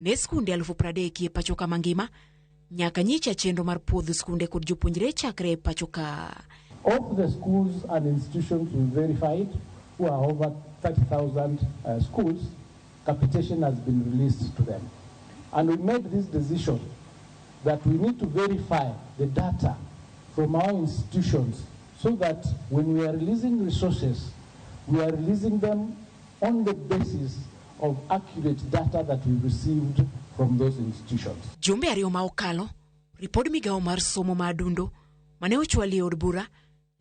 Ne skunde 30,000 e pacho ka mangima nyaka nyicha chenro mar puodho skunde kod jopuonjre chakre e pacho ka. Of the schools and institutions we verified, who are over 30,000 schools, capitation has been released to them. And we made this decision that we need to verify the data from our institutions so that when we are releasing resources, we are releasing them on the basis of accurate data that we received from those institutions. Jumbe 2 ma okalo, ripod migawo mar somo ma adundo mane ochwali e od bura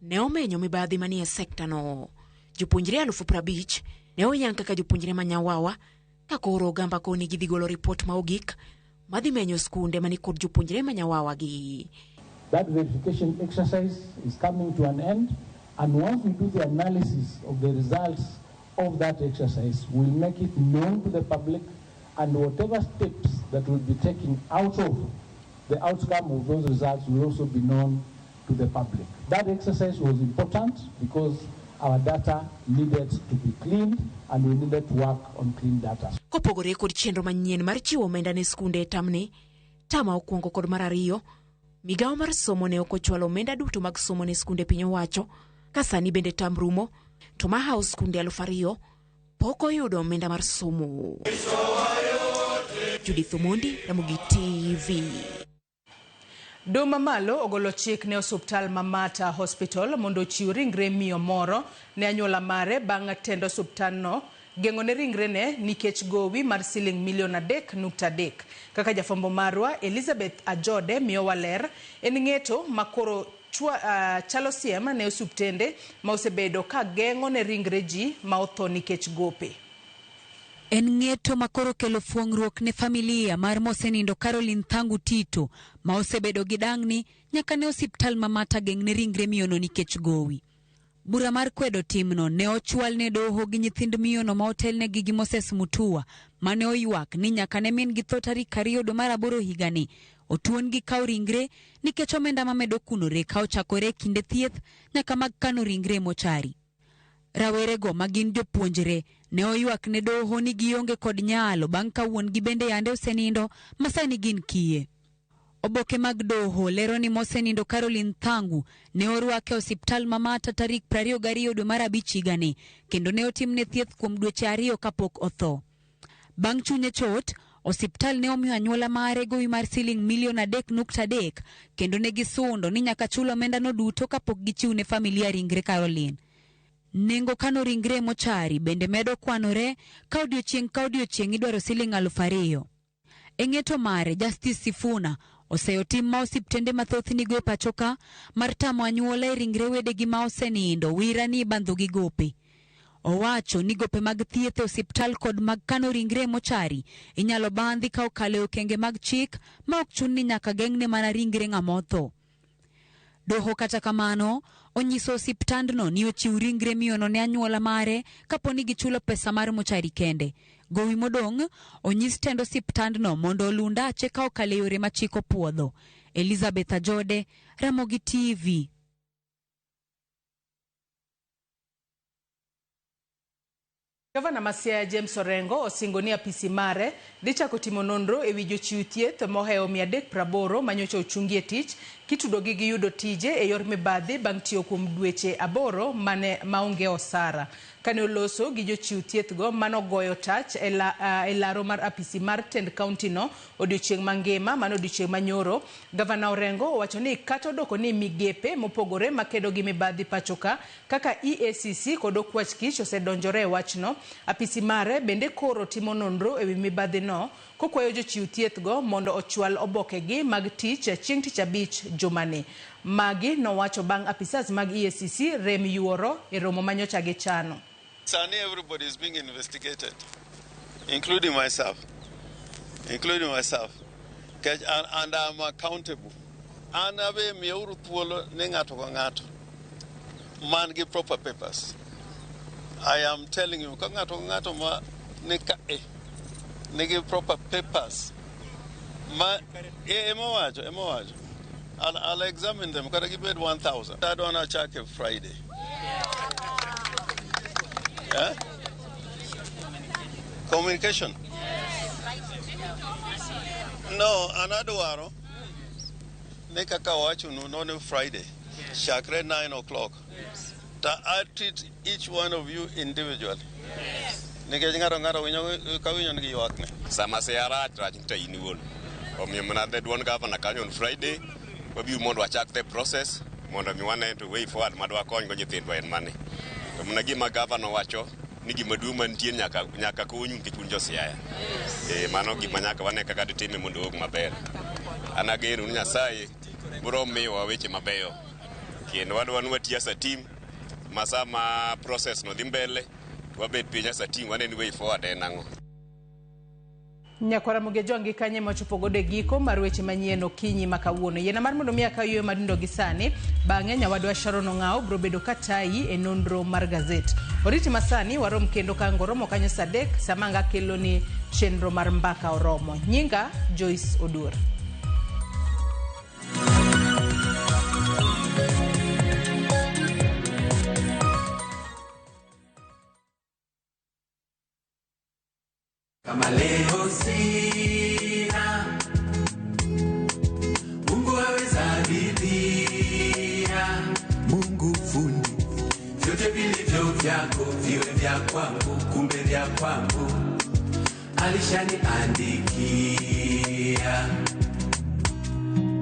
ne omenyo mibadhi manie sekta no. Jopuonjre 50,000 ne oyang kaka jopuonjre ma nyawawa ka koro ogamba koni gidhi golo ripot ma ogik madhi menyo skunde mani kod jopuonjre ma nyawawa gi. That verification exercise is coming to an end, and once we do the analysis of the results of that exercise, we'll make it known to the public, and whatever steps that will be taken out of the outcome of those results will also be known to the public. That exercise was important because our data needed to be cleaned and we needed to work on clean data. Kopogore kod chenro manyien mar chiwo omenda ne skunde e tamni, tama okwongo kod mar ariyo, migawo mar somo ne ok ochwalo omenda duto mag somo ne skunde piny owacho, ka sani bende tam rumo, to mahawo skunde 2,000 pok oyudo omenda mar somo. Judith Omondi, Ramogi TV. Doma malo ogolo chik ne osuptal ma Mater Hospital mondo ochiw ringre miyo moro ne anyuola mare bang' tend osuptalno geng'o ne ringrene nikech gowi mar siling milion 3.3. Kaka jafwambo marwa Elizabeth Ajode miyowa ler, en ng'eto ma koro chalo siem ne osuptende ma osebedo ka geng'o ne ringre ji ma otho nikech gope. En ng'eto ma koro kelo fuong'ruok ne familia mar mosenindo Caroline Thangu Tito ma osebedo gi dang'ni nyaka ne osiptal ma Mater geng' ne ringre miyono nikech gowi. Bura mar kwedo timno ne ochwal ne doho gi nyithind miyono ma otelnegi gi Moses Mutua mane oywak ni nyaka ne min gi tho tarik 2 dwe mar 8 higani otuon gi kawo ringre nikech omenda mamedo kunore ka ochakore e kinde thieth nyaka mag kano ringre e mochari. Rawerego ma gin jopuonjre ne oywak ne doho ni gionge kod nyalo bang' ka wuon-gi bende yande osenindo ma sani gin kiye. Oboke mag doho lero ni mosenindo Caroline Thangu ne orwake e osiptal ma Mater tarik 22 dwe mar 5 higani kendo ne otimne thieth kuom dweche 2 kapok otho. Bang' chunye chot, osiptal ne omiyo anyuola mare gowi mar siling milion 3.3 kendo ne gisundo ni nyaka chul omendano duto kapok gichiw ne familia ringre Caroline. Nengo kano ringre e mochari bende medo kwanore ka odiochieng' ka odiochieng' idwaro siling 2,000. E ng'eto mare, Justice Sifuna oseyo tim ma osiptende mathoth nigo e pacho ka mar tamo anyuola e ringre wedegi ma osenindo wira ni ibandho gi gope. Owacho ni gope mag thieth e osiptal kod mag kano ringre e mochari inyalo bandhi ka okalo e okenge mag chik ma ok chun ni nyaka geng'ne mana ringre ng'ama otho. Doho kata kamano onyiso osiptandno ni ochiw ringre miyono ne anyuola mare kapo ni gichulo pesa mar mochari kende. Gowi modong' onyis tend osiptandno mondo oluw ndache ka okalo e yore ma chik opuodho. Elizabeth Ajode, Ramogi TV. Gavana ma Siaya James Orengo osingo ni apisi mare dhi chako timo nonro ewi jochiw thieth mohewo 380 manyocha ochungi e tich kitudogi gi yudo tije e yor mibadhi bang' tiyo kuom dweche 8 mane maonge osara. Kane oloso gi jochiw thieth go manogoyo tach e laro mar apisi mar tend kaunti no odiochieng' mangima mano odiochieng' manyoro, Gavana Orengo owacho ni kata odoko ni migepe mopogore makedo gi mibadhi pacho ka kaka EACC kod Okwach Kich osedonjore e wachno, apisi mare bende koro timo nonro ewi mibadhi no kokwayo jochiw thieth go mondo ochwal obokegi mag tich chieng' tich abich jumani. Magi nowacho bang' apisas mag EACC rem yuoro e romo manyocha gichano. Sani everybody is being investigated, including myself. Including myself. And I'm accountable. An abe miyeuru thuolo ni ng'ato ka ng'ato man gi proper papers. I am telling you, ka ng'ato ka ng'ato ma ni ka e nigi proper papers ma ema wacho. I'll examine them. Kata gibed 1,000. Adwa nachake Friday. Yeah? Communication. No, an adwaro ni kaka awachonu no Friday, chakre 9 o'clock. To I treat each one of you individually. Nikech ng'ato ng'ato winjo ka winjo nigi ywakne. Sama siya rach rach to in iwuon. Omiyo mana the duond gavana kanyo on Friday, wabiro mondo wachak the process mondo mi wane to way forward madwa konygo nyithindwa en mane. To mana gima gavana owacho ni gima duong' mantie nyaka nyaka konyu nikech un jo Siaya. Mano gima nyaka wane kaka ditime mondo owuog maber. An ageno ni Nyasaye biro miyowa weche mabeyo. Kendo wadwa ni wati as a team ma sama process no dhi mbele to wabet piny as a team wane ni way forward en ang'o. Nyakwara Mugejongi kanye mochopo godo e giko mar weche manyien okinyi ma kawuono. Yiena mar mondo mi akaw yueyo madindo gi sani, bang'e nyawadwa Sharon Ong'awo biro bedo katayi e nonro mar gazet. Oriti masani warom kendo ka ngoromo kanyo saa 3 sama anga kelo ni chenro mar mbaka oromo. Nyinga Joyce Odur. Kama leo sina, Mungu aweza ridhia. Mungu fundi, vyote vilivyo vyako viwe vya kwangu, kumbe vya kwangu alishaniandikia.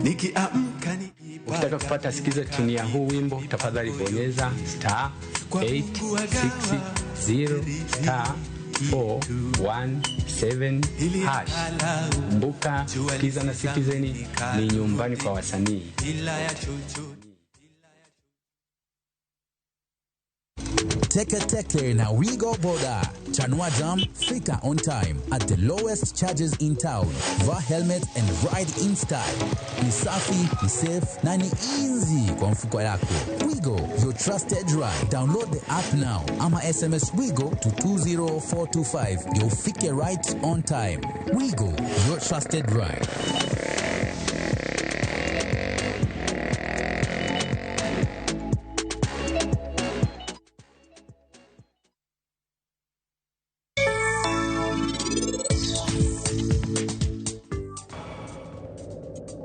Nikiamka ni Ukitaka kupata sikiza tuni ya huu wimbo, tafadhali bonyeza star 860 star 417 hash. Kumbuka, Sikiza na Citizen ni nyumbani kwa wasanii. bila ya chochote. Teke Teke na Wigo Boda. Chanua Jam, fika on time at the lowest charges in town. Vaa helmet and ride in style. Ni safi, ni safe na ni easy kwa mfuko yako. Wigo, your trusted ride. Download the app now ama SMS Wigo to 20425 ndio ufike right on time. Wigo, your trusted ride.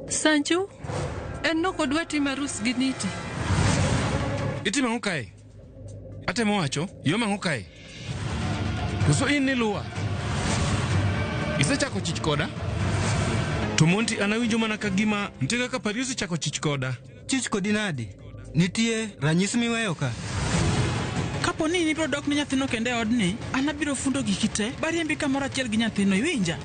Sanchu, en nokodwa timo arus gi Niti. Itimo ang'o kae? Atemo wacho, iom ang'o kae? Koso in niluwa? Isechako chich koda? To Monty an awinjo mana ka gima nitie kaka Paris osechako chich koda. Chich kodi nadi? Nitie ranyisi miweyo ka? Kapo ni in ibiro dok ne nyathino kendo e odni, an abiro fundo giki te, bariembi kamoro achiel gi nyathino, iwinja?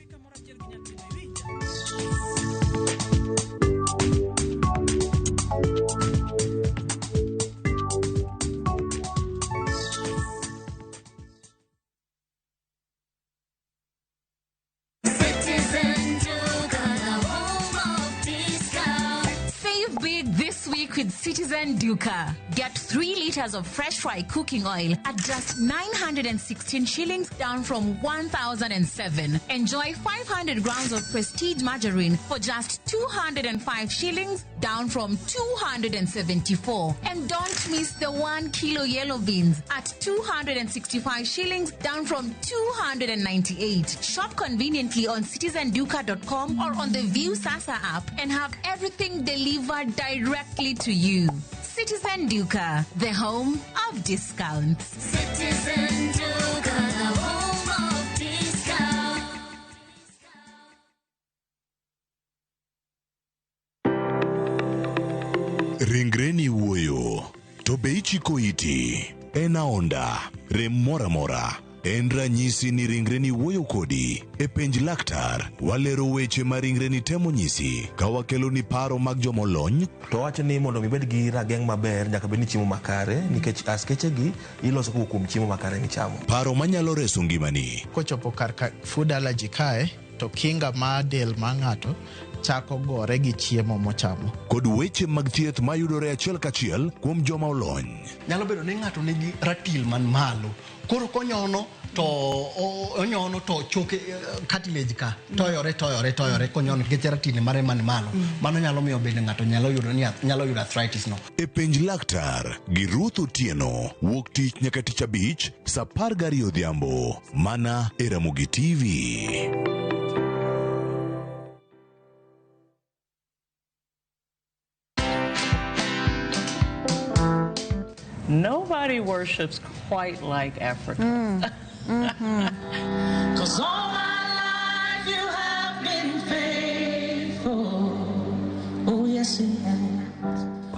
Citizen Duka, the home of discount. Save big this week with Citizen Duka. Get 3 liters of fresh fry cooking oil at just 916 shillings, down from 1,007. Enjoy 500 grams of Prestige margarine for just 205 shillings, down from 274. And don't miss the 1 kilo yellow beans at 265 shillings, down from 298. Shop conveniently on citizenduka.com or on the View Sasa app and have everything delivered directly to you. Citizen Duka, the home of discounts. Citizen Duka, the home of discount. Ringreni wuoyo, to be ichiko iti? En aonda, rem moro amora. En ranyisi ni ringreni wuoyo kodi. E penj laktar, walero weche ma ringreni temo nyisi ka wakeloni paro mag jomolony. To wacho ni mondo mi ibed gi rageng' maber nyaka bed ni chiemo makare nikech askeche gi iloso kowuok kuom chiemo makare michamo. Paro manyalo reso ngimani. Kochopo kar ka food allergy kae to kinga mar del mar ng'ato chako gore gi chiemo mochamo. Kod weche mag thieth mayudore achiel kachiel kuom joma olony. Nyalo bedo ni ng'ato nigi ratil man malo, koro konyono to onyono to choke cartilage ka toyore toyore toyore konyono nikech ratil mare man malo. Mano nyalo miyo bende ng'ato nyalo yudo ni nyalo yudo arthritis no. E penj laktar gi Ruth Otieno wuok tich nyaka tich abich saa 12 odhiambo mana e Ramogi TV. Nobody worships quite like Africa. Cause all my life you have been faithful. Oh, yes, you have.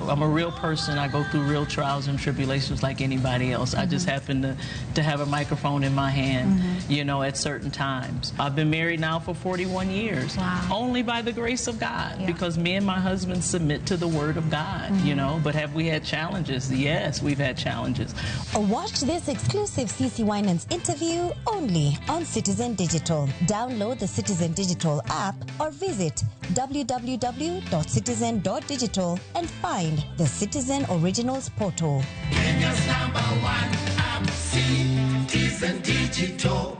I'm a real person. I go through real trials and tribulations like anybody else. I just happen to have a microphone in my hand, you know, at certain times. I've been married now for 41 years. Wow. Only by the grace of God, because me and my husband submit to the word of God, you know. But have we had challenges? Yes, we've had challenges. Watch this exclusive CC Winans interview only on Citizen Digital. Download the Citizen Digital app or visit www.citizen.digital and find the Citizen Originals portal. Kenya's number one app, Citizen Digital.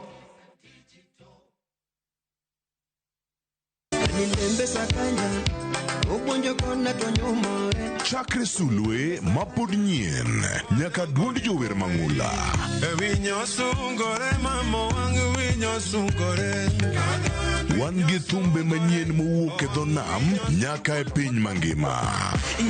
Chakre sulwe mapod nyien nyaka duond jower mang'ula. Winyo sungore mama wang' winyo sungore. Wan gi thumbe manyien mowuok e dho nam nyaka e piny mangima.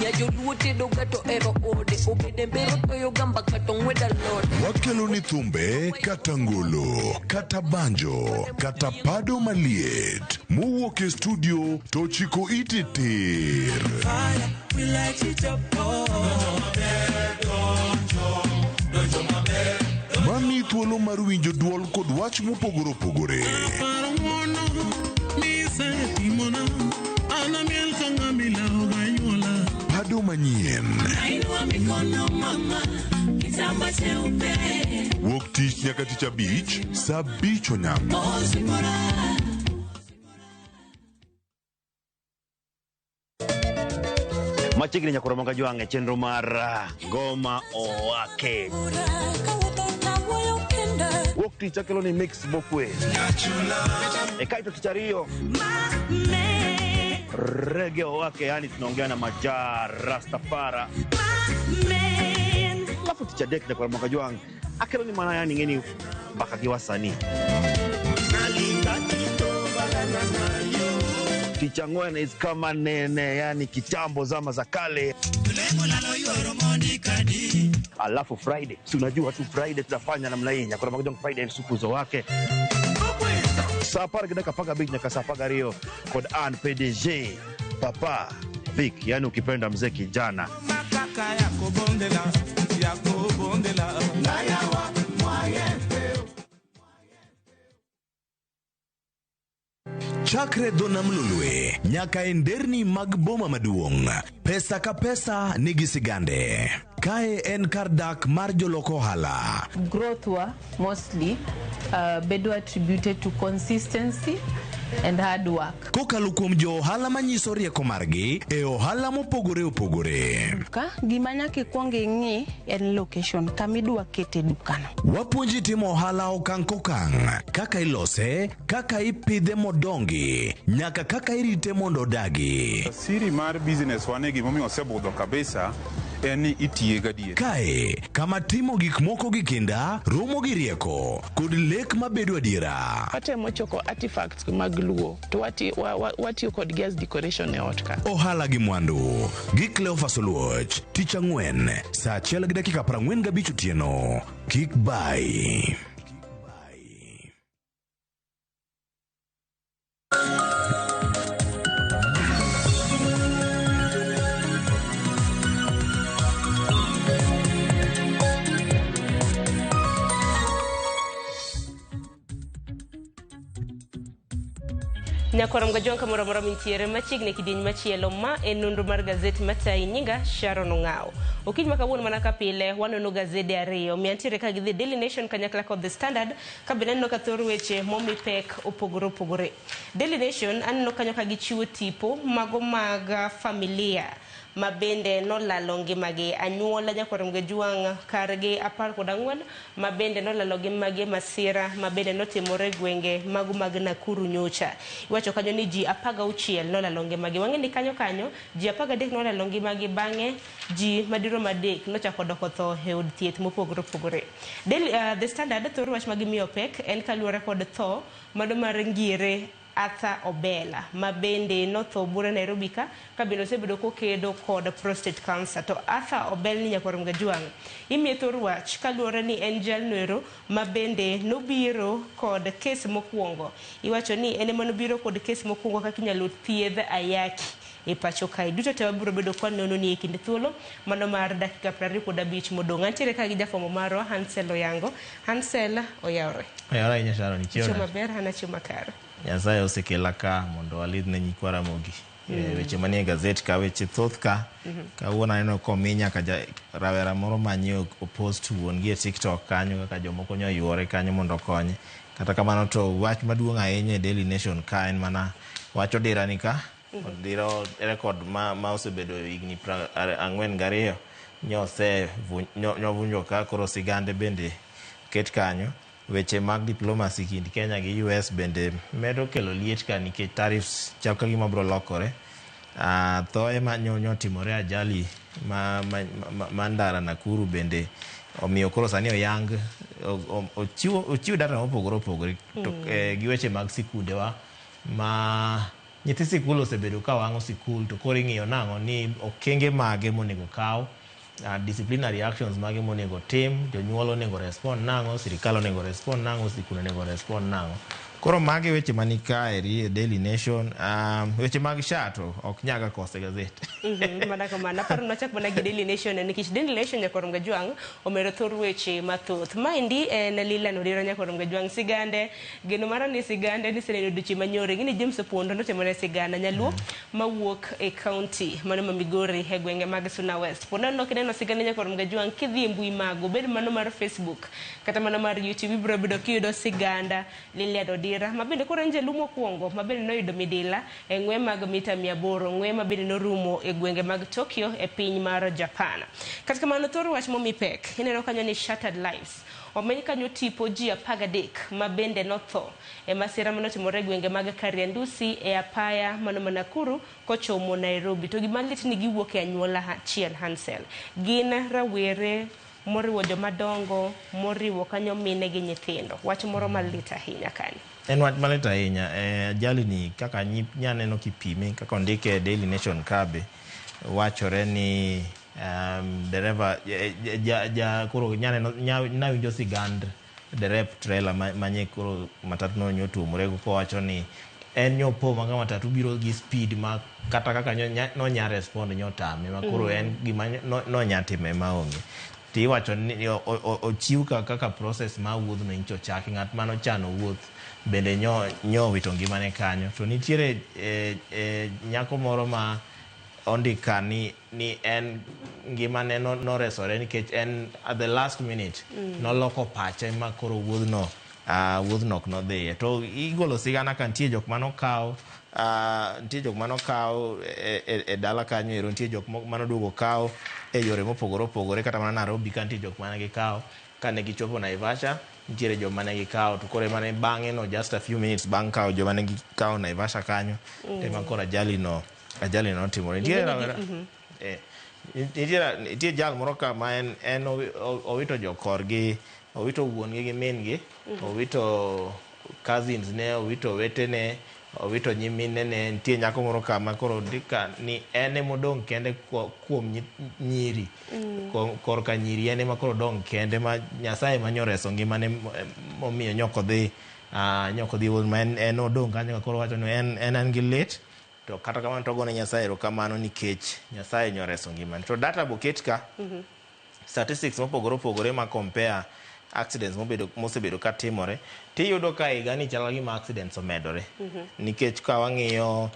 Nyajoluo tedo ga to ero ode obede mbero toyo gamba kata ong'wed alode. Wakelo ni thumbe kata ngolo, kata banjo, kata pado maliet mowuok e studio to chiko iti tir. Mami thuolo mar winjo duol kod wach mopogore opogore. Pado manyien. Wuok tich nyaka tich abich, saa abich onyango. Machiegni nyakoro manga jwang' e chenro mar Ngoma Owake. Wuok tich akelo ni mix bokwe. E kaito tich ariyo Reggae Owake, yani tunaongea na Majaa Rastafara. Alafu tich adek nyakoro manga jwang' akelo ni mana yani ng'eni mbaka gi wasanii. Tich ang'wen is kama nene, yani kitambo zama za kale. Alafu Friday, si unajua tu Friday tunafanya namna hii, nyakoro manga jwang' Friday supu zo wake. Saa apar gi dakika 15 nyaka saa 12 kod an PDG Papa Vic, yani ukipenda mzee kijana. Chakre dho nam lolwe nyaka e nderni mag boma maduong', pesa ka pesa nigi sigande. Kae en kar dak mar jolok ohala. Growth wa mostly bedo attributed to consistency and hard work. Kokalo kuom jo ohala manyiso rieko margi e ohala mopogore opogore. Ka gima nyaka ikwong ing'i en location kama idwa kete dukano. Wapuonji timo ohala okang' kokang', kaka ilose, kaka ipidhe modongi, nyaka kaka irite mondo odagi. Siri mar business wane gimomiyo osebudho kabisa en ni itiye gadier. Kae, kama timo gik moko gi kinda, romo gi rieko, kod lek mabedo adiera. Watemo choko artifacts mag Luo to watiyo kodgi as decoration e ot ka. Ohala gi mwandu gi Cleophas Oluoch, tich ang'wen, saa 1:45 otieno. Kik bai. Nyakwar Mgajwang' kamoro amora mintiere machiegni e kidieny machielo ma en nonro mar gazet matayi nyinga Sharon Ong'awo. Okinyi ma kawuono mana ka pile wanono gazede ariyo miantiere ka gi The Daily Nation kanyakla kod The Standard ka bende aneno ka thor weche momi pek opogore opogore. Daily Nation aneno kanyo ka gichiwo tipo mago mag familia ma bende nolalo ngimagi anyuola nyakwar Mgajwang' kargi 14 ma bende nolalo ngimagi masira ma bende notimore gwenge mago mag Nakuru nyocha. Iwacho kanyo ni ji 16 nolalo ngimagi. Wang'e ni kanyo kanyo ji 13 nolalo ngimagi bang'e ji madirom 3 nochako doko tho e od thieth mopogore opogore. The Standard thor wach ma gimiyo pek en kaluwore kod tho mano mar Ngire Arthur Obela ma bende notho bure Nairobi ka bende osebedo kokedo kod prostate cancer. To Arthur Obel ni nyakwar Mgajwang' imiye thor wach kaluwore ni en jalno ma bende nobiro kod kes mokwongo. Iwacho ni en ema nobiro kod kes mokwongo kaka inyalo thiedh ayaki e pacho kae. Duto te wabiro bedo kwa nono ni e kind thuolo mano mar dakika 25 modong'. Antiere ka gi jafwambo marwa Hansel Oyango. Hansel oyawre. Oyawre ahinya Sharon, ichiew Chiemo nade? maber, an achiew makare. Nyasaye osekela ka mondo walidh ne nyikwa Ramogi. Weche manie gazet ka, weche thoth ka. Kawuono aneno komi nyaka rawera moro manye opost wuon gi e TikTok kanyo kaka jomoko nyo yuore kanyo mondo okonye. Kata kamano to wach maduong' ahinya e Daily Nation ka en mana wach Odira ni ka. Odira record ma osebedo higni 42 nyovunjo ka koro sigande bende ket kanyo. Weche mag diplomacy kind Kenya gi US bende medo kelo liet ka nikech tariffs chal ka gima biro lokore. Thoe ma nyotimore ajali ma ndara Nakuru bende omiyo koro sani oyang ochiw data mopogore opogore to gi weche mag sikundewa ma nyithi sikul osebedo ka wang'o sikul to koro ing'iyo nang'o ni okenge mage monego kaw, disciplinary actions mage monego tim, jonyuol onego respond nang'o, sirikal onego respond nang'o, sikul onego respond nang'o. Koro magi weche mani kaeri e Daily Nation. Weche mag SHA to ok nyaga koso e gazet. Mana kamano. Aparo ni wachak mana gi Daily Nation nikech Daily Nation nyakwar Mgajwang' omedo thor weche mathoth. Maendi en Lilian Odira nyakwar Mgajwang' sigande geno mara ni sigande ni seneno odiochieng' manyore. Ng'eni James Opondo notimone sigana nyaluo mawuok e county mano ma Migori e gwenge mag Suna West. Po nono kineno sigande nyakwar Mgajwang' kidhi e mbui mago obed mano mar Facebook kata mano mar YouTube ibiro bedo kiyudo siganda Lilian Odira ma bende koro en jaluo mokwongo ma bende noyudo midila e ng'we mag mita 800, ng'we ma bende norumo e gwenge mag Tokyo e piny mar Japan. Kata kamano thor wach momi pek ineno kanyo ni shattered lives. Omeny kanyo tipo ji 13 ma bende notho e masira manotimore e gwenge mag Kariandusi e apaya mano ma Nakuru kochomo Nairobi. To gima lit ni giwuok e anyuola achiel Hansel. Gin rawere moriwo jomadongo, moriwo kanyo mine gi nyithindo. Wach moro malit ahinya kanyo. En wach malit ahinya. Ajali ni kaka nyaneno kipime kaka ondike e Daily Nation kabe wachore ni dereva koro nyaneno nawinjo sigand derep trailer manye koro matatu no nyotuomore go kowacho ni en nyopo ma ka matatu biro gi speed ma kata kaka nonya respond nyotame ma koro en gima nonya time maonge. Tiwacho ni ochiw kaka process mar wuodhno nyocha ochaki ng'at manochano wuoth bende nyo wito ngimane kanyo. To nitiere nyako moro ma ondika ni en ngimane noresore nikech en at the last minute noloko pache ma koro wuodhno ok nodhiye. To igolo sigana ka nitie jok manokaw nitie jok manokaw e dala kanyo ero, nitie jok manoduogo kaw e yore mopogore opogore kata mana Nairobi ka nitie jok mane gikawo kane gichopo Naivasha nitiere joma ne gikawo to koro emane bang'e no just a few minutes bang' kawo joma ne gikawo Naivasha kanyo ema koro ajali no notimore. Nitie rawera nitie jal moro ka ma en owito jokorgi, owito wuon gi gi min gi, owito cousins ne, owito wetene, owito nyiminene. Nitie nyako moro ka ma koro ondika ni en emodong' kende kuom nyiri. Korka nyiri en ema koro odong' kende ma Nyasaye ema nyoreso ngimane momiyo nyokodhi ma en odong' kanyo koro wacho ni en gi lit. To kata kamano to ogone Nyasaye erokamano nikech Nyasaye nyoreso ngimane. To data boket ka statistics mopogore opogore ma compare accidents mosebedo ka timore tiyudo ka higa ni chal gima accidents omedore. Nikech ka wang'iyo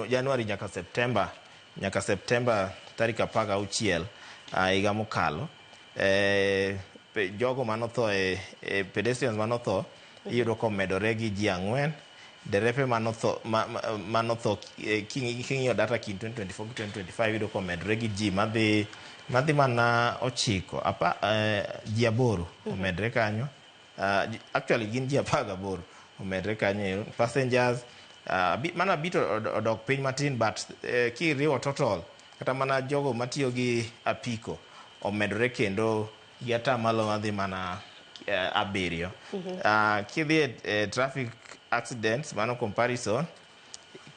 January nyaka September tarik 16 higa mokalo, jogo manotho pedestrians manotho iyudo komedore gi ji 4. Derepe manotho king'iyo data kind 2024 gi 2025 iyudo komedore gi ji madhi mana 9 ji 8 omedre kanyo. Actually gin ji 18 omedre kanyo. Passengers mana bito odok piny matin but kiriwo total kata mana jogo matiyo gi apiko omedore kendo gi atamalo madhi mana 7. Kidhi e traffic accidents, mano comparison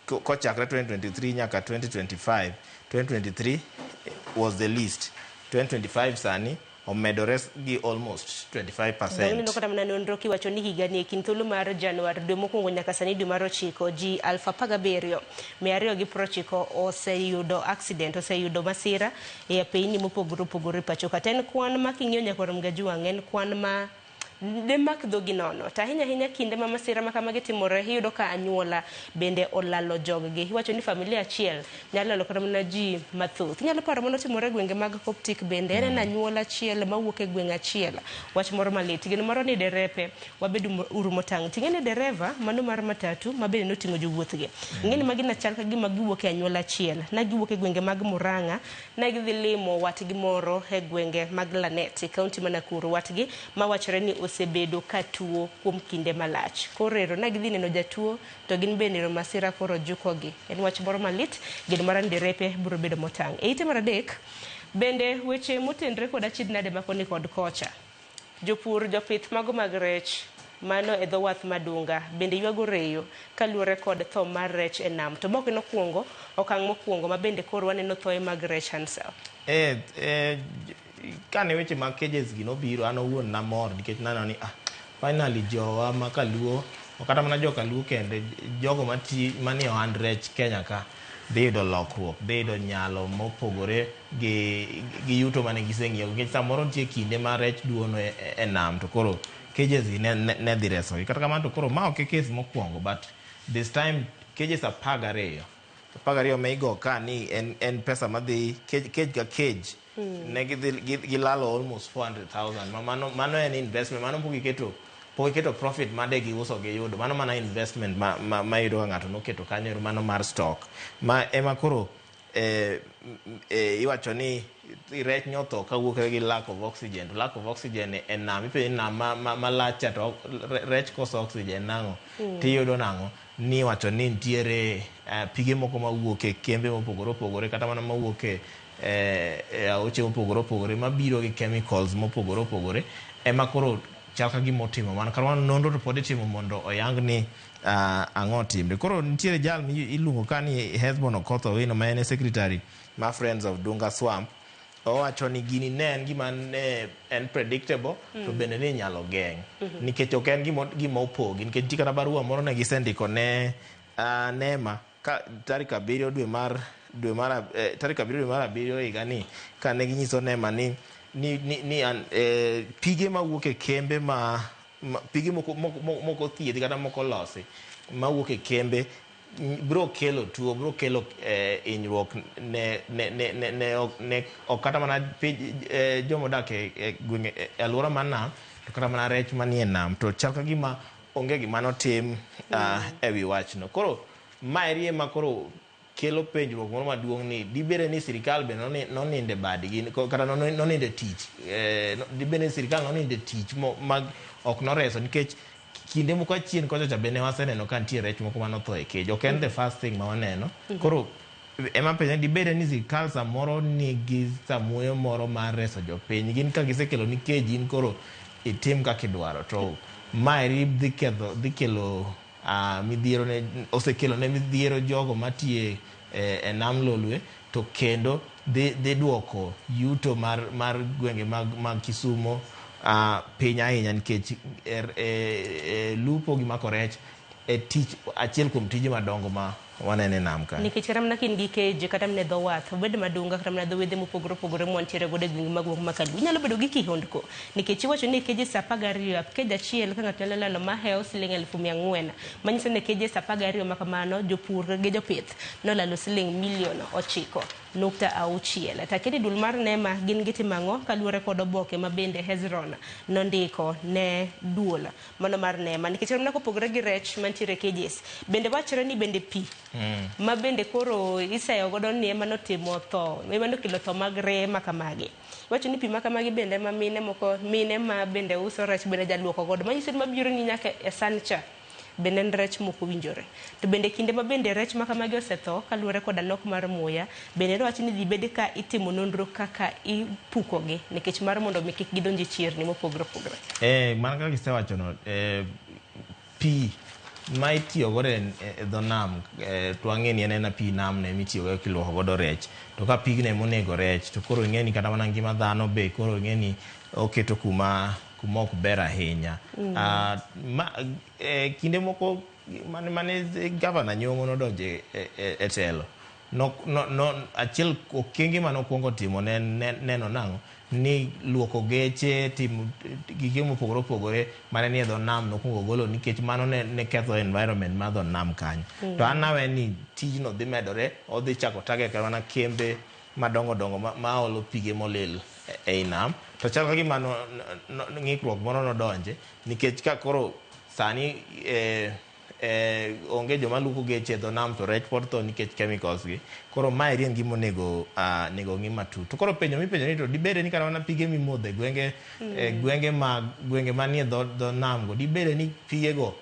kochakre 2023 nyaka 2025, 2023 was the least. 2025 sani omedore gi almost 25%. Ineno kata mana nonro kiwacho ni higani e kind thuolo mar Januar dwe mokwongo nyaka sani dwe mar 9, ji 17,290 oseyudo accident, oseyudo masira e apeyni mopogore opogore pacho ka. To en kwan ma king'iyo nyakwar Mgajuang', en kwan ma demak dhogi nono. To ahinya ahinya kinde ma masira ma kamagi timore, iyudo ka anyuola bende olalo joggi. Iwacho ni familia achiel nyalo lalo kata mana ji mathoth. Inyalo paro mano timore e gwenge mag Coptic bende. En anyuola achiel mawuok e gweng' achiel. Wach moro malit. Gino moro ni derepe, wabed uru motang'. Ting'e ni dereva mano mar matatu ma bende noting'o jowuothgi. Ing'e ni magi nachal ka gima giwuok e anyuola achiel. Ne giwuok e gwenge mag Murang'a, ne gidhi limo watgi moro e gwenge mag Lanet e kaunti ma Nakuru. Watgi mawachore ni osebedo ka tuo kuom kinde malach. Koro ero ne gidhi neno jatuo to gin bende ero masira koro jukogi. En wach moro malit, geno mara ni derepe biro bedo motang'. E ite mar adek, bende weche motenre kod achiedh nade ma koni kod kocha. Jopur, jopith mago mag rech mano e dho wath Madunga bende ywago reyo kaluwore kod tho mar rech e nam. To mok en okwongo, okang' mokwongo ma bende koro waneno thoe mag rech Hansel. Kane weche mag cages gi nobiro, an owuon namor nikech naneno ni finally jowa ma kaluo, kata mana joka luo kende, jogo manie ohand rech Kenya ka dhi yudo lokruok, dhi yudo nyalo mopogore gi yuto mane giseng'iyo, nikech samoro nitie kinde ma rech duono e nam to koro cages gi ne dhi resogi. Kata kamano to koro ma ok e case mokwongo, but this time cages 12 ma igo ka ni en pesa madhi cage ka cage. Ne gilalo almost 400,000. Mano en investment, mano pok giketo profit made giuso giyudo. Mano mana investment ma yudo ka ng'ato noketo kanyo, mano mar stock. Ma ema koro iwacho ni rech nyotho kawuok gi lack of oxygen. To lack of oxygen e nam, ipenjo ni nam malach cha to rech koso oxygen nang'o? Tiyudo nang'o? Ni iwacho ni nitiere pige moko mawuok e kembe mopogore opogore, kata mana mawuok e aoche mopogore opogore mabiro gi chemicals mopogore opogore, ema koro chal ka gima otimo mano. Kar mano nonro to pod itimo mondo oyang ni ang'o timre. Koro nitiere jal miluongo ka ni Hesbon Okoth Owino ma en e secretary ma Friends of Dunga Swamp. Owacho ni gini ne en gima ne en predictable, to bende ni inyalo geng'. Nikech ok en gima opogi, nikech nitie kata barua moro ne gisendiko ne NEMA ka tarik 7 dwe mar tarik 7 dwe mar 7 higa ni, ka ne ginyiso NEMA ni pige mawuok e kembe ma pige moko thiedhi kata moko losi mawuok e kembe biro kelo tuo, biro kelo hinyruok ne ok kata mana joma odak e gwenge, e alwora mar nam, to kata mana rech manie nam. To chal ka gima onge gima notim e wi wachno. Koro maeri ema koro kelo penjruok moro maduong' ni dibede ni sirikal be noninde badgi, kata noninde tich, dibede ni sirikal noninde tich mag ok noreso, nikech kinde moko achien kocha cha bende waseneno ka nitie rech moko manotho e kej. Ok en the first thing ma waneno. Koro ema penjo ni dibede ni sirikal samoro nigi samuoyo moro mar reso jopiny, gin ka gisekelo ni kej in koro itim kaka idwaro, to maeri dhi kelo midhiero ne, osekelo ne midhiero jogo matiye e nam Lolwe, to kendo dhi duoko yuto mar gwenge mag Kisumo piny ahinya, nikech lupo gi mako rech e tich achiel kuom tije madongo ma wanene nam ka. Nikech kata mana kin gi keje kata mana dho wath, obed Madunga kata mana dho wedhe mopogore opogore mwantiere godo e gwenge mag Makalu, inyalo bedo gi kihondko, nikech iwacho ni keje 12, kej achiel ka ng'ato nyalo lalo mahewo siling 400,000, manyiso ni keje 12 ma kamano jopur gi jopith nolalo siling milion 9.6. To akeni duol mar NEMA gin gitimo ang'o kaluwore kod oboke ma bende Hezron nondiko ne duol mano mar NEMA, nikech mana kopogore gi rech mantiere kejes, bende wachore ni bende pi ma bende koro iseyo godo ni ema notimo tho, ema nokelo tho mag ree ma kamagi. Iwacho ni pi ma kamagi bende ma mine moko, mine ma bende uso rech bende jaluoko godo, manyiso ni mabiro ni nyaka e san cha. Bende en rech mok owinjore. To bende kinde ma bende rech ma kamagi osetho kaluwore koda nok mar muya, bende nowach ni dhi bed ka itimo nonro kaka ipukogi nikech mar mondo mi kik gidonj e chirni mopogore opogore. Mana kaka isewachono, pi ma itiyo godo e dho nam, to wang'e ni en ena pi nam no ema itiyo godo kiluoko godo rech. To ka pigno ema onego rech, to koro ing'e ni kata mana ngima dhano be koro ing'e ni oketo kuma ok ber ahinya. Kinde moko mane gavana Nyong'o nodonjo e telo, achiel okenge mane okwongo timo ne neno nang'o ni luoko geche, timo gige mopogore opogore mane nie dho nam nokwongo golo nikech mano ne ketho environment mar dho nam kanyo. To an nawe ni tijno dhi medore, odhi chako target kata mana kembe madongo dongo ma olo pige molil ei nam. To chal ka gima ng'ikruok moro nodonje nikech ka koro sani onge joma luoko geche e dho nam to rech pod tho nikech chemicals gi. Koro maeri en gima onego ng'i matut. To koro penjo mipenjo ni to dibede ni kata mana pige mimodho e gwenge, gwenge manie dho nam go, dibede ni pige go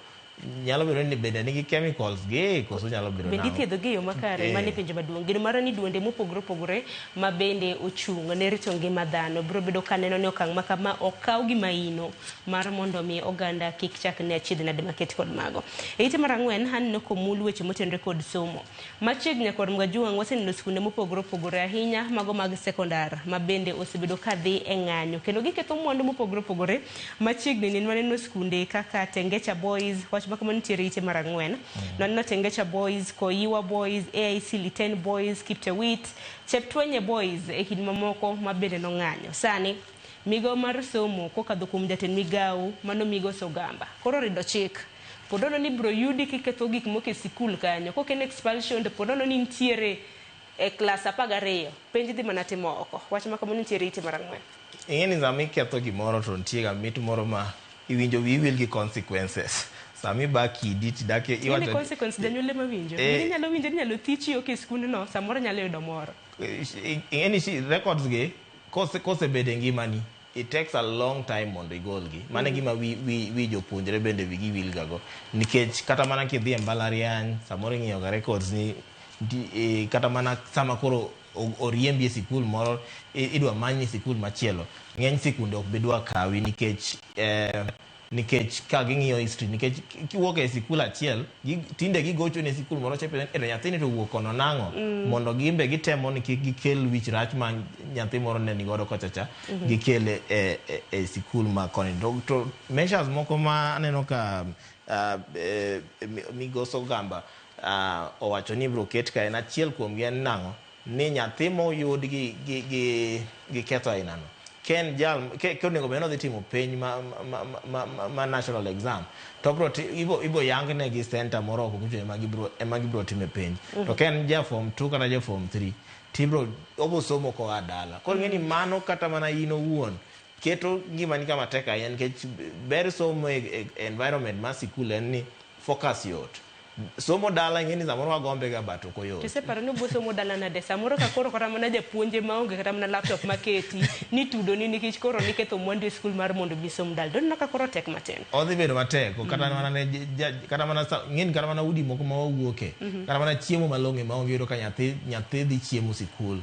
nyalo bedo ni bende nigi chemicals gi koso nyalo bedo Bende nang'o? ithiedho gi e yo makare? Mano e penjo maduong'. Geno mara ni duonde mopogore opogore ma bende ochung' ne rito ngima dhano biro bedo ka neno ni okang' ma kama okaw gi maino mar mondo mi oganda kik chak ne achiedh nade maket kod mago. E ite mar ang'wen aneno komul weche motenore kod somo. Machiegni kod Mgajuang' waseneno skunde mopogore opogore ahinya mago mag sekondar ma bende osebedo ka dhi e ng'anyo kendo giketho mwandu mopogore opogore. Machiegni ni waneno skunde kaka Tengecha Boys, wach ma kamano nitiere ite mar ang'wen. Nwaneno Tengecha Boys, Koiwa Boys, AIC Liten Boys, Kiptewit, Cheptwenye Boys e kind mamoko ma bende nong'anyo. Sani migawo mar somo kokadho kuom jatend migawo mano Migosi Ogamba koro orido chik. Podono ni bro yudi kiketho gik moko e sikul kanyo. Kok en expulsion to podono ni nitiere e klas 12 penj dhi mana timo oko. Wach ma kamano nitiere ite mar ang'wen. Ing'e ni sama iketho gimoro to nitie ga mit moro ma iwinjo wiyi wil gi consequences. Sama iba kidi tidak iwacho ni consequence janyuol ema winjo. Inyalo winjo ni inyalo thichi ok e skundno, samoro nyalo yudo moro. Ing'e ni records gi kosebedo e ngimani, it takes a long time mondo igolgi. Mano e gima wi jopuonjre bende wigi wil gago. Nikech kata mana kidhi e mbalariany, samoro ing'iyo ga records ni kata mana sama koro oriembi e sikul moro, idwa many sikul machielo. Ng'eny sikunde ok bi dwa kawi nikech ka ging'iyo history, nikech kiwuok e sikul achiel, tinde gigocho ne sikul moro chepe, ero nyathini to owuok kono nang'o? Mondo gimbe gitemo ni kik gikel wich rach ma nyathi moro ne nigodo kocha cha, gikele e sikul ma koni. To measures moko ma aneno ka Migosi Ogamba owacho ni ibiro ket ka en achiel kuomgi en nang'o? Ni nyathi moyud gi ketho ainano ken jal konego bed ni odhi timo penj ma national exam to ibo yangne gi center moro oko kucho ema gibiro time penj. To ken ja form 2 kata ja form 3 tibro obo somo koa dala. Koro ing'e ni mano kata mana in owuon keto ngimani kama tek ahinya nikech ber somo e environment mar sikul en ni focus yot. Somo dala ing'e ni samoro wagombe ga but ok oyot. Tiseparo ni obo somo dala nade? Samoro ka koro kata mana japuonje maonge kata mana laptop maketi ni tudo ni nikech koro niketho mwandu e skul mar mondo bi som dala. Doneno ka koro tek matin. Odhi bedo matek kata mana ne kata mana ng'eni kata mana udi moko ma wawuoke, kata mana chiemo malong'o maonge yudo ka nyathi dhi chiemo sikul.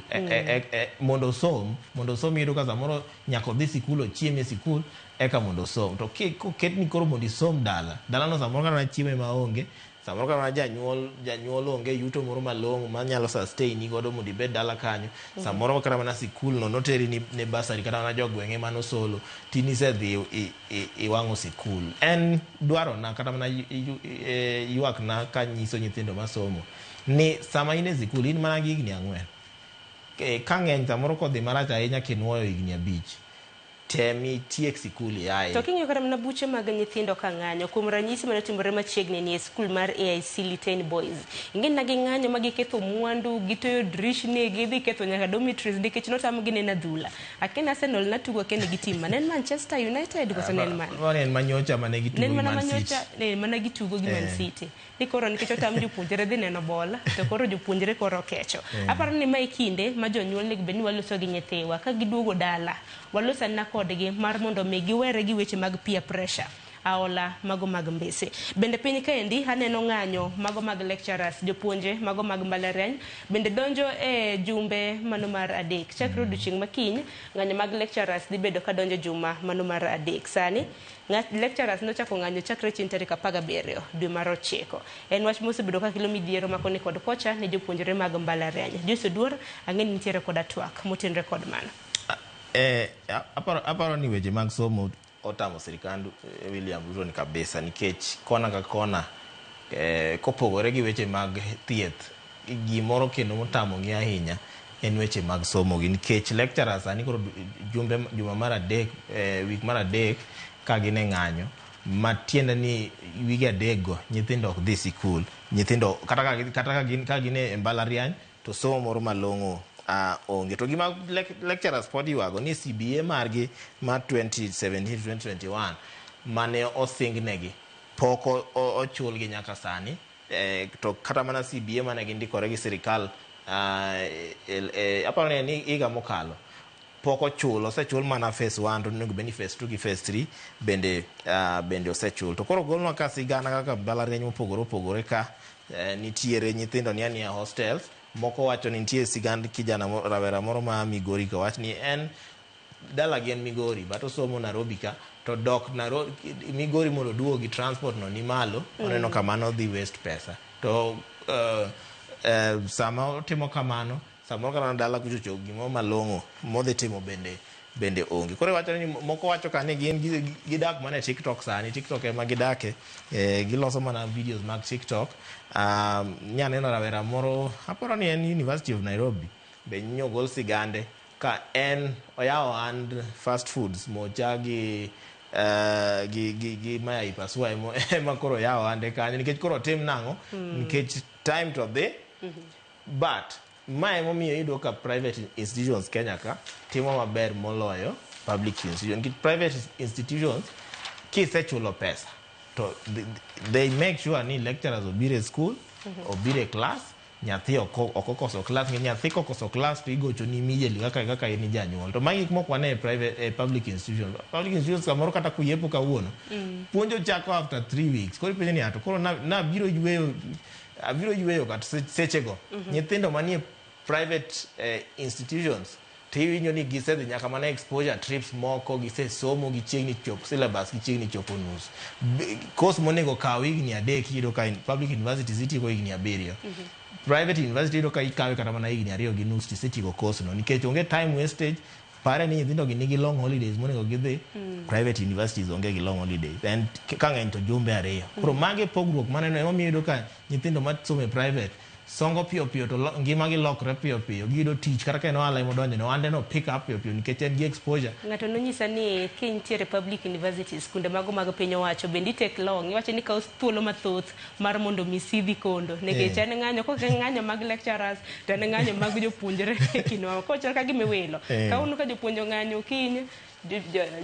Mondo osom yudo ka samoro nyaka odhi sikul ochiem e sikul eka mondo osom. To koket ni koro mondo isom dala, dalano samoro kata mana chiemo ema onge. Samoro kata mana janyuol onge yuto moro malong'o manyalo sustain ni godo mondo ibed dala kanyo. Samoro kata mana sikul no noteri ne basari kata mana jogweng'e mano solo tinisedhi iwang'o sikul. En dwarona kata mana ywakna kanyiso nyithindo masomo ni sama in e sikul in mana gi higni 4. Ka ng'eny samoro kodhi marach ahinya kinuoyo higni 5. Temi tiek sikul yaye. To king'iyo kata mana buche mag nyithindo ka ng'anyo, kuom ranyisi mane otimore machiegni ni e skul mar AIC Liten Boys. Ing'e na ging'anyo ma giketho mwandu, gitoyo drishni, gidhi ketho nyaka dormitories nikech notamgi neno adhula. Akia Arsenal natugo kende gi team mane en Manchester United koso ne en mane? Mano en manyocha mane gitugo gi Man City. Ne en mana gitugo gi Man City. Ni koro nikech otam jopuonjre dhi neno bola, to koro jopuonjre koro okecho. Aparo ni mae kinde ma jonyuol onego bed ni waloso gi nyithiwa ka giduogo dala. Waloso anena kodgi mar mondo mi giwere gi weche mag peer pressure. aola mago mag Mbese. Bende piny kaendi aneno ng'anyo mago mag lecturers, jopuonje mago mag mbalariany bende donjo e jumbe mano mar 3. Chakre odiochieng' makiny, ng'anyo mag lecturers dhi bedo ka donjo juma mano mar 3. Sani lecturers nochako ng'anyo chakre chieng' tarik 17 dwe mar 9. En wach mosebedo ka kelo midhiero ma koni kod kocha ne jopuonjre mag mbalariany. Joyce Oduor, ang'e ni nitiere koda twak motenre kod mano. Aparo ni weche mag somo otamo sirikand William Ruto ni kabisa, nikech kona ka kona kopogore gi weche mag thieth, gimoro kendo motamogi ahinya en weche mag somo gi, nikech lecturers sani koro jumbe juma mar 3, wik mar 3 ka gin e ng'anyo, matiende ni wige 3 go nyithindo ok dhi sikul, nyithindo kata ka gin e mbalariany to somo moro malong'o onge. To gima lecturers pod ywago ni CBA margi mar 2017-2021 mane osingnegi pok ochulgi nyaka sani. To kata mana CBA mane gindikore gi sirikal aparo ni higa mokalo pok ochul, osechul mana phase 1 to onego bed ni phase 2 gi phase 3 bende osechul. To koro golnwa ka sigana kaka mbalariany mopogore opogore ka nitiere nyithindo ni ania hostels, moko wacho ni nitie sigand kijana rawera moro ma Migori ka wach ni en dalagi en Migori but osomo Nairobi ka, to dok Nairobi Migori mondo oduogo gi transport no ni malo, oneno kamano dhi waste pesa. To sama otimo kamano, samoro kata dala kucho chopo gimoro malong'o modhi timo bende onge. Koro iwacho ni moko wacho ka ni gin gidak mana e TikTok sani, TikTok ema gidake, giloso mana videos mag TikTok. Nyaneno rawera moro, aparo ni en University of Nairobi, be nyogol sigande ka en oyawo and fast foods mocha gi mayai pasua ema koro oyawo ande kanyo, nikech koro otim nang'o, nikech time to dhi. But mae emomiyo iyudo ka private institutions Kenya ka timo maber moloyo public institutions. Nikech private institutions kisechulo pesa to they make sure ni lecturers obiro e school, obiro e class, nyathi ok okoso class, nyathi kokoso class to igochoni immediately kaka in janyuol. To magi gik mok wane e private, e public institutions. Public institutions kamoro kata kuyepo kawuono, puonjo chako after 3 weeks. Koro ipenjo ni ato koro na biro yweyo, abiro yweyo kata sechego. Nyithindo manie private institutions to iwinjo ni gisedhi nyaka mana exposure trips moko, gisesomo, gichiegni chopo syllabus, gichiegni chopo nus. Course monego kaw higni 3 iyudo ka public universities itieko higni 7. Private university iyudo ka ikawe kata mana higni 2.5 tisetieko course no, nikech onge time wastage. Pare ni nyithindo gi nigi long holidays monego gidhi, private universities onge gi long holidays, and ka ng'eny to jumbe 2. Koro mage pogruok maneno, emomiyo iyudo ka nyithindo masomo e private songo piyo piyo to ngima gi lokre piyo piyo, giyudo tich kata ka en ohala emodonjo no, ohande no pick up piyo piyo nikech en gi exposure. Ng'ato nonyisa ni kintiere public universities, kuonde mago mag piny owacho, bende i take long, iwacho ni kawo thuolo mathoth mar mondo mi sidhi kondo, nikech en ng'anyo, kok en ng'anyo mag lecturers to en ng'anyo mag jopuonjre e kindwa, kochal ka gima iwilo. Kawuono ka jopuonj ong'anyo, kiny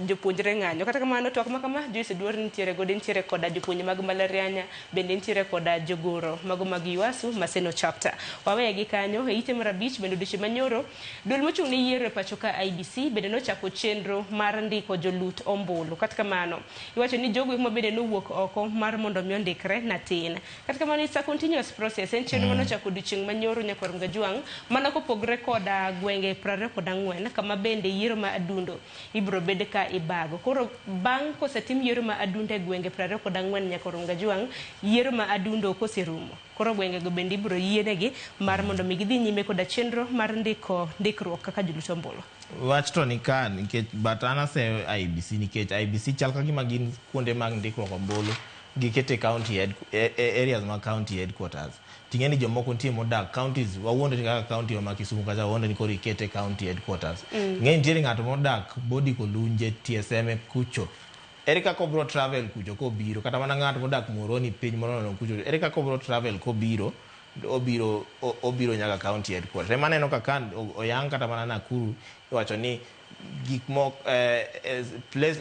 jopuonjre ng'anyo. Kata kamano, twak ma kama Joyce Oduor nitiere godo, nitiere koda jopuonje mag mbalariany, bende nitiere koda jogoro mago mag UASU Maseno chapter. Waweye gi kanyo e ite mar 5. Bende odiochieng' manyoro, duol mochung' ne yiero e pacho ka IEBC bende nochako chenro mar ndiko jolut ombulu. Kata kamano, iwacho ni jogo ma bende nowuok oko mar mondo mi ondikre natin. Kata kamano, it's a continuous process. En chenro manochako odiochieng' manyoro nyakwar Mgajwang', mana kopogre koda gwenge 24 kama bende yiero ma adundo ibiro bed ka ibago. Koro bang' kosetim yiero ma adundo e gwenge 24 nyakwar Mgajwang', yiero ma adundo koserumo, koro gwengego bende ibiro yienegi mar mondo mi gidhi nyime koda chenro mar ndikruok kaka jolut ombulu. Wach to ni ka nikech but an aseyo IEBC, nikech IEBC chal ka gima gin kuonde mag ndikruok ombulu gikete county head, areas mag county headquarters. Ting'e ni jomoko nitie modak counties, wawuonde ni kaka county ma Kisumu kacha wawuonde ni koro ikete county headquarters. Ng'e nitiere ng'ato modak Bodi Kolunje, TSM kucho. Ere kaka obiro travel kucho kobiro, kata mana ng'ato modak Muhoroni piny moro nono kucho, ere kaka obiro travel kobiro, obiro nyaka county headquarters. Ema aneno ka oyang kata mana Nakuru, iwacho ni gik moko place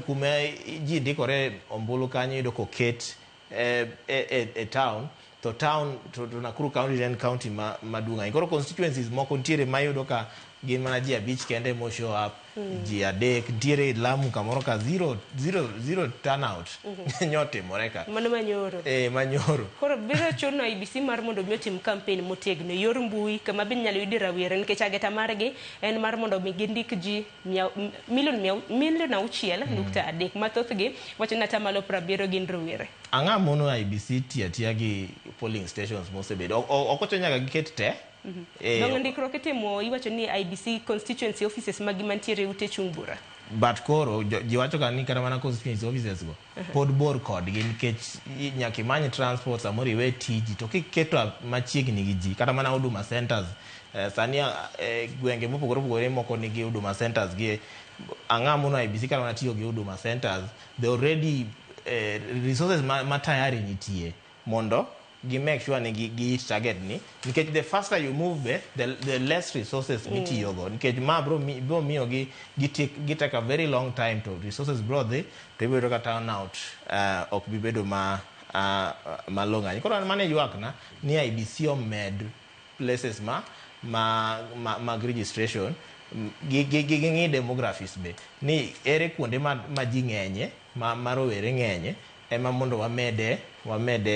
kuma ji ndikore ombulu kanyo iyudo koket e town, to town to Nakuru county en county maduong' ahinya. Koro constituencies moko nitiere ma iyudo ka Gin mana ji 5 kende mo show up. Ji 3 nitiere Lamu kamoro ka 0 0 0 turnout. Nyotimore ka. Mano manyoro. Manyoro. Koro biro chuno IEBC mar mondo mi otim campaign motegno e yor mbui kama bende inyalo yude rawere nikech ageta margi en mar mondo mi gindik ji milion 6.3 ma thothgi wacho ni 70% gin rowere. Ang'a mono IEBC tiyo atiya gi polling stations mosebedo. Ok ochuno nyaka giket te. Donge ndikruok itimo iwacho ni IEBC constituency offices magi mantiere ute chung' bura. But koro ji wacho ka ni kata mana constituency offices go pod bor kodgi nikech nyaka imany transport, samoro iwe tiji to kiketo machiegni gi ji kata mana Huduma centers. Sani gwenge mopogore opogore moko nigi Huduma centers gi ang'a mono IEBC kata mana tiyo gi Huduma centers, they already resources ma tayari nitie mondo gi make sure ni gi hit target ni, nikech the faster you move be the less resources mitiyogo, nikech ma bro miyo gi gi take a very long time to resources bro dhi to ibiro ka turnout ok bi bedo ma malong'o ahinya. Koro mano e ywak na ni IEBC omed places ma mag registration gi ng'i demographics be ni ere kuonde ma ji ng'enye ma rowere ng'enye ema mondo wamede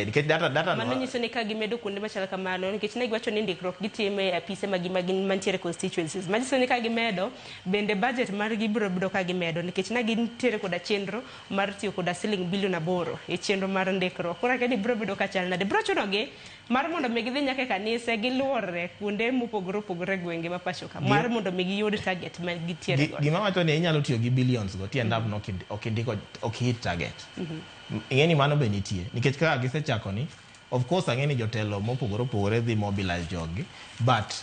nikech data mano nyiso ni ka gimedo kuonde machal kamano, nikech ne giwacho ni ndikruok gitime e apise magi mantiere constituencies, manyiso ni ka gimedo bende budget margi biro bedo ka gimedo, nikech ne gintiere koda chenro mar tiyo koda siling bilion 8 e chenro mar ndikruok. Koro akia ni biro bedo ka chal nade, biro chunogi mar mondo mi gidhi nyaka e kanise giluorre kuonde mopogore opogore e gwenge ma pacho ka mar mondo mi giyud target ma gitiere godo. Gima wacho ni inyalo tiyo gi billions go tiend up ok indiko ok hit target. Ing'e ni mano be nitie nikech kaka gisechako ni of course ang'e ni jotelo mopogore opogore dhi mobilize jogi, but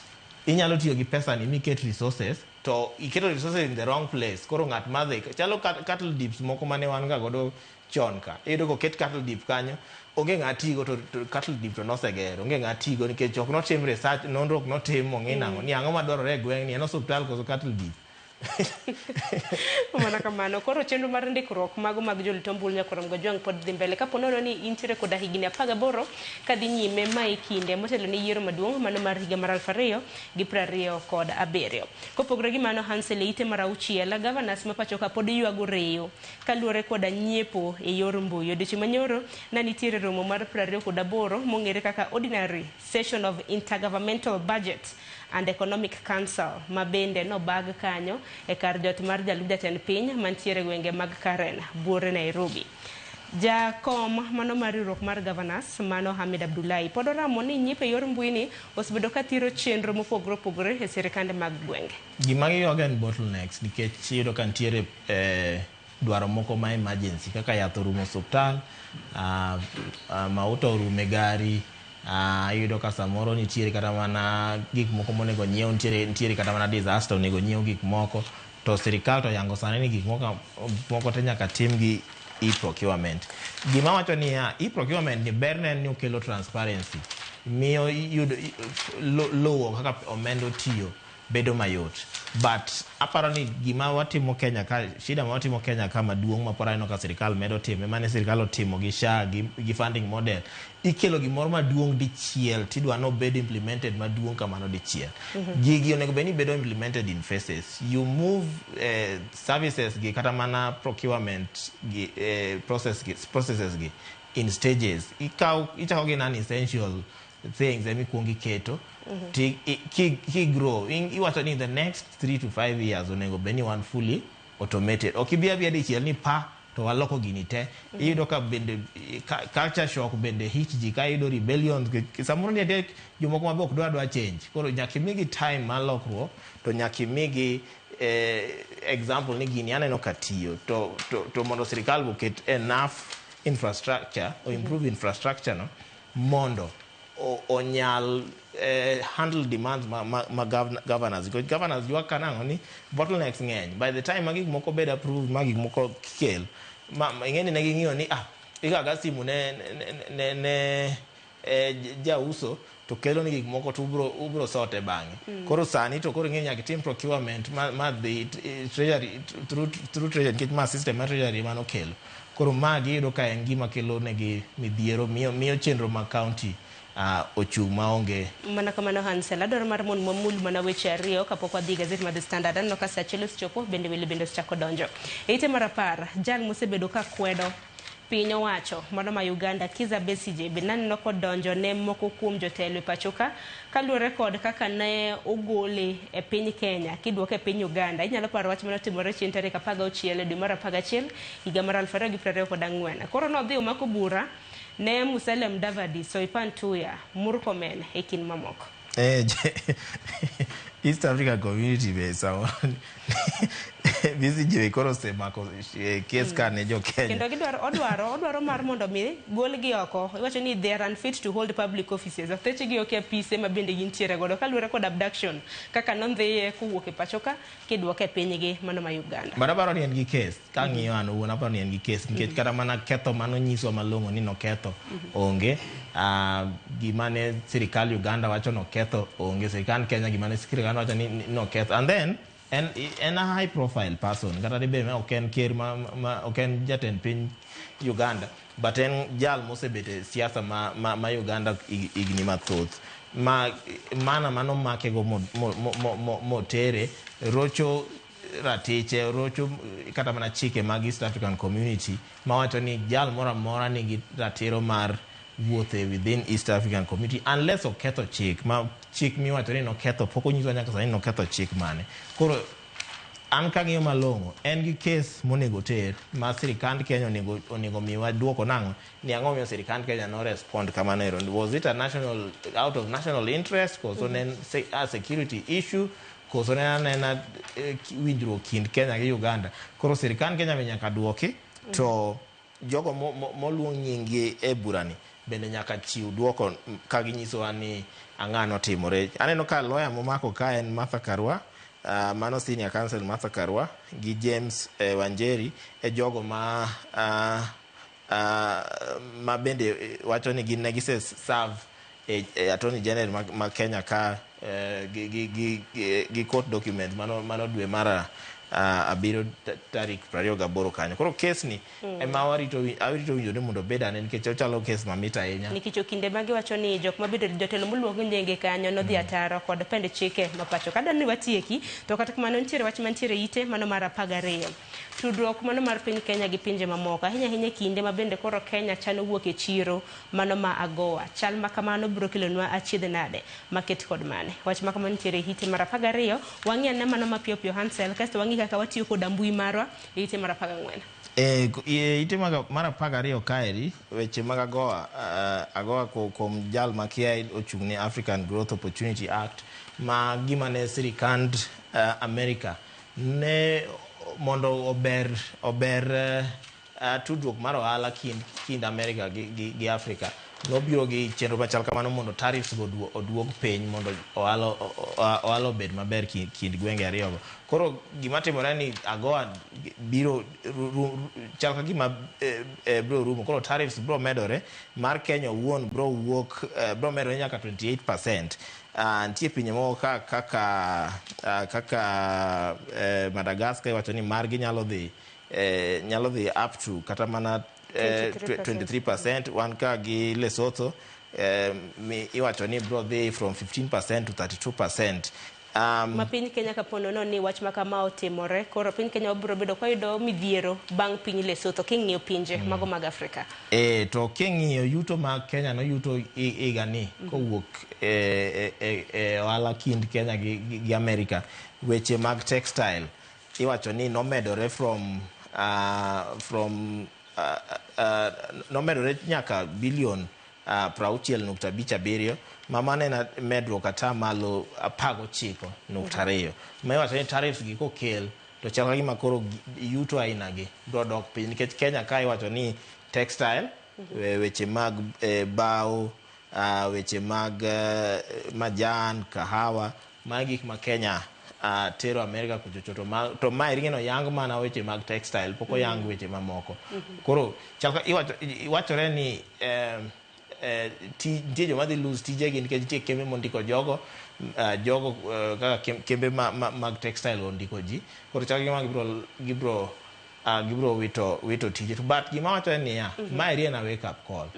inyalo tiyo gi pesa ni miket resources to iketo resources in the wrong place. Koro ng'at madhi chalo cattle dips moko mane wan ga godo chon ka, iyudo koket cattle dip kanyo onge ng'a tigo to cattle dip to nosegero onge ng'a tigo nikech ok notim research, nonro ok notim ong'e nang'o ni ang'o madwarore e gweng' ni en osuptal koso cattle dip. Mana kamano. Koro chenro mar ndikruok mago mag jolit ombulu nyaka Mgojwang' pod dhi mbele. Kapo nono ni intiere koda higni 18 kadhi nyime ma e kinde motelo ne yiero maduong' mano mar higa mar 2027. Kopogore gi mano, Hansel e ite mar 6, governors ma pacho ka pod ywago reyo kaluwore koda nyiepo e yor mbui. Odiochieng' manyoro ne nitiere romo mar 28 mong'ere kaka Ordinary Session of Intergovernmental Budget and Economic Council ma bende nobag kanyo e kar jot mar jalup jatend piny mantiere gwenge mag Karen buore Nairobi. Jakom mano mar riwruok mar governors mano Hamid Abdullahi pod oramo ni nyiepo e yor mbui ni osebedo ka thiro chenro mopogore opogore e sirikande mag gwenge. Gima giywago en bottlenecks nikech iyudo ka nitiere dwaro moko ma emergency kaka yath orumo osuptal, mauta orumo e gari, iyudo ka samoro nitiere kata mana gik moko monego nyiew, nitiere kata mana disaster onego nyiew gik moko, to sirikal to yango sani ni gik moko te nyaka tim gi e-procurement. Gima wacho niya, e-procurement ni berne en ni okelo transparency, miyo iyudo lowo kaka omenda otiyo bedo mayot. But aparo ni gima watimo Kenya ka, shida ma watimo Kenya ka maduong' ma pod aneno ka sirikal medo time, mane sirikal otimo gi SHA gi funding model, ikelo gimoro maduong' dichiel tidwa nobed implemented maduong' kamano dichiel. Gigi onego bed ni bedo implemented in phases. You move services gi kata mana procurement gi processes gi in stages. Ichako gi non-essential things emi kuongo iketo ti grow. Iwacho ni in the next 3 to 5 years onego bed ni wan fully automated. Ok ibi abiya dichiel ni pa to waloko gini te. Iyudo ka bende culture shock bende hit ji, ka iyudo rebellions samoro nitie jomoko ma be ok dwa change. Koro nyaka imigi time mar lokruok to nyaka imigi example ni gini aneno ka tiyo to mondo sirikal oket enough infrastructure or improve infrastructure no mondo onyal handle demands ma governors. Because governors ywak kanang'o ni bottlenecks ng'eny. By the time ma gik moko bed approved ma gik moko kel, ing'e ni ne ging'iyo ni ikaga simu ne jauso to kelo ni gik moko to ubro sote bang'e. Koro sani to koro ing'e nyaka itim procurement ma dhi treasury through treasury nikech ma system mar treasury mano kelo. Koro ma giyudo ka en gima kelo negi midhiero, miyo chenro mag county ochung' maonge. Mana kamano Hansel, adwaro mar mondo wamul mana weche ariyo kapok wadhi e gazet mar The Standard. Aneno ka saa achiel osechopo, bende welo bende osechako donjo. E ite mar 10, jal mosebedo ka kwedo piny owacho mano ma Uganda Kizza Besigye bende naneno kodonjo ne moko kuom jotelo e pacho ka kaluwore kod kaka ne ogole e piny Kenya kiduoke e piny Uganda. Inyalo paro wach mane otimore chieng' tarik 16 e dwe mar 11 higa mar 2024. Koro nodhi omako bura ne Musalia Mudavadi, Soipan Tuya, Murkomen e kind mamoko. East African Community be samoro Besigye be koro osemako kes ka ne jo Kenya. Kendo gidwaro odwaro mar mondo mi golgi oko. Iwacho ni they are unfit to hold public offices. Athechegi ok e apise ma bende gintiere godo kaluwore kod abduction kaka nondhiye kowuok e pacho ka kiduoke e pinygi mano ma Uganda. But aparo ni en gi kes. Kang'iyo an owuon aparo ni en gi kes nikech kata mana ketho manonyiswa malong'o ni noketho onge. Gima ne sirikal Uganda wacho noketho onge. Sirikal Kenya gima ne sirikal wacho ni noketho. And then en a high profile person kata dibed ni ok en ker ma ok en jatend piny Uganda, but en jal mosebet e siasa ma Uganda higni mathoth ma mana manomake go motere rocho ratiche, rocho kata mana chike mag East African Community mawacho ni jal moro amora nigi ratiro mar wuotho within East African Community unless oketho chik ma chik miwacho ni noketho pok onyiswa nyaka sani noketho chik mane. Koro an kang'iyo malong'o, en gi kes monego ter ma sirikand Kenya onego miwa duoko nang'o ni ang'o miyo sirikand Kenya no respond kamano ero. Was it a national out of national interest koso ne en a security issue koso ne anena winjruok kind Kenya gi Uganda? Koro sirikand Kenya be nyaka duoki to jogo moluong nying-gi e burani bende nyaka chiw duoko ka ginyisowa ni ang'o notimore. Aneno ka lawyer momako ka en Martha Karua, mano senior counsel Martha Karua gi James Wanjeri e jogo ma bende wacho ni gin ne gise serve e attorney general ma Kenya ka gi court document mano dwe mar 7 tarik 28 kanyo. Koro kes ni ema arito winjo ni mondo obed ane nikech ochalo kes mamit ahinya. Nikech okinde magiwacho ni jok mabedo jotelo moluong nyinge kanyo nodhi ataro kod pend chike ma pacho. Kadwa ni watieki, to kata kamano nitiere wach mantiere ite mano mar 12. Tudruok mano mar piny Kenya gi pinje mamoko, ahinya ahinya e kinde ma bende koro Kenya chano wuok e chiro mano ma AGOA. Chal ma kamano biro kelonwa achiedh nade maket kod mane. Wach ma kamano nitiere e ite mar 12. Wang'i ane mano mapiyo piyo Hansel, kasto wang'i kaka watiyo kod mbui marwa e ite mar 14. E ite mar 12 kaeri, weche mag AGOA, AGOA kuom jal makia ochung' ne African Growth Opportunity Act, ma gima ne sirikand America ne mondo ober tudruok mar ohala kind America gi Africa, nobiro gi chenro machal kamano mondo tariffs go oduog piny mondo ohala obed maber kind gwenge ariyogo. Koro gima timore ni AGOA biro chal ka gima biro rumo. Koro tariffs biro medore mar Kenya owuon biro wuok biro medore nyaka 28%. Nitie pinje moko kaka Madagascar, iwacho ni margi nyalo dhi up to kata mana 23%. 23%. Wan ka gi Lesotho iwacho ni biro dhi from 15% to 32%. Ma piny Kenya kapo nono ni wach ma kama otimore, koro piny Kenya wabiro bedo kwayudo midhiero bang' piny Lesotho king'iyo pinje mago mag Afrika. To king'iyo yuto ma Kenya noyuto higa ni kowuok e ohala kind Kenya gi America, weche mag textile iwacho ni nomedore from nomedore nyaka bilion 60.57, ma mano en medruok 19.2%. Ma iwacho ni tariffs gi kokel to chal ka gima koro yuto aina gi biro dok piny nikech Kenya ka iwacho ni textile, weche mag bao, weche mag majan, kahawa, magi gik ma Kenya tero Amerika kuchocho. To maeri ng'eno yang mana weche mag textile, pok oyang weche mamoko. Koro chal ka iwachore ni nitie joma dhi lose tijegi nikech nitie kembe mondiko jogo kaka kembe mag textile ondiko ji. Koro chal ka gima gibiro Gibiro wito tije. But gima wacho en niya, mae en a wake up call.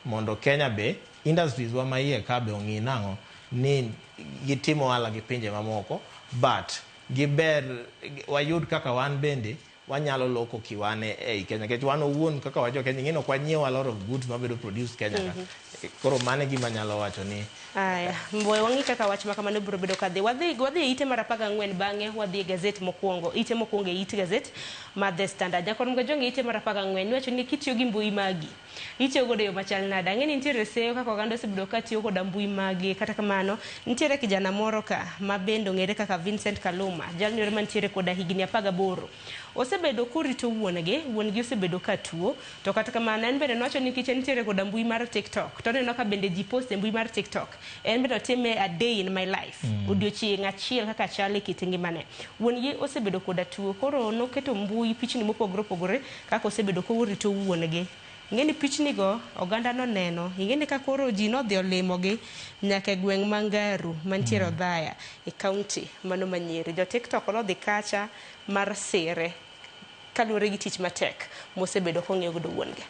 Mondo Kenya be industries wa ma iye ka be ong'i nang'o ni gitimo ohala gi pinje mamoko, but giber wayud kaka wan bende wanyalo loko kiwane ei Kenya, nikech wan owuon kaka wajo Kenya ing'e ni ok wanyiew a lot of goods mabedo produced Kenya ka. Koro mano e gima anyalo wacho ni. Aya, mboe wang'i kaka wach ma kamano biro bedo kadhi. Wadhi e ite mar 14, bang'e wadhi e gazet mokwongo. Ite mokwongo e it gazet mar The Standard. Jakor Mgajwang' e ite mar 14 iwacho ni kitiyo gi mbui magi, itiyo godo e yo machal nade? Ang'e ni nitiere seyo kaka oganda osebedo ka tiyo koda mbui magi. Kata kamano, nitiere kijana moro ka ma bende ong'ere kaka Vincent Kaluma, jalno ero mantiere koda higni 18. Osebedo korito wuon-gi, wuon-gi osebedo ka tuo, to kata kamano en bende nowacho ni nikech entiere koda mbui mar TikTok, to oneno ka bende ji post e mbui mar TikTok. En bende otime a day in my life, odiochieng' achiel kaka chal e kit ngimane. Wuon-gi osebedo koda tuo, koro noketo mbui pichni mopogore opogore kaka osebedo korito wuon-gi. Ing'e ni pichni go oganda noneno, ing'e ni ka koro ji nodhi olimogi nyaka e gweng' ma Ngaru mantiere Othaya e kaunti mano ma Nyeri. Jo TikTok nodhi kacha mar sire kaluwore gi tich matek mosebedo kong'iyo godo wuon-gi.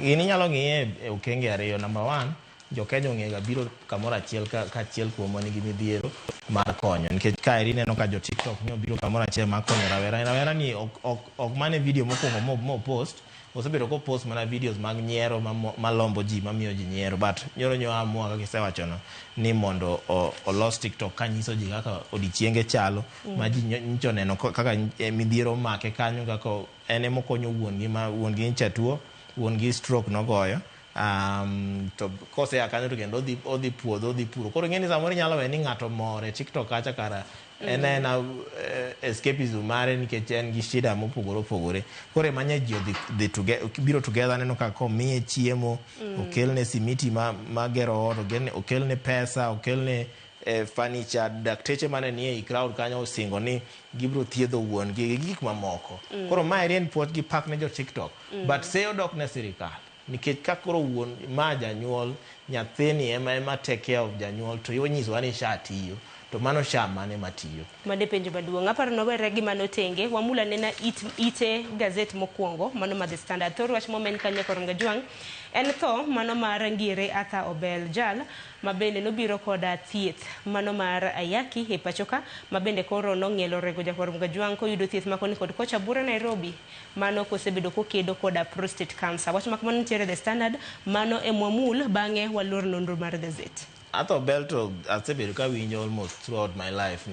Gini inyalo ng'iye e okenge ariyo. Number one, jo Kenya ong'ega biro kamoro achiel ka achiel kuomwa nigi midhiero mar konyo. Nikech kaeri ineno ka jo TikTok ni obiro kamoro achiel mar konyo rawera. Rawera ni ok mane video mokwongo mo post, osebedo ko post mana videos mag nyiero malombo ji, mamiyo ji nyiero. But nyoro nyo amua kaka isewachono ni mondo olos TikTok kanyiso ji kaka odiechienge chalo, ma ji nyicho neno kaka midhiero omake kanyo, kaka en emokonyo wuon gi ma wuon gi nyicha tuo, wuon gi stroke nogoyo. To kosea kanyo to kendo odhi puodho, odhi puro. Koro ing'e ni samoro inyalo we ni ng'ato mor e TikTok kacha kara en ena escapism mare nikech en gi shida mopogore opogore. Koro ema nya ji odhi dhi biro together, aneno ka komiye chiemo, okelne simiti ma gero ot, okelne pesa, okelne furniture, dakteche mane nie ei crowd kanyo osingo ni gibiro thiedho wuon gi gi gik mamoko. Koro mae en puoch gi pak ne jo TikTok. But seyo dok ne sirikal. Nikech ka koro wuon ma janyuol, nyathini ema take care of janyuol, to onyisowa ni SHA tiyo. To mano SHA mane matiyo? Mano e penjo maduong'. Aparo nowere gi mano tenge. Wamula nena ite gazet mokwongo, mano mar The Standard. Thor wach momen kanyo kor Ngajwang' en tho mano mar Ngire Arthur Obel Jal, ma bende nobiro koda thieth mano mar ayaki e pacho ka, ma bende koro nong'ielo rego jakwar Mgajwang' koyudo thieth makoni kod kocha bura Nairobi, mano kosebedo kokedo koda prostate cancer. Wach ma kamano nitiere The Standard, mano e mwamul, bang'e walor nonro mar gazet. Arthur Obel to asebedo kawinjo almost throughout my life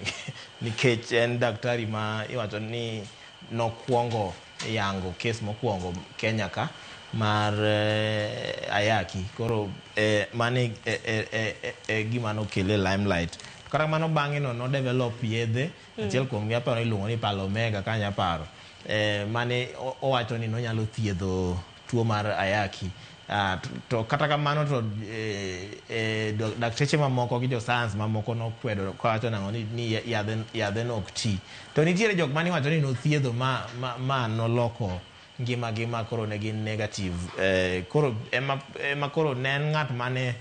nikech en daktari ma iwacho ni nokwongo yango kes mokwongo Kenya ka mar ayaki. Koro mano e gima nokele limelight. To kata kamano bang'e no no develop yedhe, achiel kuom gi aparo iluongo ni Palomega kanya paro. Mane owacho ni nonyalo thiedho tuo mar ayaki. To kata kamano to dakteche mamoko gi jo science mamoko nokwedo kawacho nang'o ni yadhe no ok ti. To nitiere jok mane iwacho ni nothiedho ma noloko ngima gi ma koro ne gin negative. Koro ema koro ne en ng'at mane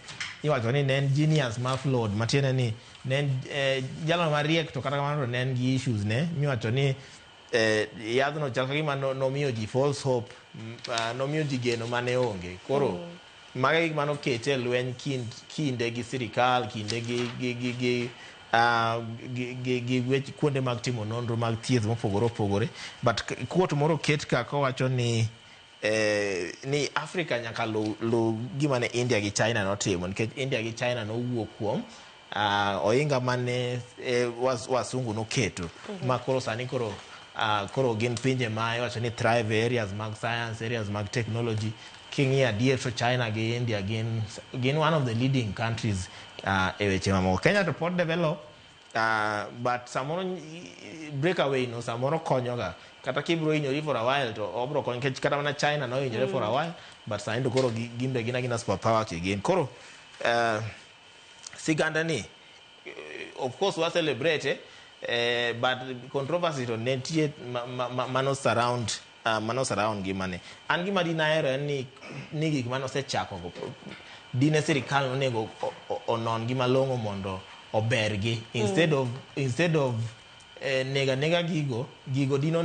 iwacho ni ne en genius ma flawed, matiende ni ne en jalno mariek, to kata kamano to ne en gi issues ne miwacho ni yadhno chal ka gima nomiyo ji false hope, nomiyo ji geno mane onge. Koro mago e gik manokete e lweny kinde gi sirikal, kinde gi wech kuonde mag timo nonro mag thieth mopogore opogore. But quote moro oket ka kowacho ni Africa nyaka lu gima ne India gi China notimo, nikech India gi China nowuok kuom ohinga mane wasungu noketo, ma koro sani koro gin pinje ma iwacho ni thrive areas mag science, areas mag technology. King'iyo adier to China gi India gin one of the leading countries e weche mamoko. Kenya to pod develop, but samoro breakaway no samoro konyoga. Kata kibiro hinyori for a while to obro konyo, nikech kata mana China nohinyore for a while, but sani to koro gin be gin agina super power again. Koro siganda ni of course wa celebrate, but controversy to nitie mano surround ngimane. An gima dinahero en ni gik mane osechako go dine sirikal onego onon gi malong'o mondo obergi instead of Nega nega gigo gigo dino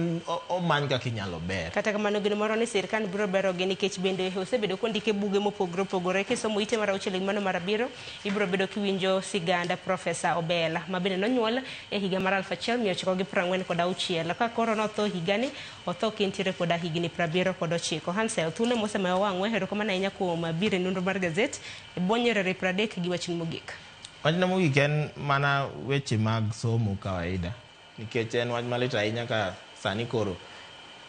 omany kaka inyalo ber. Kata kamano, geno moro ni sirkal biro berogi nikech bende osebedo kondike buge mopogore opogore. Kisomo ite mar 6 gi mano mar 7, ibiro bedo kiwinjo siganda Profesa Obela ma bende nonyuol e higa mar 1946. Ka koro notho higani, otho kintiere koda higni 79. Hansel, thuolo mosemayo wang'we, erokamano ahinya kuom biro e nonro mar gazet e bwo nyiriri 30 gi wachni mogik. Wachna mogik en mana weche mag somo kawaida, nikech en wach malit ahinya ka sani koro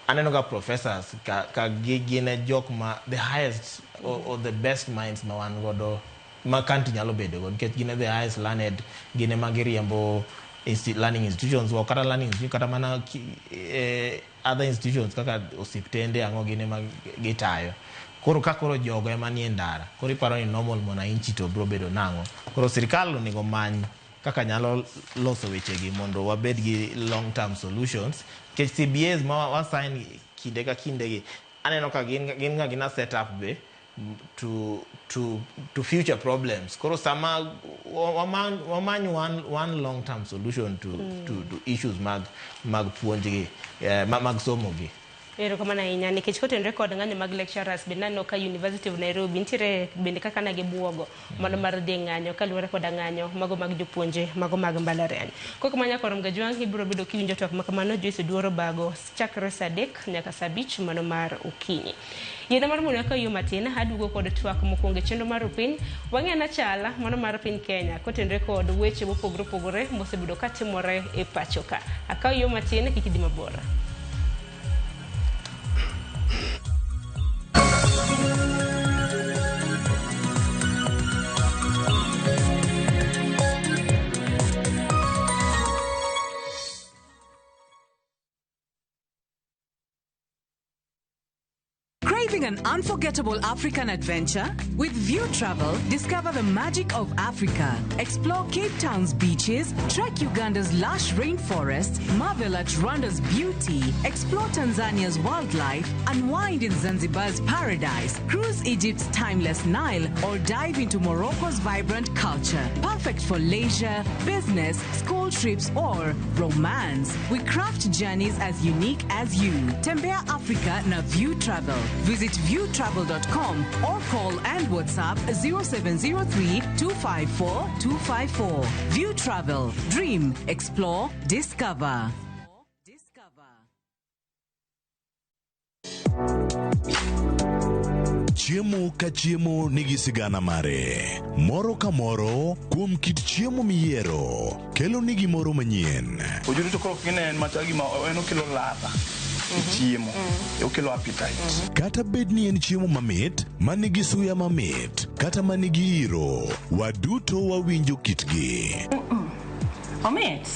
aneno ka professors ka gin e jok ma the highest or the best minds ma wan godo ma country nyalo bedo go, nikech gin e the highest learned, gin ema giriembo learning institutions wa, kata learning institution, kata mana other institutions kaka osiptende ang'o, gin ema gitayo. Koro ka koro jogo ema nie ndara, koro iparo ni normal mwananchi to biro bedo nang'o? Koro sirikal onego many kaka nyalo loso wechegi mondo wabed gi long term solutions, nikech CBAs ma wa sign kinde ka kinde gi aneno ka gin ga gina set up be to future problems. Koro sama wamany one long term solution to issues mag puonjgi, mag somo gi. Erokamano ahinya nikech kotenore kod ng'anyo mag lecturers, bende naneno ka University of Nairobi nitiere bende kaka ne gibuogo mano mar dhi ng'anyo kaluwore koda ng'anyo mago mag jopuonje mago mag mbalariany. Kok manya korom gajwang' ibiro bedo kiwinjo twak makamano Joyce Oduor Bago chakre saa 3 nyaka saa 5 mano mar okinyi. Yiena mar mondo ka yo matin aduogo kod twak mokwongo e chenro mar piny wang'e na chala mano mar piny Kenya kotenore kod weche mopogore opogore mosebedo katimore e pacho ka. Akaw yo matin, kik idhi mabor. Craving an unforgettable African adventure? With View Travel, discover the magic of Africa. Explore Cape Town's beaches, trek Uganda's lush rainforests, marvel at Rwanda's beauty, explore Tanzania's wildlife, unwind in Zanzibar's paradise, cruise Egypt's timeless Nile, or dive into Morocco's vibrant culture. Perfect for leisure, business, school trips, or romance. We craft journeys as unique as you. Tembea Africa na View Travel. Visit viewtravel.com or call and WhatsApp 0703 254 254. View Travel. Dream, explore, discover. Chiemo ka chiemo nigi sigana mare. Moro ka moro kuom kit chiemo miyiero kelo ni gimoro manyien. Ojudo to koro gine en machal gima en okelo ladha e chiemo, okelo appetite. Kata bed ni en chiemo mamit, manigi suya mamit, kata manigi iro, waduto wawinjo kitgi. Omit.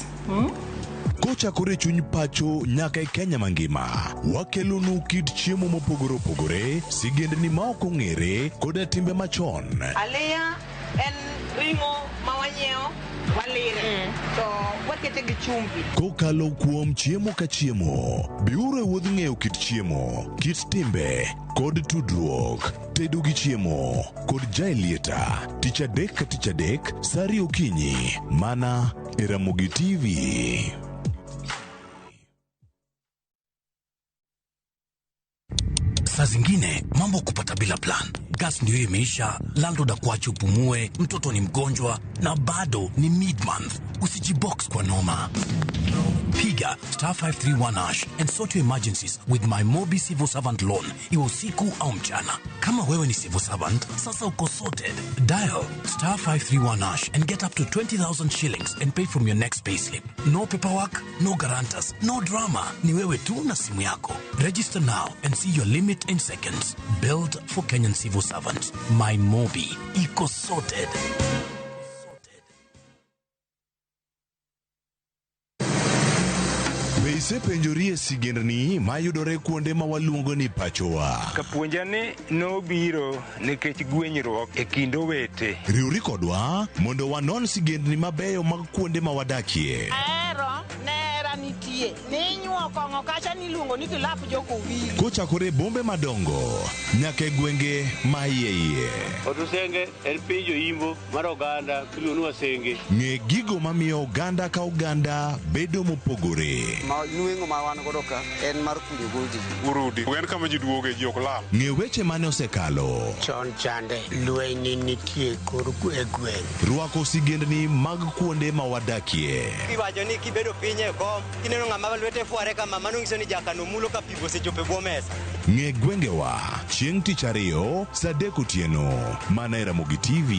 Kochakore e chuny pacho nyaka e Kenya mangima, wakelonu kit chiemo mopogore opogore, sigendni ma ok ong'ere, koda timbe machon. Aliya en ring'o ma wanyiewo, walire to wakete gi chumbi. Kokalo kuom chiemo ka chiemo, biuru e wuodh ng'eyo kit chiemo, kit timbe, kod tudruok. Tedo gi chiemo kod Jaelieta, tich adek ka tich adek, saa 2 okinyi, mana e Ramogi TV. Saa zingine mambo kupata bila plan. Gas ndio imeisha, landlord akuache upumue, mtoto ni mgonjwa na bado ni mid-month. Usijibox kwa noma. Piga star 531 hash and sort your emergencies with my Mobi Civil Servant Loan, iwe usiku au mchana. Kama wewe ni civil servant, sasa uko sorted. Dial star 531 hash and get up to 20,000 shillings and pay from your next payslip. No paperwork, no guarantors, no drama. Ni wewe tu na simu yako. Register now and see your limit in seconds. Built for Kenyan civil servants. My Mobi. Iko sorted. Be isepenjorie sigendni mayudore kuonde ma waluongo ni pachowa? Kapuonja ni nobiro nikech gwenyruok e kind owete. Riwri kodwa mondo wanon sigendni mabeyo mag kuonde ma wadakie. Ahero ne hera nitie. nitie. Ninyuo kong'o kacha niluongo ni kilap jokowili. Kochakore e bombe madongo nyaka e gwenge ma iye iye. Otusenge en piny joimbo mar oganda miluongo ni Wasenge. Ng'e gigo mamiyo oganda ka oganda bedo mopogore. Ma nweng'o ma wan godo ka en mar kunyo goldi. Urudi. En kama ji duoge ji ok lal. Ng'e weche mane osekalo. Chon chande lweny nitie kor e gweng'. Rwako sigendni mag kuonde ma wadakie. Iwacho ni kibedo piny e kom, kineno ng'ama lwete fware kama, mano nyiso ni jakano mulo ka pi osechopo e bwo mesa. Ng'e gwengewa chieng' tich ariyo saa 3 otieno mana e Ramogi TV.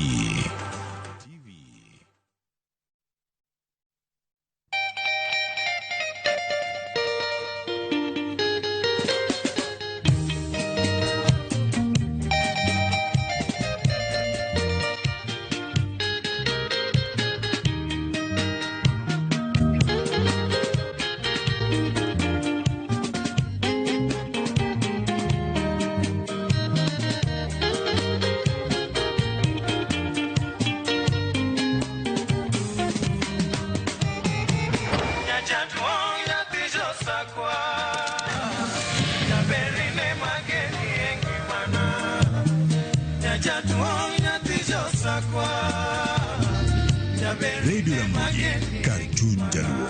Radio Ramogi, kar chuny jaluo.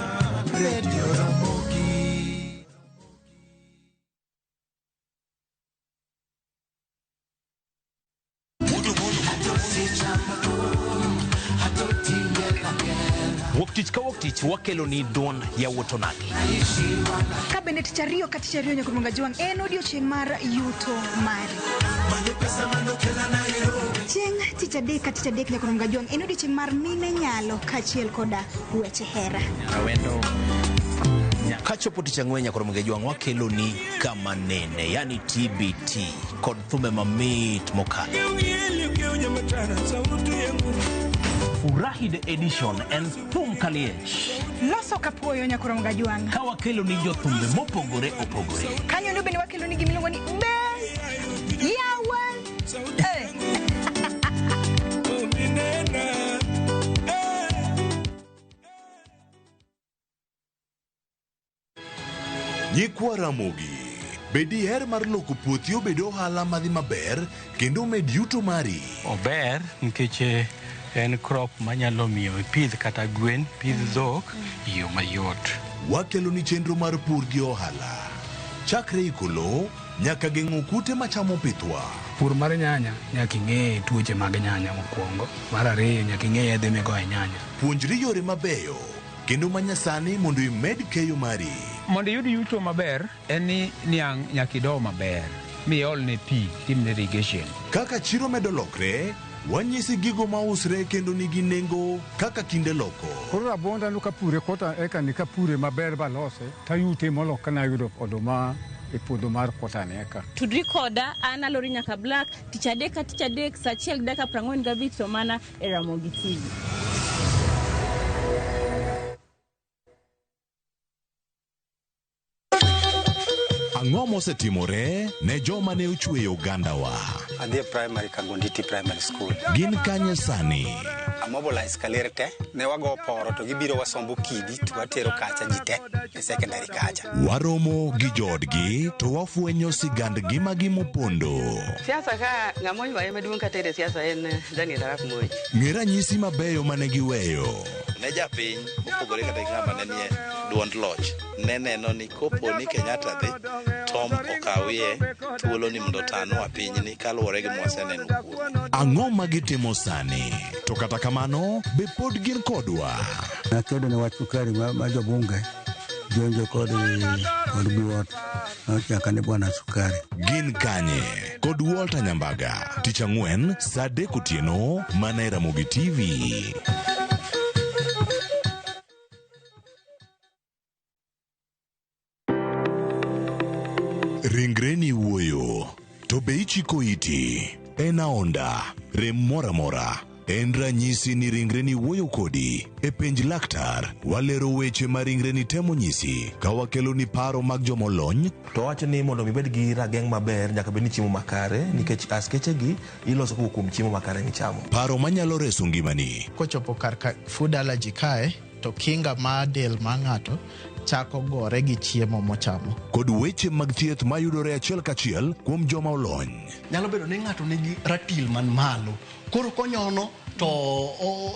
Radio Ramogi. Wuok tich ka wuok tich wakelo ni duond yawuot onagi. Ka bende tich ariyo ka tich ariyo nyaka Jwang' en odiochieng' mar yuto mari. Chieng' tich adek ka tich adek nyaka Jwang' en odiochieng' mar mine nyalo kaachiel koda weche hera. Kachopo tich ang'wen nyaka Jwang' wakelo ni kama nene, yani TBT kod thumbe mamit mokalo. Furahi the edition en thum kaliech. Loso kapuoyo nyaka Jwang'. Ka wakelo ni jothumbe mopogore opogore. Kanyo ndo bende wakelo ni gimiluongo ni Best Yawa. Nyikwa Ramogi, be diher mar loko puothi obed ohala madhi maber kendo med yuto mari? Ober nikech en crop manyalo miyo ipidh kata gwen, pidh dhok e yo mayot. Wakelo ni chenro mar pur gi ohala. Chakre iko lowo nyaka geng'o kute machamo pithwa. Pur mar nyanya nyaka ing'e tuoche mag nyanya mokwongo. Mar ariyo nyaka ing'e yedhe migoyo e nyanya. Puonjri yore mabeyo kendo manyasani mondo imed keyo mari. Mondo iyud yuto maber en ni niang' nyaka ido maber miolne pi timne irrigation. Kaka chiro medo lokre, wanyisi gigo mausre kendo nigi nengo kaka kinde loko. Koro rabonda no kapure kota eka ni kapure maber balose tayute molo kana yudo oduma e puodho mar kota ni eka. Tudri koda an Alori Nyaka Black tich adek ka tich adek saa 1:45 to mana e Ramogi TV. Ang'o mosetimore ne joma ne ochweyo ogandawa? Adhi e primary Kagonditi Primary School. Gin kanye sani? Amobilize kaler te, ne wago poro to gibiro wasombo kidi to watero kacha ji te e secondary kacha. Waromo gi joodgi to wafwenyo sigand ngimagi mopondo. Siasa ka ng'ama oywaye maduong' katere siasa en Daniel Arap Moi. Ng'e ranyisi mabeyo mane giweyo. Ne japiny mopogore kata gi ng'ama ne nie duond loch ne neno ni kopo ni Kenyatta dhi Tom okawie thuolo ni mondo otanwa pinyni kaluwore gi mwaseneno kuome. Ang'o ma gitimo sani? To kata kamano, be pod gin kodwa? Nakedo ne wach sukari ma jobunge jonjo kod buot nochaka ne bwana sukari. Gin kanye? Kod Walter Nyambaga, tich ang'wen saa 3 otieno mana e Ramogi TV. Ringreni wuoyo, to be ichiko iti? En aonda, rem moro amora. En ranyisi ni ringreni wuoyo kodi. E penj laktar, walero weche ma ringreni temo nyisi ka wakelo ni paro mag jomolony. To wacho ni mondo ibed gi rageng' maber nyaka bed ni chiemo makare nikech askechegi iloso kowuok kuom chiemo makare michamo. Paro manyalo reso ngimani. Kochopo kar ka food allergy kae, To kinga mar del mar ng'ato chako gore gi chiemo mochamo. Kod weche mag thieth mayudore achiel kachiel kuom joma olony. Nyalo bedo ni ng'ato nigi ratil man malo. Koro konyono to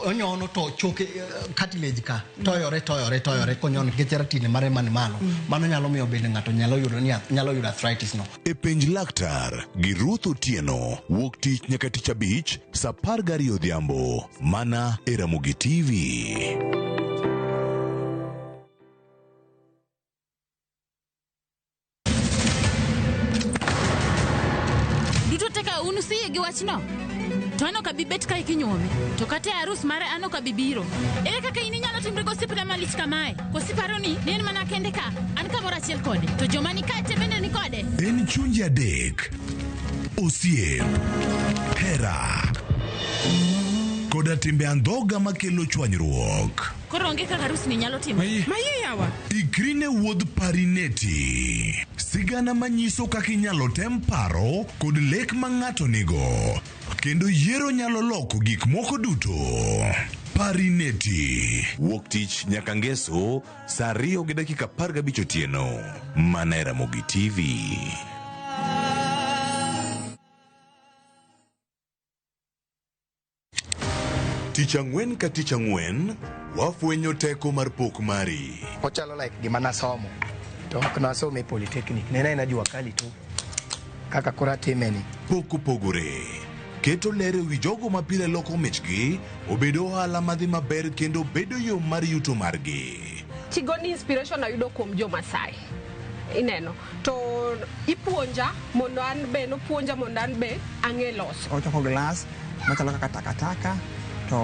onyono to choke cartilage ka toyore toyore toyore konyono nikech ratil mare man malo. Mano nyalo miyo bende ng'ato nyalo yudo ni nyalo yudo arthritis no. E Penj Laktar gi Ruth Otieno wuok tich nyaka tich abich saa 12 odhiambo mana e Ramogi TV. Duto te ka un usiyie gi wachno? To an ok abi bet kae kinyuome. To kata e arus mare an ok abi biro. Ere kaka in inyalo timri gosiepna malich kamae? Koso iparo ni ne en mana kende ka? An kamoro achiel kode. To joma ni kae te bende ni kode? En chunje adek, osiep, hera, koda timbe andhoga makelo chwanyruok. Koro onge kaka arusni nyalo timore. Maye yawa. Ikri ne wuodh Parineti. Sigana manyiso kaka inyalo tem paro kod lek ma ng'ato nigo. Kendo yiero nyalo loko gik moko duto. Parineti. Wuok tich nyaka ngeso saa 2:15 otieno. Mana e Ramogi TV. Tich ang'wen ka tich ang'wen, wafwenyo teko mar pok mari. Ochalo like gima nasomo to ok nasomo e polytechnic ne en aena jua kali tu kaka koro atime ni. Pok opogore. Keto ler e wi jogo ma pile loko michgi obedo ohala madhi maber kendo bedo yo mar yuto margi. Tigoni inspiration ayudo kuom jo Masai. Ineno to ipuonja mondo an be nopuonja mondo an be ang'e loso. Ochoko glass machalo kaka takataka to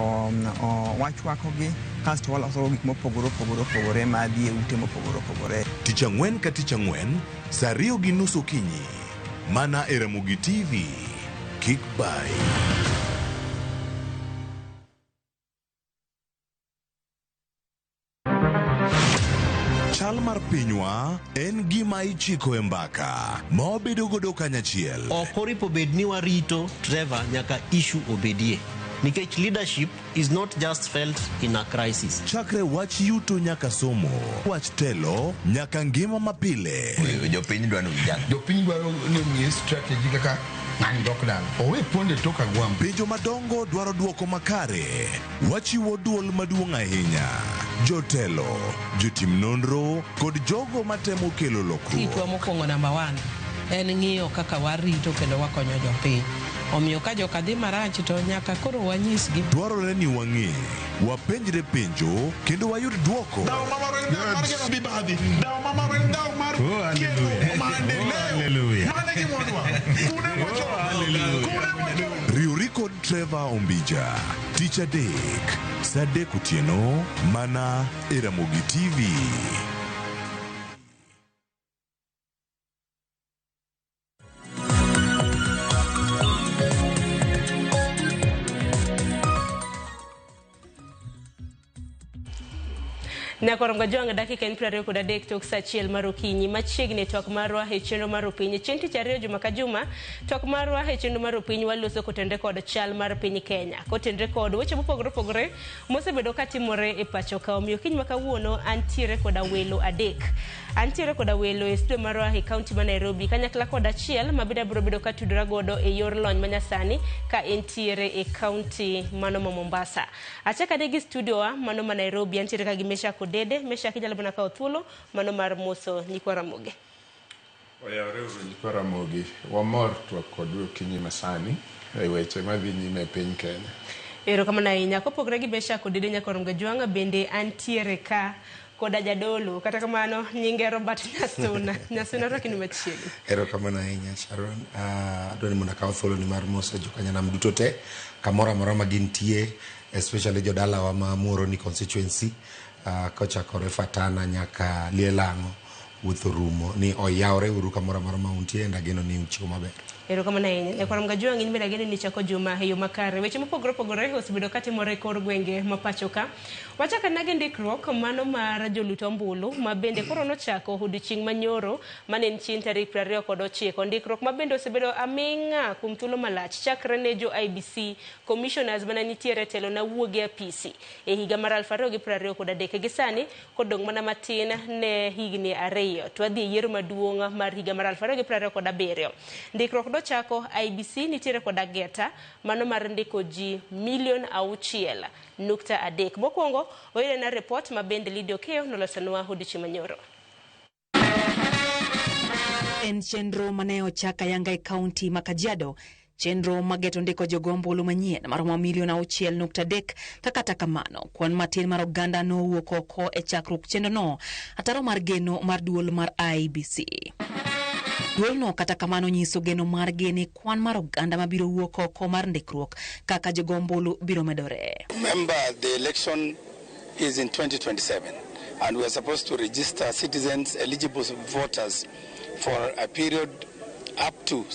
wachwakogi kasto waloso gik mopogore opogore opogore madhi e ute mopogore opogore. Tich ang'wen ka tich ang'wen saa 2:30 okinyi mana e Ramogi TV. Kik bai. Chal mar pinywa en gima ichiko e mbaka ma wabedo godo kanyachiel. Ok oripo bed ni warito Trevor nyaka issue obedie. Nikech leadership is not just felt in a crisis. Chakre wach yuto nyaka somo, wach telo nyaka ngima mapile. Jopiny dwaro vijana. Jopiny dwaro ni omiye strategy kaka ng'ani dok dala. Owe ponde tok agwambo. Penjo madongo dwaro dwoko makare. Wachiwo duol maduong' ahinya. Jotelo, jotim nonro kod jogo matemo kelo lokruok. Tijwa mokwongo namba 1 en ng'iyo kaka warito kendo wakonyo jopiny. Omiyo ka joka dhi marach to nyaka koro wanyisgi. Dwarore ni wang'e, wapenjre penjo kendo wayud dwoko. Riwri kod Trevor Ombija tich adek saa 3 otieno mana e Ramogi TV. Nyakorom Gajwang' dakika en 23 tok saa 1 mar okinyi machiegni twak marwa e chenro mar opiny chieng' tich ariyo juma ka juma twak marwa e chenro mar opiny waloso kotenre kod chal mar piny Kenya kotenre kod weche mopogore opogore mosebedo katimore e pacho ka. Omiyo kiny ma kawuono antiere koda welo adek. Antiere koda welo e studio marwa e kaunti ma Nairobi kanyakla kod achiel ma bende abiro bedo katudora godo e yor lony manyasani ka entiere e kaunti mano ma Mombasa. Achakane gi studio wa mano ma Nairobi antiere ka gi Meshack Odede. Meshack inyalo mana kawo thuolo mano mar moso nyikwa Ramogi. Oyawre uru nyikwa Ramogi, wamor twak kodu okinyi masani e weche madhi nyime e piny Kenya. Erokamano ahinya. Kopogore gi Meshack Odede Nyakorom Gajwang' bende antiere ka koda jadolo. Kata kamano nyinge Robert Nyasuna. Nyasuna rwakni machiegni. Erokamano ahinya Sharon. Adwaro ni mondo akaw thuolo ni mar moso jokanyanam duto te kamoro amora ma gintie, especially jodalawa ma Muhoroni constituency, kochakore Fatana nyaka Lielang'o wuoth orumo ni oyawre uru kamoro amora ma untie, and ageno ni uchiew maber. Erokamano ahinya. Nyakwar Mgajwang' in bende ageno ni ichako juma e yo makare. Weche mopogore opogore osebedo katimore e kor gwenge ma pacho ka. Wachako anena gi ndikruok mano mar jolut ombulu ma bende koro nochako odiochieng' manyoro mane en chieng' tarik 29. Ndikruok ma bende osebedo aming'a kuom thuolo malach chakre ne jo IEBC commissioners mane nitiere e telo nawuog e apisi e higa mar 2023. Gi sani kodong' mana matin ne higni 2 to wadhi e yiero maduong' mar higa mar 2027. Ndikruok dochako IEBC nitiere kod ageta mano mar ndiko ji milion 6.3. Mokwongo oyudo na report ma bende Lydia Okeyo nolosonwa odiochieng' manyoro. En chenro mane ochak ayanga e kaunti ma Kajiado, chenro mageto ndiko jogo ombulu manyien maromo milion 6.3. Ka kata kamano kwan matin mar oganda nowuok oko e chakruok chenrono, ataro mar geno mar duol mar IEBC. Duolno kata kamano nyiso geno margi ni kwan mar oganda mabiro wuok oko mar ndikruok kaka jogo ombulu biro medore. Remember, the election is in 2027 and we are supposed to register citizens, eligible voters for a period up to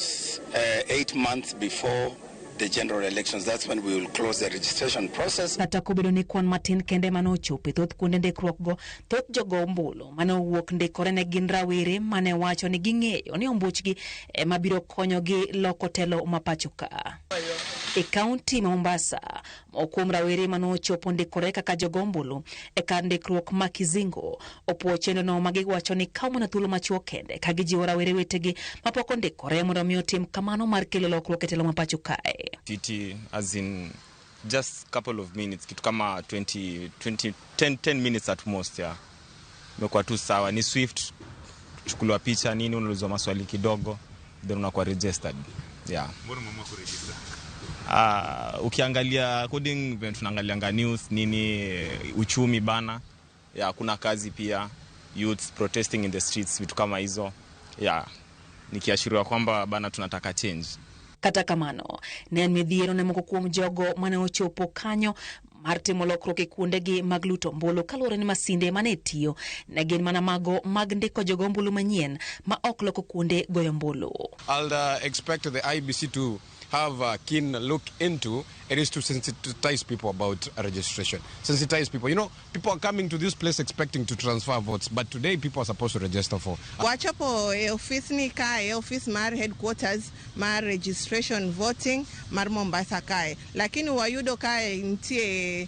8 months before the general elections. That's when we will close the registration process. Kata kobedo ni kwan matin kende mane ochopo e thoth kuonde ndikruok go, thoth jogo ombulu mane owuok ndikore ne gin rawere mane wacho ni ging'eyo ni ombuchgi ema biro konyogi loko telo ma pacho ka. E kaunti ma Mombasa, moko kuom rawere mane ochopo ndikore kaka jogo ombulu e kar ndikruok ma Kizingo opuo chenrono ma giwacho ni kawo mana thuolo machuok kende ka gijiwo rawere wetegi mapok ondikore mondo mi otim kamano mar kelo lokruok e telo ma pacho kae. Titi, as in just couple of minutes, kitu kama 20, 20, 10, 10 minutes at most, yeah. Imekuwa tu sawa, ni swift, chukuliwa picha nini, unaulizwa maswali kidogo, then unakuwa registered. Yeah. Mbona umeamua kuregister? Ukiangalia according when tunaangalianga news nini, uchumi bana, yeah, kuna kazi pia, youths protesting in the streets, vitu kama hizo. Yeah, nikiashiria kwamba bana tunataka change. Kata kamano, ne en midhiero ne moko kuom jogo mane ochopo kanyo mar timo lokruok e kuondegi mag luto ombulu kaluwore ni masinde mane tiyo ne gin mana mago mag ndiko jogo ombulu manyien ma ok loko kuonde goyo ombulu. I'll expect the IEBC to have a keen look into it is to sensitize people about registration. Sensitize people. You know, people are coming to this place expecting to transfer votes, but today people are supposed to register for. Wachopo e ofis ni kae, e ofis mar headquarters mar registration voting mar Mombasa kae. Lakini wayudo kae nitie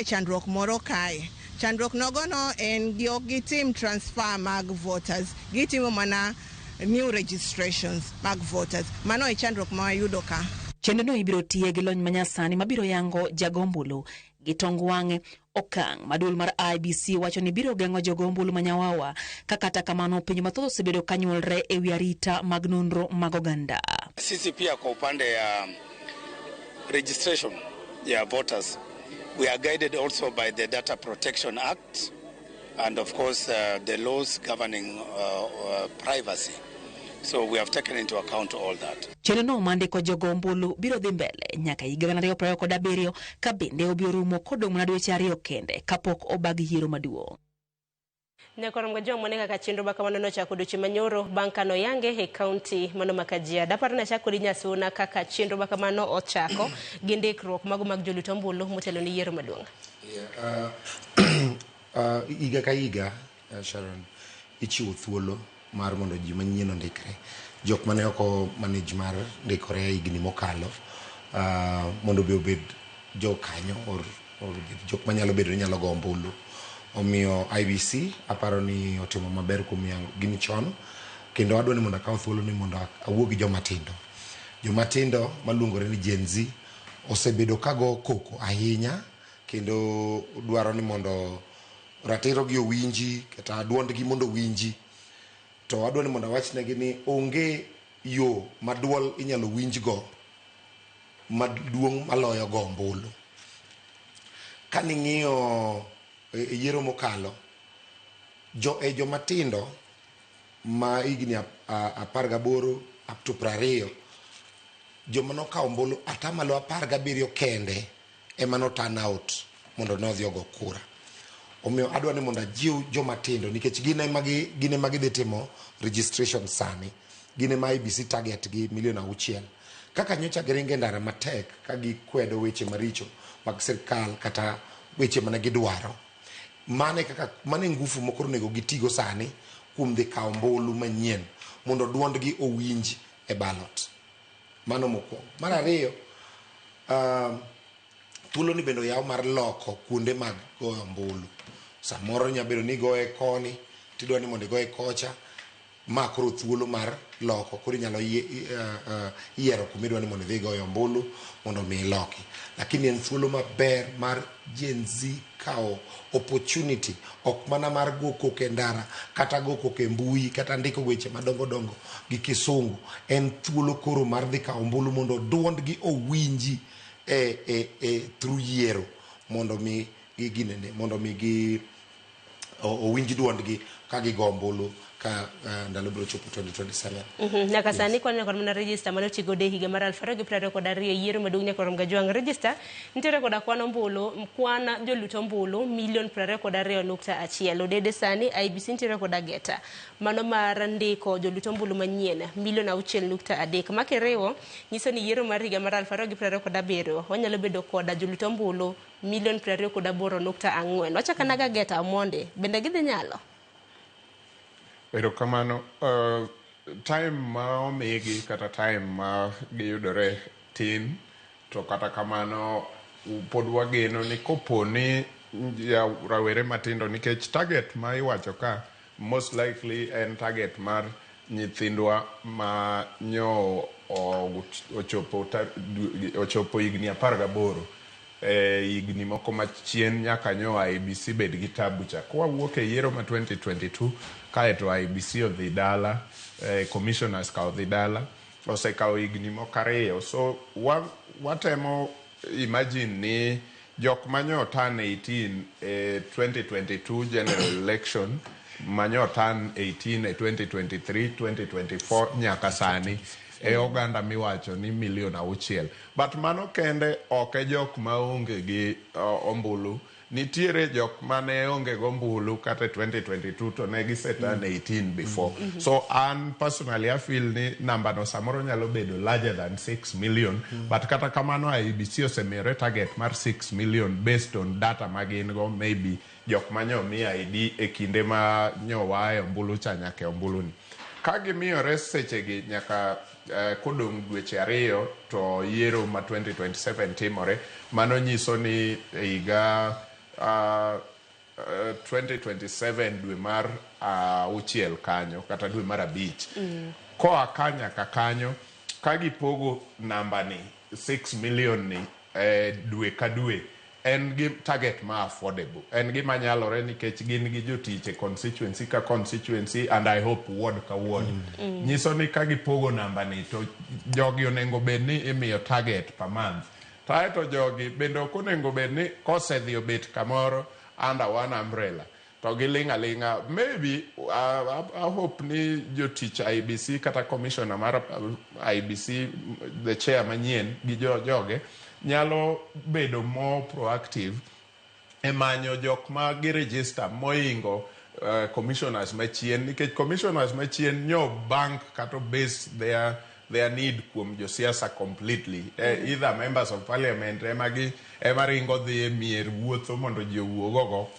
chandruok moro kae. Chandruok nogono en gi ok gitim transfer mag voters. Gitimo mana new registrations mag voters. Mano e chandruok ma wayudo ka. Chenrono ibiro tiye gi lony manyasani mabiro yango jago ombulu gi tong wang'e, okang' ma duol mar IEBC wacho ni biro geng'o jogo ombulu manyawawa. Ka kata kamano penjo mathoth osebedo ka nyuolre e wi arita mag nonro mag oganda. Sisi pia kwa upande ya registration ya voters, we are guided also by the Data Protection Act and of course the laws governing privacy. So we have taken into account all that. Chenrono mar ndiko jogo ombulu biro dhi mbele nyaka higa 2027 ka bende obiro rumo kodong' mana dweche 2 kende kapok obag yiero maduong'. Nyakwar Mgajwang' mane kaka chenro ma kamano nochako odiochieng' manyoro bang' kano yange e kaunti mano ma Kajiado. Aparo ni achako kodi Nyasuna kaka chenro ma kamano ochako gi ndikruok mago mag jolut ombulu motelo ni yiero maduong'. Yeah, higa ka higa, Sharon, ichiwo thuolo mar mondo ji manyien ondikre. Jok mane ok manage mar ndikore higni mokalo, mondo be obed jokanyo or jok manyalo bedo ni nyalo go ombulu. Omiyo IEBC aparo ni otimo maber kuom yango gini chon, kendo adwa ni mondo akaw thuolo ni mondo awuo gi joma tindo. Joma tindo maluongore ni Gen Z osebedo ka go koko ahinya kendo dwaro ni mondo ratiro gi owinji kata duondgi mondo owinji. To adwa ni mondo awachnegi ni onge yo ma duol inyalo winjgo maduong' maloyo go ombulu. Kaning'iyo e yiero mokalo, joma tindo ma higni 18 up to 20, joma nokawo ombulu 17% kende ema no turn out mondo ne odhi ogo kura. Omiyo adwa ni mondo ajiw joma tindo nikech gin ema gidhi timo registration sani. Gin ema IEBC target gi milion 6. Kaka nyocha giringo e ndara matek ka gikwedo weche maricho mag sirkal kata weche mane gidwaro. Mane kaka mane ngufu mokoro onego gitigo sani kuom dhi kawo ombulu manyien mondo duondgi owinj e ballot. Mano mokwongo. Mar ariyo, thuolo ni bende oyaw mar loko kuonde mag goyo ombulu. Samoro nyalo bedo ni igoye koni tidwa ni mondo igoye kocha, ma koro thuolo mar loko koro inyalo yiero kuma idwa ni mondo idhi goyo ombulu mondo mi iloki. Lakini en thuolo maber mar Gen Z kawo opportunity, ok mana mar go koko e ndara kata go koko e mbui kata ndiko weche madongo dongo gi kisungu. En thuolo koro mar dhi kawo ombulu mondo duondgi owinji e through yiero mondo mi giginene mondo mi gi owinj duondgi ka gigo ombulu ka ndalo biro chopo 2027. Nyaka sani kwaneno kod mana register mane otigodo e higa mar 2022 yiero maduong' nyaka rom Gajwang'. Register nitiere koda kwan ombulu, kwan jolut ombulu milion 22.1. Odede sani IEBC nitiere koda geta mano mar ndiko jolut ombulu manyien milion 6.3. Makiriwo nyiso ni yiero mar higa mar 2027 wanyalo bedo koda jolut ombulu milion 28.4. Wachaka naga geta Omondi, bende gidhi nyalo? Erokamano. Time ma omigi kata time ma giyudore tin, to kata kamano pod wageno ni kopo ni rawere matindo, nikech target ma iwacho ka most likely en target mar nyithindwa ma nyo ochopo higni 18. Higni moko machien nyaka nyo IEBC bed gi tabu cha. Kwawuok e yiero ma 2022 kaeto IEBC odhi dala, commissioners ka odhi dala, osekawo higni moko 2. So watemo imagine ni jok manyo turn 18 e 2022 general election, manyo turn 18 e 2023, 2024 nyaka sani e oganda miwacho ni milion 6. But mano kende ok e jok maonge gi ombulu. Nitiere jok mane onge go ombulu kata 2022 to ne gise turn 18 before. So an personally I feel ni namba no samoro nyalo bedo larger than 6 million. But kata kamano IEBC osemiyore target mar 6 million based on data ma gin go, maybe jok manyo mi ID e kinde ma nyo wae ombulu cha nyaka e ombulu ni. Ka gimiyore sechegi nyaka kodong' dweche 2 to yiero ma 2027 timore, mano nyiso ni higa 2027 dwe mar 6 kanyo kata dwe mar 5. Koa ka nyaka kanyo ka gipogo namba ni 6 million ni dwe ka dwe, en gi target ma affordable, en gima nyalore nikech gin gi jotich e constituency ka constituency and I hope ward ka ward. Nyiso ni ka gipogo namba ni to jogi onego bed ni imiyo target per month. Kaeto jogi bende ok onego bed ni kosedhi obet kamoro under one umbrella to giling' aling'a. Maybe I hope ni jotich IEBC kata commissioner mar IEBC, the chair manyien gi joge nyalo bedo more proactive e manyo jok ma gi register moingo commissioners machien, nikech commissioners machien nyo bank kata base their need kuom josiasa completely. Either members of parliament ema ringo dhi e mier wuotho mondo ji owuog oko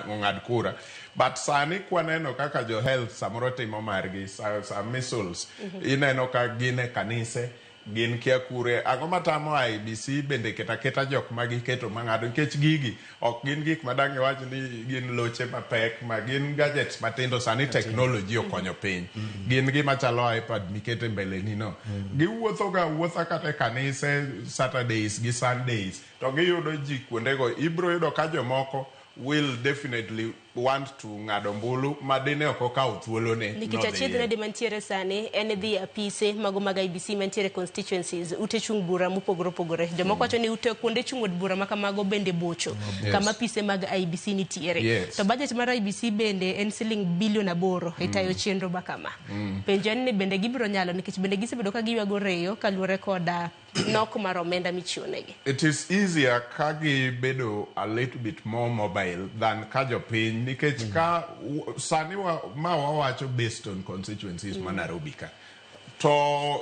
ong'ad kura. But sani kwaneno kaka jo health samoro timo margi sa measles, ineno ka gin e kanise, gin kia kure. Ang'o matamo IEBC bende keta keta jok ma giketo mang'ado, nikech gigi ok gin gik ma dang' iwach ni gin loche mapek, ma gin gadgets matindo. Sani technology okonyo piny. Gin gima chalo iPad mikete mbele ni no. Giwuotho ga wuotha kata e kanise Saturdays gi Sundays to giyudo ji kuondego. Ibiro yudo ka jomoko will definitely want to ng'ado ombulu ma dine ok okawo thuolone Nikech nodhi achiedh e. nade mantiere sani en dhi e apise mago mag IEBC mantiere constituencies, ute chung' bura mopogore opogore. Jomoko wacho ni ute kuonde chung' od bura ma kamago bende bocho kama apise mag IEBC nitiere. To budget mar IEBC bende en siling bilion 8 e tayo chenro ma kama. Penjo en ni bende gibiro nyalo, nikech bende gisebedo ka giywago reyo kaluwore koda nok mar omenda michiwo negi. It is easier ka gibedo a little bit more mobile than ka jopiny. nikech ka sani ma wawacho based on constituencies ma Nairobi ka to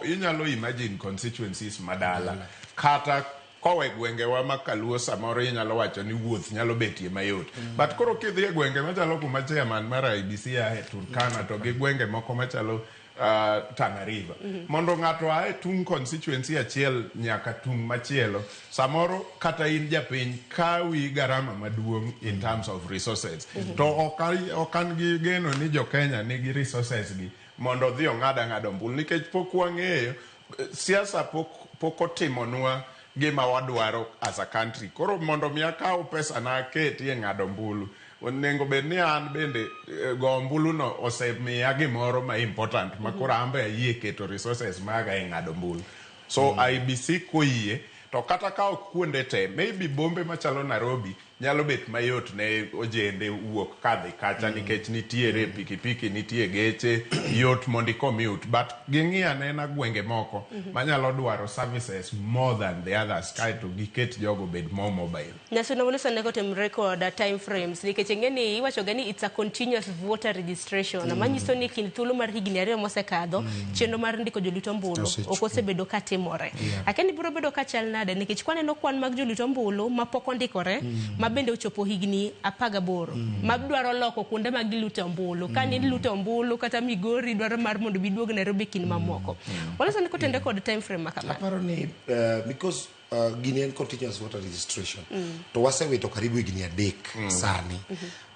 inyalo imagine constituencies madala kata kowe gwengewa ma kaluo samoro inyalo wacho ni wuoth nyalo betie mayot but koro kidhi e gwenge machalo kuma chairman mar IEBC ae Turkana to gi gwenge moko machalo Tana River mondo ng'ato ae tung constituency achiel nyaka tung machielo samoro kata in japiny kawi garama maduong' in terms of resources to ok an gi geno ni jo Kenya nigi resources gi mondo odhi ong'ad ang'ada ombulu nikech pok wang'eyo siasa pok otimonwa gima wadwaro as a country koro mondo mi akaw pesa na aketi e ng'ado ombulu onego bed ni an bende go ombulu no osemiya gimoro ma important ma koro an be ayie keto resources maga e ng'ado ombulu so IEBC koyie to kata ka ok kuonde te maybe bombe machalo Nairobi nyalo bet mayot ne ojende wuok kadhi kacha nikech nitiere pikipiki nitie geche yot mondo i commute but ging'i anena gwenge moko manyalo dwaro services more than the others kaeto giket jogo bed more mobile. Nyasuna waloso ane kotenore kod time frames nikech ing'e ni iwacho ga ni it's a continuous voter registration manyiso ni kind thuolo mar higni 2 mosekadho chenro mar ndiko jolut ombulu Osechopo. ok osebedo ka timore. Akia ni biro bedo ka chal nade nikech kwaneno kwan mag jolut ombulu mapok ondikore ma bende ochopo higni 18 madwaro loko kuonde ma gilute ombulu ka ni luto ombulu kata Migori dwaro mar mondo giduog Nairobi kind mamoko. Waloso ni kotenore kod time frame ma kama. Aparo ni because gini en continuous voter registration to wasewito karibu higni 3 sani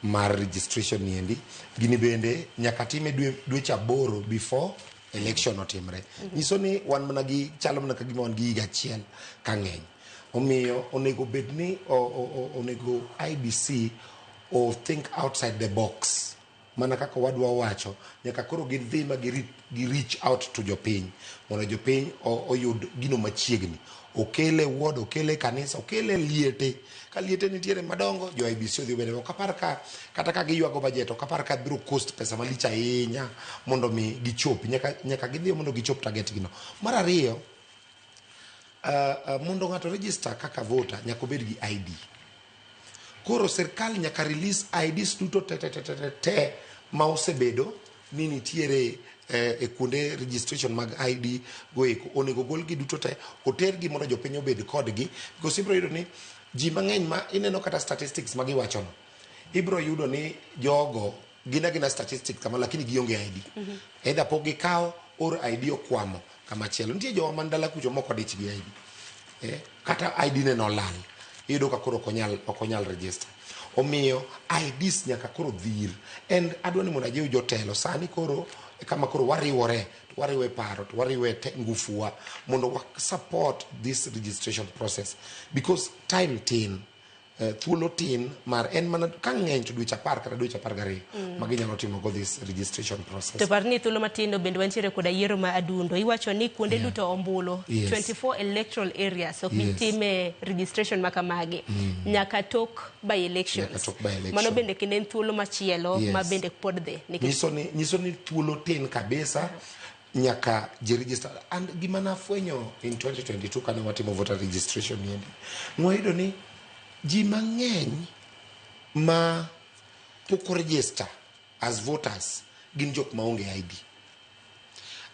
mar registration niendi gini bende nyaka time dweche 8 before election otimre nyiso ni wan mana gi chalo mana ka gima wan gi higa achiel ka ng'eny omiyo onego bed ni onego IEBC o think outside the box mana kaka wadwa wacho nyaka koro gidhi ma gi reach out to jopiny mondo jopiny oyud gino machiegni okele ward okele kanisa okele liete ka liete nitiere madongo jo IEBC odhi obede ok apar ka kata ka giywago budget ok apar ka biro cost pesa malich ahinya mondo mi gichop nyaka gidhi mondo gichop target gino mar ariyo mondo ng'ato register kaka voter nyaka obed gi ID koro sirkal nyaka release IDs duto te te te te te, te ma osebedo ni nitiere e kuonde registration mag ID go eko onego golgi duto te otergi mondo jopiny obed kodgi because ibiro yudo ni ji mang'eny ma ineno kata statistics ma giwachono ibiro yudo ni jogo gin agina statistics kama lakini gionge ID either pok gikawo or ID okwamo kama chielo nitie jowa man dala kucho mok odich gi ID kata ID ne nolal iyudo ka koro ok onyal register omiyo IDs nyaka koro dhir and adwa ni mondo ajiw jotelo sani koro kama koro wariwore to wariwe paro to wariwe ngufuwa mondo wa support this registration process because time tin thuolo tin mar en mana ka ng'eny to dweche 10 kata dweche 12 ma ginyalo timo go this registration process. To par ni thuolo matindo bende wantiere koda yiero ma adundo. Iwacho ni kuonde duto ombulu 24 electoral areas ok bi time registration ma kamagi nyaka tok by elections. Nyaka tok by election. Mano bende kendo en thuolo machielo ma bende pod dhi. Nikech Nyiso ni thuolo tin kabisa nyaka ji register and gima nafwenyo in 2022 kane watimo voter registration niendi nwayudo ni ji mang'eny ma pok oregister as voters gin jok maonge ID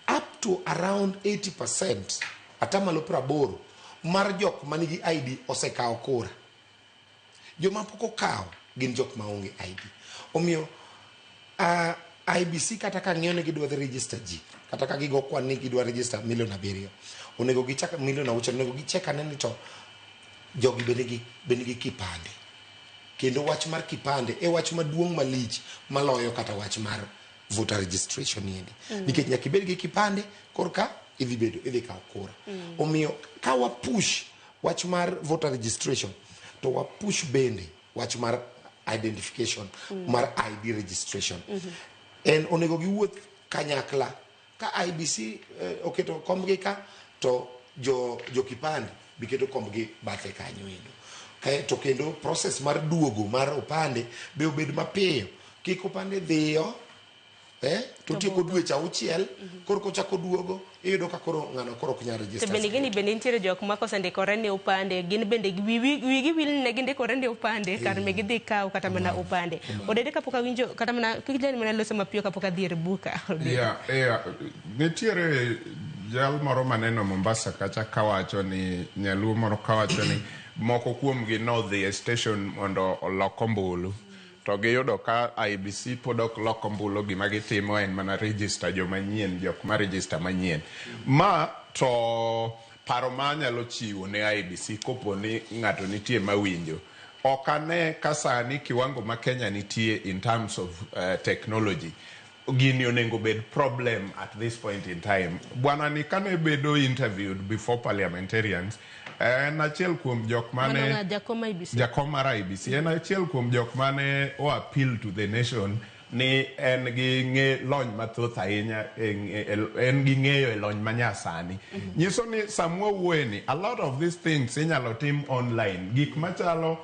up to around 80% 80% mar jok manigi ID osekawo kura joma pok okawo gin jok maonge ID omiyo IEBC kata ka ng'iyo ni gidwa dhi register ji kata ka gigo kwan ni gidwa register milion 7 onego gichak milion 6 onego gicheck ane ni to jogi be nigi kipande kendo wach mar kipande e wach maduong' malich maloyo kata wach mar voter registration niendi nikech nyaka ibed gi kipande korka idhi bedo idhi kawo kura omiyo ka wa push wach mar voter registration to wa push bende wach mar identification mar ID registration en onego giwuoth kanyakla ka IEBC oketo kombgi ka to jo kipande be keto kombgi bathe kanyo endo kae to kendo process mar duogo mar opande be obed mapiyo kik opande dhiyo. To tieko dweche 6, koro kochako duogo iyudo ka koro ng'ano koro ok nyal To register. bende gini bende nitiere jok ma kosendikore ne opande, gin bende wigi wil ne gindikore ne opande kar me gidhi kaw kata mana opande. Odede kapok awinjo kata mana kik jani mana loso mapiyo kapok adhi e buka. Odede. Yeah. Nitiere jal moro maneno Mombasa kacha kawacho ni nyaluo moro kawacho ni moko kuomgi nodhi e station mondo olok ombulu to giyudo ka IEBC pod ok lok ombulu. Gima gitimo en mana register joma nyien, jok ma register manyien. Ma to paro ma anyalo chiwo ne IEBC kopo ni ng'ato nitie mawinjo, ok ane ka sani kiwango ma Kenya nitie in terms of technology, gini onego bed problem at this point in time. Bwana ni kane bedo interviewed before parliamentarians, en achiel kuom jok Mano mane ng'a jakom IEBC. Jakom mar IEBC en achiel kuom jok mane o appeal to the nation ni en gi ng'e lony mathoth ahinya en gi ng'eyo e lony manyasani. Nyiso ni samwa wuoye ni a lot of these things inyalo tim online, gik machalo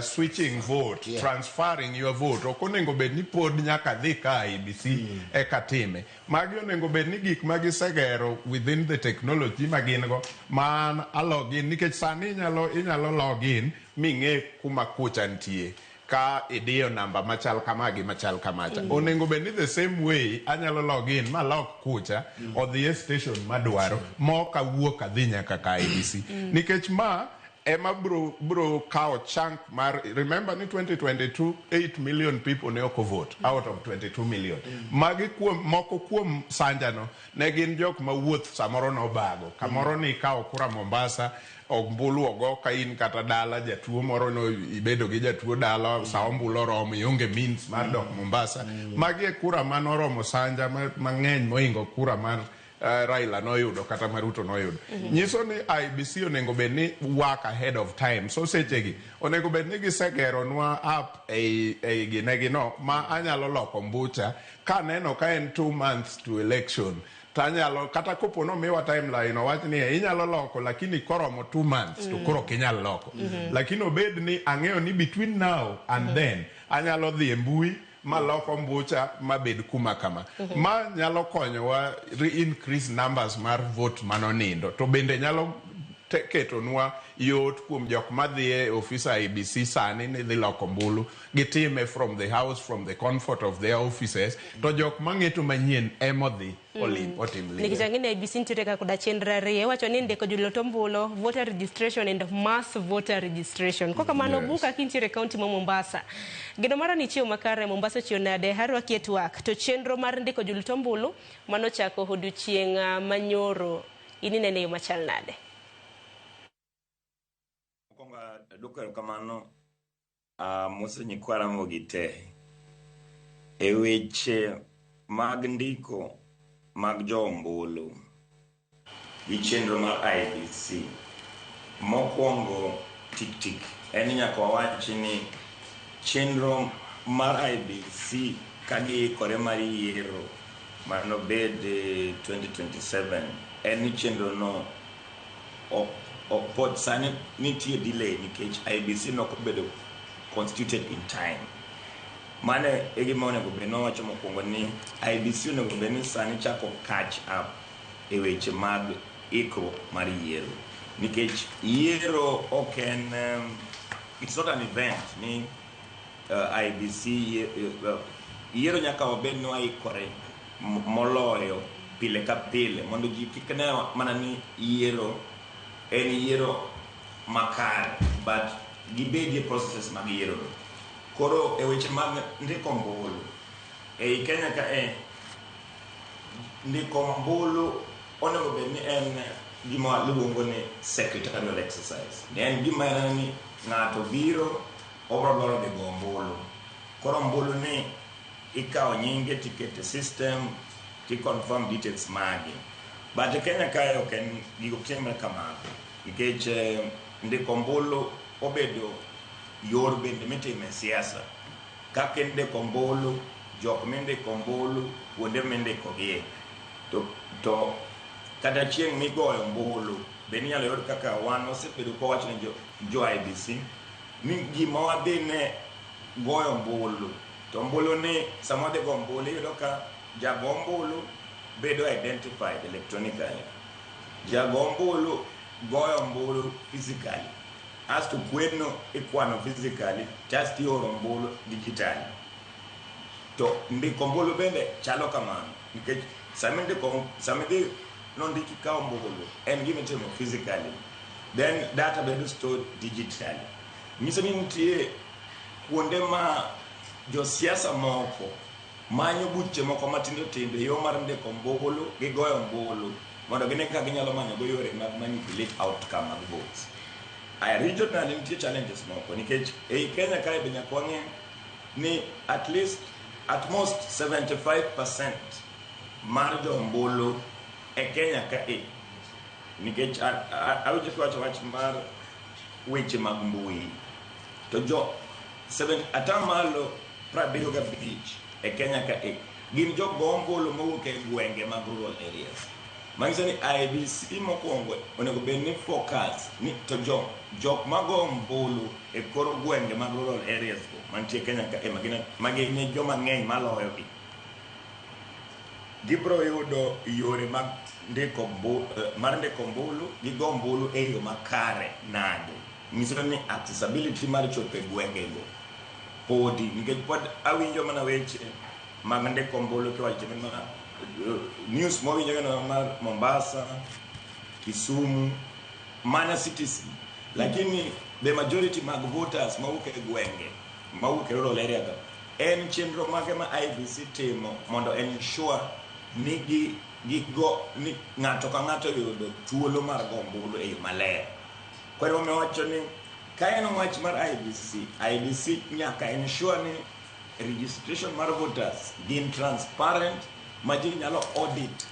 switching vote, transferring your vote, ok onego bed ni pod nyaka dhi ka IEBC eka time. Magi onego bed ni gik ma gisegero within the technology ma gin go man a login, nikech sani inyalo login ming'e kuma kucha nitie ka idiyo namba machal kama gi machal kamacha. Onego bed ni the same way anyalo login malok kucha odhi e station madwaro mok awuok adhi nyaka ka IEBC, nikech ma ema bro kawo chunk mar, remember ni 2022 8 million people ne ok vote out of 22 million. Magi kuom moko kuom sanjano ne gin jok ma wuoth samoro nobago kamoro ni ikawo kura Mombasa, ombulu ogo ka in kata dala jatuo moro no ibedo gi jatuo dala, sa ombulu oromo ionge means mar dok Mombasa. Magi e kura manoromo sanja mang'eny mohingo kura mar Raila noyudo kata ma Ruto noyudo. Nyiso ni IEBC onego bed ni work ahead of time. So sechegi onego bed ni gisegeronwa app ei ginegi no ma anyalo loko mbucha kaneno ka en 2 months to election, tanyalo kata kopo nomiwa timeline owach ni inyalo loko, lakini koromo 2 months to koro ok inyal loko. Lakini obed ni ang'eyo ni between now and then anyalo dhi e mbui maloko mbucha mabed kuma kama. Ma nyalo konyowa re-increase numbers mar vote manonindo, to bende nyalo ketonwa yot kuom jok madhi e ofis IEBC sani ni dhi loko ombulu, gitime from the house, from the comfort of their offices, to jok mang'eto manyien emodhi olim otim Nikech liel. Ang'e ni IEBC nitiere ka koda chenro ariyo. Iwacho ni ndiko jolot ombulu, voter registration and mass voter registration. Kokamano buka kintiere e kaunti ma Mombasa. Geno mara ni chiew makare Mombasa chiew nade harwaki e twak. To chenro mar ndiko jolot ombulu manochako odiochieng' manyoro in inene e yo machal nade? Mokwongo adwoko erokamano amoso nyikwa Ramogi te e weche mag ndiko mag jo ombulu gi chenro mar IEBC. Mokwongo tik tik en ni nyaka wawach ni chenro mar IEBC ka giikore mar yiero manobed 2027 en ni chenro no ok pod sani nitie delay nikech IEBC nok obedo constituted in time. Mano e gima onego bed ni wawacho mokwongo ni IEBC onego bed ni sani chako catch up e weche mag ikruok mar yiero. Nikech yiero ok en it's not an event ni IEBC yiero nyaka wabed ni waikore moloyo pile ka pile mondo ji kik ne mana ni yiero en yiero makare, but gibedie processes mag yiero. Koro e weche mag ndiko ombulu ei Kenya ka e ndiko ombulu onego bed ni en gima luongo ni secretarial exercise. Ne en gima en ni ng'ato biro obro dwaro dhi go ombulu. Koro ombulu ni ikawo nyinge tikete system ti confirm details mage. But e Kenya kae ok en gigo ok timre kamano nikech ndiko ombulu obedo yor bende mitime siasa. Kaka indiko ombulu, jok mindiko ombulu, kuonde mindikogie. To kata chieng' migoyo ombulu bende inyalo yud kaka wan wasebedo kwawacho ne jo IEBC ni gima wadhi ne goyo ombulu To ombulu ni sama wadhi go ombulu iyudo ka jago ombulu bedo identified electronically. Jago ombulu goyo ombulu physically. Asto kweno ikwano physically, just ioro ombulu digitally. To ndiko ombulu bende chalo kamano nikech sama indiko sama idhi nondiki ka ombulu en gima itimo physically then data bedo stored digitally. Nyiso ni nitie kuonde ma josiasa moko manyo buche moko matindo tindo e yo mar ndiko ombulu gi goyo ombulu mondo gine kaka ginyalo manyo go yore mag manipulate outcome mag votes. Aya, regionally nitie challenges moko nikech ei Kenya kae be nyaka wang'e ni at least at most 75% mar jo ombulu e Kenya kae nikech awinjo kiwacho wach mar weche mag mbui to jo 75% e Kenya kae gin jogo ombulu mowuok e gwenge mag rural areas. Manyiso ni IEBC mokwongo onego bed ni focus ni to jo jok mago ombulu e kor gwenge mag rural areas go mantie Kenya kae magin e joma ng'eny maloyo gi gibro yudo yore mag ndiko mar ndiko ombulu gi go ombulu e yo makare nade. Nyiso ni accessibility mar chopo e gwengego podi nikech pod awinjo mana weche mag ndiko ombulu kiwacho ni ma news mwawinjo gano mar Mombasa, Kisumu, mana cities lakini the majority mag voters mawuok e gwenge mawuok e rural area ga en chenro mage ma IEBC timo mondo ensure ni gi gigo ni ng'ato ka ng'ato oyudo thuolo mar go ombulu e yo maler. Koro emomiyo wacho ni ka en wach mar IEBC, IEBC nyaka ensure ni registration mar voters gin transparent ma ji nyalo audit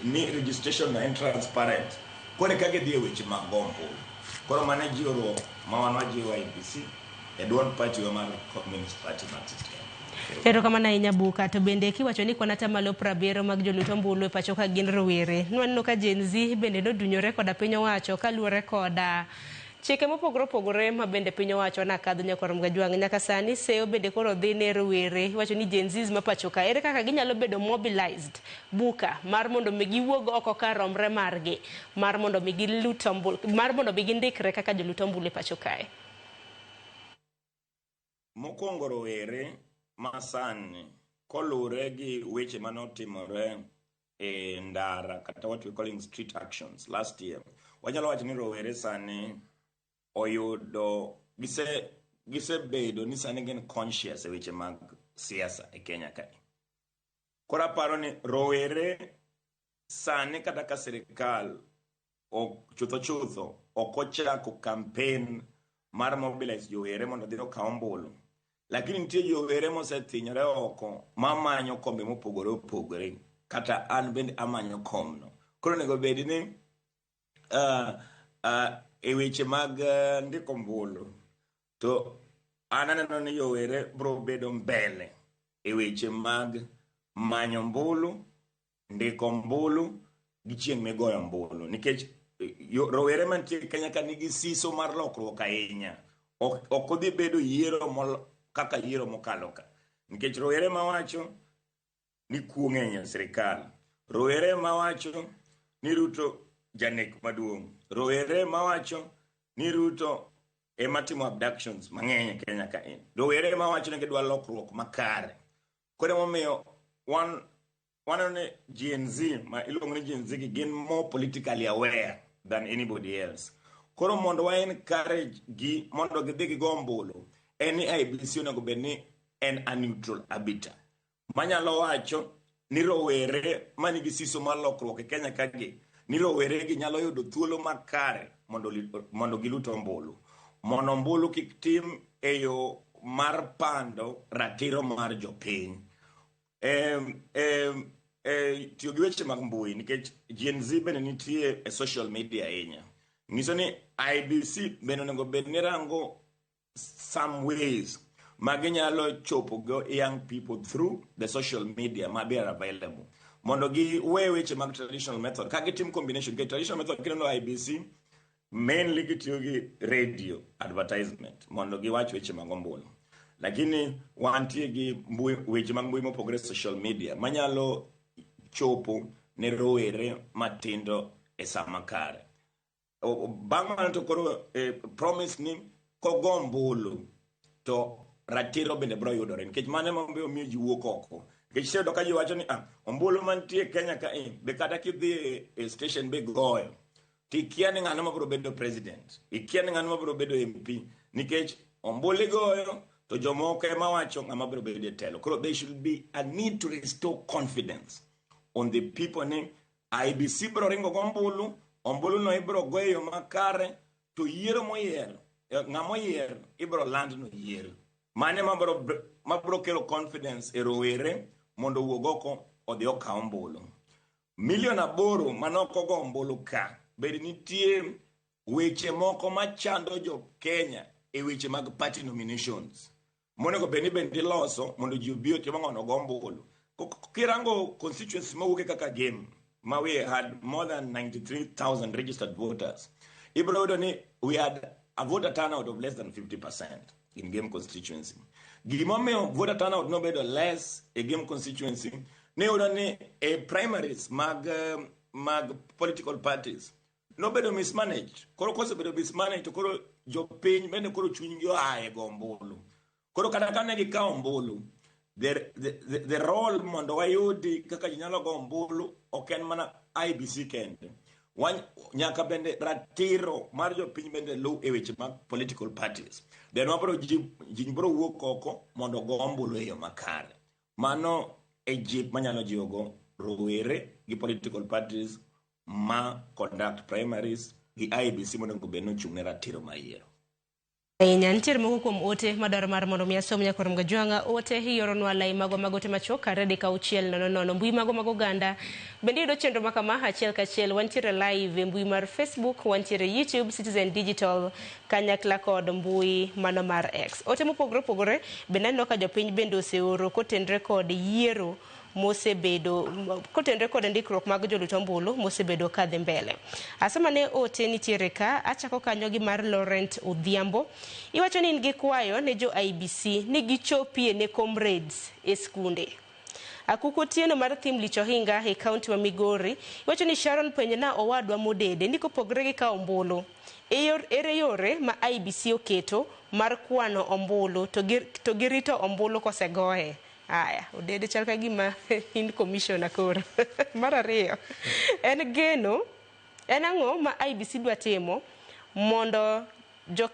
ni registration no en transparent. Koro eka gidhi e weche mag go ombulu. Koro mano e jiwruok ma wan wajiwo IEBC e duond party wa mar Communist Party Marxist Kenya. Erokamano ahinya Buka. To bende kiwacho ni kwan atamalo 70 mag jolut ombulu e pacho ka gin rowere. Nwaneno ka Gen Z bende nodunyore koda piny owacho kaluwore koda chike mopogore opogore ma bende piny owacho nakadho nyaka Gajwang'. Nyaka sani seyo bende koro dhi ne rowere. Iwacho ni Gen Zs ma pacho ka ere kaka ginyalo bedo mobilized Buka mar mondo mi giwuog oko kar romre margi mar mondo mi gilut ombulu mar mondo mi gindikre kaka jolut ombulu e pacho kae. Mokwongo rowere masani kolure gi weche manotimore e ndara kata what we calling street actions last year, wanyalo wacho ni rowere sani oyudo gisebedo ni sani gin conscious e weche mag siasa e Kenya kae. Koro aparo ni rowere sani kata ka sirikal chutho chutho ok ochako campaign mar mobilize jowere mondo odhi okaw ombulu, lakini nitie jowere mosethinyore oko mamanyo kombe mopogore opogore kata an bende amanyo komno. Koro onego bed ni e weche mag ndiko ombulu to an aneno ni jowere biro bedo mbele e weche mag manyo ombulu, ndiko ombulu gi chieng' migoyo ombulu nikech rowere mantie Kenya ka nigi siso mar lokruok ahinya. Ok odhi bedo yiero kaka yiero mokalo ka nikech rowere mawacho ni kuo ng'eny e sirikal, rowere mawacho ni Ruto janek maduong', rowere mawacho ni Ruto ema timo abductions mang'eny e Kenya ka en, rowere mawacho ni gidwa lokruok makare. Koro emomiyo waneno ni Gen Z ma iluongo ni Gen Z gi gin more politically aware than anybody else. Koro mondo wa encourage gi mondo gidhi gigo ombulu en ni IEBC onego bed ni en a neutral arbiter manyalo wacho ni rowere manigi siso mar lokruok e Kenya ka gi ni rowere gi nyalo yudo thuolo makare mondo gilut ombulu, mondo ombulu kik tim e yo mar pando ratiro mar jopiny. Tiyo gi weche mag mbui nikech Gen Z bende nitie e social media ahinya nyiso ni IEBC bende onego bed ni rango some ways ma ginyalo chopo go young people through the social media ma be are available mondo giwe weche mag traditional method ka gitim combination nikech traditional method kineno IEBC mainly gitiyo gi radio advertisement mondo giwach weche mag ombulu. Lakini wantie gi mbui, weche mag mbui mopogore social media manyalo chopo ne rowere matindo e sama kare. Bang' mano to koro promise ni kogo ombulu to ratiro bende biro yudore nikech mano ema omiyo miyo ji wuok oko. Nikech iseyudo ka ji wacho ni ah, ombulu mantie Kenya ka e be kata kidhi e station be goyo to ikia ni ng'ano mabiro bedo president, ikia ni ng'ano mabiro bedo MP nikech ombulu igoyo to jomoko ema wacho ng'ama biro bedo e telo. Koro there should be a need to restore confidence on the people ni IEBC biro ringo gombulu, ombulu no ibiro go e yo makare to yiero moyier, ng'ama oyier ibiro land no yiero. Mano ema biro kelo confidence e rowere mondo owuog oko odhi okaw ombulu. Milion 8 manok ogo ombulu ka, bed nitie weche moko machando jo Kenya e weche mag party nominations. Monego bed ni bende iloso mondo ji obi otim ang'ono ogo ombulu. Kirango constituency mawuok kaka Gem, ma we had more than 93,000 registered voters. Ibiro yudo ni we had a voter turnout of less than 50% in Gem constituency. Gimomiyo voter turnout nobedo less e Gem constituency, ne yudo ni e primaries mag political parties nobedo mismanaged. Koro kosebedo mismanaged to koro jopiny bende koro chunygi oa e go ombulu. Koro kata kane gikawo ombulu, the role mondo wayudi kaka ji nyalo go ombulu ok en mana IEBC kende. Nyaka bende ratiro mar jopiny bende luw e weche mag political parties. Then wabro ji biro wuok oko mondo ogo ombulu e yo makare. Mano e jip manyalo jiwogo rowere gi political parties ma conduct primaries gi IEBC monego bed ni ochung' ne ratiro mar yiero. Ahinya nitiere moko kuom ote madwaro mar mondo mi asom nyakwar Mgajwang'a. Ote ioronwa lai mago mag ote machuok kar 3 6 0 0 mbui mago mag oganda. Bende iyudo chenro ma kama achiel kachiel. Wantiere live e mbui mar Facebook, wantiere YouTube, Citizen Digital kanyakla kod mbui mano mar X. Ote mopogore opogore bende aneno ka jopiny bende oseoro kotenre kod yiero mosebedo kotenre kod ndikruok mag jolut ombulu mosebedo kadhi mbele. Asoma ne ote nitiere ka, achako kanyo gi mar Laurent Odhiambo. Iwacho ni in gi kwayo ne jo IEBC ni gichopie ne comrades e skunde. Akuko Otieno mar Thim Lich Ohinga e kaunti ma Migori iwacho ni Sharon penjna owadwa Modede ni kopogre gi kawo ombulu, ere yore ma IEBC oketo mar kwano ombulu to girito ombulu kosegoye. Aya, Odede chal ka gima in commissioner koro. Mar ariyo, en geno, en ang'o ma IEBC dwa timo mondo jo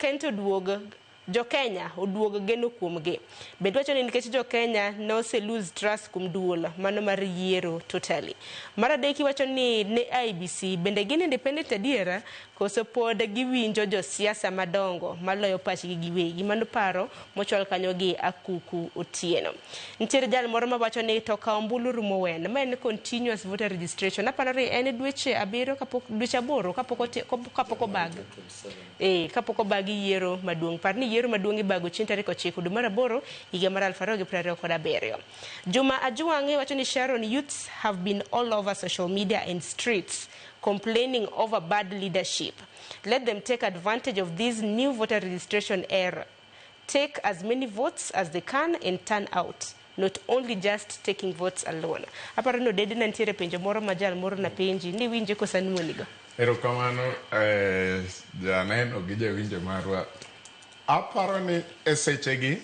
Kenya oduog geno kuomgi. Bende wacho ni nikech jo Kenya nose lose trust kuom duol mano mar yiero totally. Mar adek iwacho ni ne IEBC bende gin independent adiera koso pod giwinjo josiasa madongo maloyo pachgi giwegi. Mano paro mochwal kanyo gi Akuku Otieno. Nitiere jal moro mawacho ni to kawo ombulu rumo wen. Ma en continuous voter registration. Aparo ni en dweche 7 kapok dweche 8 kapok obag. Kapok obagi yiero maduong'. Par ni yiero maduong' ibago chieng' tarik 9 dwe mar 8 higa mar 2027. Juma Ajuang'e wacho ni Sharon, youths have been all over social media and streets complaining over bad leadership. Let them take advantage of this new voter registration era. Take as many votes as they can and turn out. Not only just taking votes alone. Aparo ni Odede nitiere penjo moro ma jal moro na penji ni winje koso anuonigo. Erokamano janeno gi jawinjo marwa. Aparo ni e sechegi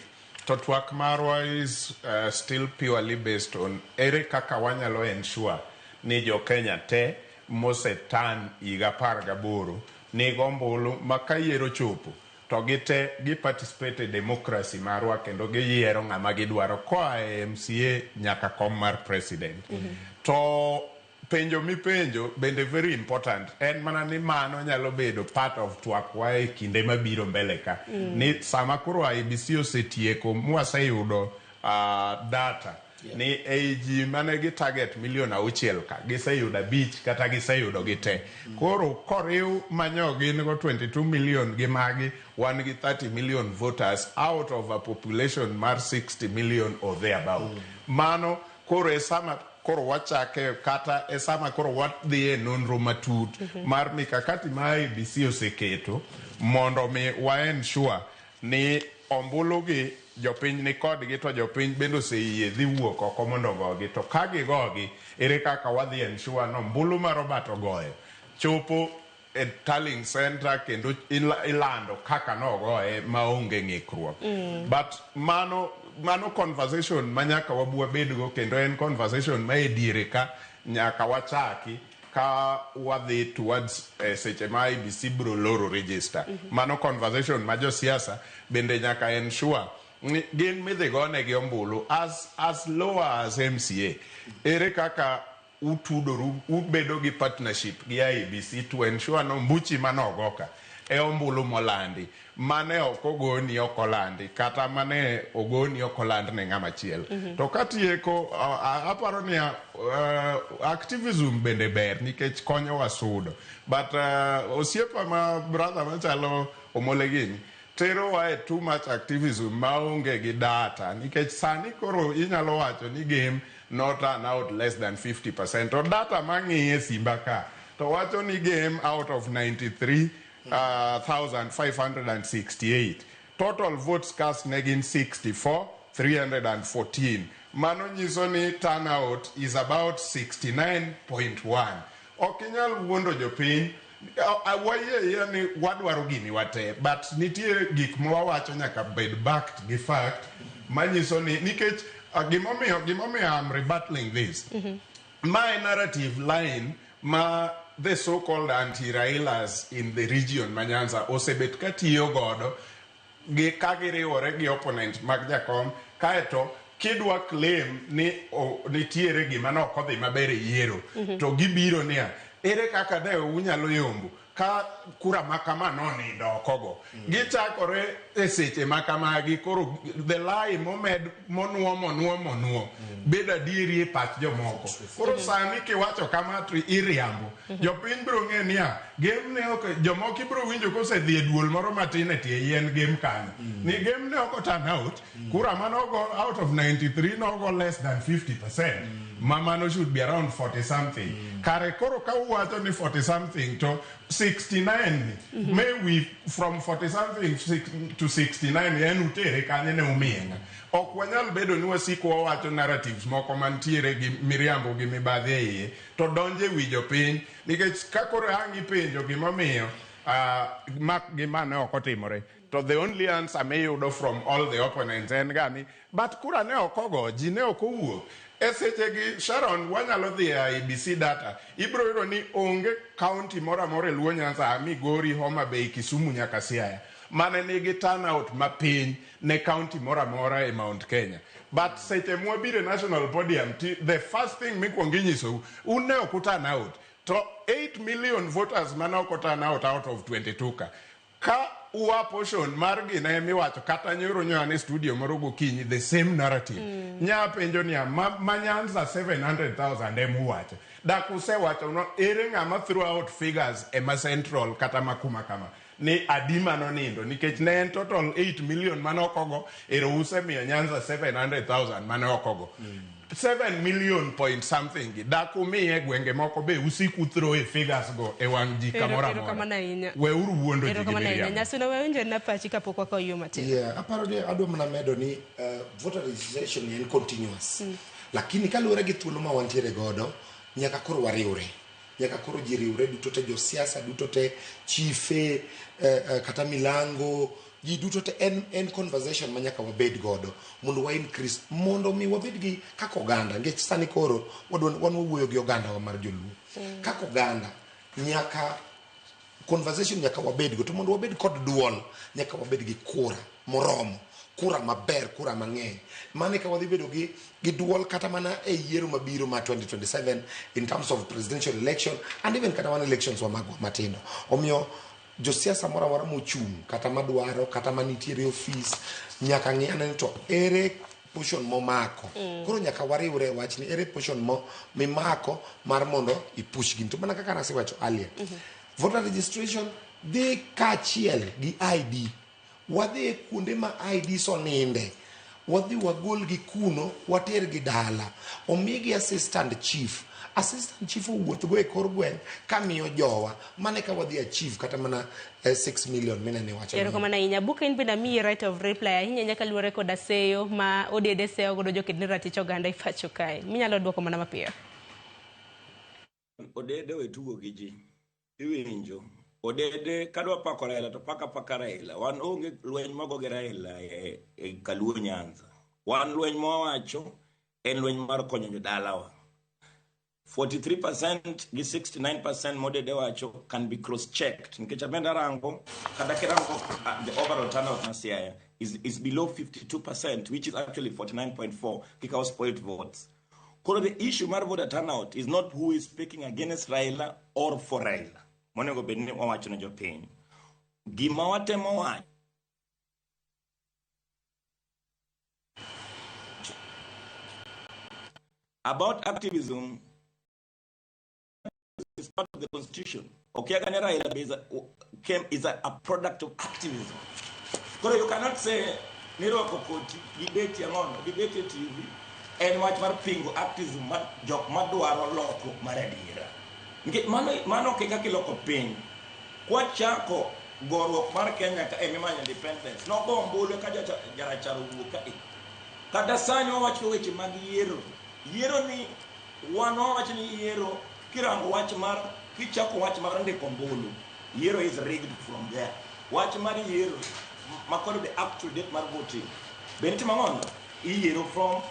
to twak marwa is still purely based on ere kaka wanyalo ensure ni jo Kenya te mosetan higa 18 nigo ombulu ma ka yiero chopo to gite gi participate e democracy marwa kendo giyiero ng'ama gidwaro koa e MCA nyaka kom mar president. To penjo mipenjo bende very important en mana ni mano nyalo bedo part of twakwa e kinde mabiro mbele ka. Ni sama koro IEBC osetieko mwaseyudo data ni ei ji mane gi target milion 6 ka giseyudo 5 kata giseyudo gi te. Koro koriw manyo gin go 22 million gi magi wan gi 30 million voters out of a population mar 60 million or thereabout. Mano koro e sama koro wachake kata e sama koro wadhi e nonro matut mar mikakati ma IEBC oseketo mondo mi wa ensure ni ombulu gi. jopiny ni kodgi to jopiny bende oseyie dhi wuok oko mondo ogogi to ka gigogi ere kaka wadhi ensure ni ombulu ma Robert ogoyo chopo e tallying center kendo ilando kaka nogoye maonge ng'ikruok. But mano conversation ma nyaka wabu wabedgo kendo en conversation ma e diere ka nyaka wachaki ka wadhi towards seche ma IEBC biro loro register. Mano conversation ma josiasa bende nyaka ensure ni gin midhi gonegi ombulu as low as MCA. Ere kaka utudoru ubedo gi partnership gi IEBC to ensure no ombuchi manogo ka e ombulu molandi mane ok ogoni ok olandi kata mane ogoni ok oland ne ng'ama chielo. To katieko aparo niya activism bende ber nikech konyowa sudo but osiepa ma brother machalo Omole gini terowa e too much activism maonge gi data nikech sani koro inyalo wacho ni game no turn out less than 50% to data mang'iye simba ka to wacho ni game out of 93,568 total votes cast ne gin 64 314. Mano nyiso ni turnout is about 69.1. Ok inyal wuondo jopiny. Wayie ayie ni wadwaro gini wate, but nitie gik ma wawacho nyaka bed backed gi fact manyiso ni nikech gimomiyo I'm rebuttling this. My narrative line ma the so-called anti-Railas in the region ma Nyanza osebet ka tiyo godo gi ka giriwore gi opponent mag jakom kaeto kidwa claim ni nitiere gima ne ok odhi maber e yiero to gibiro niya ere kaka ne unyalo yombo ka kura ma kama nonindo oko go gichakore e seche ma kamagi koro the lie momed monuo monuo monuo bedo adieri e pach jomoko koro sani kiwacho kama to iriambo jopiny biro ng'e niya game ne ok jomoko ibiro winjo kosedhi e duol moro matin e tie yien game kanyo ni game ne ok turn out kura manogo out of 93 nogo less than 50% ma mano should be around 40 something kare koro ka uwacho ni 40 something to 69 ni may we from 40 something to 69 en utere kanye ne umiye ng'a ok wanyal bedo ni wasiko wawacho narratives moko mantiere gi miriambo gi mibadhi e iye to donje wi jopiny nikech ka koro ang' ipenjo gimomiyo mak gi ma ne ok otimore to the only answer miyudo from all the opponents en ga ni but kura ne ok ogo ji ne ok owuok e sechegi Sharon wanyalo dhi e IEBC data ibiro yudo ni onge county moro amora e Luo Nyanza Migori Homa Bay Kisumu nyaka Siaya mane nigi turnout mapiny ne county moro amora e Mount Kenya but seche mwabiro e national podium the first thing mikwongo inyisou un ne ok uturn out to 8 million voters mane ok oturn out out of 22 ka ua portion mar gine miwacho kata nyoro nyoa ne studio moro gokinyi the same narrative nya penjo niya ma Nyanza 700,000 emuwacho dak usewacho no ere ng'ama throw out figures ema central kata makuma kama ni adi manonindo nikech ne en total 8 million mane ok ogo ero usemiyo Nyanza 700,000 mane ok ogo 7 million point something gi dak umiye gwenge moko be usiku throw e figures go e wang' ji kamoro amora Erokamano ahinya. Weuru wuondo ji gi Erokamano ahinya. miriambo. Nyasuna wawinjo na pachi kapok wakawo yo matin. Yeah, aparo ni adwa mana medo ni voter registration en continuous. Lakini kaluwore gi thuolo ma wantiere godo, nyaka koro wariwre. Nyaka koro ji riwre duto te, josiasa duto te, chife, kata milango, ji duto te, en conversation ma nyaka wabed godo mondo wa increase, mondo mi wabed gi kaka oganda, nikech sani koro wan wawuoyo gi oganda wa mar joluo. Kaka oganda, nyaka conversation nyaka wabed go, to mondo wabed kod duol, nyaka wabed gi kura moromo, kura maber, kura mang'eny. Mano eka wadhi bedo gi duol kata mana e yiero mabiro ma 2027 in terms of presidential election and even kata mana elections wa magwa matindo. Omiyo josiasa moro amora mochung' kata madwaro kata manitiere e ofis nyaka ng'i ane ni to ere portion momako. Koro nyaka wariwre e wachni, ere portion mo mimako mar mondo ipush gini. To mana kaka nasewacho earlier, voter registration dhi kaachiel gi ID. Wadhi e kuonde ma IDs oninde, wadhi wagolgi kuno, watergi dala, omigi assistant chief, Assistant chief owuothgo e kor gweng' kamiyo jowa mane ka wadhi achieve kata mana 6 million minene wacho. Erokamano ahinya. Buka in bende amiyi right of reply ahinya ahinya kaluwore koda seyo ma Odede seyo godo joked ne ratich oganda e pacho kae. Minyalo duoko mana mapiyo. Odede we tugo gi ji. Iwinjo. Odede kadwa pako Raila to paka paka Raila. Wan onge lweny mago gi Raila e Kaluo Nyanza. Wan lweny mwawacho en lweny mar konyo jodalawa. 43% gi 69% modede wacho can be cross-checked. Nikech abende arango, kata kirango the overall turnout ma Siaya is below 52%, which is actually 49.4 kikawo spoiled votes. Koro the issue mar voter turnout is not who is speaking against Raila or for Raila. Monego bed ni wawacho ne jopiny. Gima watemo wacho about activism is part of the constitution. Okiaga ne Raila is a product of activism. Koro you cannot say ni rwako koti gi beti ang'ono gi beti e TV en wach mar pingo activism mar jok madwaro loko mar adiera. Nikech mano ok e kaka iloko piny. Kwachako goruok mar Kenya ka emimanyo independence, nogo ombulu ka jarachar owuok ka e. Kata sani wawacho weche mag yiero. Yiero ni wan wawacho ni yiero kirango wach mar kichako wach mar ndiko ombulu, yiero is rigged from there. Wach mar yiero makoro the actual date mar voting. Bende timo ang'ono? Iyiero from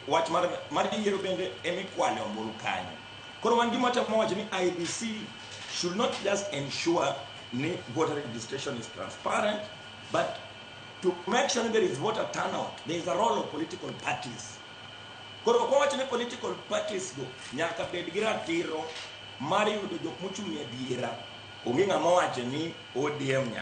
wach mar yiero bende emikwale ombulu kanyo. Koro wan gima watemo wacho ni IEBC should not just ensure ni voter registration is transparent, but to make sure there is voter turnout, there is a role of political parties. Koro kwawacho ni political parties go nyaka bed gi ratiro mar yudo jok mochung' e adiera. Onge ng'ama owacho ni ODM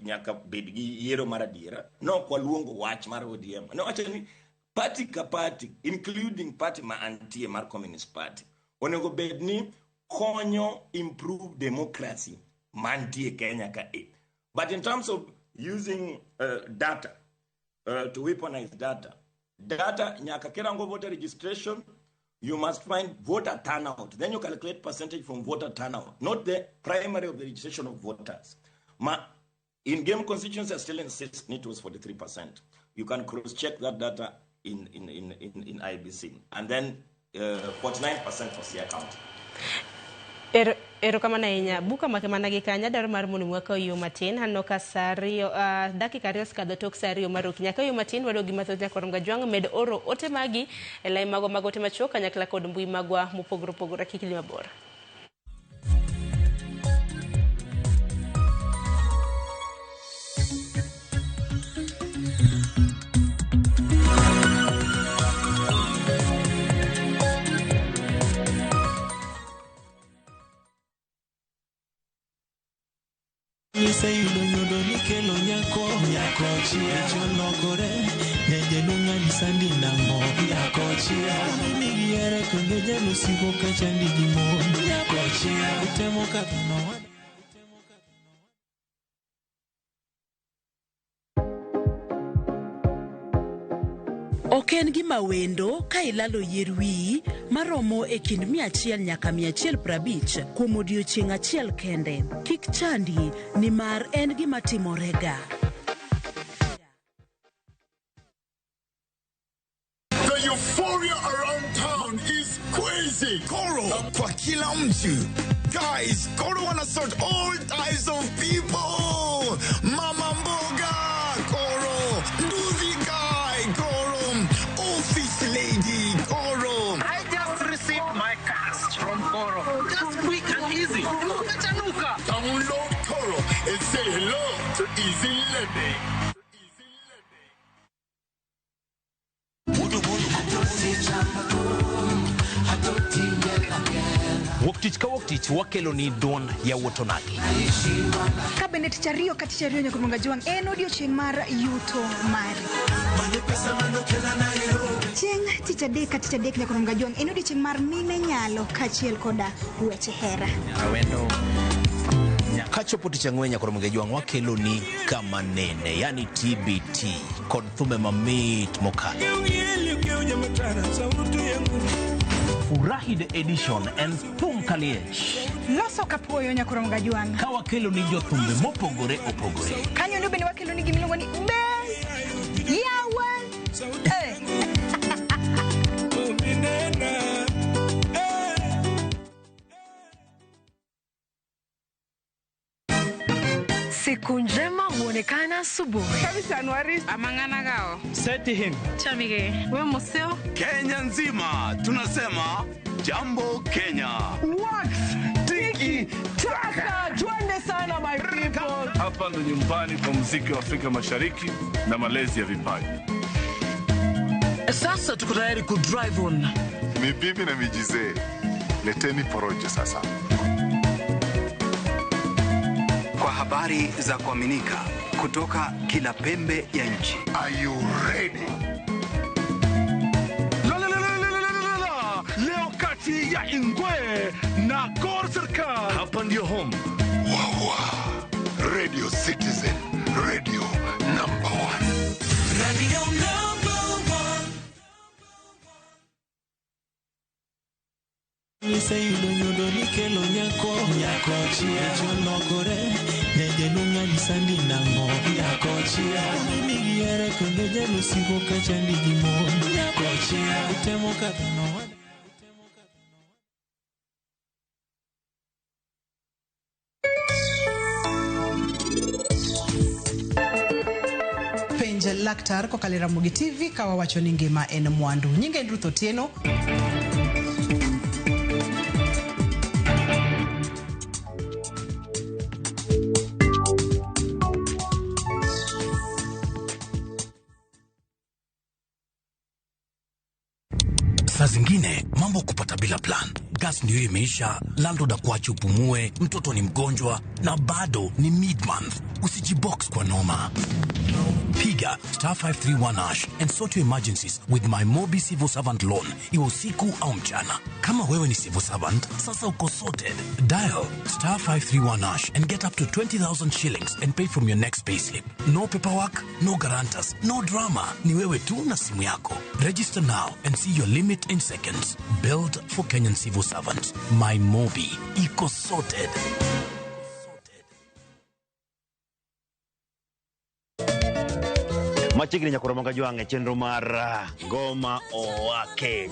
nyaka bed gi yiero mar adiera. No ok waluongo wach mar ODM. Nowacho ni party ka party, including party ma antie mar Communist Party, onego bed ni konyo improve democracy mantie Kenya ka e. But in terms of using data, to weaponize data, data nyaka kirango voter registration, you must find voter turnout. Then you calculate percentage from voter turnout, not the primary of the registration of voters. Ma, in game constituency, I still insist it was 43%. You can cross-check that data in IBC. And then 49% for Siaya County. Erokamano ahinya. Buka make mana gi kanya dwaro mar mondo wakaw yo matin. Aneno ka sa ariyo, dakika ariyo osekadho tok sa ariyo mar okinyi. Akaw yo matin waduogo gi mathoth nyaka Warom Gajwang'. Med oro ote magi e lai magwa mag ote machuok kanyakla kod mbui magwa mopogore opogore. Kik idhi mabor. Iseyudo nyodo nikelo nyako nyako chia cholokore nyanjeno ng'ani sandi nang'o nyako chia nigi here kendo jalusigo kachandi gi mon nyako chia utemo kadho nowa. Ok en gima wendo ka ilalo yier wiyi maromo e kind 100 nyaka 150 kuom odiochieng' achiel kende. Kik chandi nimar en gima timorega. The euphoria around town is crazy. Koro kwa kila mtu. Guys, Koro wanna sort all types of people. Mama mboga, Koro. Nduthi guy, Koro. Office lady, Koro. I just received my cash from Koro. Just quick and easy. Download Koro and say hello to easy lending. Wuok tich ka wuok tich wakelo ni duond yawuot onagi. Ka bende tich ariyo ka tich ariyo nyaka Ruonga Jwang' en odiochieng' mar yuto mari. Chieng' tich adek ka tich adek nyaka Ruonga Jwang' en odiochieng' mar mine nyalo kaachiel koda weche hera. Awendo. Kachopo tich ang'wen nyaka Ruonga Jwang' wakelo ni kama nene, yani TBT kod thumbe mamit mokalo. Furahi the edition en thum kaliech. Loso kapuoyo nyakurom gajwang'. Ka wakelo ni jothumbe mopogore opogore. Kanyo ndo bende wakelo ni gimiluongo ni be yawa. Eh. Siku njema huonekana asubuhi. Amang'anagao. Seti him. Chamige. We museo. Kenya nzima tunasema jambo Kenya. Wax tiki taka, twende sana my people. Hapa ndo nyumbani kwa muziki wa Afrika Mashariki na malezi ya vipaji. Sasa tuko tayari ku drive on. Ni bibi na mijizee, leteni porojo sasa. Kwa habari za kuaminika kutoka kila pembe ya nchi. Are you ready? La, la, la, la, la, la, la, la. Leo kati ya Ingwe na Gor Serikal. Hapa ndio home. Wawa. Radio Citizen, radio number one. Radio number one. Iseyudo nyodo nikelo nyako nyako chia cholokore nyajaluong' anyisa ni nang'o nyako chia migiere kendo jalusigo kachandi gi mon nyako chia utemo kadho nowa. Penj laktar kokalo e Ramogi TV ka wawacho ni ngima en mwandu. Nyinga en Ruth Otieno. Saa zingine mambo kupata bila plan. Gas ndio imeisha, landlord akuache upumue, mtoto ni mgonjwa na bado ni mid-month. Usijibox kwa noma. Piga star 531 hash and sort your emergencies with my Mobi Civil Servant Loan, iwe usiku au mchana. Kama wewe ni civil servant, sasa uko sorted. Dial star 531 hash and get up to 20,000 shillings and pay from your next payslip. No paperwork, no guarantors, no drama. Ni wewe tu na simu yako. Register now and see your limit in seconds. Build for Kenyan civil servants. My Mobi. Iko sorted. Machiegni nyaka Ramogi Ajwang' e chenro mar Ngoma Owake.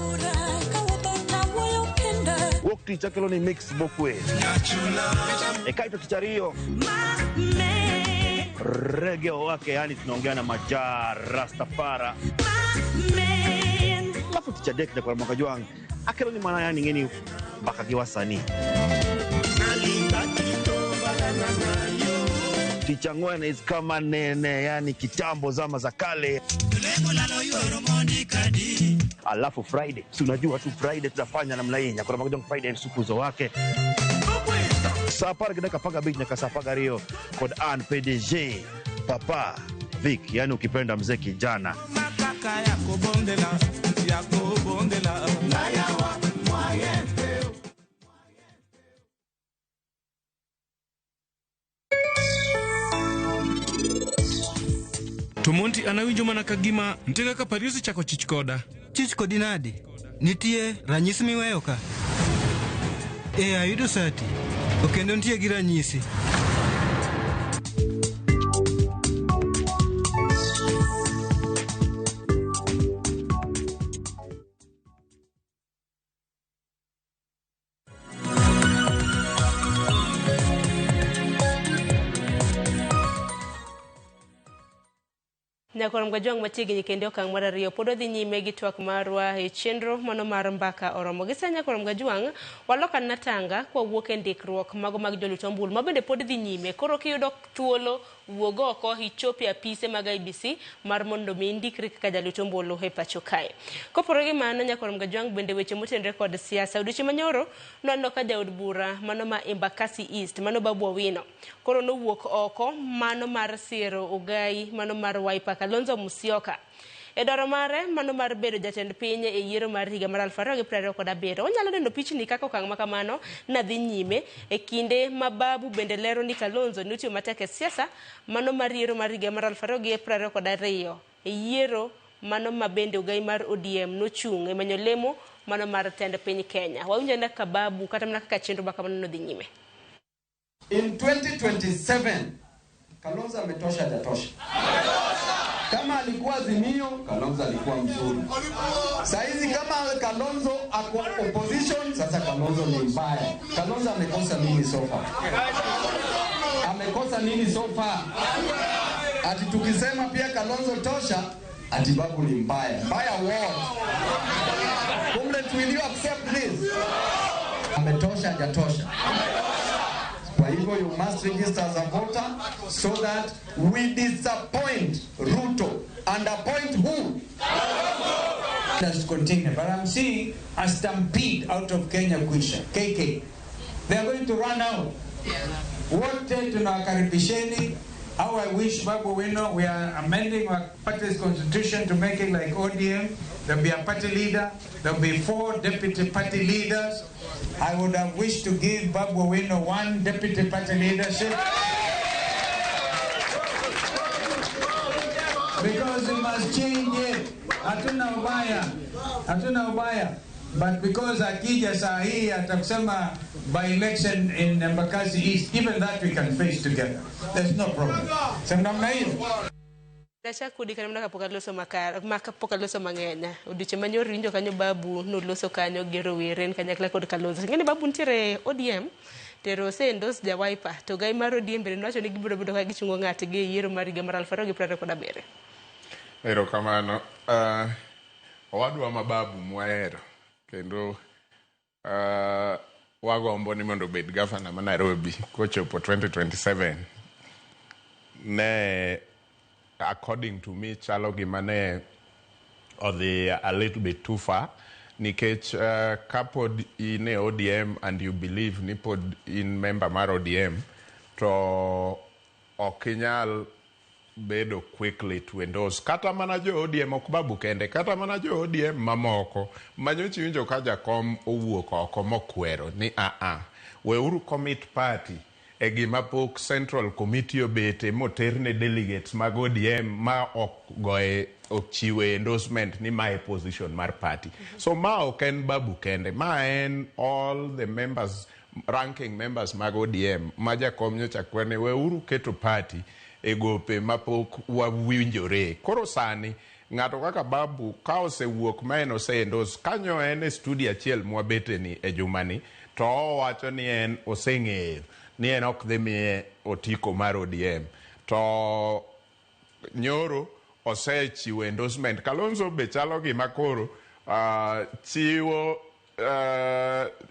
Wuok tich akelo ni mix mokwe. E kaito tich ariyo rege owake, yani tunaongea na majaa Rastafara. Alafu tich adek nyaka Ramogi Ajwang' akelo ni mana yani ng'eni mbaka gi wasanii. Tich ang'wen is kama nene, yani kitambo zama za kale. Alafu Friday, si unajua tu Friday tunafanya namna hii, nyaka Ramogi Ajwang' Friday sukuzo wake. Saa apar gi dakika 15 nyaka saa 12 kod an PDG Papa Vic, yani ukipenda mzee kijana. To Monty an awinjo mana ka gima nitie kaka Paris ochako chich koda. Chich kodi nadi? Nitie ranyisi miweyo ka? E, ayudo sati. To kendo nitie gi ranyisi. Nyakwar Mgajwang' machiegni kendo okang' mar ariyo pod odhi nyime gi twak marwa e chenro mano mar mbaka oromo. Gi sani Nyakwar Mgajwang' walok anena tanga kwawuok e ndikruok mago mag jolut ombulu ma bende pod dhi nyime. Koro kiyudo thuolo wuog oko ichop e apise mag IEBC mar mondo mi indikri kaka jalut ombulu e pacho kae. Kopogore gi mano Nyakwar Mgajwang' bende weche motenore kod siasa. Odiochieng' manyoro nwaneno ka jaod bura mano ma Embakasi East mano Babu Owino koro nowuok oko mano mar siro ogai mano mar Wiper Kalonzo Musyoka e dwaro mare mano mar bedo jatend piny e yiero mar higa mar 2027. Wanyalo neno pichni kaka okang' ma kamano nadhi nyime e kinde ma Babu bende lero ni Kalonzo ne otiyo matek e siasa mano mar yiero mar higa mar 2022 e yiero Mano ma bende ogai mar ODM nochung' e manyo lemo mano mar tend piny Kenya. Wawinjo ane kaka Babu kata mana kaka chenro ma kamano nodhi nyime. In 2027 Kalonzo ametosha, hajatosha? Kama alikuwa Azimio, Kalonzo alikuwa mzuri. Saizi kama Kalonzo ako opposition, sasa Kalonzo ni mbaya. Kalonzo amekosa nini so far? Amekosa nini so far? Ati tukisema pia Kalonzo tosha, ati Babu ni mbaya. Mbaya what? Comrades, will you accept this? Ametosha, hajatosha? Kwa hivyo you must register as a voter so that we disappoint Ruto and appoint who? Let's continue. But I'm seeing a stampede out of Kenya Kwisha, KK. They are going to run out. Wote tunawakaribisheni. How I wish Babu Owino, we are amending our party's constitution to make it like ODM. There'll be a party leader. There'll be 4 deputy party leaders. I would have wished to give Babu Owino 1 deputy party leadership. Because we must change it. Hatuna ubaya. Hatuna ubaya. But because akija saa hii atakusema by election in Embakasi East, even that we can face together. There's no problem. So namna hiyo. Dachak kodi kata mana kapok aloso makar, kapok aloso mang'eny. Odiochieng' manyoro winjo kanyo Babu noloso kanyo gi rowere en kanyakla kod Kalonzo. Ing'e ni Babu nitiere ODM, tero ose endorse ja Wiper, to gai mar ODM bende nowacho ni gibiro bedo ka gichungo ng'atgi e yiero mar higa mar 2027. Erokamano. Owadwa ma Babu mwahero kendo wagombo ni mondo obed gavana ma Nairobi kochopo 2027. Ne according to me chalo gima ne odhi a little bit too far nikech kapod in e ODM and you believe ni pod in member mar ODM to ok inyal bedo quickly to endorse kata mana jo ODM ok Babu kende kata mana jo ODM mamoko manyocha iwinjo ka jakom owuok oko mokwero ni aa weuru commit party e gima pok Central Committee obete moterne delegates mag ODM ma ok goye ochiwe endorsement ni mae position mar party. So ma ok en Babu kende, ma en all the members, ranking members mag ODM ma jakom nyocha kwer ni weuru keto party e gope mapok wawinjore. Koro sani ng'ato kaka Babu ka osewuok ma en ose endorse kanyo en e studio achiel mwabete ni e jumani to owacho ni en oseng'eyo ni en ok dhi miye otiko mar ODM to nyoro osechiwo endorsement. Kalonzo be chalo gima koro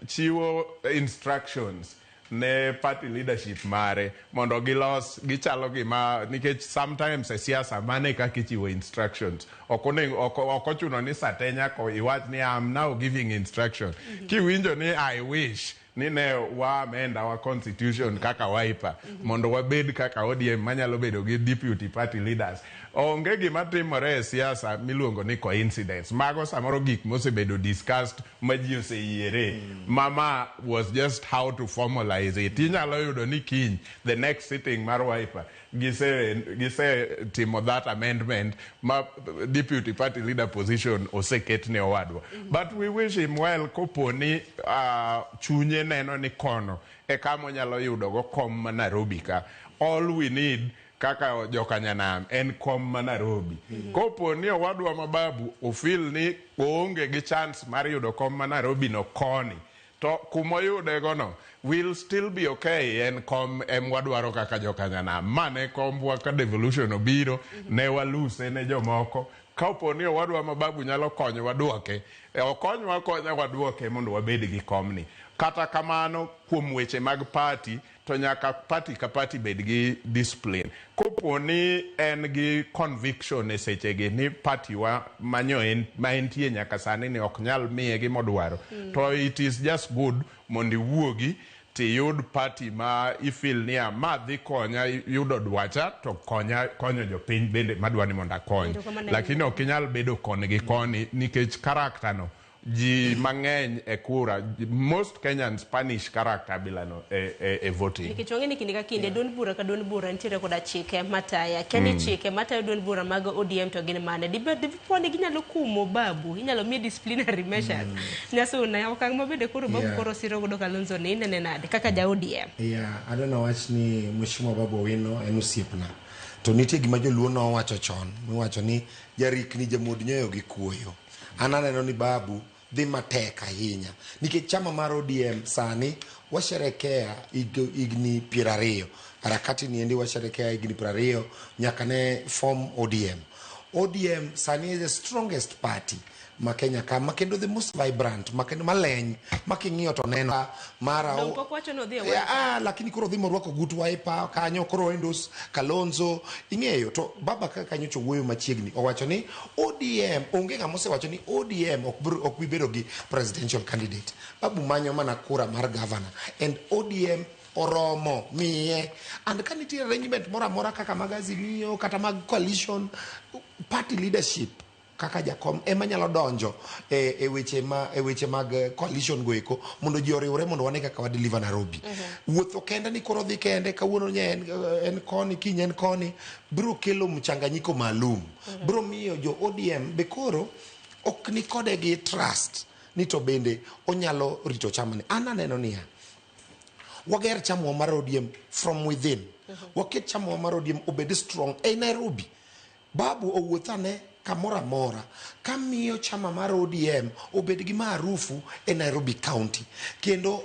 chiwo instructions ne party leadership mare mondo gilos gichalo gima nikech sometimes e siasa mane kaka ichiwo instructions ok ochuno ni sate nyaka iwach ni I'm now giving instruction. Kiwinjo ni I wish ni ne wa amend our constitution kaka Wiper mondo wabed kaka ODM manyalo bedo gi deputy party leaders. Onge gima timore e siasa miluongo ni coincidence. Mago samoro gik mosebedo discussed ma ji oseyiere. Mama was just how to formalize it. Inyalo yudo ni kiny the next sitting mar Wiper gise timo that amendment ma deputy party leader position oseket ne owadwa. But we wish him well kopo ni chunye neno ni kono e kama onyalo yudo go kom ma Nairobi ka. All we need kaka jokanyanam en kom ma Nairobi. Kopo ni owadwa ma Babu ofil ni oonge gi chance mar yudo kom ma Nairobi no koni, to kumoyude gono will still be okay. En kom em wadwaro kaka jokanyanam. Mane kombwa ka devolution obiro ne waluse ne jomoko. Kapo ni owadwa ma Babu nyalo konyo waduoke, okonywa konya waduoke mondo wabed gi komni. Kata kamano kuom weche mag party to nyaka party ka party bed gi discipline. Kopo ni en gi conviction e sechegi ni party wa manyo en ma entie nyaka sani ni ok nyal miye gimodwaro, to it is just good mondo iwuogi tiyud party ma ifeel niya ma dhi konya yudo dwacha to konya konyo jopiny bende madwa ni mondo akony. Lakini ok inyal bedo koni gi koni nikech character no Ji mang'eny e kura, most Kenyans punish character bilano e voting. Nikech wang'e ni kinde ka kinde duond bura ka duond bura nitiere koda chike mataya. Kia ni chike matayo duond bura mag ODM to gin mane. Dibed dipo ni ginyalo kumo Babu, inyalo miye disciplinary measures. Nyasuna, okang' ma bende koro Babu koro siro godo Kalonzo ni inene nade kaka ja ODM? Yeah, adwa nawach ni Mheshimiwa Babu Owino en osiepna. To nitie gima joluo nowacho chon, miwacho ni jarikni jamuod nyoyo gi kuoyo. An aneno ni Babu dhi matek ahinya nikech chama mar ODM sani washerekea higni 20. Harakati ni endi washerekea higni 20 nyaka ne form ODM. ODM sani is the strongest party ma Kenya ka, ma kendo the most vibrant, ma kendo maleny, ma king'iyo to neno mara Dong pok wacho ni odhi e Yeah, lakini koro dhi morwako gut Wiper kanyo, koro endos Kalonzo ing'eyo. To baba kaka nyocha owuoyo machiegni, owacho ni ODM onge ng'ama osewacho ni ODM ok bi bedo gi presidential candidate. Babu manyo mana kura mar governor and ODM oromo miye, and ka nitie arrangement moro amora kaka mag Azimio kata mag coalition, party leadership kaka jakom ema nyalo donjo e weche mag coalition go eko mondo ji oriwre mondo wane kaka wadeliver Nairobi. Wuotho kende ni koro dhi kende kawuono nye en koni, kiny en koni, biro kelo mchanganyiko maalum, biro miyo jo ODM be koro ok ni kode gi trust ni to bende onyalo rito chamani. An aneno niya, wager chamwa mar ODM from within, waket chamwa mar ODM obed strong ei Nairobi. Babu owuothane kamoro amora kamiyo chama mar ODM obed gi maarufu e Nairobi County, kendo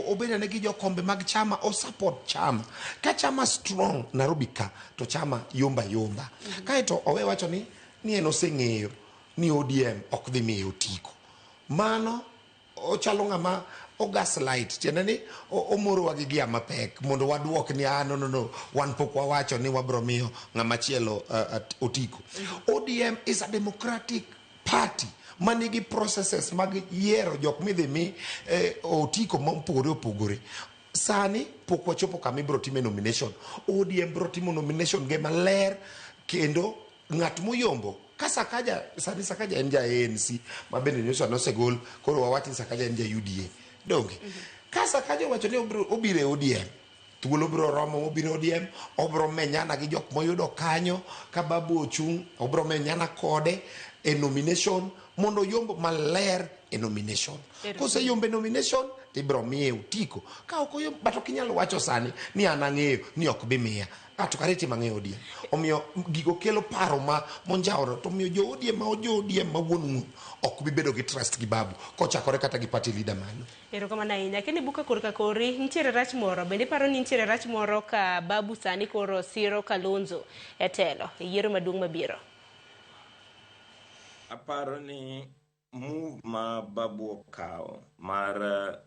obed ane gi jokombe mag chama o support chama. Ka chama strong Nairobi ka, to chama yomba yomba. Kaeto owe wacho ni en oseng'eyo ni ODM ok dhi miye otiko. Mano ochalo ng'ama o gaslight, tiende ni omorowa gi gia mapek mondo waduok ni ah, no, no, no, wan pok wawacho ni wabro miyo ng'ama chielo otiko. ODM is a democratic party manigi processes mag yiero jok midhi mi otiko mopogore opogore. Sani pok wachopo kama ibro time nomination. ODM bro timo nomination ge maler, kendo ng'at moyombo ka Sakaja sani, Sakaja en ja ANC ma bende nyocha nosegol, koro wawach ni Sakaja en ja UDA donge. Ka Sakaja owacho ni obiro e ODM, thuolo biro romo mobiro ODM, obro menyana gi jok moyudo kanyo. Ka Babu ochung', obro menyana kode e nomination mondo oyomb maler e nomination. Koseyombo e nomination, tibiro miye otiko. Ka ok oyomb, but ok inyal wacho sani ni an ang'eyo ni ok bi miya. Ah, to kare timo ang'eyo ODM. Omiyo gigo kelo paro ma monjawre, to omiyo jo ODM ma jo ODM ma wuon wuon ok bi bedo gi trust gi Babu kochakore kata gi party leader malo. Erokamano ahinya. Kendo buka korka kori, nitiere rach moro, bende iparo ni nitiere rach moro ka Babu sani koro siro Kalonzo e telo e yiero maduong' mabiro? Aparo ni move ma Babu okawo mar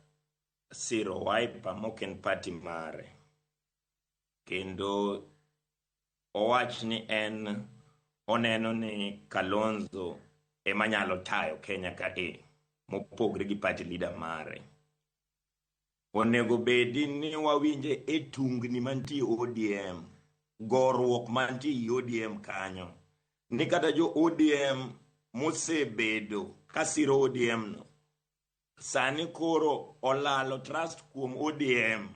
siro Wiper mok en party mare, kendo owach ni en oneno ni Kalonzo ema nyalo tayo Kenya ka e mopogre gi party leader mare. Onego bedi ni wawinje e tungni mantie ODM, goruok mantie i ODM kanyo, ni kata jo ODM mosebedo ka siro ODM no sani koro olalo trust kuom ODM.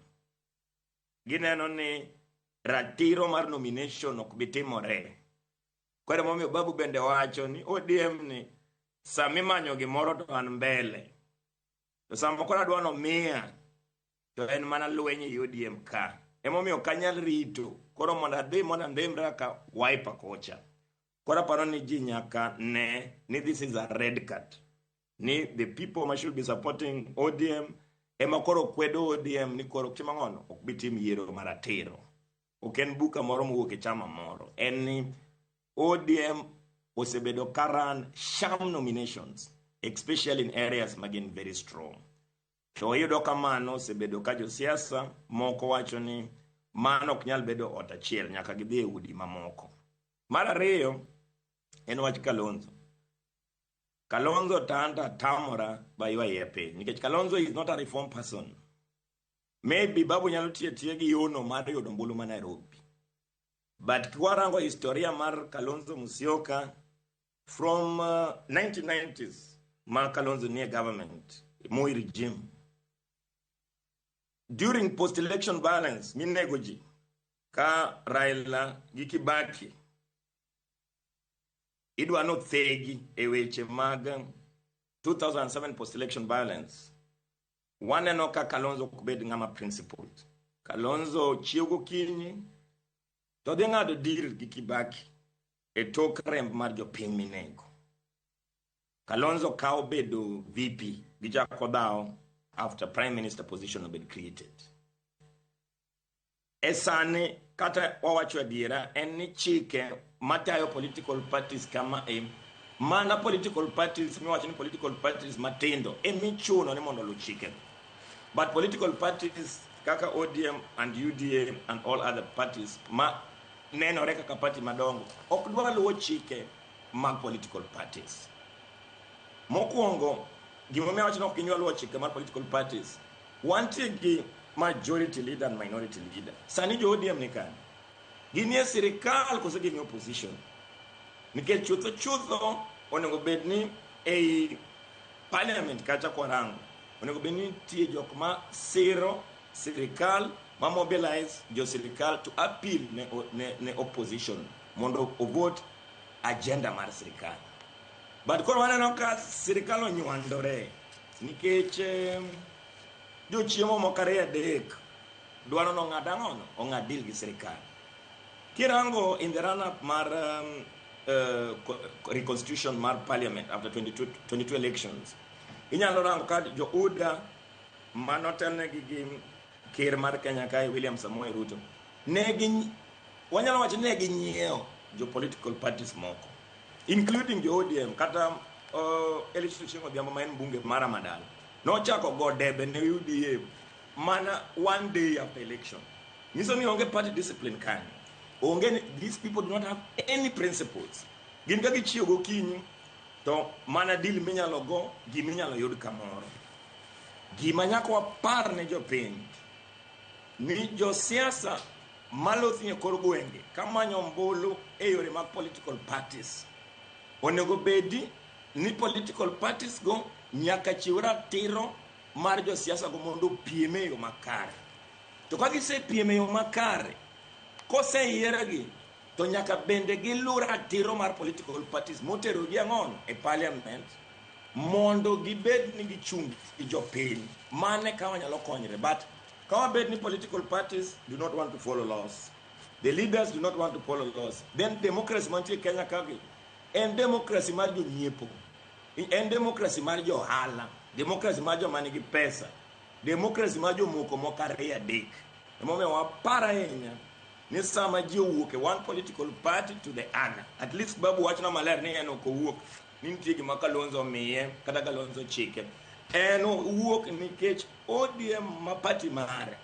Gineno ni ratiro mar nomination ok bi timore. Koro emomiyo Babu bende wacho ni ODM ni sama imanyo gimoro to an mbele. To sama koro adwa nomiya to en mana lweny e ODM ka. Emomiyo ok anyal rito koro mondo adhi mondo andhimra ka Wiper kocha. Koro aparo ni ji nyaka ne ni this is a red card. Ni the people ma should be supporting ODM ema koro kwedo ODM ni koro timo ang'ono ok bi tim yiero maratiro. Ok en buka moro mowuok e chama moro. En ni ODM osebedo ka run sham nominations, especially in areas ma gin very strong. To iyudo ka mano osebedo ka josiasa moko wacho ni mano ok nyal bedo ot achiel, nyaka gidhi e udi mamoko. Mar ariyo en wach Kalonzo. Kalonzo to an to atamora ba ywa iye piny nikech Kalonzo is not a reform person. Maybe Babu nyalo tiyo atiya gi yono mar yudo ombulu ma Nairobi. But kwarango historia mar Kalonzo Musyoka from 1990s ma Kalonzo nie government, Moi regime, during post-election violence minego ji ka Raila gi Kibaki idwa nothegi e weche mag 2007 post-election violence, waneno ka Kalonzo ok bed ng'ama principled. Kalonzo chiew gokinyi to dhi ng'ado deal gi Kibaki e tok remb mar jopiny minego. Kalonzo kawo bedo VP gichako dhawo after prime minister position obed created. E sani kata wawacho adiera en ni chike matayo political parties kama e mana political parties miwacho ni political parties matindo emichuno ni mondo oluw chike. But political parties kaka ODM and UDA and all other parties ma nenore kaka party madongo ok dwar luwo chike mag political parties. Mokwongo, gimomiyo awacho ni ok ginyal luwo chike mar political parties, wantie gi majority leader and minority leader. Sani jo ODM ni kanye? Ginie sirikal kose gin e opposition? Nikech chutho chutho onego bed ni ei parliament kacha kwarango, onego bed ni nitie jok ma siro sirikal, ma mobilize jo sirikal to appeal ne opposition mondo ovote agenda mar sirikal. But koro waneno ka sirikal onywandore nikech jochiemo moko ariyo adek dwaro nong'ad ang'ono ong'ad deal gi sirikal. Kirango in the run up mar reconstitution mar parliament after 22 elections, inyalo rango ka jo UDA manotelnegi gi ker mar Kenya kae William Samoei Ruto, wanyalo wacho ni ne ginyiewo jo political parties moko including jo ODM kata Elisha Ochieng' Odhiambo ma en mbunge mar Amadala nochako go debe ne UDA mana one day after election. Nyiso ni onge party discipline kanyo. Onge ni, these people do not have any principles. Gin ka gichiew gokinyi to mana deal minyalo go giminyalo yud kamoro. Gima nyaka wapar ne jopiny ni josiasa malothi e kor gwenge kamanyo ombulu e yore mag political parties onego bedi ni political parties go nyaka chiw ratiro mar josiasa go mondo opiem e yo makare. To ka gisepiem e yo makare, koseyiergi to nyaka bende giluw ratiro mar political parties moterogi ang'ono e parliament mondo gibed ni gichung' gi jopiny. Mane ka wanyalo konyre. But ka wabed ni political parties do not want to follow laws, the leaders do not want to follow laws, then democracy mantie Kenya kagi en democracy mar jonyiepo, en democracy mar johala, democracy mar joma nigi pesa, democracy mar jomoko moko ariyo adek. Emomiyo wapar ahinya ni sama ji owuok e one political party to the other, at least Babu wachna maler ni en ok owuok ni nitie gima Kalonzo omiye kata Kalonzo chike. En owuok nikech ODM ma party mare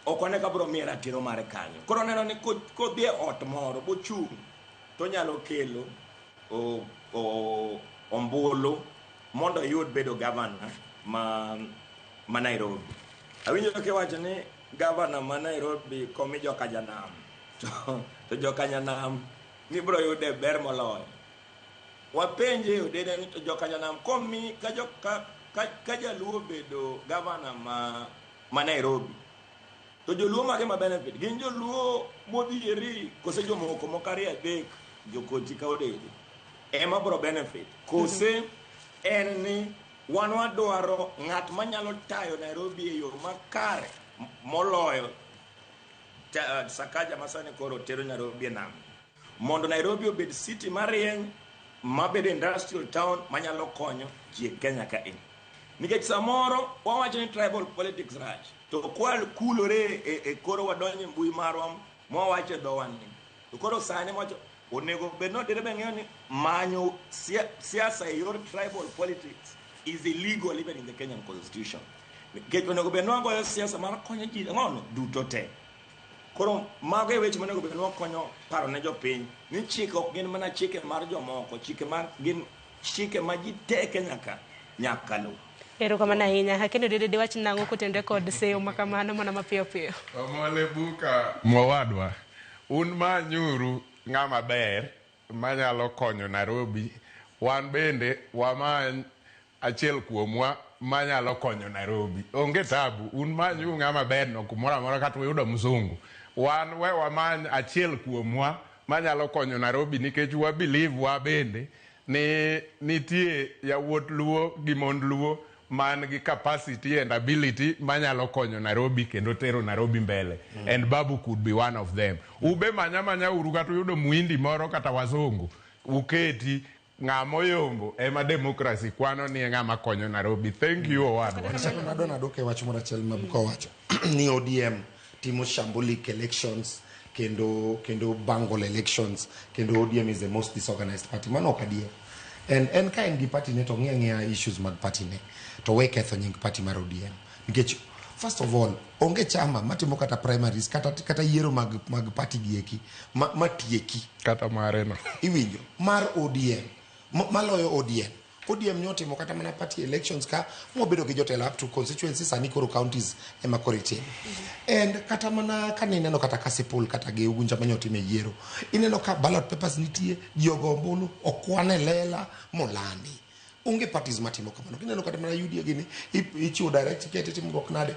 ok one ka biro miye ratiro mare kanyo. Koro oneno ni kodhi e ot moro bochung' to onyalo kelo ombulu mondo oyud bedo governor ma Nairobi. Awinjo kiwacho ni governor ma Nairobi komi joka Janam to joka Janam ni biro yude ber moloyo. Wapenje odede ni to joka Janam komi ka jaluo bedo governor ma Nairobi to joluo mage ma benefit gin joluo modhieri kose jomoko moko ariyo adek jokoti ka odede ema biro benefit kose en ni wan wadwaro ng'at manyalo tayo Nairobi e yo makare moloyo Sakaja masani koro tero Nairobi e nam mondo Nairobi obed city marieny mabed industrial town manyalo konyo ji e Kenya ka in. Nikech samoro wawacho ni tribal politics rach to kwal kulore e koro wadonjo e mbui marwa mwawacho e dhowa ni to koro sani mwacho onego bed ni odere be ng'eyo ni manyo siasa e yor tribal politics is illegal even in the Kenyan constitution. Nikech onego bed ni wagoyo siasa mar konyo ji ang'ono duto te. Koro mago e weche monego bed ni wakonyo paro ne jopiny ni chike ok gin mana chike mar jomoko, chike ma gin chike ma ji te Kenya ka nyaka luw. Erokamano ahinya. Akendo dede dewach nang'o kotenore kod seyo ma kamano mana mapiyo piyo. Omole buka mowadwa, un manyuru ng'ama ber manyalo konyo Nairobi, wan bende wamany achiel kuomwa manyalo konyo Nairobi. Onge tabu, un many uru ng'ama ber no kumoro amora kata uyudo mzungu. Wan we wamany achiel kuomwa manyalo konyo Nairobi nikech wa believe wa bende ni nitie yawuot Luo gi mond Luo man gi capacity and ability manyalo konyo Nairobi kendo tero Nairobi mbele. And Babu could be one of them. Ube manya manya uru kata uyudo muhindi moro kata wazungu uketi ng'ama oyombo ema democracy kwano ni e ng'ama konyo Nairobi. Thank you owadwa. Achako nadwa naduoke wach moro achiel ma Buka owacho ni ODM timo shambolic elections kendo bungle elections kendo ODM is the most disorganized party. Mano ok adier. En en ka en gi party ne to ng'i ang'iya issues mag party ne to we ketho nying party mar ODM nikech first of all onge chama matimo kata primaries kata yiero mag party gi eki matieki kata mare no iwinjo mar ODM maloyo ODM. ODM nyotimo kata mana party elections ka mobedo gi jotelo up to constituencies, sani koro counties ema koro itimo. And kata mana kane ineno kata Kasipul kata gi Ugunja manyotime yiero, ineno ka ballot papers nitie, ji ogo ombulu, okwan e lela molandi. Onge parties matimo kamano. Kineno kata mana UDA gini, ichiwo direct ticket, itimruok nade.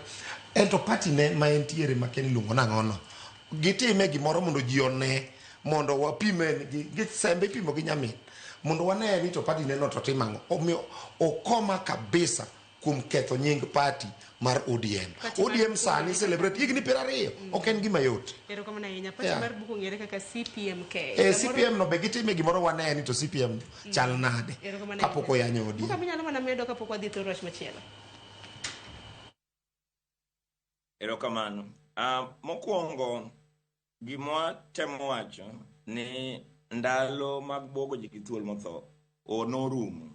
En to party ne ma entiere ma Ken iluongo nang'ono. Gitime gimoro mondo ji one, mondo wapime gi sembe ipimo gi nyamin. Mondo wane ni to party ne no to timo ang'o. Omiyo okoma kabisa kuom ketho nying party mar ODM. Party mar ODM sani celebrate higni 20, ok en gima yot. Erokamano ahinya. Party mar Buka ong'ere kaka CPMK. CPM no be gitime gimoro wane ni to CPM chal nade Erokamano kapok ahinya. oyanyo ODM. Buka minyalo mana medo kapok wadhi e wach machielo. Erokamano. Mokwongo gima temo wacho ni ndalo mag buogo ji gi thuol motho norumo.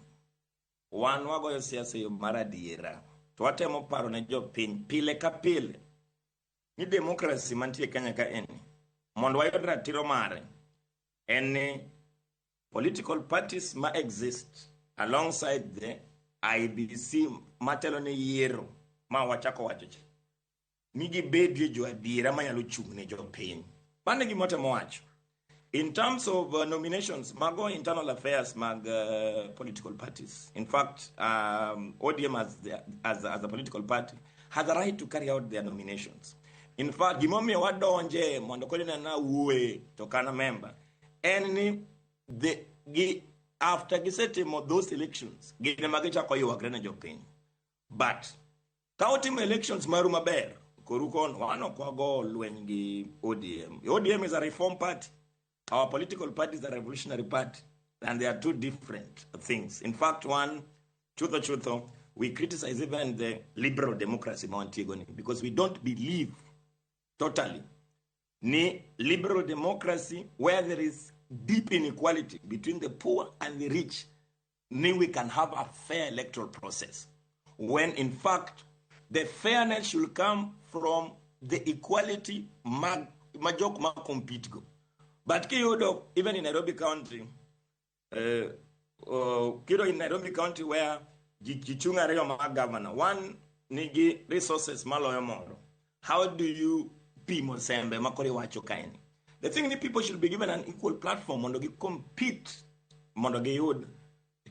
Wan wagoyo siasa e yo mar adiera. To watemo paro ne jopiny pile ka pile ni demokrasi mantie Kenya ka eni mondo wayud ratiro mare en ni political parties ma exist alongside the IEBC matelo ne yiero ma wachako wacho cha ni gibedie jo adiera manyalo chung' ne jopiny. Mano e gima watemo wacho. In terms of nominations, mago internal affairs mag political parties. In fact, ODM as a political party has a right to carry out their nominations. In fact, gimomiyo wadonje mondo koro inena wuoye to kana member en ni after gisetimo those elections, gin ema gichako ywagre ne jopiny. But ka utimo elections maru maber, koru kono wan ok wago lweny gi ODM. ODM is a reform party. Our political party is a revolutionary party, and they are two different things. In fact, one, chutho chutho, we criticize even the liberal democracy ma wantiego ni, because we don't believe totally ni liberal democracy where there is deep inequality between the poor and the rich, ni we can have a fair electoral process. When in fact, the fairness should come from the equality mag, ma jok ma compete go. But kiyudo, even in Nairobi County, kiyudo in Nairobi County where ji chung' ariyo mag governor, one nigi resources maloyo moro. How do you pimo sembe ma koro iwacho kaeni? The thing ni people should be given an equal platform mondo gi compete, mondo giyud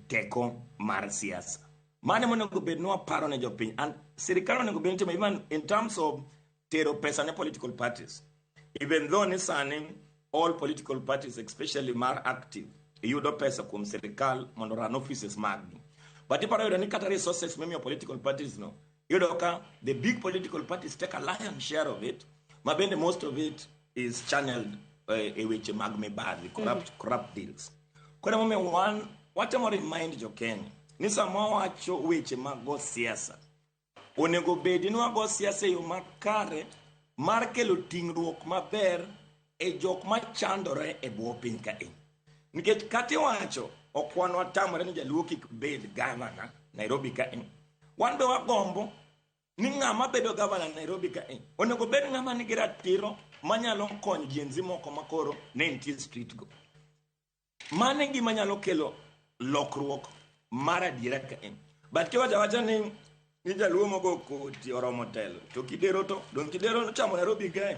teko mar siasa. Mano ema onego bed ni waparo ne jopiny. And sirikal onego bed ni timo even in terms of tero pesa ne political parties. Even though ni sani all political parties, especially mar active, yudo pesa kuom sirikal mondo run offices maggi. But iparo yudo ni kata resources mimiyo political parties no, iyudo ka the big political parties take a lion share of it, ma bende most of it is channeled e weche mag mibadhi, corrupt deals. Koro emomiyo wan watemo remind jo Kenya ni sama wawacho weche mag go siasa, onego bed ni wago siasa e yo makare mar kelo ting'ruok maber e jok machandore e bwo piny kae. Nikech kata iwacho, ok wan watamore ni jaluo kik bed gavana Nairobi kae. Wan be wagombo ni ng'ama bedo gavana Nairobi kae onego bed ng'ama nigi ratiro manyalo konyo Gen Z moko makoro ne nitie street go. Mano e gima nyalo kelo lokruok mar adiera kae. But kiwacho awacha ni jaluo mogo koti oromo telo, to Kidero to, dong Kidero nochamo Nairobi kae.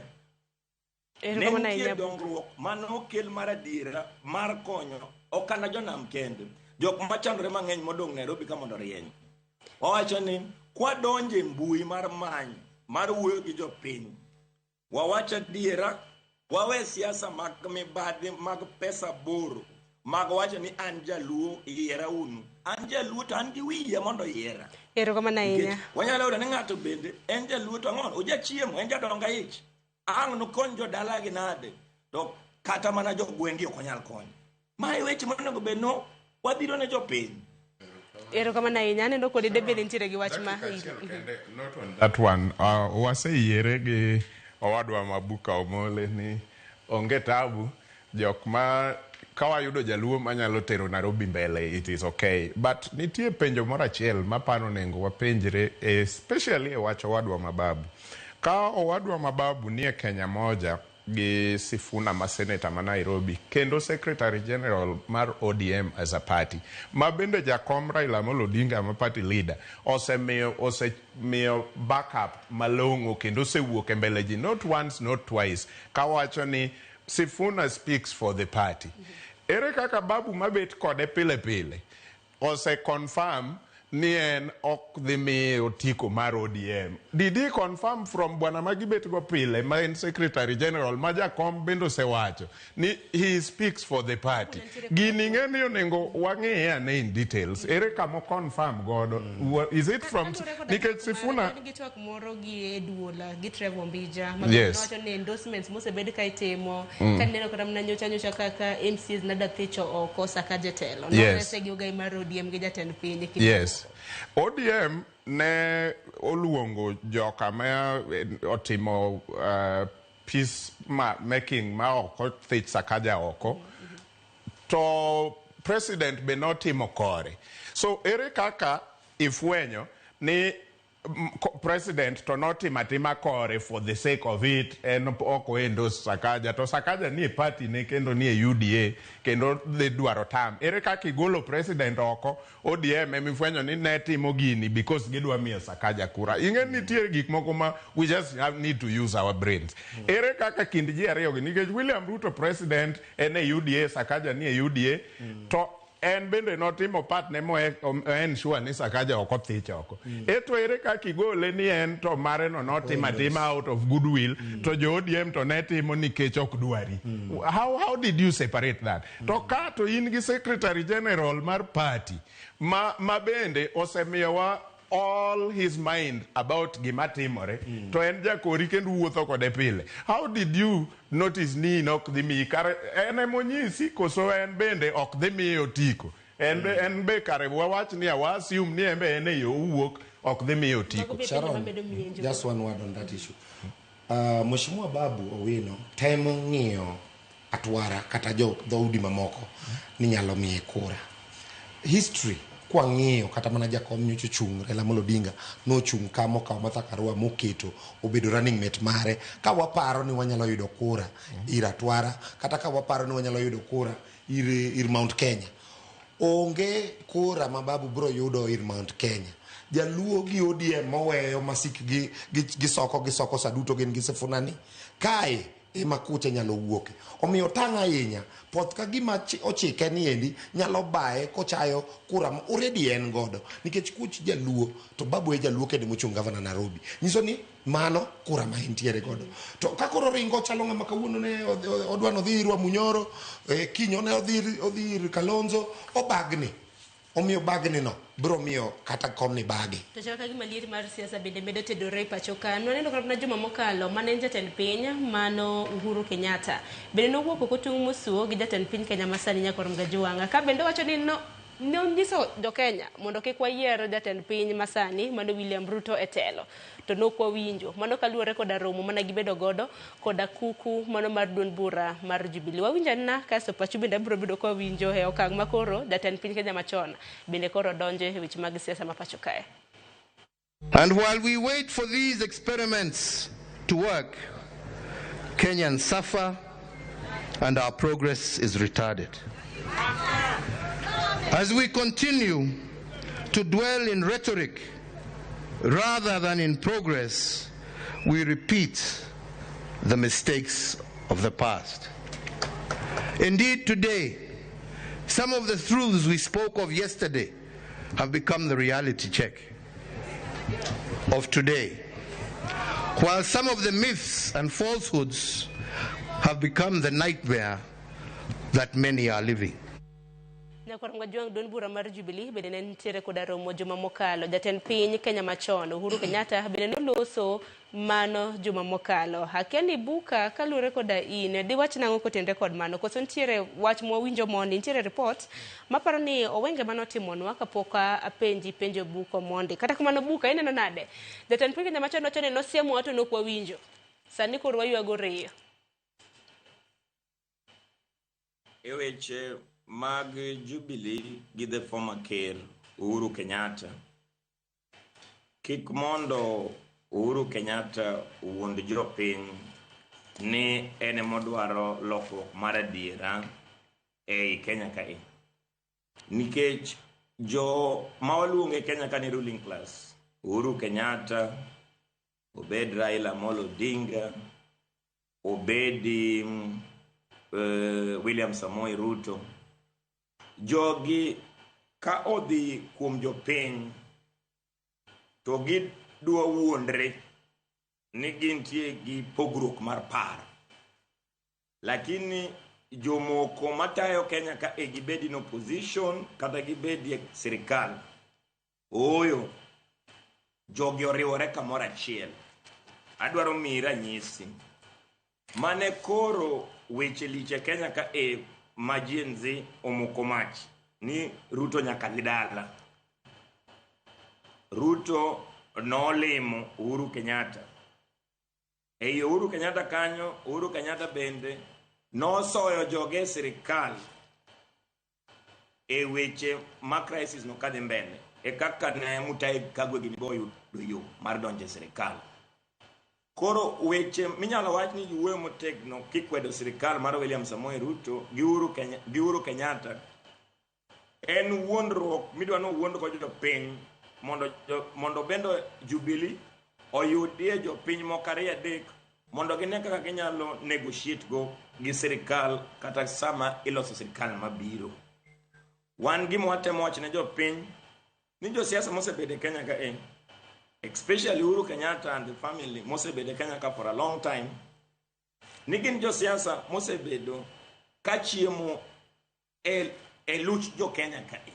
Ne Erokamano nitie ahinya. dongruok mane okel mar adiera mar konyo okanda jonam kende. Jok machandore mang'eny modong' Nairobi ka mondo orieny. Wawacho ni kwadonjo e mbui mar manyo mar wuoyo gi jopiny, wawach adiera, wawe siasa mag mibadhi mag pesa boro mag wacho ni an jaluo yiera unu. An jaluo to an gi wiya mondo yiera. Erokamano ahinya. Nikech wanyalo yudo ni ng'ato bende en jaluo to ang'o ojachiemo en jadonga ich ang' nokony jodalagi nade to kata mana jogweng'gi ok onyal konyo. Mae weche monego bed no wadhiro ne jopiny. Erokamano ahinya. Aneno kodi de bende nitiere gi wach ma That one, waseyiere gi owadwa Mabuka Omole ni onge tabu jok ma ka wayudo jaluo manyalo tero Nairobi mbele it is okay. But nitie penjo moro achiel maparo onego wapenjre especially e wach owadwa Mababu. Ka owadwa Mababu nie Kenya moja gi Sifuna ma senator ma Nairobi kendo secretary general mar ODM as a party ma bende jakom Raila Amolo Odinga ma party leader osemiyo backup malong'o kendo osewuok e mbele ji not once not twice kawacho ni Sifuna speaks for the party. Ere kaka Babu mabet kode pile pile ose confirm ni en ok dhi miye otiko mar ODM. Did he confirm from bwana ma gibet go pile ma en secretary general ma jakom bende osewacho ni he speaks for the party. Gini ng'e ni onego wang'iye ane in details. Ere kama confirm godo? Is it from nikech Sifuna gi twak moro gi Eduola gi Trevor Mbija ma Yes. nowacho ni endorsements mosebed ka itimo ka neno kata mana nyocha nyocha kaka MCAs nada thicho oko Sakaja telo Yes. norese gi ogai mar ODM gi jatend piny e kinde Yes. ODM ne oluongo joka ma otimo peace making ma ok othich Sakaja oko to president be notimo kore. So ere kaka ifwenyo ni president to notimo atima kore for the sake of it en ok oendorse Sakaja to Sakaja nie party ne kendo nie UDA kendo dhi dwaro tam. Ere kaka igolo president oko ODM emifwenyo ni ne timo gini because gidwa miyo Sakaja kura. Ing'e nitie gik moko ma we just need to use our brains. Ere kaka kind ji ariyo gi nikech William Ruto president en e UDA Sakaja nie UDA to en bende notimo part ne mo ensure ni Sakaja ok othich oko. Eto ere kaka igole ni en to mare no notimo atima out of goodwill to jo ODM to ne timo nikech ok dwari. How did you separate that? To ka to in gi secretary general mar party ma bende osemiyowa all his mind about gima timore to en jakori kendo wuotho kode pile. How did you notice ni in ok dhi miyi kare en emonyisi koso en bende ok dhi miye otiko en be kare wawach ni wa assume ni en be en e yo owuok ok dhi miye otiko. Sharon, just one word on that issue. Mheshimiwa Babu Owino temo ng'iyo atwara kata jo dhoudi mamoko ni nyalo miye kura. History kwa ng'iyo kata mana jakom nyocha ochung' Raila Amolo Odinga nochung' ka mokawo Martha Karua moketo obedo running mate mare ka waparo ni wanyalo yudo kura ir atwara kata ka waparo ni wanyalo yudo kura ir Mount Kenya. Onge kura ma Babu bro yudo ir Mount Kenya. Jaluo gi ODM moweyo masik gi soko saduto gin gi Sifuna ni kae ema kuche nyalo wuoke. Omiyo tang' ahinya poth ka gima ochike ni endi nyalo baye kochayo kura ma already en godo nikech kuch jaluo to Babu e jaluo kende mochung' gavana Nairobi. Nyiso ni mano kura ma entiere godo. To ka koro ringo chalo ng'ama kawuono ne odwa nodhi ir Wamunyoro, kiny ne odhi ir Kalonzo, obagni. Omiyo bagni no biro miyo kata kom ni bagi. To chal ka gima liet mar siasa bende medo tedore e pacho ka. Nwaneno kata mana juma mokalo mane en jatend piny mano Uhuru Kenyatta. Bende nowuok oko tung' mosuo gi jatend piny Kenya masani Nyakwar Mgajwang'a. Ka bende owacho ni no nonyiso jo Kenya mondo kik wayier jatend piny masani mano William Ruto e telo. To nok wawinjo. Mano kaluwore koda romo mana gibedo godo koda kuku mano mar duond bura mar Jubilee. Wawinjo anena kasto pachu bende abiro bedo ka wawinjo e okang' ma koro jatend piny Kenya machon bende koro donjo e weche mag siasa ma pacho kae. And while we wait for these experiments to work, Kenyans suffer and our progress is retarded. As we continue to dwell in rhetoric rather than in progress, we repeat the mistakes of the past. Indeed, today, Some of the truths we spoke of yesterday have become the reality check of today, while some of the myths and falsehoods have become the nightmare that many are living. Nyakwar Ngwajuang' duond bura mar Jubilee bende ne nitiere koda romo juma mokalo. Jatend piny Kenya machon Uhuru Kenyatta bende noloso mano juma mokalo. Akia ni Buka kaluwore koda in diwach nang'o kotenre kod mano koso nitiere wach mwawinjo mondi nitiere report maparo ni Owenge manotimonwa kapok apenji penjo Buka mondi. Kata kamano Buka ineno nade? Jatend piny Kenya machon wacho ni nosiemowa to nok wawinjo. Sani koro waywago riyo. E weche mag Jubilee gi the former ker Uhuru Kenyatta, kik mondo Uhuru Kenyatta owuond jopiny ni en emodwaro lokruok mar adiera ei Kenya kae. Nikech jo ma waluongo e Kenya ka ni ruling class, Uhuru Kenyatta, obed Raila Amolo Odinga, obed William Samoei Ruto, jogi ka odhi kuom jopiny to gidwa wuondre ni gintie gi pogruok mar paro. Lakini jomoko matayo Kenya ka e gibed in opposition kata gibed e sirikal, ooyo, jogi oriwore kamoro achiel. Adwaro miyi ranyisi. Mane koro weche lich e Kenya ka e ma Gen Z omoko mach ni Ruto nyaka dhi dala. Ruto nolimo Uhuru Kenyatta. Ei Uhuru Kenyatta kanyo, Uhuru Kenyatta bende nosoyo joge e sirikal e weche ma crisis no kadhi mbele. E kaka ne Mutahi Kagwe gini boyudo yo mar donjo e sirikal. Koro weche minyalo wach ni giwuoyo motegno kikwedo sirikal mar William Samoei Ruto gi Uhuru Kenyatta en wuondruok midwa ni owuond go jopiny mondo bende Jubilee oyudie jopiny moko ariyo adek mondo gine kaka ginyalo negotiate go gi sirikal kata sama iloso sirikal mabiro. Wan gima watemo wacho ne jopiny ni josiasa mosebedo e Kenya ka e, especially Uhuru Kenyatta and the family mosebedo e Kenya ka for a long time, ni gin josiasa mosebedo ka chiemo e luch jo Kenya ka e,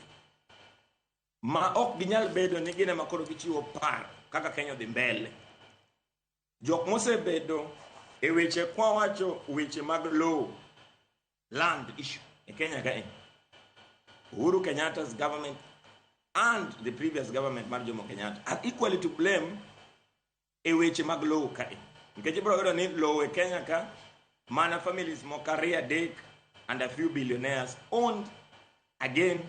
ma ok ginyal bedo ni gin ema koro gichiwo paro kaka Kenya odhi mbele. Jok mosebedo e weche kwawacho weche mag lowo, land issue e Kenya ka e, Uhuru Kenyatta's government and the previous government mar Jomo Kenyatta are equally to blame e weche mag lowo kae. Nikech ibiro yudo ni lowo e Kenya ka mana families moko ariyo adek and a few billionaires owned again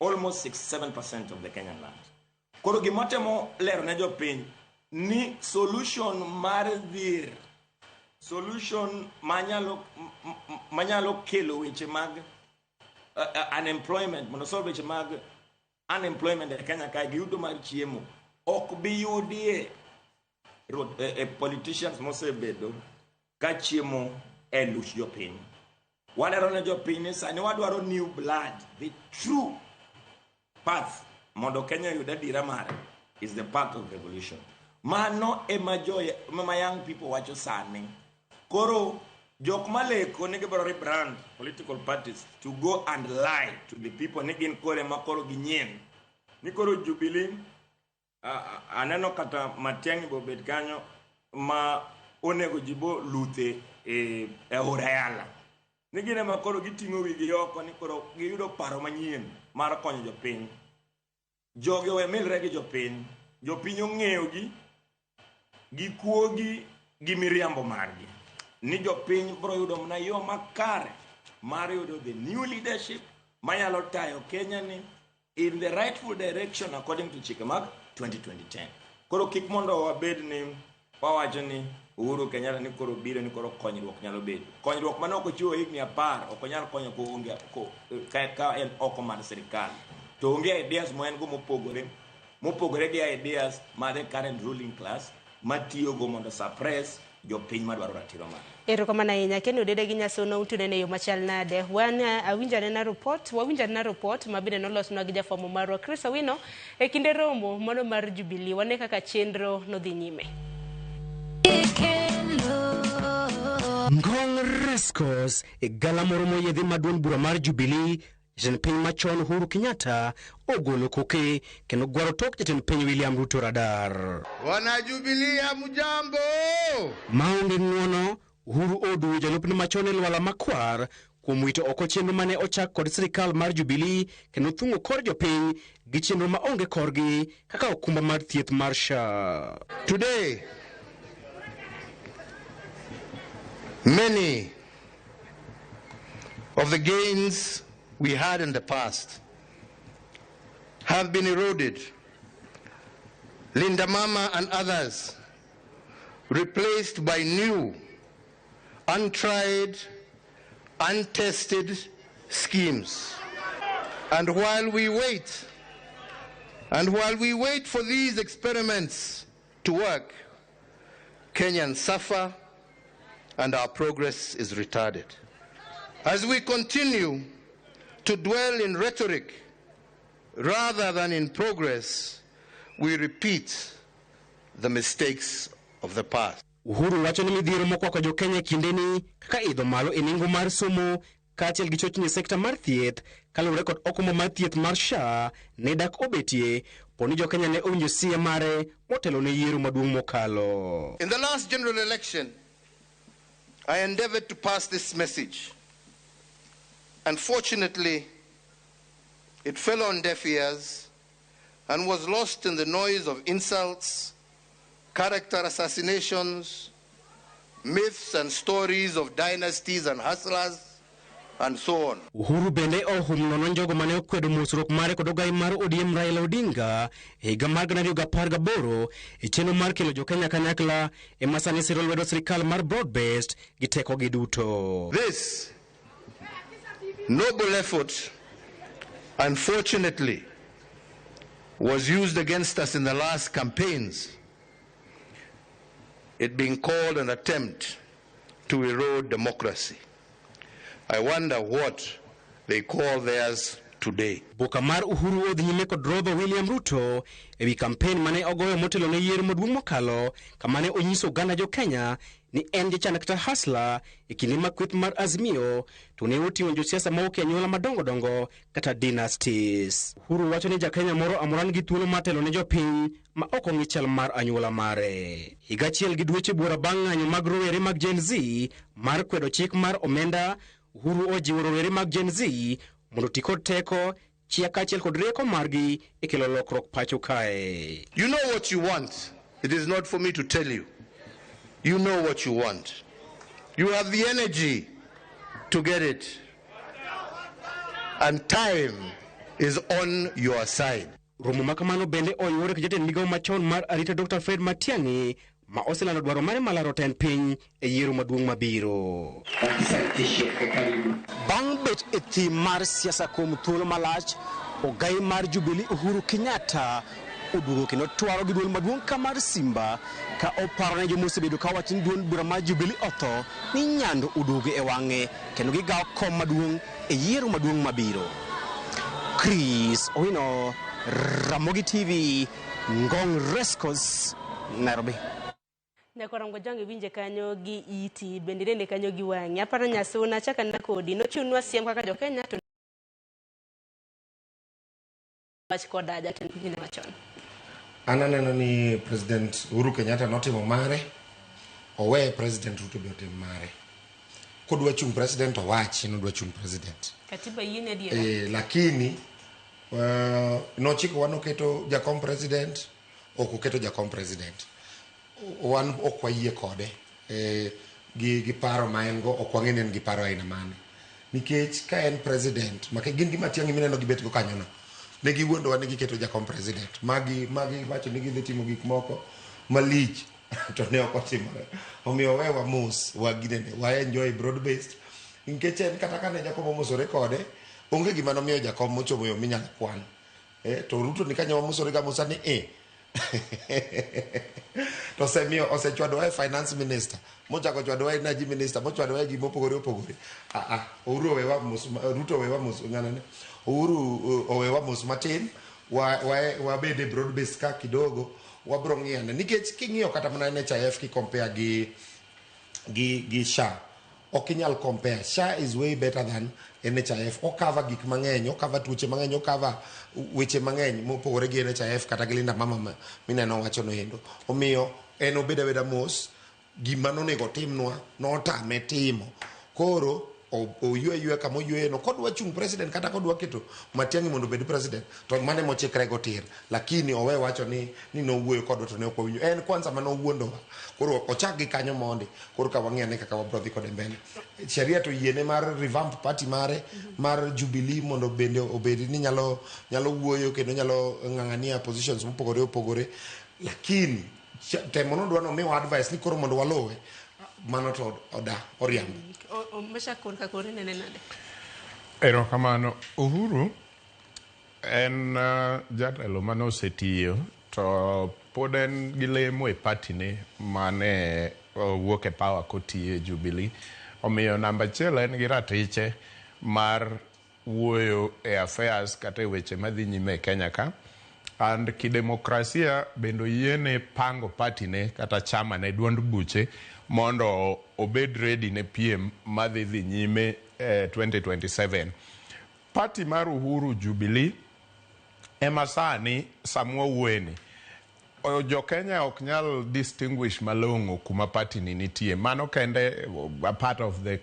almost 67% of the Kenyan land. Koro gima temo lero ne jopiny ni solution mar dhier, solution manyalo kelo weche mag unemployment, mondo solve weche mag unemployment e Kenya kae gi yuto mar chiemo ok bi yudie politicians mosebedo ka chiemo e luch jopiny. Walero ne jopiny ni sani wadwaro new blood, the true path mondo Kenya oyud adiera mare is the path of revolution. Mano ema ma young people wacho sani. Koro jok maleko ni gibiro rebrand political parties to go and lie to the people ni gin kore ma koro ginyien. Ni koro Jubilee aneno kata Matiang'i bobet kanyo ma onego ji bo luthe e aora Yala. Ni gin ema koro giting'o wigi oko ni koro giyudo paro manyien mar konyo jopiny. Jogi owe milre gi jopiny. Jopiny ong'eyogi gi kuogi gi miriambo margi. Ni jopiny biro yudo mana yo makare mar yudo the new leadership manyalo tayo Kenya ni in the rightful direction according to chike mag 2010. Koro kik mondo wabed ni wawacho ni Uhuru Kenyatta ni koro biro ni koro konyruok nyalo bedo. Konyruok mane ok ochiwo higni 10 ok onyal konyo koonge ka en oko mar sirikal. To onge ideas ma en go mopogore gi ideas mar the current ruling class matiyogo mondo suppress Jopiny madwaro ratiro mare. Erokamano ahinya kendo dede gi Nyasuno utunene e yo machal nade. Wan awinjo anena report, wawinjo anena report ma bende nolosnwa gi jafwambo marwa Chris Owino e kinde romo mano mar Jubilee. Wane kaka chenro nodhi nyime. Ngong Racecourse e galamoro moyiedhi ma duond bura mar Jubilee jatend piny machon Uhuru Kenyatta ogolo koke kendo gwaro tok jatend piny William Ruto radar. Wana Jubilee hamjambo. Maonge ng'uono, Uhuru oduwo jalupne machon e lwala makwar kuom wito oko chenro mane ochak kod sirikal mar Jubilee kendo thung'o kor jopiny gi chenro maonge korgi kaka okumba mar thieth mar SHA. Today, many of the gains we had in the past have been eroded. Linda Mama and others replaced by new, untried, untested schemes. And while we wait for these experiments to work, Kenyans suffer and our progress is retarded. As we continue to dwell in rhetoric rather than in progress, we repeat the mistakes of the past. Uhuru wacho ni midhiero mokwako jo-Kenya e kindeni kaka idho malo e nengo mar somo kaachiel gi chochni e sekta mar thieth kaluwore kod okumba mar thieth mar SHA ne dak obetie po ni jo-Kenya ne owinjo siya mare motelo ne yiero maduong' mokalo. In the last general election, I endeavored to pass this message. Unfortunately, it fell on deaf ears and was lost in the noise of insults, character assassinations, myths and stories of dynasties and hustlers, and so on. Uhuru bende ohum nono jogo mane okwedo mosruok mare kod ogai mar ODM Raila Odinga e higa mar 2018 e chenro mar kelo jo-Kenya kanyakla ema sani siro lwedo sirikal mar broad-based gi tekogi duto. This noble effort, unfortunately, was used against us in the last campaigns, it being called an attempt to erode democracy. I wonder what they call theirs today. Boka mar Uhuru odhi nyime kod rodho William Ruto ewi kampen mane ogoyo motelo ne yiero maduong' mokalo kama ne onyiso oganda jo-Kenya ni en jachan kata hasla e kinde ma kweth mar Azimio to ne oting'o josiasa mawuok e anyuola madongo dongo kata dynasties. Uhuru wacho ni ja-Kenya moro amora nigi thuolo mar telo ne jopiny ma ok ong'i chal mar anyuola mare. Higa achiel gi dweche buora bang' ng'anyo mag rowere mag Gen Z mar kwedo chik mar omenda, Uhuru ojiwo rowere mag Gen Z mondo oti kod teko, chia kaachiel kod rieko margi e kelo lokruok pacho kae. You know what you want. It is not for me to tell you. You know what you want. You have the energy to get it. And time is on your side. Romo ma kamano bende oyuore gi jatend migawo machon mar arita Dr. Fred Matiang'i ma oselando dwaro mare mar laro tend piny e yiero maduong' mabiro. Bang' bet e thim mar siasa kuom thuolo malach, ogai mar Jubilee Uhuru Kenyatta oduogo kendo twaro gi duol maduong' ka mar Simba ka oparo ne joma osebedo ka wacho ni duond bura mar Jubilee otho ni nyando oduogo e wang'e kendo gigawo kom maduong' e yiero maduong' mabiro. Chris Owino, Ramogi TV, Ngong Racecourse, Nairobi. Nyakorango jangi winje kanyo gi iti bende nene kanyo gi wang'i. Aparo Nyasuna chaka na kodi nochunwa siem kaka jo-Kenya to wach koda jatend piny machon. An aneno ni President Uhuru Kenyatta notimo mare, owe President Ruto be otim mare. Kodwa chung president owachi nodwa chung president. Katiba yiene adiera. Lakini nochiko wan oketo jakom president, ok oketo jakom president. Wan ok wayie kode gi paro ma en go, ok wang'e ni en gi paro aina mane. Nikech ka en president, ma gin gi Matiang'i mineno gibet go kanyono, ne giwuondowa ni giketo jakom president. Magi wacho ni gidhi timo gik moko malich to ne ok otimore. Omiyo wewa mos, waginene, wa enjoy broad based. Nikech en kata kane jakom omosore kode, onge gima nomiyo jakom mochomo yo minyalo kwan. To Ruto ni kanyo wamosore ga mosa ni To osemiyo osechwadowa e finance minister, mochako chwadowa e energy minister, mochwadowa e gik mopogore opogore. Ah, ah, Uhuru owewa mos, Ruto owewa mos, ng'anane. Uhuru owewa mos matin, wabed e broad base ka kidogo, wabro ng'iyane. Nikech king'iyo kata mana NHIF ki compare gi SHA, ok inyal compare. SHA is way better than NHIF. Okava gik mang'eny, okava tuoche mang'eny, okava weche mang'eny mopogore gi NHIF kata gi Linda Mama mineno wacho no endo. Omiyo en obed abeda mos, gima nonego otimnwa notame timo. Koro oywe ayweya kama oyweye no. Kodwa chung president kata kodwa keto Matiang'i mondo obed president, to mano emochikre go tir. Lakini owe wacho ni nowuoyo kodwa to ne ok wawinjo. En kwanza mane owuondowa. Koro ochak gi kanyo mondi. Koro ka wang'i ane kaka wabro dhi kode mbele. Sheria to yiene mar revamp party mare mar Jubilee mondo bende obed ni nyalo wuoyo kendo nyalo ng'ang'ania positions mopogore opogore. Lakini temo nodwa nomiwa advice ni koro mondo waluwe. Mano to oda oriambo. Meshack korka kori nene nade? Erokamano. Uhuru en jatelo mane osetiyo to pod en gi lemo e party ne mane owuok e power kotiyo e Jubilee. Omiyo namba achiel en gi ratiche mar wuoyo e affairs kata e weche madhi nyime e Kenya ka. And kidemokrasia bende oyiene pango party ne kata chama ne duond buche mondo obed ready ne piem madhi dhi nyime 2027. Party mar Uhuru Jubilee ema sani samwa wuoyeni jo Kenya ok nyal distinguish malong'o kuma party ni nitie. Mano kende a part of the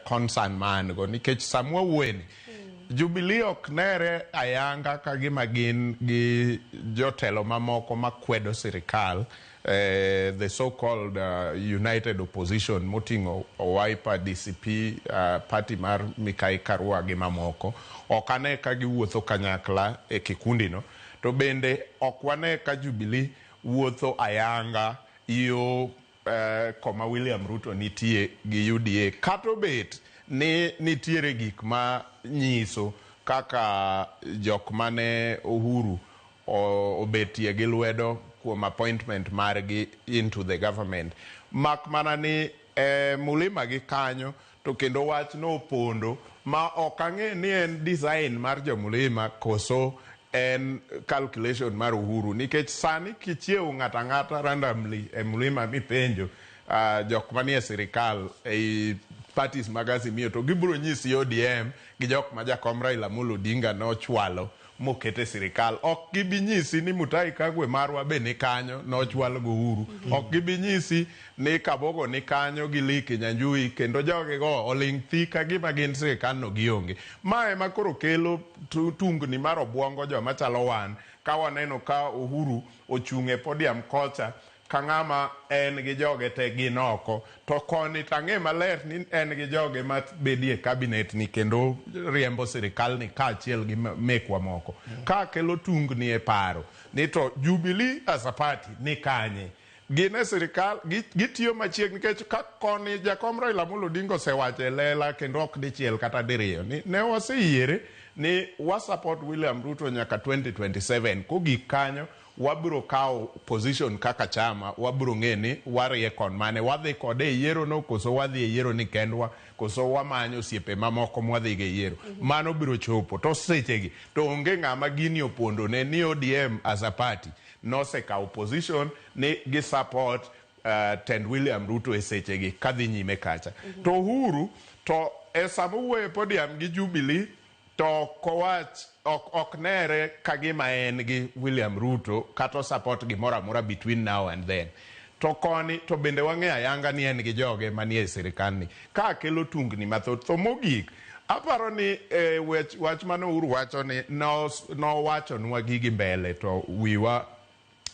concern ma an go nikech samwa wuoyeni Jubilee ok nere ayanga ka gima gin gi jotelo mamoko makwedo sirikal, the so-called united opposition moting'o Wiper, DCP, party mar Mikai Karua gi mamoko. Ok ane ka giwuotho kanyakla e kikundi no. To bende ok wane ka Jubilee wuotho ayanga yo koma William Ruto nitie gi UDA. Kata obet ni nitiere gik ma nyiso kaka jok mane Uhuru obetie gi lwedo kuom appointment margi into the government. Mak mana ni mulima gi kanyo to kendo wach no opondo ma ok ang'e ni en design mar jo mulima koso en calculation mar Uhuru, nikech sani kichiewo ng'ato ang'ata randomly e mulima mipenjo jok manie sirikal ei parties mag Azimio to gibiro nyisi ODM gi jok ma jakom Raila Amolo Odinga nochwalo mokete sirikal. Ok gibi nyisi ni Mutahi Kagwe marwa be ni kanyo nochwal go Uhuru. Ok gibi nyisi ni Kabogo ni kanyo gi Lee Kinyanjui kendo jogigo oling' thi ka gima gin sirikal no gionge. Ma ema koro kelo tungni mar obuongo joma chalo wan ka waneno ka Uhuru ochung' e podium kocha ka ng'ama en gi joge te gin oko to koni tang'e maler ni en gi joge ma bedie cabinet ni kendo riembo sirikal ni kaachiel gi mekwa moko. Ka kelo tungni e paro ni to Jubilee as a party ni kanye? Gin e sirikal gitiyo machiegni nikech ka koni jakom Raila Amolo Odinga osewacho e lela kendo ok dichiel kata diriyo ni ne waseyiere ni wa support William Ruto nyaka 2027 kogik kanyo wabiro kawo position kaka chama, wabiro ng'e ni warie kon mane, wadhi kode e yiero no koso wadhi e yiero ni kendwa koso wamanyo osiepe mamoko mwadhigo e yiero. Mano biro chopo to sechegi to onge ng'ama gini opondo ne ni ODM as a party nosekawo position ni gi support tend William Ruto e sechegi kadhi nyime kacha. To Uhuru to e sama owuoyo e podium gi Jubilee to kowach ok nere ka gima en gi William Ruto kata support gimoro amora between now and then. To koni to bende wang'eyo ayanga ni en gi joge manie sirikal ni. Ka kelo tungni mathoth. To mogik, aparo ni wach mane Uhuru wacho ni nowachonwa gigi mbele to wiwa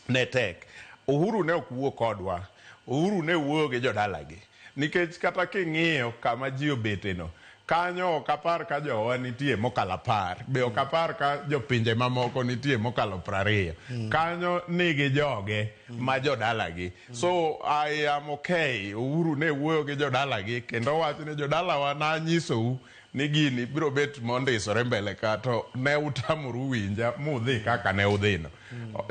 ne tek. Uhuru ne ok wuo kodwa. Uhuru ne wuoyo gi jodalagi. Nikech kata king'iyo kama ji obete no, kanyo ok apar ka jowa nitie mokalo 10, be ok apar ka jopinje mamoko nitie mokalo 20. Kanyo nigi joge ma jodalagi. So I am okay. Uhuru ne wuoyo gi jodalagi kendo wacho ni jodalawa nanyisou ni gini biro bet mondisore mbele ka to ne utamoru winja mudhi kaka ne udhino.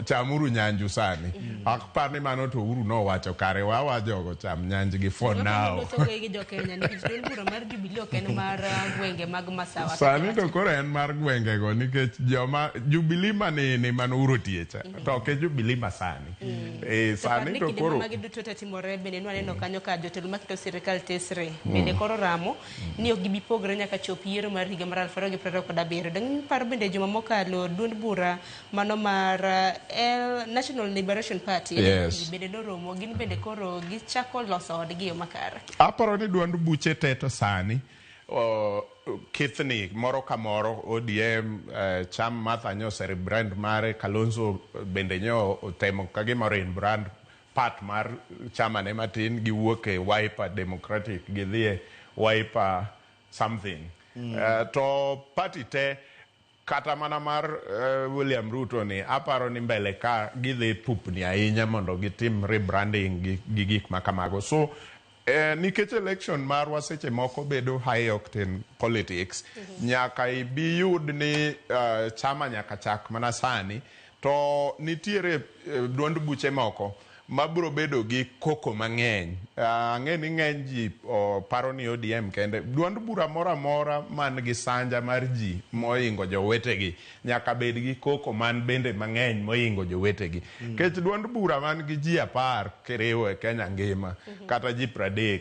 Chamuru nyanju sani. Ok par ni mano to Uhuru nowacho kare wawa jogo cham nyanjgi for now. Loso gi jo Kenya nikech duond bura mar Jubilee ok en mar gwenge mag Masawa. Sani to koro en mar gwengego nikech joma Jubilee manene mane Uhuru otiye cha to ok e Jubilee masani. Sani to kinde koro magi duto te timore bende nwaneno kanyo ka jotelo maketo sirikal tesre bende koro ramo ni ok gibi pogre nyaka chop yiero mar higa mar 2027. Dang' paro bende juma mokalo duond bura mano mar L National Liberation Party Yes. bende noromo gin bende koro gichako loso odgi e yo makare. Aparo ni duond buche te to sani kithni moro ka moro ODM cham Martha nyo ose rebrand mare. Kalonzo bende nyo otemo ka gima rebrand part mar chama ne matin giwuok e Wiper Democratic gidhi e Wiper something. To party te kata mana mar William Ruto ni aparo ni mbele ka gidhi pupni ahinya mondo gitim rebranding gi gik ma kamago. So nikech election marwa seche moko bedo high octane politics, nyaka ibi yud ni chama nyaka chak mana sani to nitiere duond buche moko mabiro bedo gi koko mang'eny. Ang'e ni ng'eny ji paro ni ODM kende. Duond bura moro amora man gi sanja mar ji mohingo jowetegi nyaka bed gi koko man bende mang'eny mohingo jowetegi. Nikech duond bura man gi ji 10 kiriwo e Kenya ngima kata ji 30,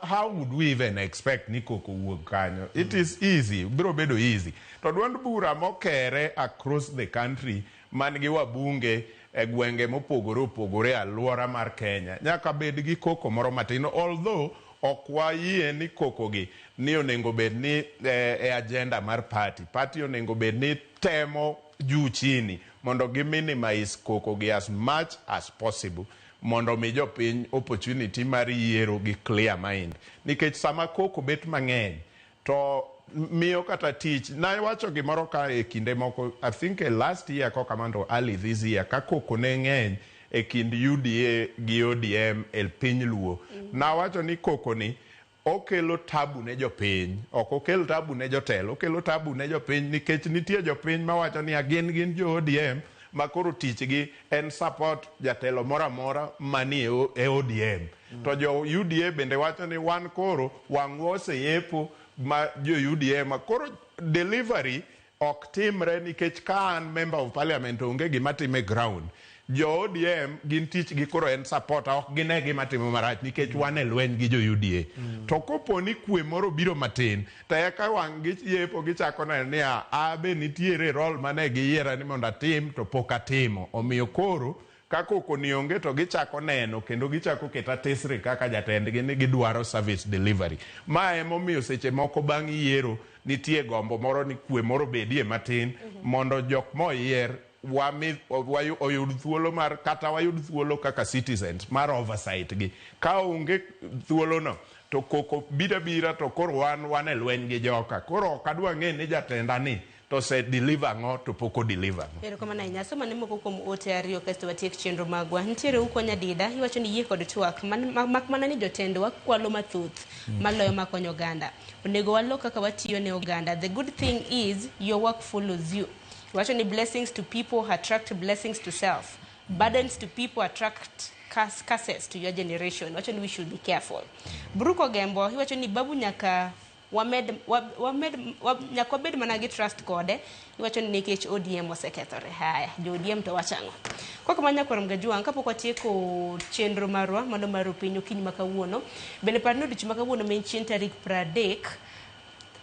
how would we even expect ni koko wuog kanyo? It is easy, biro bedo easy. To duond bura mokere across the country man gi wabunge e gwenge mopogore opogore e alwora mar Kenya nyaka bed gi koko moro matin, although ok wayie ni koko gi ni onego bed ni e agenda mar party. Party onego bed ni temo juu chini mondo gi minimize koko gi as much as possible mondo mi jopiny opportunity mar yiero gi clear mind, nikech sama koko bet mang'eny to miyo kata tich. Nawacho gimoro ka e kinde moko, I think last year kokamano to early this year, ka koko ne ng'eny e kind UDA gi ODM e piny Luo. Nawacho ni koko ni okelo tabu ne jopiny, ok okel tabu ne jotelo, okelo tabu ne jopiny, nikech nitie jopiny mawacho ni gin jo ODM ma koro tichgi en support jatelo moro amora manie e ODM. To jo UDA bende wacho ni wan koro wang'wa oseyepo ma jo UDA ma koro delivery ok timre, nikech ka an member of parliament onge gima time ground. Jo ODM gin tichgi koro en support, ok gine gima timo marach nikech wan e lweny gi jo UDA. To kopo ni kwe moro biro matin to eka wang' giyepo gichako neno ni a be nitiere role mane giyiera ni mondo atim to pok atimo. Omiyo koro ka koko ni onge to gichako neno kendo gichako keta tesre kaka jatendgi ni gidwaro service delivery. Ma emomiyo seche moko bang' yiero nitie gombo moro ni kwe moro bedie matin mondo jok moyier wami oyud thuolo mar kata wayud thuolo kaka citizens mar oversight gi. Ka onge thuolo no to koko bira bira to koro wan e lweny gi joka. Koro ok adwa ng'e ni jatenda ni to ose deliver ang'o to pok o deliver ang'o. Erokamano ahinya. Soma ne moko kuom ote ariyo kasto watiek chenro magwa. Nitiere Ukwa Nyadida, iwacho ni yie kod twak, mak mana ni jotendwa kwalo mathoth maloyo makonyo oganda. Onego walok kaka watiyo ne oganda. The good thing is your work follows you. Iwacho ni blessings to people attract blessings to self. Burdens to people attract curses to your generation. Iwacho ni we should be careful. Bruko Gembo, iwacho ni babu nyaka wamed, wamed, nyaka wabed mana gi trust kode. Iwacho ni nikech ODM osekethore. Haya, jo ODM to wachang'o kok ma nyakwar Mgajuang. Kapok watieko chenro marwa mano mar piny okinyi ma kawuono, bende par ni odiochieng' ma kawuono ma en chieng' tarik 30,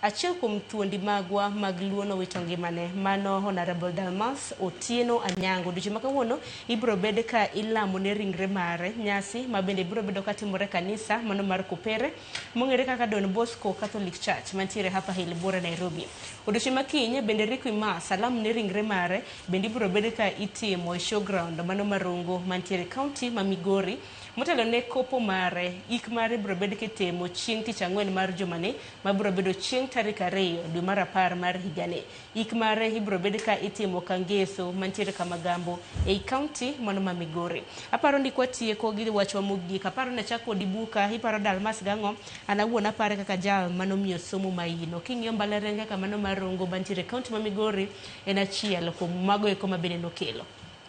achiel kuom thuondi magwa mag Luo nowito ngimane, mano Honorable Dalmas Otieno Anyango. Odiochieng' ma kawuono ibiro bed ka ilamo ne ringre mare, nyasi ma bende biro bedo katimore kanisa mano mar Kopere mong'ere kaka Don Bosco Catholic Church mantiere Upper Hill Buore, Nairobi. Odiochieng' ma kiny bende requiem mass alam ne ringre mare bende ibiro bed ka itimo e showground mano mar Rongo mantiere county ma Migori. Motelo ne kopo mare, ik mare biro bed kitimo chieng' tich ang'wen mar jumani, ma biro bedo chieng' tarik 2 dwe mar 10 mar higani. Ik mare ibiro bed ka itimo Kangeso mantiere Kamagambo ei kaunti mano ma Migori. Aparo ni kwatieko gi wachwa mogik, aparo ni achako kodi buka, iparo Dalmas gang'o? An awuon apare kaka jal manomiyo somo maino. King'iyo mbalariany kaka mano mar Rongo mantiere e kaunti ma Migori, en achiel kuom mago eko ma bende nokelo.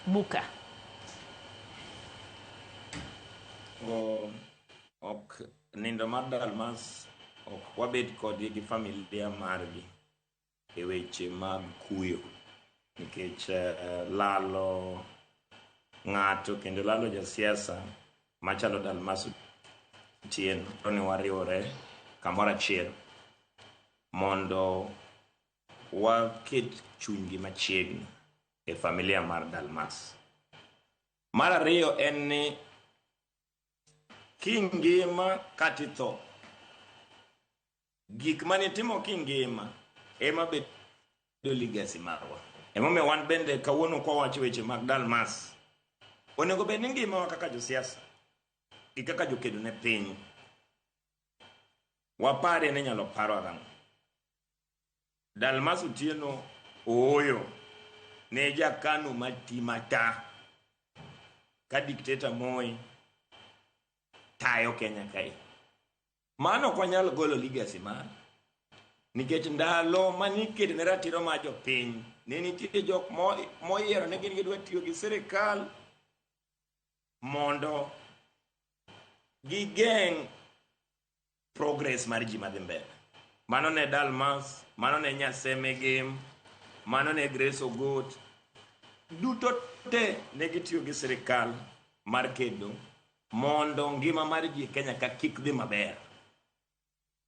Buka. Ok nindo mar Dalmas ok wabed kodgi gi familia margi e weche mag kuyo, nikech lalo ng'ato kendo lalo jasiasa machalo Dalmas Otieno ni wariwore kamoro achiel mondo waket chunygi machiegni e familia mar Dalmas. Mar ariyo en ni kingima kata itho, gik manitimo kingima ema bedo legacy marwa. Emomiyo wan bende kawuono kwawacho weche mag Dalmas, onego bed ni ngimawa kaka josiasa gi kaka jokedo ne piny, wapare ni inyalo parwa gang'o. Dalmas Otieno ooyo ne jakano mati mata ka dikteta Moi tayo Kenya kae. Mano ok wanyal golo legacy mare, nikech ndalo maniketo ne ratiro mar jopiny, ne nitie jok moyiero ni gin gidwa tiyo gi sirikal mondo gigeng' progress mar ji madhi mbele. Mano ne Dalmas, mano ne Nyaseme Game, mano ne Grace Ogot, duto te ne gitiyo gi sirikal mar kedo mondo ngima mar ji e Kenya ka kik dhi maber.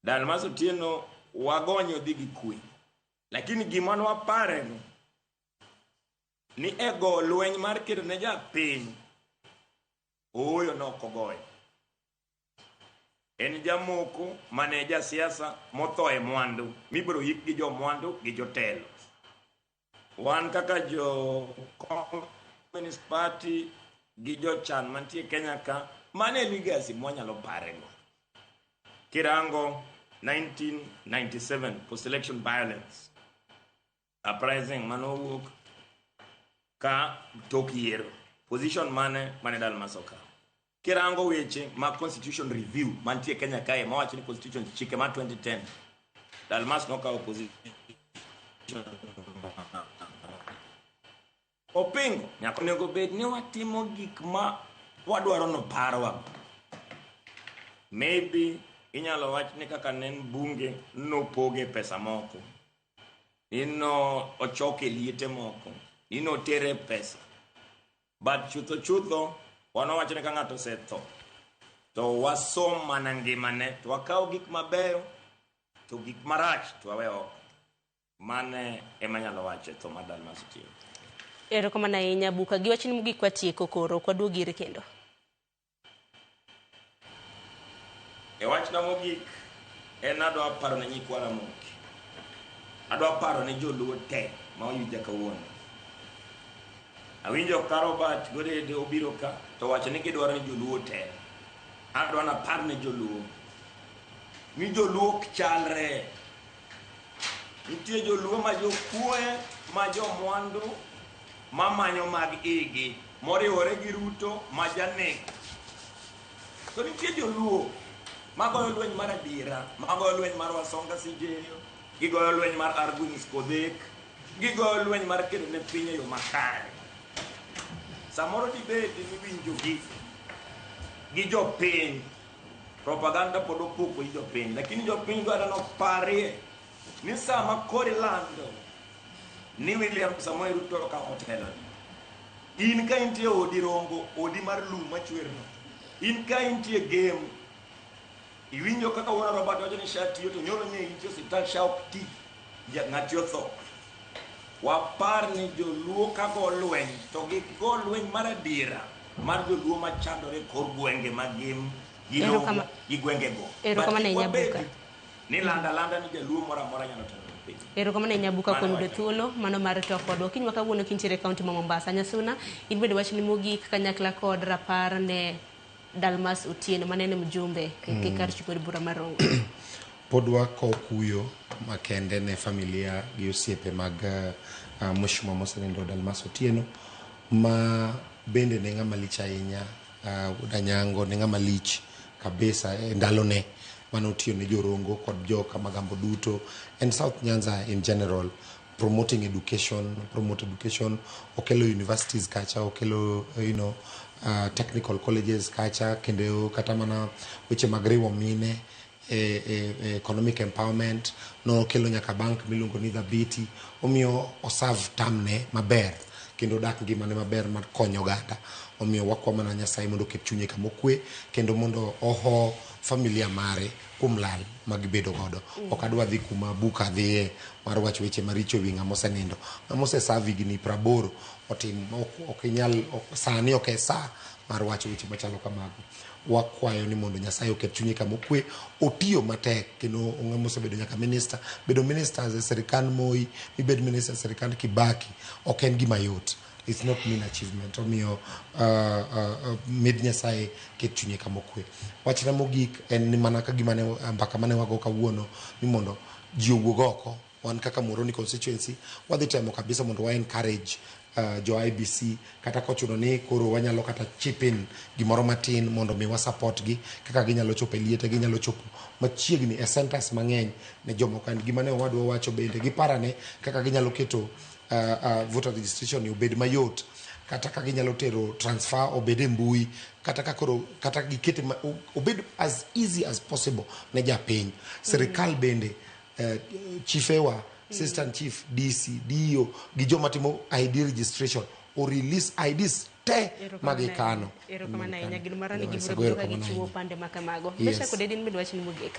Dalmas Otieno wagonyo dhi gi kwe, lakini gima nwaparego ni e go lweny mar kedo ne japiny, ooyo nok ogoyo. En jamoko mane jasiasa motho e mwandu, mibiro yik gi jomwandu gi jotelo. Wan kaka jo Communist Party gi jochan mantie Kenya ka, mano e legacy mwanyalo parego. Kirango 1997 post-election violence, uprising manowuok ka tok yiero, position mane mane Dalmas okawo. Kirango weche mag constitution review mantie Kenya kae, mawacho ni constitution chike mar 2010, Dalmas nokawo position. Opingo nyaka onego bed ni watimo gik ma wadwaro noparwa. Maybe inyalo wach ni kaka ne en bunge nopoge pesa moko, ni no ochoke liete moko, ni notere pesa. But chutho chutho wan wawacho ni ka ng'ato osetho to wasom mana ngimane, to wakaw gik mabeyo to gik marach to wawe oko. Mane ema anyalo wacho e tho mar Dalmas Otieno. Erokamano ahinya Buka. Gi wachni mogik watieko koro, ok waduog ire kendo. E wachna mogik en adwa paro ne nyikwa Ramogi. Adwa paro ne joluo te ma oyuja kawuono. Awinjo ka Robert Godede obiro ka to wacho ni gidwaro ni joluo te. Adwa napar ne joluo ni joluo ok chalre. Nitie joluo ma jokuoe, ma jomwandu, mamanyo mag igi, moriwore gi Ruto ma janek. To nitie joluo magoyo lweny mar adiera, magoyo lweny mar Wasonga Sijeyo, gigoyo lweny mar Argunis Kodhek, gigoyo lweny mar kedo ne piny e yo makare. Samoro dibed ni winjogi gi jopiny, propaganda pod opoko gi jopiny, lakini jopiny dwaro noparie ni sama koro ilando ni William Samoei Ruto okawo telo, in ka intie odi Rongo, odi mar lum machwerno, in ka intie Gem, iwinjo kaka wuon Robert wacho ni SHA tiyo, to nyoro nye intie osiptal SHA ok ti, ng'ati otho. Wapar ni joluo ka go lweny to gigo lweny mar adiera mar joluo machandore kor gwenge mag Gem gi Rongo gi gwengego. Erokamano ahinya Buka. Ni landa landa ni jaluo moro amora nyalo telo ne piny. Erokamano ahinya Buka kuom yudo thuolo mano mar twak kodwa. Kinywa kawuono kintiere e kaunti ma Mombasa. Nyasuna, in bende wachni mogik kanyakla kod rapar ne Dalmas Otieno mane en mjumbe e kar chung' od bura mar Rongo. Pod wakowo kuyo makende ne familia gi osiepe mag mheshimiwa mosenindo Dalmas Otieno, ma bende ne ng'ama lich ahinya. Wuod Anyango ne ng'ama lich kabisa e ndalone mane otiyo ne jorongo kod jo Kamagambo duto and South Nyanza in general, promoting education, promote education, okelo universities kacha, okelo technical colleges kacha, kendo kata mana weche mag riwo mine e economic empowerment, nokelo nyaka bank miluongo ni Dhabiti. Omiyo oserve tamne maber kendo odak ngimane maber mar konyo oganda. Omiyo wakwa mana Nyasaye mondo oket chunye kama okwe kendo mondo oho familia mare kuom lal magibedo godo. Ok adwa dhi kuma buka dhiye mar wacho weche maricho ewi ng'ama osenindo. Ng'ama oseserve higni 80 otim ok inyal sani ok e sa mar wacho weche machalo kamago. Wakwayo ni mondo Nyasaye oket chunye kama okwe. Otiyo matek kendo ng'ama osebedo nyaka minister, bedo minister e sirikand Moi, mibed minister e sirikand Kibaki ok en gima yot. It's not mean achievement. Omiyo mid Nyasaye ket chunye kama okwe. Wachna mogik en ni mana ka gima ne mbaka mane wago kawuono ni mondo ji owuog oko. Wan kaka Muhoroni constituency wadhi temo kabisa mondo wa encourage jo IBC, kata kochuno ni koro wanyalo kata chip in gimoro matin mondo mi wa support gi kaka ginyalo chopo e liete, ginyalo chopo machiegni e centers mang'eny ne jomoko. En gima ne owadwa wacho bende giparane kaka ginyalo keto voter registration ni obed mayot, kata ka ginyalo tero transfer obed e mbui, kata ka koro kata gikete obed as easy as possible ne japiny. Sirikal bende, chifewa, assistant chief, DC, DO gi joma timo ID registration o release IDs te magikano. Erokamano ahinya. Gino mara ni Yes, gibiro ago biro ka erokamano gichiwo ahinya. pande ma kamago. Yes. Mesha kod Edin bende wachni mogik.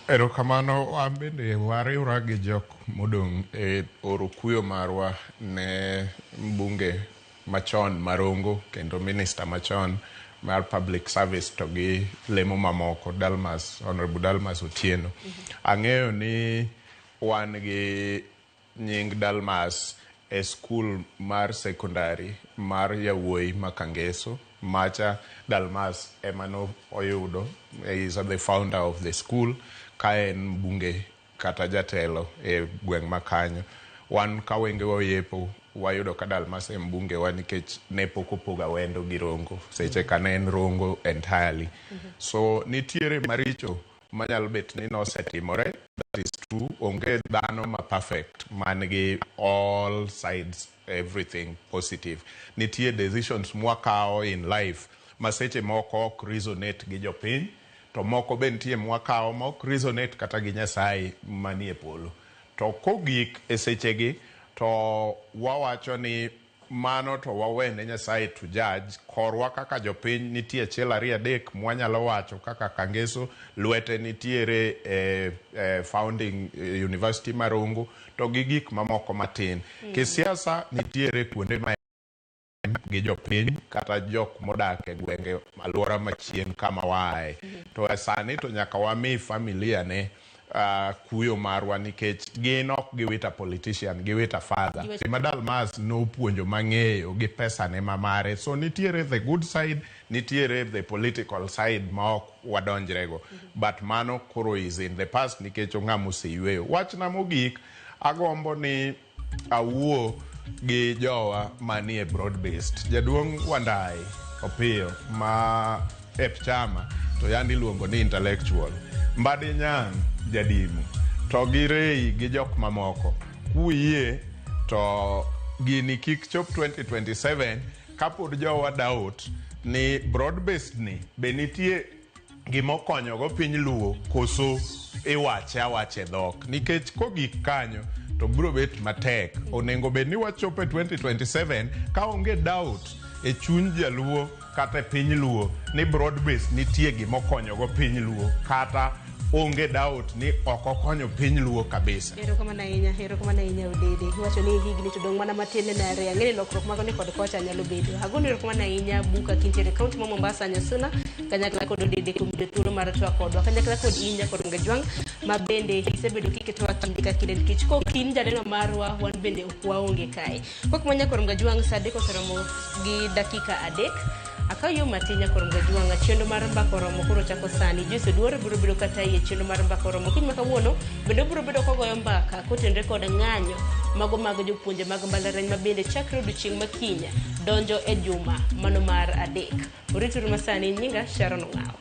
Erokamano. Wan bende wariwra gi jok modong' e oro kuyo marwa ne mbunge machon Marongo kendo minister machon mar public service to gi lemo mamoko, Dalmas, Honorable Dalmas Otieno. Ang'eyo ni wan gi nying Dalmas e skul mar secondary mar yawuoyi ma Kangeso. Macha Dalmas ema no oyudo, he is the founder of the school ka en mbunge kata jatelo e gweng' ma kanyo. Wan ka wengewa oyepo wayudo ka Dalmas e mbunge wa nikech ne pok opogo Awendo gi Rongo seche ka ne en Rongo entirely. So nitiere maricho manyalo bet ni nosetimore, that is true. Onge dhano ma perfect man gi all sides, everything positive. Nitie decisions mwakawo in life ma seche moko ok resonate gi jopiny, to moko be nitie mwakawo ma ok resonate kata gi Nyasaye manie polo. To kogik e sechegi to wawacho ni mano to wawene Nyasaye to judge. Korwa kaka jopiny nitie achiel ariyo adek mwanyalo wacho kaka Kangeso lwete nitiere e founding University Marongo to gi gik mamoko matin. Kisiasa nitiere kuonde ma gi jopiny kata jok modak e gwenge alwora machien kama waaye. To e sani to nyaka wami familia ne kuyo marwa nikech gin ok giwita politician, giwita father. Gima Dalmas nopuonjo mang'eyo gi pesa ne ma mare. So nitiere the good side, nitiere the political side ma ok wadonjrego. But mano koro is in the past nikech ong'ama oseyweyo. Wachna mogik, agombo ni awuo gi jowa manie broad based. Jaduong' Wandai Opiyo ma e chama to yandi iluongo ni intellectual. Mbadi Nyang' jadimu to gi Rei gi jok mamoko kuyie to gini kik chop 2027 kapod jowa doubt ni broad based ni be nitie gimokonyogo piny Luo koso iwache awacha e dhok, nikech kogik kanyo to biro bet matek. Onego bed ni wachopo e 2027 ka onge doubt e chuny jaluo kata e piny Luo ni broad base nitie gimokonyogo piny Luo, kata onge doubt ni ok okonyo piny Luo kabisa. Erokamano ahinya, erokamano ahinya Odede. Iwacho ni higni to dong' mana matin ne ariyo. Ang'e ni lokruok mago ni kod kocha nyalo bedo. Agoni erokamano ahinya Buka kintiere kaunti ma Mombasa, Nyasuna, kanyakla kod Odede kuom yudo thuolo mar twak kodwa. Kanyakla kod Inya kod Ngajwang' ma bende isebedo kiketowa kinde ka kinde nikech kok in janeno marwa wan bende ok waonge kae. Kok manya kod Ngajwang' sa 3 oseromo gi dakika 3. Akaw yo matin nyakor Mgajwang'a chenro mar mbaka oromo koro chako sani. Joyce Oduor biro bedo kata iye chenro mar mbaka oromo kiny ma kawuono bende obiro bedo kogoyo mbaka kotenore kod ng'anyo mago mag jopuonje mag mbalariany ma bende chakre odiochieng' ma kiny donjo e juma mano mar 3. Orituru masani, nyinga Sharon Ong'awo.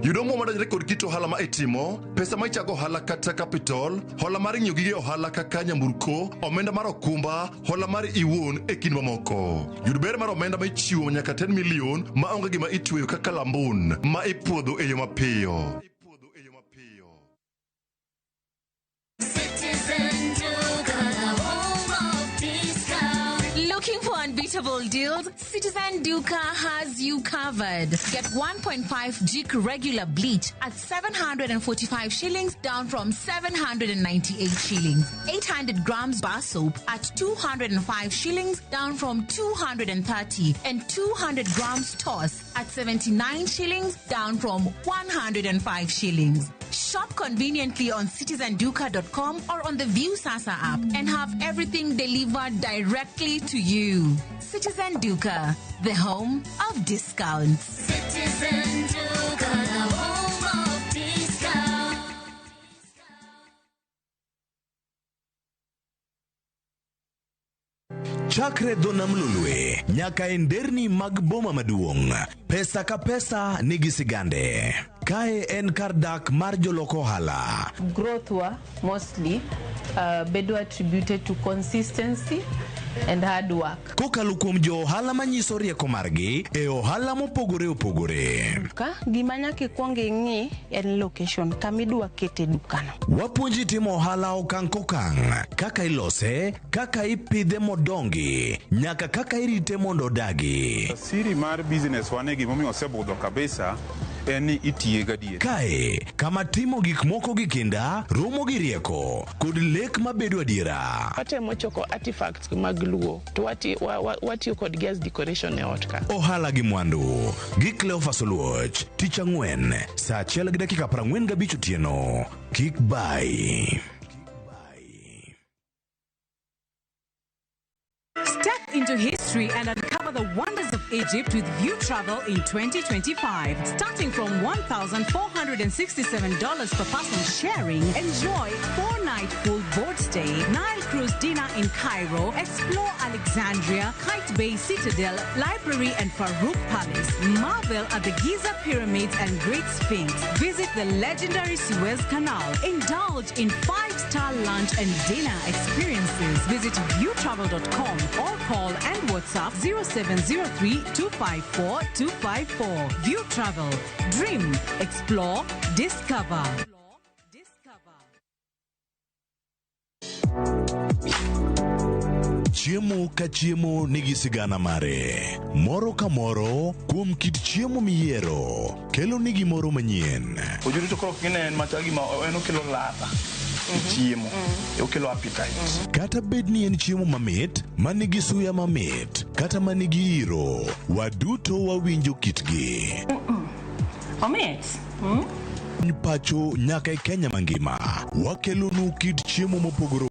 Yudo omuom madonjore kod kit ohala ma itimo, pesa ma ichago ohala kata capital, hola mar ng'iewo gige ohala kaka nyamburko, omenda mar okumba, hola mar iwuon e kind mamoko. Yud ber mar omenda ma ichiwo nyaka 10 million ma onge gima itweyo kaka lambun ma ipuodho e yo mapiyo. Citizen Duka, the home of discount. Looking for unbeatable deals? Citizen Duka has you covered. Get 1.5 Jik regular bleach at 745 shillings, down from 798 shillings. 800 grams bar soap at 205 shillings, down from 230. And 200 grams toss at 79 shillings, down from 105 shillings. Shop conveniently on citizenduka.com or on the View Sasa app and have everything delivered directly to you. Citizen Duka, the home of discounts. Citizen Duka, the home of discount. Chakre dho nam Lolwe nyaka e nderni mag boma maduong', pesa ka pesa nigi sigande. Kae en kar dak mar jolok ohala. Growth wa mostly bedo attributed to consistency and hard work. Kokalo kuom jo ohala manyiso rieko margi e ohala mopogore opogore. Ka gima nyaka ikwong ing'i en location kama idwa kete dukano. Wapuonji timo ohala okang' kokang', kaka ilose, kaka ipidhe modongi, nyaka kaka irite mondo odagi. Siri mar business wane gimomiyo osebudho kabisa en ni itiye gadier. Kae, kama timo gik moko gi kinda, romo gi rieko, kod lek mabedo adiera. Watemo choko artifacts mag Luo to watiyo kodgi as decoration e ot ka. Ohala gi mwandu gi Cleophas Oluoch, tich ang'wen, saa 1:45 otieno. Kik bai. Step into history and uncover the wonders of Egypt with View Travel in 2025. Starting from $1,467 per person sharing, enjoy 4-night full board stay, Nile cruise dinner in Cairo, explore Alexandria, Kite Bay Citadel, Library and Farouk Palace, marvel at the Giza Pyramids and Great Sphinx, visit the legendary Suez Canal, indulge in 5-star lunch and dinner experiences. Visit viewtravel.com or call and WhatsApp 0703 254 254. View Travel. Dream, explore, discover. Chiemo ka chiemo nigi sigana mare. Moro ka moro kuom kit chiemo miyiero kelo ni gimoro manyien. Ojuri to koro kine en machal gima en okelo ladha e chiemo, okelo appetite. Kata bed ni en chiemo mamit, manigi suya mamit, kata manigi iro, waduto wawinjo kitgi. Omit. Pacho nyaka e Kenya mangima, wakelonu kit chiemo mopogore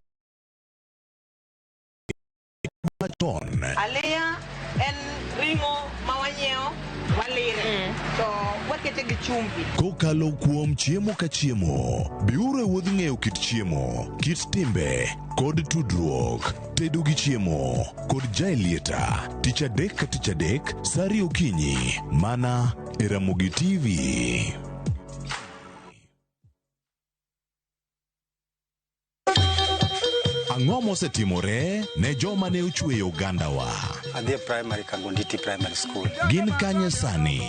machon. Aliya en ring'o ma wanyiewo walire to wakete gi chumbi. Kokalo kuom chiemo ka chiemo, biuru e wuodh ng'eyo kit chiemo, kit timbe, kod tudruok. Tedo gi chiemo kod Jaelieta, tich adek ka tich adek, saa ariyo okinyi, mana e Ramogi TV. Ang'o mosetimore ne joma ne ochweyo ogandawa? Adhi e primary Kangonditi Primary School. Gin kanye sani?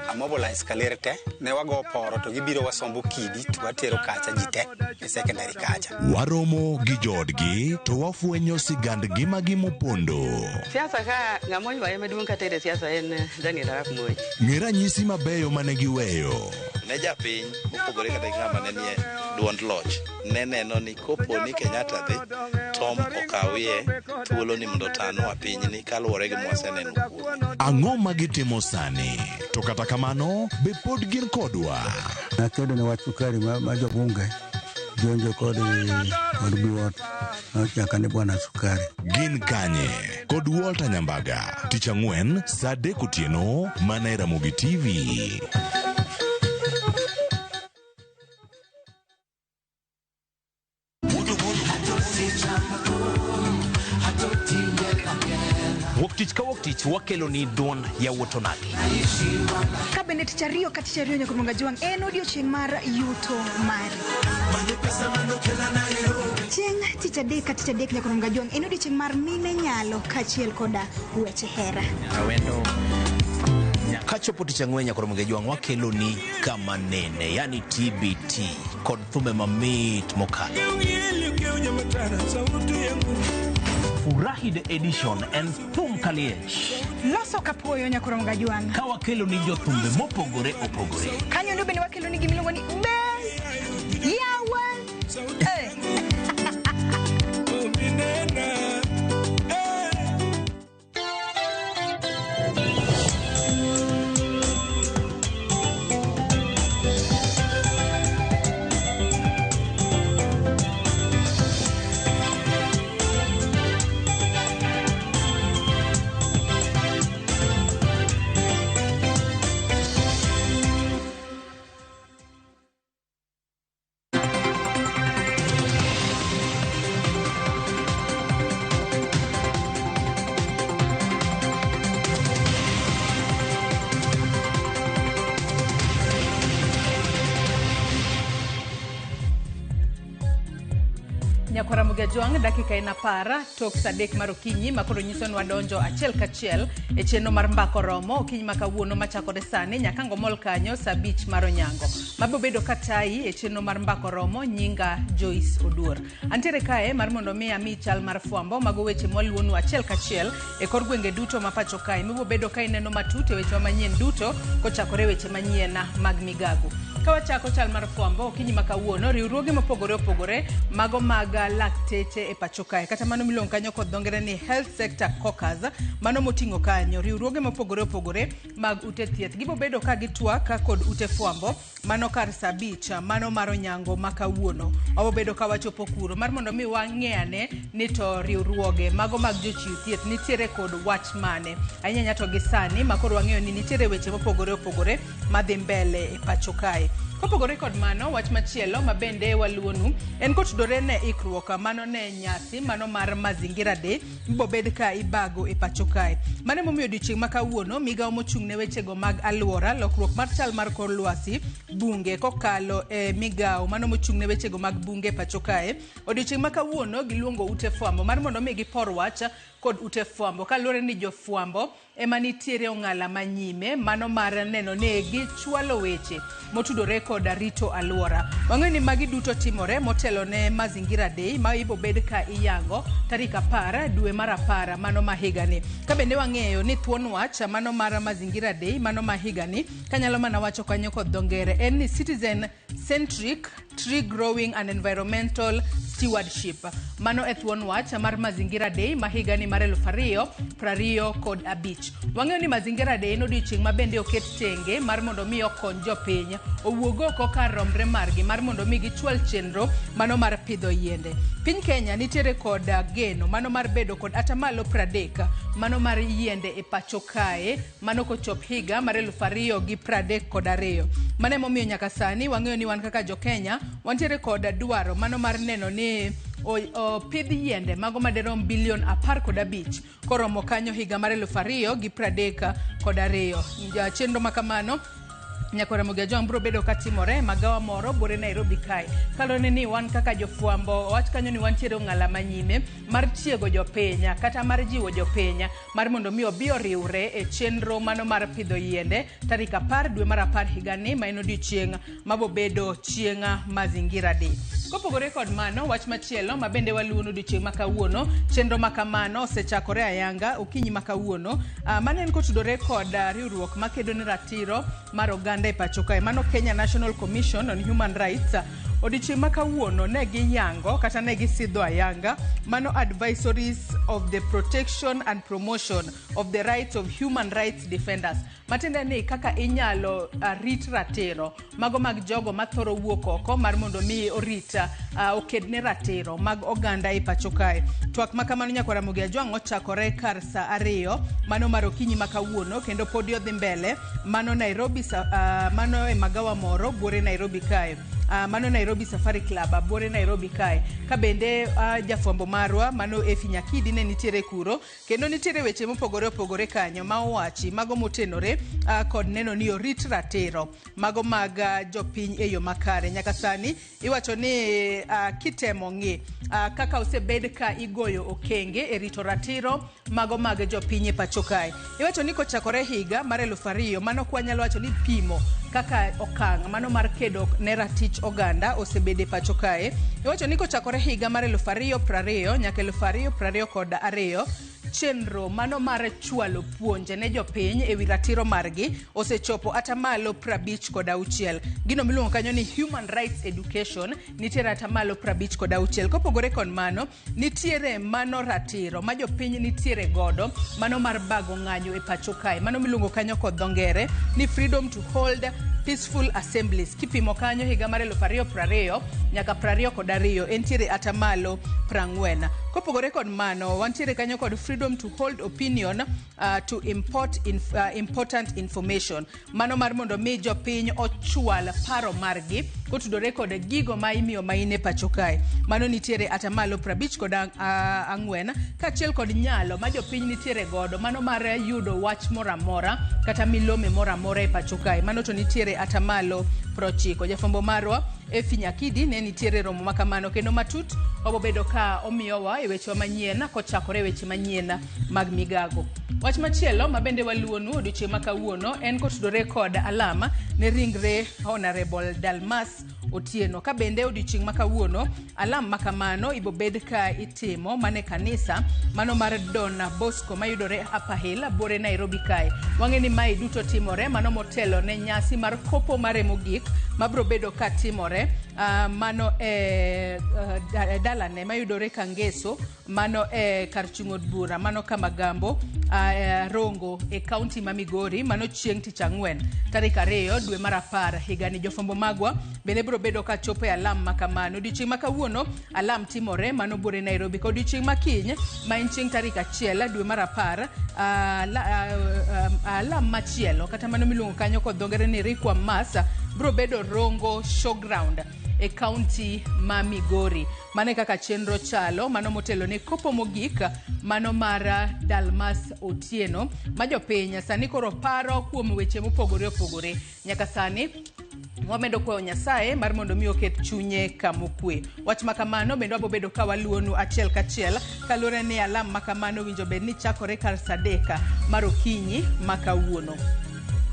Amobilize kaler te, ne wago poro to gibiro wasombo kidi to watero kacha ji te e secondary kacha. Waromo gi joodgi to wafwenyo sigand ngimagi mopondo. Siasa ka ng'ama oywaye maduong' kata e siasa en Daniel Arap Moi. Ng'e ranyisi mabeyo mane giweyo. Ne japiny mopogore kata gi ng'ama ne nie duond loch ne neno ni kopo ni Kenyatta dhi Tom okawie thuolo ni mondo otanwa pinyni kaluwore gi mwaseneno kuome. Ang'o ma gitimo sani? To kata kamano, be pod gin kodwa? Nakedo ne wach sukari ma jobunge jonjo kod biwot nochaka ni bwana sukari. Gin kanye? Kod Walter Nyambaga, tich ang'wen saa 3 otieno mana e Ramogi TV. Wuok tich ka wuok tich wakelo ni duond yawuot onagi. Ka bende tich ariyo ka tich ariyo nyaka Munga Jwang' en odiochieng' mar yuto mari. Chieng' tich adek ka tich adek nyaka Munga Jwang' en odiochieng' mar mine nyalo kaachiel koda weche hera. Awendo kachopo tich ang'wen nyaka Ramogi Jwang' wakelo ni kama nene, yani TBT kod thumbe mamit mokalo. Furahi the edition en thum kaliech. Loso kapuoyo nyaka Munga Jwang'. Ka wakelo ni jothumbe mopogore opogore. Kanyo ndo bende wakelo ni gimiluongo ni be yawa. Nyakwara Jwang' dakika en 10 tok saa 3 mar okinyi makoro nyiso ni wadonjo achiel kachiel e chenro mar Mbaka Oromo okinyi ma kawuono machakore sani nyaka ngomol kanyo saa 5 mar onyango. Mabiro bedo katayi e chenro mar Mbaka Oromo nyinga Joyce Oduor. Antiere kae mar mondo mi ami chal mar fwambo mago weche mwaluonu achiel kachiel e kor gwenge duto ma pacho kae. Mibiro bedo ka ineno matut e weche manyien duto kochakore weche manyien mag migago. Ka wachako chal mar fwambo okinyi ma kawuono riwruoge mopogore opogore mago mag lakteche e pacho kae kata mano miluongo kanyo kod dho ngere ni Health Sector Caucus mano moting'o kanyo riwruoge mopogore opogore mag ute thieth gibo bedo ka gitwak kod ute fwambo mano kar saa 5 mano mar onyango ma kawuono. Wabo bedo ka wachopo kuro mar mondo mi wang'e ane ni to riwruoge mago mag jochiw thieth nitiere kod wach mane ahinya to gi sani makoro wang'eyo ni nitiere weche mopogore opogore madhi mbele e pacho kae. Kopogore kod mano, wach machielo ma bende waluonu en kotudore ne ikruok mano ne nyasi mano mar Mazingira Day mibobed ka ibago e pacho kae. Mano emomiyo odiochieng' ma kawuono migawo mochung' ne wechego mag alwora, lokruok mar chal mar kor lwasi, bunge kokalo e migawo mano mochung' ne wechego mag bunge e pacho kae. Odiochieng' ma kawuono giluongo ute fwambo mar mondo mi gipor wach kod ute fwambo kaluwore ni jofwambo ema nitiere ong'ala manyime mano mar neno ni gichwalo weche motudore kod rito alwora. Wang'eyo ni magi duto timore motelo ne Mazingira Day ma ibobed ka iyango tarik 10 dwe mar 10 mano ma higani. Ka bende wang'eyo ni thuon wach mano mar Mazingira Day mano ma higani kanyalo mana wacho kanyo kod dho ngere en ni citizen centric tree growing and environmental stewardship. Mano e thuon wach mar Mazingira Day ma higani mar 2025. Wang'eyo ni Mazingira Day en odiochieng' ma bende oket tenge mar mondo mi okony jopiny owuog oko kar romre margi mar mondo mi gichwal chenro mano mar pidho yiende. Piny Kenya nitiere kod geno mano mar bedo kod atamalo 30 mano mar yiende e pacho kae mano kochop higa mar 2032. Mano emomiyo nyaka sani wang'eyo ni wan kaka jo Kenya wantiere kod dwaro mano mar neno ni opidh yiende mago maderom bilion 15 koromo kanyo higa mar 2032. Chenro makamano Nyakwar Ramogi Ajwang' biro bedo katimore e magawa moro buore Nairobi kae. Kaluwore ni wan kaka jofwambo owach kanyo ni wantiere ong'ala manyime mar tiego jopiny kata mar jiwo jopiny mar mondo mi obi oriwre e chenro mano mar pidho yiende tarik 10 dwe mar 10 higani ma en odiochieng' mabobedo chieng' Mazingira Day. Kopogore kod mano, wach machielo ma bende waluwo odiochieng' ma kawuono, chenro ma kamano osechakore ayanga okinyi ma kawuono. Mano en kotudore kod riwruok makedo ne ratiro mar oganda e pacho kae, mano Kenya National Commission on Human Rights. Odiochieng' ma kawuono ne giyango kata ne gisidho ayanga mano advisories of the protection and promotion of the rights of human rights defenders. Matiende ni kaka inyalo rit ratiro mago mag jogo mathoro wuok oko mar mondo mi orit oked ne ratiro mag oganda e pacho kae. Twak ma kamano Nyakwar Ramogi Ajwang' ochakore kar saa 2 mano mar okinyi ma kawuono kendo podi odhi mbele mano Nairobi mano e magawa moro buore Nairobi kae. Mano Nairobi Safari Club buore Nairobi kae. Ka bende jafwambo marwa mano Efi Nyakidi ne nitiere kuro kendo nitiere weche mopogore opogore kanyo ma owachi mago motenore kod neno ni orit ratiro mago mag jopiny e yo makare. Nyaka sani iwacho ni kitemo ng'i kaka osebed ka igoyo okenge e rito ratiro mago mag jopiny e pacho kae. Iwacho ni kochakore higa mar 2000 mano kwa nyalo wacho ni pimo kaka okang' mano mar kedo ne ratich oganda osebedo e pacho kae. Iwacho ni kochakore higa mar 2020 nyaka 2022 chenro mano mar chwalo puonje ne jopiny ewi ratiro margi osechopo atamalo 56. Gino miluongo kanyo ni human rights education nitiere atamalo 56. Kopogore kod mano, nitiere mano ratiro ma jopiny nitiere godo mano mar bago ng'anyo e pacho kae, mano miluongo kanyo kod dho ngere ni freedom to hold peaceful assemblies. Kipimo kanyo higa mar 2020 nyaka 22 entiere atamalo 40. Kopogore kod mano, wantiere kanyo kod freedom to hold opinion to import important information. Mano mar mondo mi jopiny ochwal paro margi kotudore kod gigo ma imiyo maine pacho kae. Mano nitiere atamalo 54 kaachiel kod nyalo ma jopiny nitiere godo mano mar yudo wach moro amora kata milome moro amora e pacho kae. Mano to nitiere atamalo 90. Jafwambo marwa Efi Nyakidi ne nitiere romo makamano kendo matut wabobedo ka omiyowa e wechewa manyien kochakore e weche manyien mag migago. Wach machielo ma bende waluwonu odiochieng' ma kawuono en kotudore kod alama ne ringre Honorable Dalmas Otieno. Ka bende odiochieng' ma kawuono alam ma kamano ibobed ka itimo mane kanisa mano mar Don Bosco mayudore Upper Hill buore Nairobi kae. Wang'e ni mae duto timore mano motelo ne nyasi mar kopo mare mogik mabro bedo ka timore mano e dalane mayudore Kangeso mano e kar chung' od bura mano Kamagambo Rongo e kaunti ma Migori mano chieng' tich ang'wen tarik 2 dwe mar 10 higani. Jofwambo magwa bende biro bedo ka chopo e alam ma kamano. Odiochieng' ma kawuono alam timore mano buore Nairobi. Kod odiochieng' ma kiny ma en chieng' tarik 1 dwe mar 10 alam machielo kata mano miluongo kanyo kod dho ngere ni Requiem Mass biro bedo Rongo Showground e kaunti ma Migori. Mano e kaka chenro chalo mano motelo ne kopo mogik mano mar Dalmas Otieno ma jopiny sani koro paro kuom weche mopogore opogore. Nyaka sani wamedo kwayo Nyasaye mar mondo mi oket chunye kamokwe. Wach ma kamano bende wabobedo ka waluwonu achiel kachiel kaluwore ni alam ma kamano winjo bed ni chakore kar saa 3 mar okinyi ma kawuono.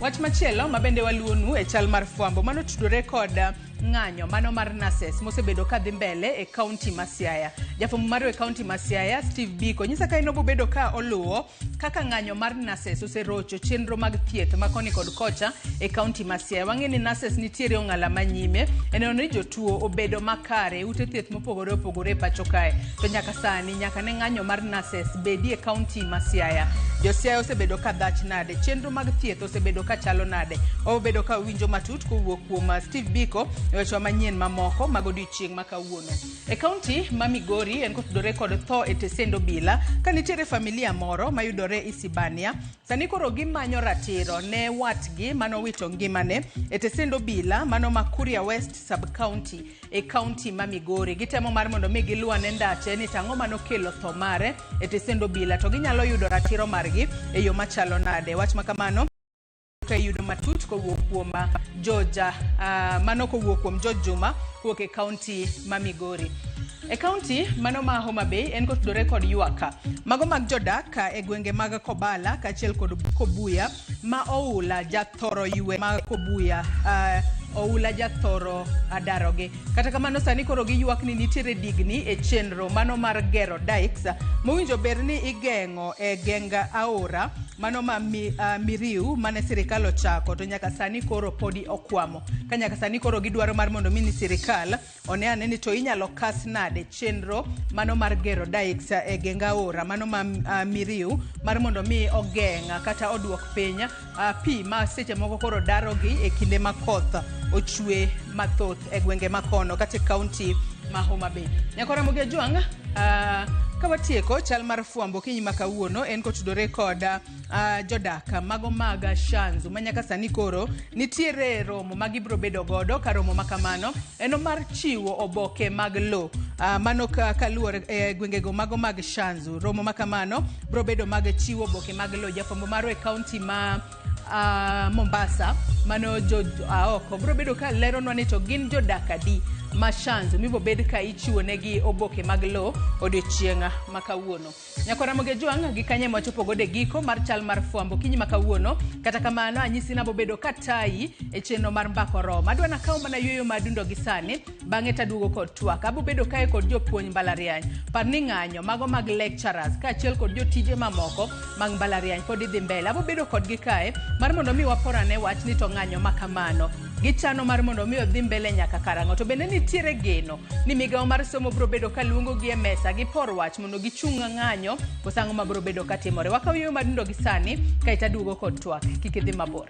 Wach machielo ma bende waluwonu e chal mar fwambo mano tudore kod ng'anyo mano mar nurses mosebedo ka dhi mbele e kaunti ma Siaya. Jafwambo marwa e kaunti ma Siaya Steve Biko nyisa ka en obobedo ka oluwo kaka ng'anyo mar nurses oserocho chenro mag thieth ma koni kod kocha e kaunti ma Siaya. Wang'e ni nurses nitiere ong'ala manyime e neno ni jotuo obedo makare e ute thieth mopogore opogore e pacho kae. To nyaka sani nyaka ne ng'anyo mar nurses bedi e kaunti ma Siaya. Jo Siaya osebedo ka dhach nade? Chenro mag thieth osebedo ka chalo nade? Wabobedo ka winjo matut kowuok kuom Steve Biko e wechewa manyien mamoko mag odiochieng' ma kawuono. E kaunti ma Migori en kotudore kod tho e tesend obila ka nitiere familia moro mayudore Isibania. Sani koro gimanyo ratiro ne watgi manowito ngimane e tesend obila mano ma Kuria West sub-county e kaunti ma Migori. Gitemo mar mondo mi giluwane ndache ni tang'o manokelo tho mare e tesend obila to ginyalo yudo ratiro margi e yo machalo nade. Wach ma kamano ka iyudo matut kowuok kuom George mano kowuok kuom George Juma kowuok e kaunti ma Migori. E kaunti mano ma Homa Bay en kotudore kod ywak mago mag jodak e gwenge mag Kobala kaachiel kod Kobuya ma oula jathoro ywe ma Kobuya oula jathoro darogi. Kata kamano sani koro giywak ni nitiere digni e chenro mano mar gero dikes mowinjo ber ni igeng'o e geng aora mano ma Miriu mane sirikal ochako to nyaka sani koro podi okwamo. Ka nyaka sani koro gidwaro mar mondo mi ni sirikal one ane ni to inyalo kas nade chenro mano mar gero dikes e geng aora mano ma Miriu mar mondo mi ogeng' kata oduok piny pi ma seche moko koro darogi e kinde ma koth ochwe mathoth e gwenge makono kata e kaunti ma Homa Bay. Nyakora Ramogi Ajwang', ka watieko chal mar fwambo okinyi ma kawuono en kotudore kod jodak mago mag Shanzu ma nyaka sani koro nitiere romo ma gibiro bedo godo ka romo ma kamano en mar chiwo oboke mag lo mano kaluwore e gwengego mago mag Shanzu. Romo ma kamano biro bedo mag chiwo oboke mag lo. Jafwambo marwa e kaunti ma Mombasa mano jo Aoko biro bedo ka leronwa ni to gin jodak adi ma Shanzu mibiro bed ka ichiwo negi oboke mag lo odiochieng' ma kawuono. Nyakora Ramogi Ajwang' gi kanye mwachopo godo e giko mar chal mar fwambo okinyi ma kawuono. Kata kamano anyisi nabo bedo katayi e chenro mar Mbaka Oromo. Adwa nakaw mana yueyo madundo gi sani bang'e taduogo kod twak. Abo bedo kae kod jopuonj mbalariany. Par ni ng'anyo mago mag lecturers kaachiel kod jotije mamoko mag mbalariany pod idhi mbele. Abo bedo kodgi kae mar mondo mi waporane wach ni to ng'anyo ma kamano gichano mar mondo mi odhi mbele nyaka karang'o. To bende nitiere geno ni migawo mar somo biro bedo ka luongo gi e mesa gipor wach mondo gichung' ng'anyo koso ang'o mabiro bedo katimore. Wakaw yueyo madundo gi sani kaeto aduogo kod twak. Kik idhi mabor.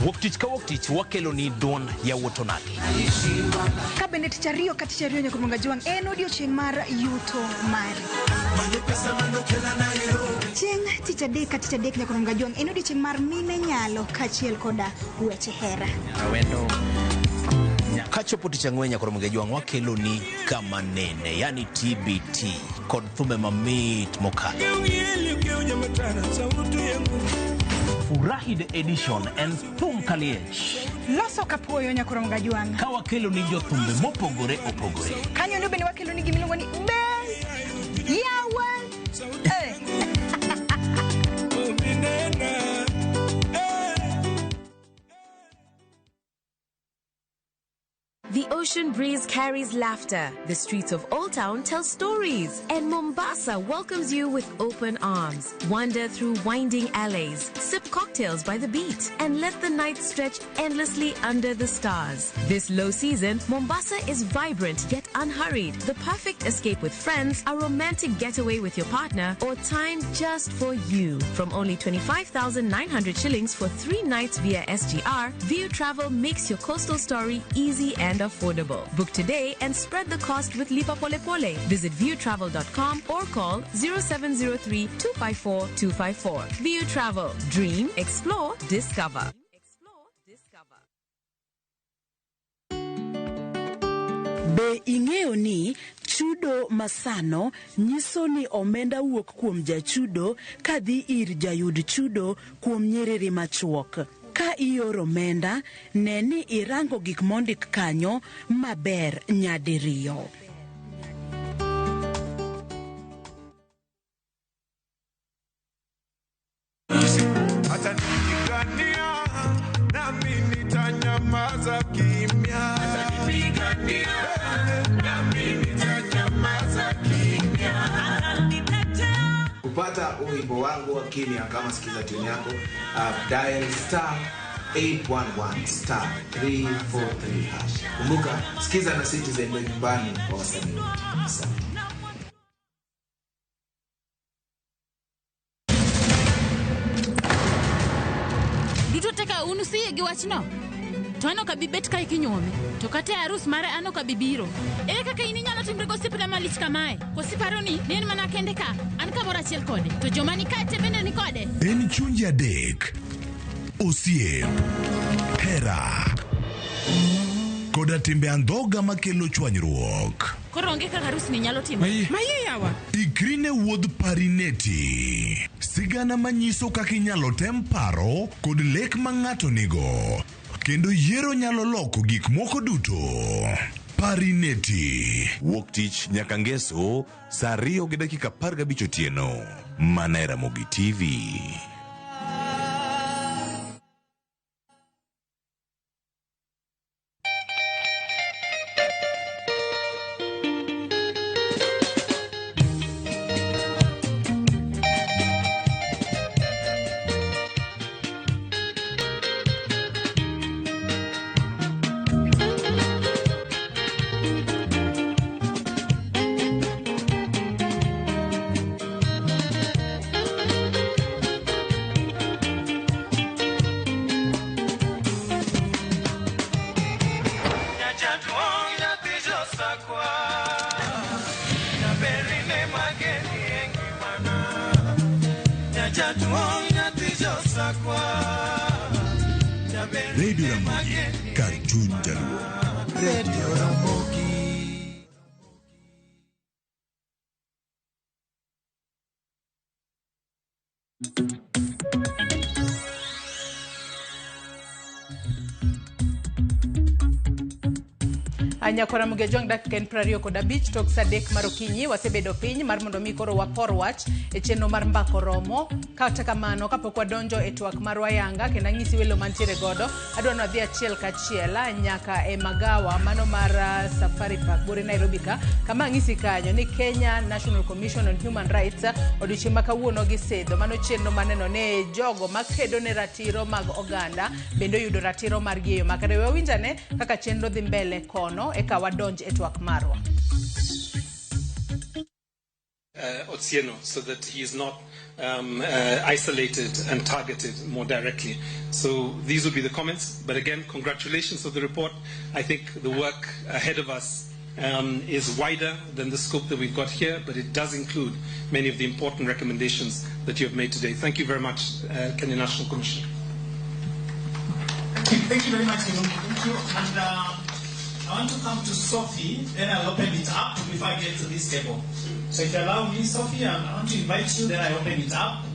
Wuok tich ka wuok tich wakelo ni duond yawuot onagi. Ka bende tich ariyo ka tich ariyo nyaka Ramogi Ajwang' en odiochieng' mar yuto mari. Chieng' tich adek ka tich adek nyaka Ramogi Ajwang' en odiochieng' mar mine nyalo kaachiel koda weche hera. Kachopo tich ang'wen nyaka Ramogi Ajwang' wakelo ni kama nene, yani TBT kod thumbe mamit mokalo. Furahi the edition and thum kaliech. Loso kapuoyo nyaka Ramogi Ajwang'. Ka wakelo ni jothumbe mopogore opogore. Kanyo ndo bende wakelo ni gimiluongo ni Bel Yawa. The ocean breeze carries laughter. The streets of Old Town tell stories. And Mombasa welcomes you with open arms. Wander through winding alleys, sip cocktails by the beach, and let the night stretch endlessly under the stars. This low season, Mombasa is vibrant yet unhurried. The perfect escape with friends, a romantic getaway with your partner, or time just for you. From only 25,900 shillings for 3 nights via SGR, View Travel makes your coastal story easy and affordable. Book today and spread the cost with Lipa Pole Pole. Visit viewtravel.com or call 0703 254 254. View Travel. Dream, explore, discover. Be ing'eyo ni chudo masano nyiso ni omenda wuok kuom jachudo kadhi ir jayud chudo kuom nyiriri machuok. Ka ioro omenda, ne ni irango gik mondik kanyo maber nyadiriyo. Kupata wimbo wangu wa kimya kama sikiza tune yako, dial star 811 star 343 hash. Kumbuka sikiza na Citizen ndio nyumbani kwa wasanii wote. Asante. gi wachno? To an ok abi bet kae kinyuome. To kata e arus mare an ok abi biro. Ere kaka in inyalo timri gosiepna malich kamae? Koso iparo ni ne en mana kende ka? An kamoro achiel kode. To joma ni kae te bende ni kode. En chunje adek, osiep, hera, koda timbe andhoga makelo chwanyruok. Koro onge kaka arusni nyalo timore. Maye yawa. Ikri ne wuodh Parineti. Sigana manyiso kaka inyalo tem paro kod lek ma ng'ato nigo. Kendo yiero nyalo loko gik moko duto. Parineti. Wuok tich nyaka ngeso saa 2:15 otieno. Mana e Ramogi TV. Radio Ramogi, kar chuny jaluo. Radio Ramogi. Nyakora Mugejwang' dakika en 25 tok sa 3 mar okinyi wasebedo piny mar mondo mi koro wapor wach e chenro mar mbako romo. Kata kamano kapok wadonjo e twak marwa yanga kendo anyisi welo mantiere godo, adwa ni wadhi achiel kachiel nyaka e magawa mano mar Safari Park bore Nairobi ka, kama anyisi kanyo ni Kenya National Commission on Human Rights odiochieng' ma kawuono gisidho mano chenro maneno ne jogo makedo ne ratiro mag oganda bende oyudo ratiro margi e yo makare. We wawinjane kaka chenro dhi mbele kono eka wadonj e twak marwa. Otieno, so that he is not isolated and targeted more directly. So these would be the comments. But again, congratulations for the report. I think the work ahead of us is wider than the scope that we've got here, but it does include many of the important recommendations that you have made today. Thank you very much, Kenya National Commission. Thank you very much, Irungu. Thank you. And I want to come to Sophie, then I'll open it up before I get to this table. So if you allow me, Sophie, I want to invite you, then I open it up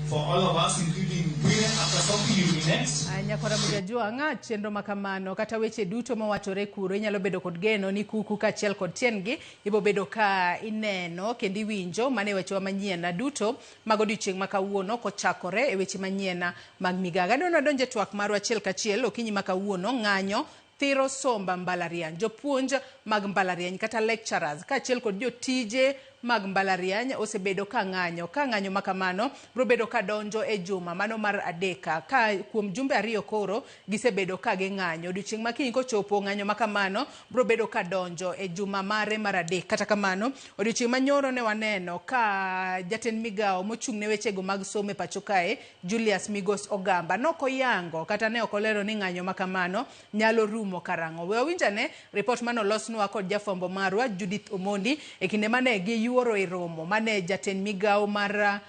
for all of us, including Bwire. After Sophie, you'll be next. Nyakora Mugejwang' chenro makamano kata weche duto mawachore kuro inyalo bedo kod geno ni kuku kaachiel kod tiendgi ibo bedo ka ineno kendo iwinjo mane wechewa manyien duto mag odiochieng' ma kawuono kochakore e weche manyien mag migaga. Adwa ni wadonj e twak marwa achiel kachiel okinyi ma kawuono. Ng'anyo thiro somba mbalariany, jopuonj mag mbalariany kata lecturers kaachiel kod jotije mag mbalariany osebedo ka ng'anyo. Ka ng'anyo makamano biro bedo ka donjo e juma mano mar adek ka kuom jumbe ariyo koro gisebedo ka ging'anyo. Odiochieng' ma kiny kochopo ng'anyo makamano biro bedo ka donjo e juma mare mar adek. Kata kamano odiochieng' manyoro ne waneno ka jatend migawo mochung' ne wechego mag somo e pacho kae Julius Migos Ogamba nokoyango kata ne ok olero ni ng'anyo makamano nyalo rumo karang'o. We wawinjane ripot manolosnwa kod jafwambo marwa Judith Omondi e kinde mane giyuoro e romo mane jatend migawo mar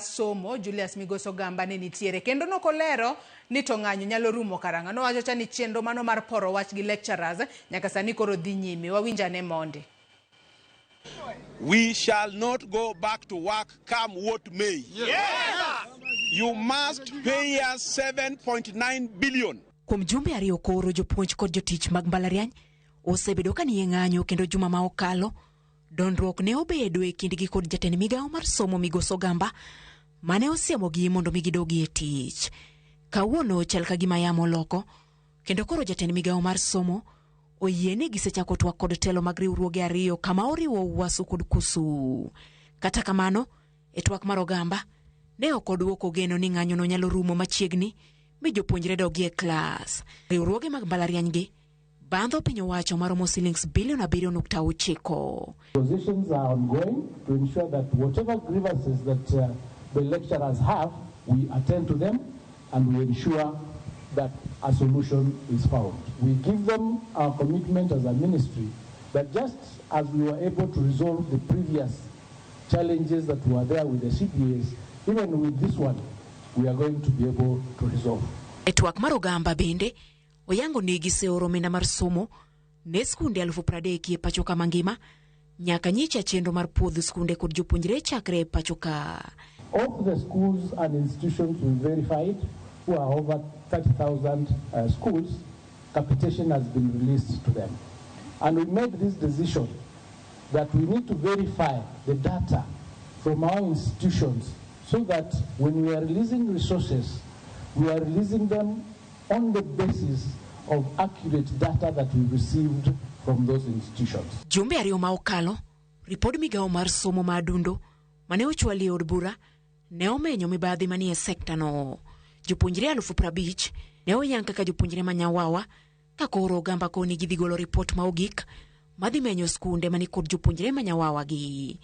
somo Julius Migos Ogamba ne nitiere kendo nokolero ni to ng'anyo nyalo rumo karang'o. Nowacho cha ni chenro mano mar poro wach gi lecturers nyaka sani koro dhi nyime. Wawinjane mondi. We shall not go back to work come what may. Yes. You must pay us 7.9 billion. Kuom jumbe ariyo koro jopuonj kod jotich mag mbalariany osebedo ka nie ng'anyo kendo juma ma okalo dondruok ne obedo e kindgi kod jatend migawo mar somo Migos Ogamba mane osiemogi mondo mi gidogi e tich. Kawuono chal ka gima yamo oloko kendo koro jatend migawo mar somo oyie ni gisechako twak kod telo mag riwruoge ariyo kama oriwo UASU kod KUSU. Kata kamano, e twak mar Ogamba ne ok odwoko geno ni ng'anyono nyalo rumo machiegni mi jopuonjre dogi e klas. Riwruoge mag mbalariany gi bandho piny owacho maromo silings bilion 7.9. Positions are ongoing to ensure that whatever grievances that the lecturers have, we attend to them and we ensure that a solution is found. We give them our commitment as a ministry that just as we were able to resolve the previous challenges that were there with the CBAs, even with this one, we are going to be able to resolve. E twak mar Ogamba bende, oyango ni giseoro omenda mar somo ne skunde 30,000 e pacho ka mangima nyaka nyicha chenro mar puodho skunde kod jopuonjre chakre e pacho ka. Of the schools and institutions we verified, who are over 30,000 schools, capitation has been released to them. And we made this decision that we need to verify the data from our institutions so that when we are releasing resources, we are releasing them on the basis of accurate data that we received from those institutions. Jumbe ariyo ma okalo, ripod migawo mar somo ma Adundo mane ochwali e od bura ne omenyo mibadhi manie sekta no. Jopuonjre 50,000 ne oyang kaka jopuonjre ma nyawawa ka koro Ogamba koni gidhi golo ripot ma ogik madhi menyo skunde mani kod jopuonjre ma nyawawa gi.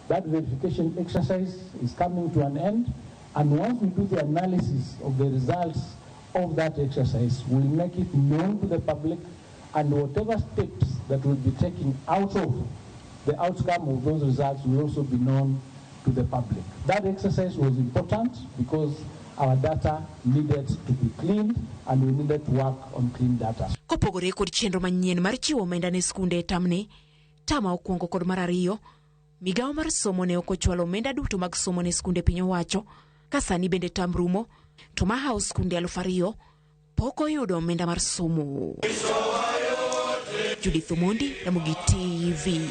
That verification exercise is coming to an end, and once we do the analysis of the results of that exercise, we'll make it known to the public, and whatever steps that will be taken out of the outcome of those results will also be known to the public. That exercise was important because our data needed to be cleaned and we needed to work on clean data. Kopogore kod chenro manyien mar chiwo omenda ne skunde e tamni, tama okwongo kod mar ariyo, migawo mar somo ne ok ochwalo omenda duto mag somo ne skunde piny owacho, ka sani bende tam rumo, to mahawo skunde 2,000 pok oyudo omenda mar somo. Judith Omondi, Ramogi TV.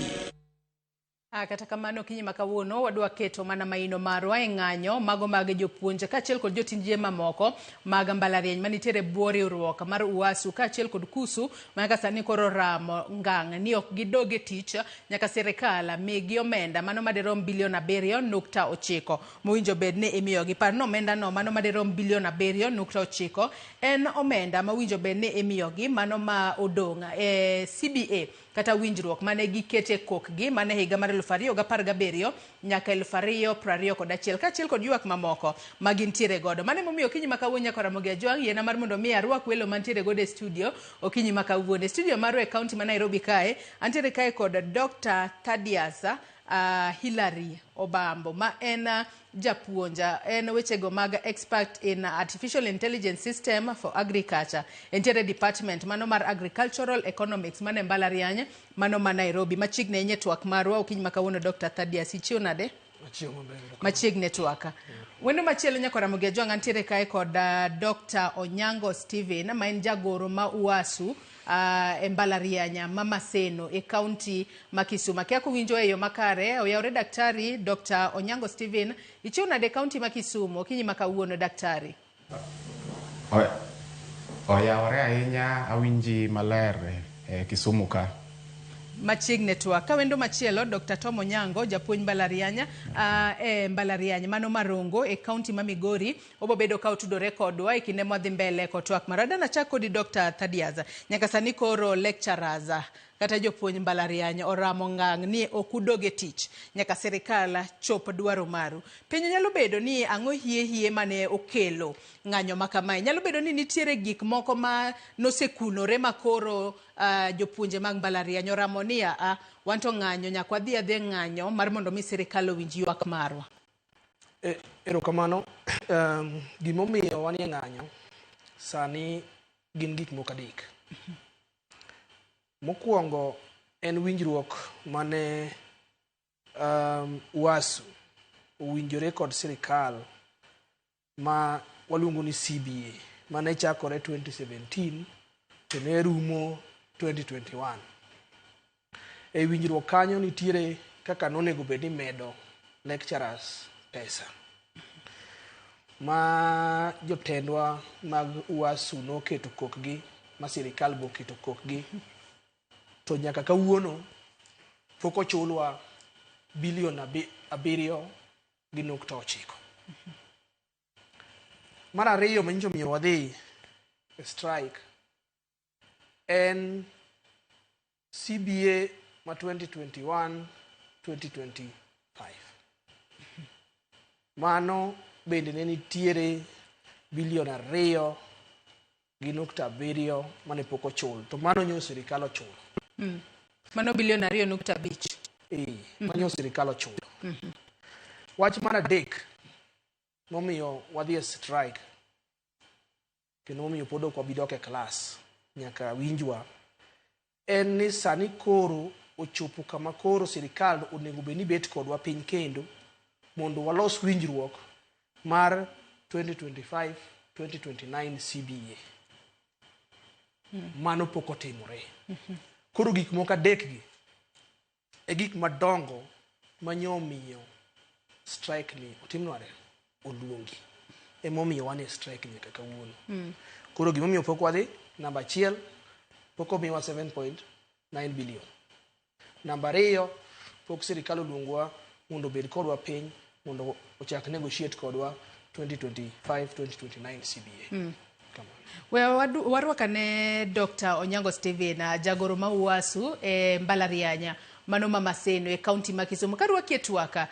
Kata kamano okinyi ma kawuono wadwa keto mana maino marwa e ng'anyo mago mag jopuonj kaachiel kod jotije mamoko mag mbalariany manitiere bwo riwruok mar UASU kaachiel kod KUSU ma nyaka sani koro ramo ngang' ni ok gidog e tich nyaka sirikal migi omenda mano madirom bilion 7.9 mowinjo bed ni imiyogi. Par ni omenda no mano madirom bilion 7.9 en omenda mowinjo bed ni imiyogi mano ma odong' e CBA kata winjruok mane gikete kokgi mane higa mar 2017 nyaka 2021 kaachiel kod ywak mamoko ma gintiere godo. Mano emomiyo okinyi ma kawuono nyaka Ramogi Ajwang' yiena mar mondo mi arwak welo mantiere godo e studio okinyi ma kawuono. E studio marwa e kaunti ma Nairobi kae, antiere kae kod Dr. Thaddeus Hilary Obambo ma en japuonja en wechego mag expert in artificial intelligence system for agriculture. Entiere department mano mar agricultural economics mane mbalariany mano ma Nairobi. Machiegni ahinya e twak marwa okinyi ma kawuono Dr. Thaddeus, ichiew nade? Machiegni e twak. Wendo machielo nyaka Ramogi Ajwang' antiere kae kod Dr. Onyango Steven ma en jagoro ma UASU e mbalariany ma Maseno e kaunti ma Kisumu. Akia kuwinjo e yo makare, oyawre daktari Dr. Onyango Steven, ichiew nade e kaunti ma Kisumu okinyi ma kawuono daktari? Oyawore ahinya, awinji maler e Kisumu ka. Machiegni twak. Ka wendo machielo Dr. Tom Onyango japuonj mbalariany e mbalariany mano Marongo e kaunti ma Migori obo bedo ka otudore kodwa e kinde mwadhi mbele kod twak marwa. Adwa nachak kodi Dr. Thaddeus. Nyaka sani koro lecturers kata jopuonj mbalariany oramo ngang' ni ok udog e tich nyaka sirikal chop dwaro maru. Penjo nyalo bedo ni ang'o hie hie mane okelo ng'anyo ma kamae? Nyalo bedo ni nitiere gik moko ma nosekunore ma koro jopuonje mag mbalariany oramo ni aa wan to ng'anyo nyaka wadhi adhi ng'anyo mar mondo mi sirikal owinj ywak marwa. Erokamano. Gimomiyo wanie ng'anyo sani gin gik moko adek. Mokwongo en winjruok mane UASU owinjore kod sirikal ma waluongo ni CBA mane chakore 2017 to ne rumo 2021. E winjruok kanyo nitiere kaka nonego bed ni medo lecturers pesa ma jotendwa mag UASU noketo kokgi ma sirikal boketo kokgi to nyaka kawuono pok ochulwa bilion 7.9. Mar ariyo manyiso miyo wadhi e strike en CBA ma 2021-2025. Mano bende ne nitiere bilion 2 gi nukta 7 mane pok ochul, to mano nyo sirikal ochulo. Mano bilion 2.5. Mano sirikal ochulo. Wach mar adek momiyo wadhi e strike kendo momiyo pod ok wabi dok e klas nyaka winjwa en ni sani koro ochopo kama koro sirikal onego bed ni bet kodwa piny kendo mondo walos winjruok mar 2025-2029 CBA. Mano pok otimore. Koro gik moko adek gi e gik madongo manyo omiyo strike ni otim nade? Oluongi. Emomiyo wan e strike nyaka kawuono. Koro gimomiyo pok wadhi, namba 1, pok omiwa 7.9 billion. Namba 2, pok sirikal oluongowa mondo obed kodwa piny mondo ochak negotiate kodwa 2025-2029 CBA. We warwakane Dr. Onyango Steven, jagoro ma UASU e mbalariany mano ma Maseno e kaunti ma Kisumu. Karwakie twaka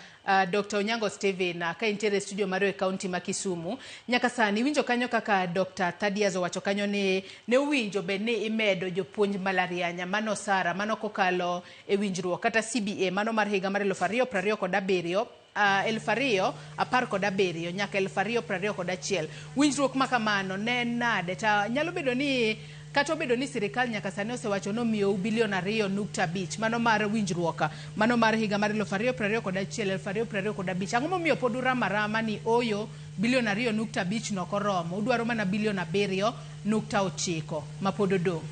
Dr. Onyango Steven, ka intiere e studio maro e kaunti ma Kisumu, nyaka sani winjo kanyo kaka Dr. Thadias owacho kanyo ni ne owinjo bed ni imedo jopuonj mbalariany mano osara mano kokalo e winjruok kata CBA mano mar higa mar 2027 2017 nyaka 2021. Winjruok ma kamano ne nade? Ta nyalo bedo ni kata obedo ni sirikal nyaka sani osewacho ni omiyou bilion 2.5 mano mar winjruok mano mar higa mar 2021 2025, ang'o momiyo pod uramo arama ni oyo bilion 2.5 no ok oromo, udwaro mana bilion 7.9 ma pod odong'?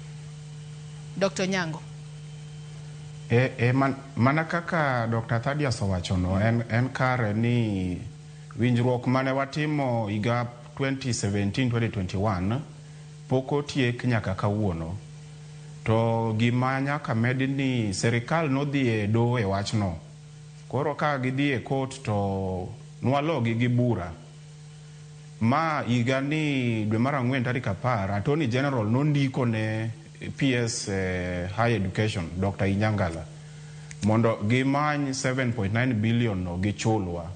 Dr. Onyango. Mana kaka Dr. Thadias owachono, en kare ni winjruok mane watimo higa 2017-2021 pok otiek nyaka kawuono. To gima nyaka med ni sirikal nodhi e doho e wachno. Koro ka gidhi e court to nwalogi gi bura. Ma higa ni dwe mar 4 tarik 10, Attorney General nondiko ne PS Higher Education, Dr. Inyangala, mondo gimany 7.9 billion no gichulwa.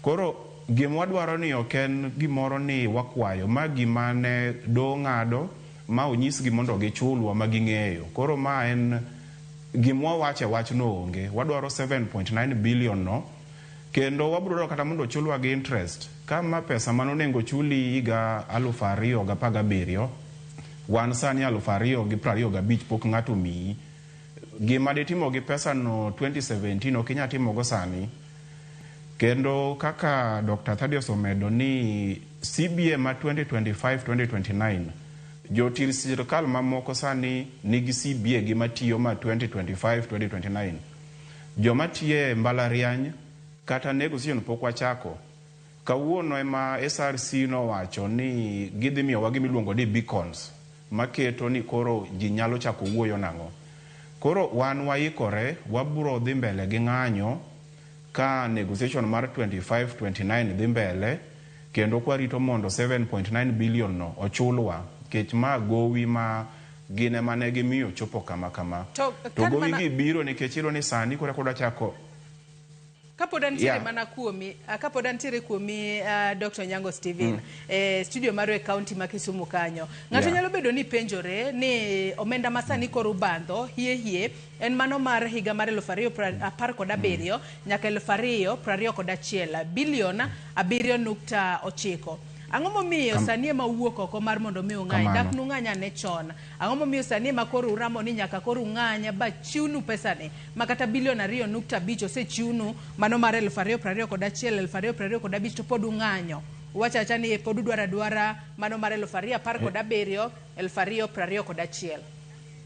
Koro gima wadwaro ni ok en gimoro ni wakwayo, ma gima ne doho ng'ado ma onyisgi mondo gichulwa ma ging'eyo. Koro ma en gima wawacho e wachno onge. Wadwaro 7.9 billion no, kendo wabiro dwaro kata mondo ochulwa gi interest. Kama pesa mane onego chuli higa 2017, wan sani 2025 pok ng'ato miyi. Gima ditimo gi pesa no 2017 ok inyal timogo sani. Kendo kaka Dr. Thadias omedo ni CBA ma 2025-2029, jotich sirikal mamoko sani nigi CBA gi matiyo ma 2025-2029. Joma tiyo e mbalariany kata negotiation pok wachako. Kawuono ema SRC nowacho ni gidhi miyowa gima iluongo ni beacons maketo ni koro ji nyalo chako wuoyo nang'o. Koro wan waikore, wabro dhi mbele gi ng'anyo ka negotiation mar 25-29 dhi mbele, kendo kwarito mondo 7.9 billion no ochulwa, nikech ma gowi ma gin ema ne gimiyo chopo kama kama. To gowi gi biro nikech iyudo ni sani koro eka chako. Kapod antiere mana kuomi, kapod antiere kuomi, Dr. Onyango Steven, studio marwa e kaunti ma Kisumu kanyo. Ng'ato nyalo bedo ni penjore ni omenda ma sani koro ubandho hie hie en mano mar higa mar 2017 nyaka 2021 bilion 7.9. Ang'o momiyo sani ema uwuok oko mar mondo mi ung'any? Dak nung'any ane chon. Ang'o momiyo sani ema koro uramo ni nyaka koro ung'any ba chiwnu pesani ma kata bilion 2.5 osechiwnu mano mar 2021 2025 to pod ung'anyo? Uwacho awacha ni pod udwaro adwara mano mar 2017 2021.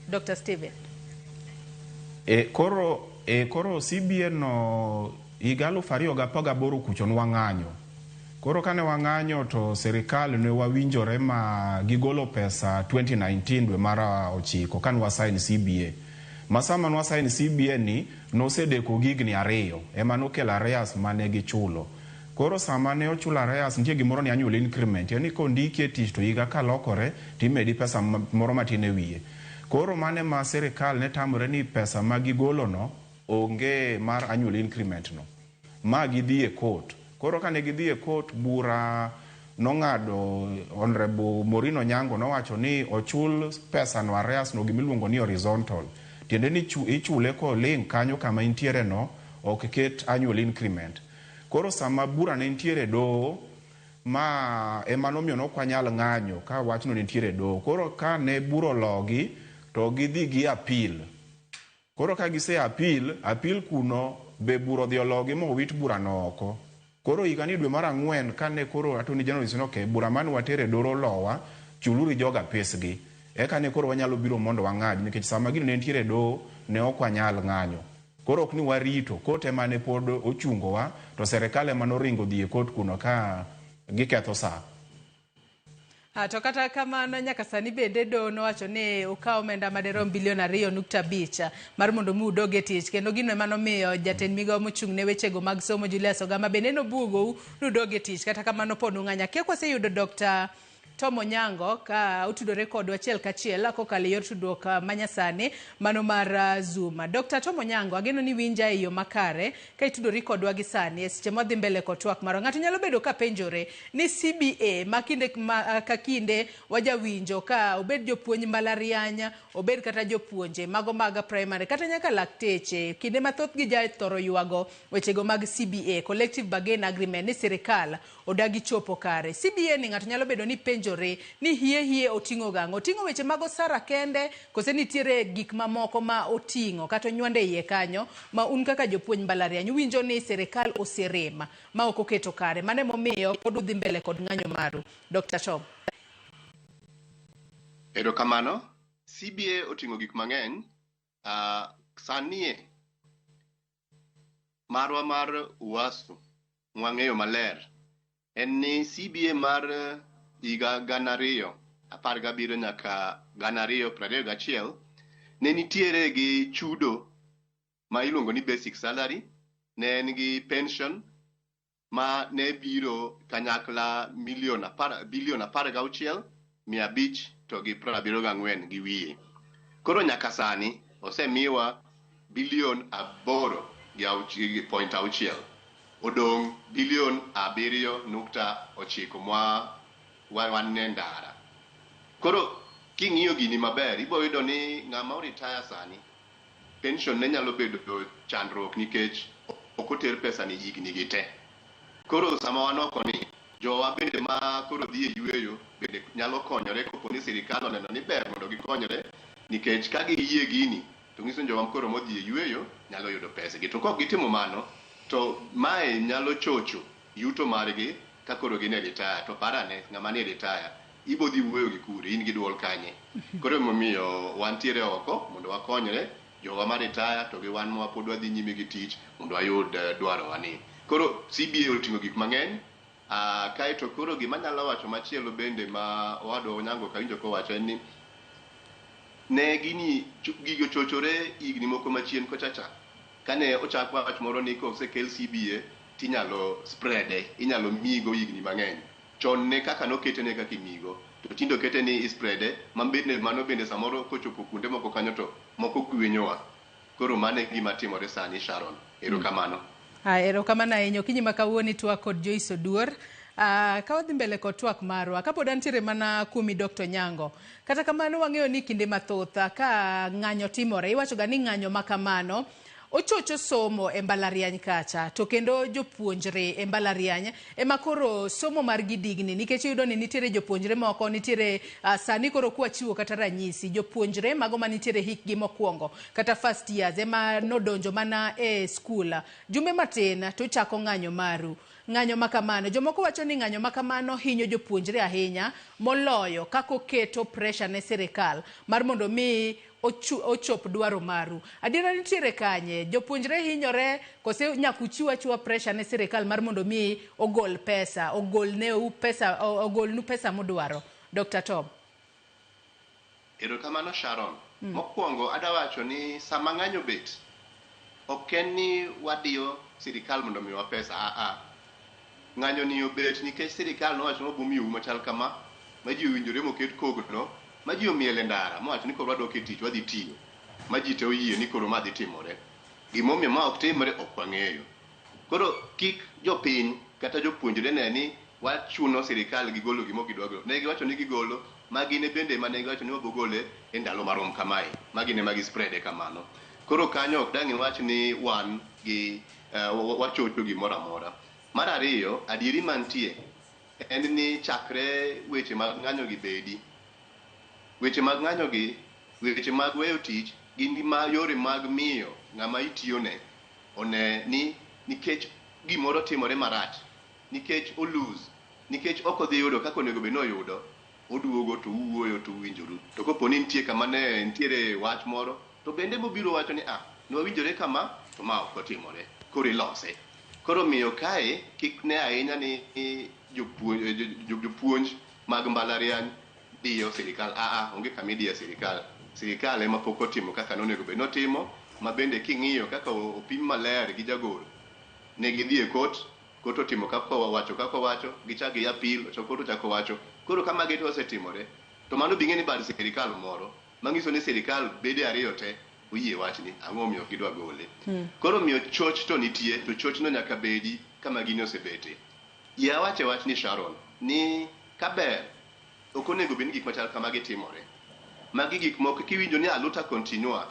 Dr. Steven. Koro CBA no higa 2018 kucho nwang'anyo. Koro kane wang'anyo to sirikal ne wawinjore ma gigolo pesa 2019 dwe mar 9 kane wasign CBA. Ma sama ne wasign CBA ni nosedeko higni 2 ema nokelo arrears mane gichulo. Koro sama ne ochulo arrears nitie gimoro ni annual increment, yani kondiki e tich to higa kalokore timedi pesa moro matin e wiye. Koro mane ma sirikal ne tamore ni pesa ma gigolo no onge mar annual increment no. Ma gidhi e court. Koro kane gidhi e court bura nong'ado Honorable Maureen Onyango nowacho ni ochul pesa no arrears no gimiluongo ni horizontal. Tiende ni ichule koling kanyo kama intiere no, ok ket annual increment. Koro sama bura ne nitiere e doho, ma ema nomiyo ne ok wanyal ng'anyo ka wachno ne nitiere e doho. Koro ka ne bura ologi, to gidhi gi appeal. Koro ka gise appeal, appeal kuno be bura odhi ologi ma owit burano oko. Koro higani dwe mar ang'wen kane koro Attorney General onyiso ni okay, bura mane watero e doho olowa, chuluru joga pesgi. Eka ne koro wanyalo biro mondo wang'ad nikech sama gino ne nitiere e doho ne ok wanyal ng'anyo. Koro ok ni warito, court ema ne pod ochungowa to serikal ema noringo dhi e court kuno ka giketho saa. To kata kamano nyaka sani bende doho nowacho ni ukaw omenda maderom bilion 2.5 mar mondo mi udog e tich, kendo gino ema nomiyo jatend migawo mochung' ne wechego mag somo Julius Ogamba bende nobuogou ni udog e tich, kata kamano pod ung'anyo. Akia kwaseyudo Dr. Tom Onyango ka otudore kodwa achiel kachiel kokalo e yor tudruok manyasani mano mar Zoom. Dr. Tom Onyango, ageno ni winja e yo makare ka itudori kodwa gi sani e seche mwadhi mbele kod twak marwa. Ng'ato nyalo bedo ka penjore ni CBA ma kinde ka kinde wajawinjo ka obed jopuonj mbalariany, obed kata jopuonje mago mag primary kata nyaka lakteche, kinde mathoth gi jathoro ywago wechego mag CBA, Collective Bargain Agreement, ni sirikal odagi chopo kare. CBA ni ng'ato nyalo bedo ni penjore ni hie hie oting'o gang'o? Oting'o weche mag osara kende kose nitiere gik mamoko ma oting'o kata onywando e iye kanyo ma un kaka jopuonj mbalariany uwinjo ni sirikal oserem ma ok oketo kare. Mano emomiyo pod udhi mbele kod ng'anyo maru. Dr. Tom. Erokamano. CBA oting'o gik mang'eny. Sani marwa mar UASU mwang'eyo maler en ni CBA mar higa 2017 nyaka 2021 ne nitiere gi chudo ma iluongo ni basic salary, ne en gi pension ma ne biro kanyakla bilion 16 574 to gi 74 gi wiye. Koro nyaka sani osemiwa bilion 8.6, odong' bilion 7.9 mwa wan e ndara. Koro king'iyo gini maber, ibo yudo ni ng'ama oritaya sani pension ne nyalo bedo chandruok nikech ok oter pesa ni higni gi te. Koro sama wan oko ni, jowa bende ma koro dhi e yueyo bende nyalo konyore kopo ni sirikal oneno ni ber mondo gikonyre, nikech ka giyie gini to nyiso ni jowa koro modhi e yueyo nyalo yudo pesgi. To kok gitimo mano, to mae nyalo chocho yuto margi ka koro gin e retire. To parane ng'ama ni e retire ibo dhi wuoyo gi kure, in gi duol kanye? Koro emomiyo wantiere oko mondo wakonyre jowa ma retire to gi wan ma pod wadhi nyime gi tich mondo wayud dwarowa ni. Koro CBA oting'o gik mang'eny. Kaeto koro gima anyalo wacho machielo bende ma owadwa Onyango kawinjo kowacho en ni ne gini gigo ochochore higni moko machien kocha cha. Kane ochak wach moro ni kosekel CBA tinyalo spreade, inyalo migo higni mang'eny. Chon ne kaka nokete ne kaka imigo, to tinde okete ni ispreade, ma bende mano bende samoro kochopo kuonde moko kanyo to moko gwenyowa. Koro mano e gima timore sani, Sharon. Erokamano. Erokamano ahinya. Okinyi ma kawuono itwak kod Joyce Oduor. Ka wadhi mbele kod twak marwa, kapod antiere mana kuomi Dr. Onyango, kata kamano wang'eyo ni kinde mathoth ka ng'anyo timore, iwacho ga ni ng'anyo ma kamano ochocho somo e mbalariany kacha, to kendo jopuonjre e mbalariany ema koro somo margi digni, nikech iyudo ni nitiere jopuonjre moko, nitiere sani koro kwachiwo kata ranyisi, jopuonjre mago manitiere hikgi mokwongo kata first years ema nodonjo mana e skul jumbe matin to uchako ng'anyo maru. Ng'anyo ma kamano, jomoko wacho ni ng'anyo ma kamano hinyo jopuonjre ahinya moloyo kaka oketo pressure ne sirikal mar mondo mi ochop dwaro maru. Adiera nitiere kanye? Jopuonjre hinyore kose nyaka uchiw achiwa pressure ne sirikal mar mondo mi ogol pesa, ogolneu pesa, ogolnu pesa mudwaro? Dr. Tom. Erokamano Sharon. Mokwongo adawacho ni sama ng'anyo bet, ok en ni wadiyo sirikal mondo omiwa pesa, Ng'anyo ni obet nikech sirikal nowacho ni obo miyou machal kama, ma ji owinjore moket kogno, ma ji omiel e ndara, mowacho ni koro wadok e tich, wadhi tiyo. Ma ji te oyie ni koro ma dhi timore. Gimomiyo ma ok timre ok wang'eyo. Koro kik jopiny kata jopuonjre ne ni Wachuno sirikal gi golo gima ok gidwa golo. Ne giwacho ni gigolo, ma gin bende ema ne giwacho ni wabogole e ndalo marom kamae. Ma gin ema gispreade kamano. Koro kanyo ok dang' iwach ni wan gi wachocho gimoro amora. Mar ariyo, adieri mantie en ni chakre weche mag ng'anyo gi bedi, weche mag ng'anyo gi, weche mag weyo tich gin ma yore mag miyo ng'ama itiyone one ni nikech gimoro timore marach, nikech o lose, nikech ok odhi yudo kaka onego bed ni oyudo, oduogo to uwuoyo to uwinjoru. To kopo ni nitie kama ne nitiere wach moro, to bende mobiro wacho ni ah, ne wawinjore kama, to ma ok otimore. Koro ilose. Koro miyo kae kik ne ahinya ni jopuonj mag mbalariany diyo sirikal. Aa, onge kama idiye sirikal. Sirikal ema pok otimo kaka nonego bed notimo, ma bende king'iyo kaka opim maler gi jagoro, ne gidhi e court, court otimo kaka owacho, kaka owacho, gichak gi appeal, court ochako wacho. Koro ka magi to osetimore, to mano bing'e ni bad sirikal moro, manyiso ni sirikal bede ariyo te oyie wachni, ang'o omiyo ok gidwa gole. Koro miyo choch to nitie, to chochno nyaka bedi kama gini osebete. Yie awache wachni Sharon, ni kaber, ok onego bed ni gik machal kamagi timore. Magi gik moko kiwinjo ni aluta continua,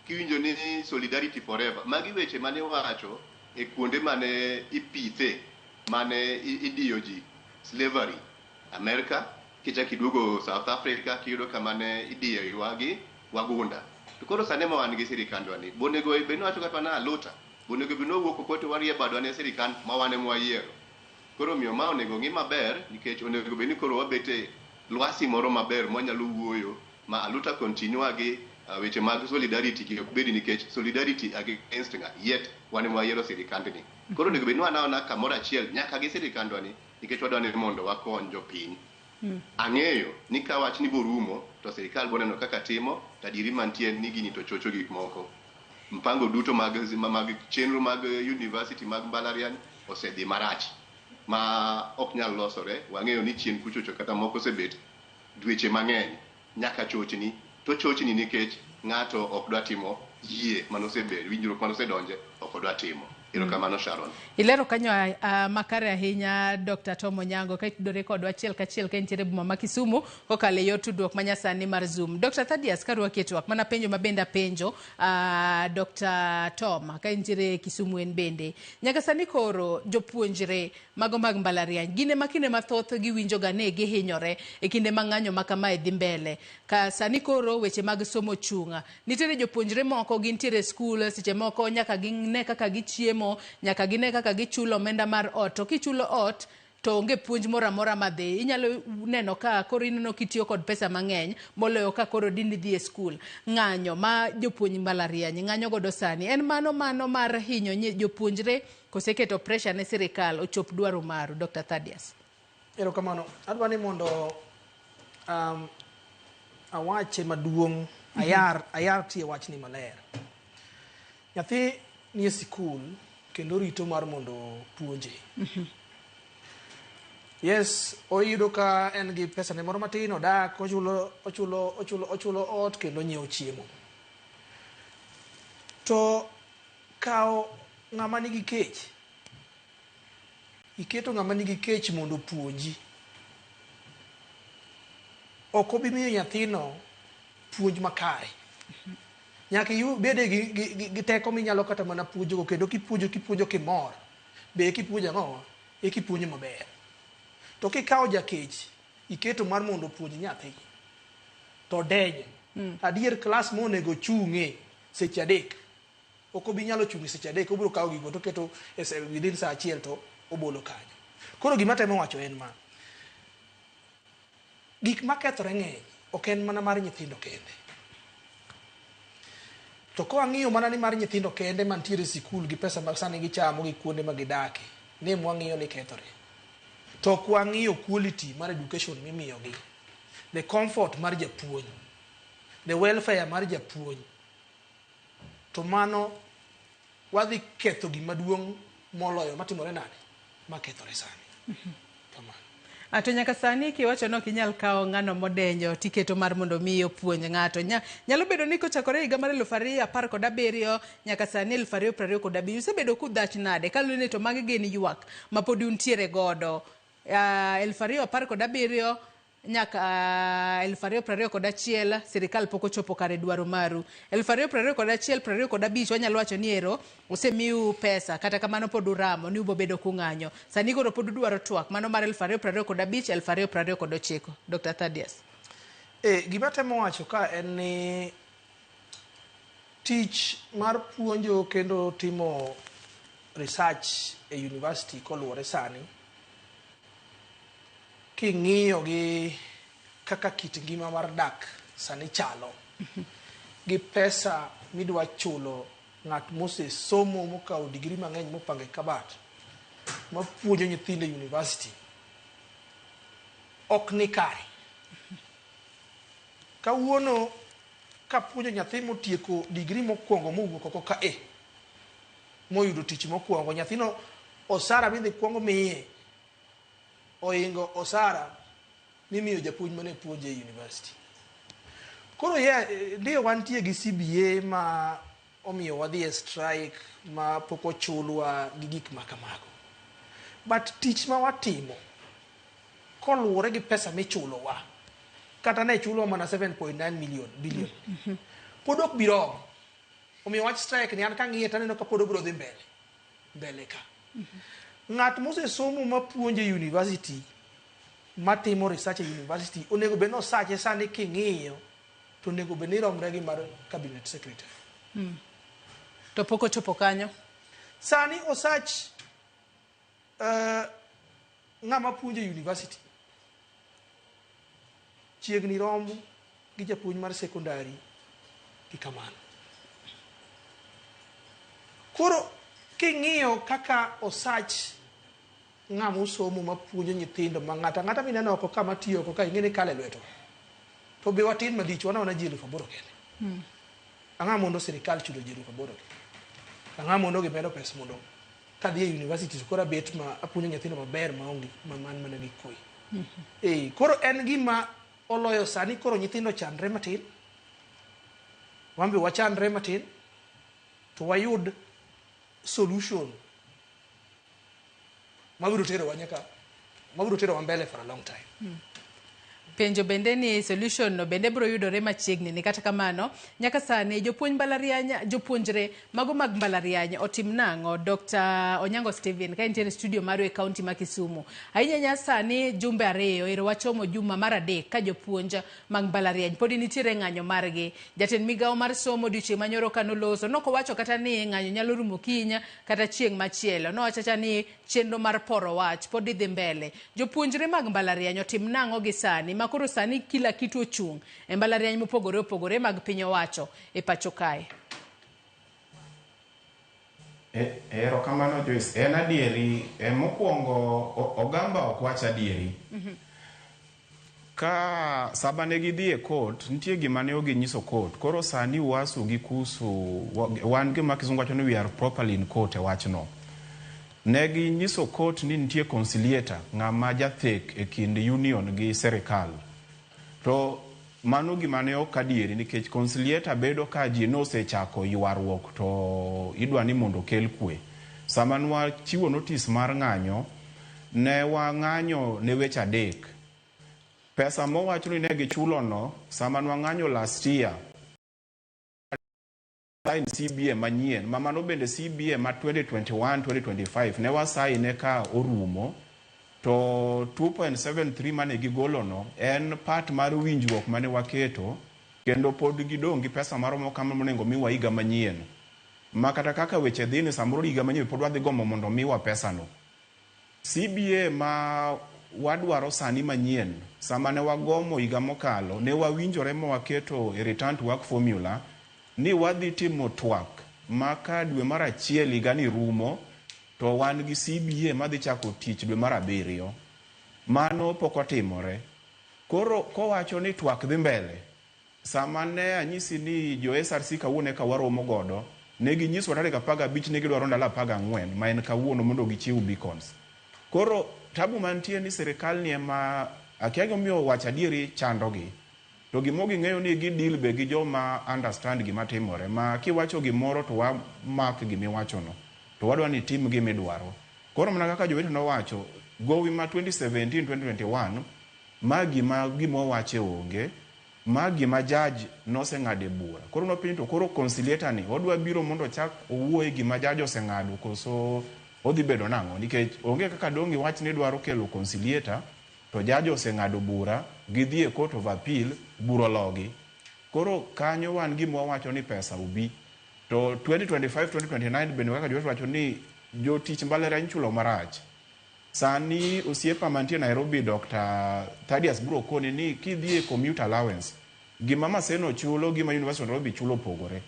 kiwinjo ni solidarity forever, magi weche mane iwacho e kuonde mane ipithe, mane idiyo ji, slavery, America, kichak iduogo South Africa, kiyudo kama ne idiyo ywagi wagunda. To koro sani ma wan gi sirikandwa ni, bonego bed ni wacho kata mana aluta, bonego bed ni wawuok oko to warie badwa ne sirikand ma wan ema wayiero. Koro omiyo ma onego ng'i maber, nikech onego bed ni koro wabet e lwasi moro maber mwanyalo wuoyo ma aluta continua gi weche mag solidarity gi ok bedi nikech solidarity against ng'a, yet wan ema wayiero sirikandni. Koro onego bed ni wan kamoro achiel nyaka gi sirikandwa ni, nikech wadwa ni mondo wakony jopiny. Ang'eyo ni ka wachni borumo to sirikal boneno kaka timo, to adieri mantie ni gini to chocho gik moko. Mpango duto mag chenro mag university mag mbalariany osedhi marach ma ok nyal losore. Wang'eyo ni chien kuchocho kata moko osebet dweche mang'eny nyaka chochni, to chochni nikech ng'ato ok dwa timo yie manosebedo, winjruok manosedonje ok odwa timo. Erokamano Sharon. Ilero kanyo makare ahinya Dr. Tom Onyango ka itudore kodwa achiel kachiel ka intiere boma ma Kisumu kokalo e yor tudruok manyasani mar Zoom. Dr. Thadius karwaki e twak mana penjo ma bende apenjo Dr. Tom ka intiere Kisumu en bende. Nyaka sani koro jopuonjre mago mag mbalariany gin ema kinde mathoth giwinjo ga ni gihinyore e kinde ma ng'anyo ma kamae dhi mbele. Ka sani koro weche mag somo chung'. Nitiere jopuonjre moko gintiere e skul, seche moko nyaka gine kaka gichiemo, nyaka gine kaka gichulo omenda mar ot. To kichulo ot to onge puonj moro amora madhi. Inyalo neno ka koro ineno kitiyo kod pesa mang'eny moloyo ka koro dini dhi e skul. Ng'anyo ma jopuonj mbalariany ng'anyo godo sani en mano mar hinyo jopuonjre koseketo pressure ne sirikal ochop dwaro maru. Dr. Thadius. Erokamano. Adwa ni mondo awache maduong', ayar tie wachni maler. Nyathi nie sikul kendo rito mar mondo puonje. Yes, oyudo ka en gi pesa ne moro matin, odak, ochulo ot kendo nyiewo chiemo. To kawo ng'ama nigi kech, iketo ng'ama nigi kech mondo opuonji. Ok obi miyo nyathino puonj makare. Nyaka ibede gi teko minyalo kata mana puonjogo, kendo kipuonjo kimor, be kipuonjo ang'o? E kipuonjo maber. To kikawo jakech, iketo mar mondo opuonj nyathi, to denyo. Adier klas monego chung'e seche 3, ok obi nyalo chung' seche 3, obiro kawo gigo to keto within saa 1 to obolo kanyo. Koro gima temo wacho en ma, gik makethore ng'eny, ok en mana mar nyithindo kende. To ka wang'iyo mana ni mar nyithindo kende mantiere e sikul gi pesa ma sani gichamo gi kuonde ma gidake, ne mwang'iyo ni kethore. To ok wang'iyo quality mar education mimiyogi, the comfort mar japuonj, the welfare mar japuonj. To mano wadhi ketho gima duong' moloyo matimore nade? Makethore sani. Kamano. To nyaka sani kiwacho ni ok inyal kawo ng'ano modenyo tiketo mar mondo mi opuonj ng'ato. Nyalo bedo ni kochakore higa mar 2017 nyaka sani 2025 usebedo kudhach nade? Kaluwore ni to magi gin ywak ma pod untiere godo. 2017 nyaka 2021 sirikal pok ochopo kare dwaro maru. 2021 25 wanyalo wacho ni ero osemiu pesa, kata kamano pod uramo ni ubobedo kung'anyo. Sani koro pod udwaro twak mano mar 2025 2029. Dr. Thaddeus. Gima temo wacho ka en ni tich mar puonjo kendo timo research e university koluwore sani, king'iyo gi kaka kit ngima mar dak sani chalo, gi pesa midwa chulo ng'at mosesomo mokawo digri mang'eny mopango e kabat mapuonjo nyithindo e university, ok ni kare. Kawuono kapuonjo nyathi motieko digri mokwongo mowuok oko ka e moyudo tich mokwongo, nyathino osara midhi kwongo miye oingo osara mimiyo japuonj mane puonje e university. Koro ndiyo wantie gi CBA ma omiyo wadhi e strike ma pok ochulwa gi gik ma kamago. But tich ma watimo koluwore gi pesa michulowa, kata ne chulwa mana 7.9 million billion, pod ok bi romo. Omiyo wach strike ni an kang'iye taneno ka pod obiro dhi mbele ka. Ng'at mosesomo mapuonjo e university, matimo research e university, onego bed ni osache sani king'iyo to onego bed ni romre gi mar cabinet secretary. To pok ochopo kanyo. Sani osach ng'ama puonjo e university chiegni rom gi japuonj mar secondary gi kamano. Koro king'iyo kaka osach ng'ama osomo mapuonjo nyithindo ma ng'ata ang'ata mineno oko ka matiyo oko ka ing'e ni kale lweto, to be watin malich, wan awana ji 8,000 kende. Ang'o mondo sirikal chulo ji 8,000 gi? Ang'o mondo gimedo pesa mondo kadhi e university to koro abet ma apuonjo nyithindo maber maonge man mana gi kwe. Koro en gima oloyo sani koro nyithindo chandre matin, wan be wachandre matin, to wayud solution mabiro terowa nyaka, mabiro terowa mbele for a long time. Penjo bende ni solution no bende biro yudore machiegni ni, kata kamano nyaka sani jopuonj mbalariany, jopuonjre mago mag mbalariany otim nang'o? Dr. Onyango Stephen, ka intiere studio maru e kaunti ma Kisumu, ahinya ahinya sani jumbe 2 ero wachomo juma mar 3 ka jopuonj mag mbalariany podi nitiere ng'anyo margi. Jatend migawo mar somo odiochieng' manyoro kanoloso nokowacho kata ni ng'anyo nyalo rumo kiny kata chieng' machielo, nowacho acha ni chenro mar poro wach pod dhi mbele. Jopuonjre mag mbalariany otim nang'o gi sani ma koro sani kila kitu ochung' e mbalariany mopogore opogore mag piny owacho e pacho kae? Erokamano Joyce. En adieri, mokwongo Ogamba ok wach adieri. Ka sama ne gidhi e court, nitie gima ne ok ginyiso court. Koro sani Uasu gi Kusu, wan gima kizungu wacho ni we are properly in court e wachno. Ne ginyiso court ni nitie conciliator, ng'ama jathek e kind union gi serikal. To mano gima ne ok adieri, nikech conciliator bedo ka ji nosechako ywaruok to idwa ni mondo okel kwe. Sama nwachiwo notice mar ng'anyo, ne wang'anyo ne weche 3. Pesa mowacho ni ne gichulo no, sama nwang'anyo last year, sign CBA manyien, ma mano bende CBA ma 2021-2025 ne wasaine ka orumo, to 2.73 mane gigolo no en part mar winjruok mane waketo, kendo pod gidong' gi pesa maromo kama monego miwa higa manyien. Ma kata kaka weche dhi ni samoro higa manyien pod wadhi gombo mondo miwa pesa no. CBA ma wadwaro sani manyien, sama ne wagomo higa mokalo, ne wawinjore ma waketo e return to work formula ni wadhi timo twak ma ka dwe mar 1 higani rumo to wan gi CBA madhi chako tich dwe mar 7. Mano pok otimore. Koro kowacho ni twak dhi mbele, sama ne anyisi ni jo SRC kawuono eka waromo godo, ne ginyisowa tarik 15 ne gidwaro ndalo 14 ma en kawuono mondo gichiw beacons. Koro tabu mantie ni sirikal ni ema akia gimomiyo wacho adieri chandogi. To gimo ging'eyo ni gi deal be gi joma understand gima timore, ma kiwacho gimoro to wamak gimiwachono, to wadwa ni tim gimidwaro. Koro mana kaka jowete nowacho, Gowi ma 2017 2021 ma gima gima owache onge, ma gima judge noseng'ade bura. Koro nopenjo to koro conciliator ni odwa biro mondo ochak owuo e gima judge oseng'ado koso odhi bedo nang'o? Nikech onge kaka dong' iwach ni idwaro kelo conciliator to judge oseng'ado bura, gidhi e court of appeal, bura ologi. Koro kanyo wan gima wawacho ni pesa obi. To 2025 2029 bende kaka Joshua wacho ni jotich mbalariany ichulo marach. Sani osiepa mantie Nairobi Dr. Thaddeus bro koni ni kidhi e commuter allowance, gima Maseno chulo gima University of Nairobi chulo opogore.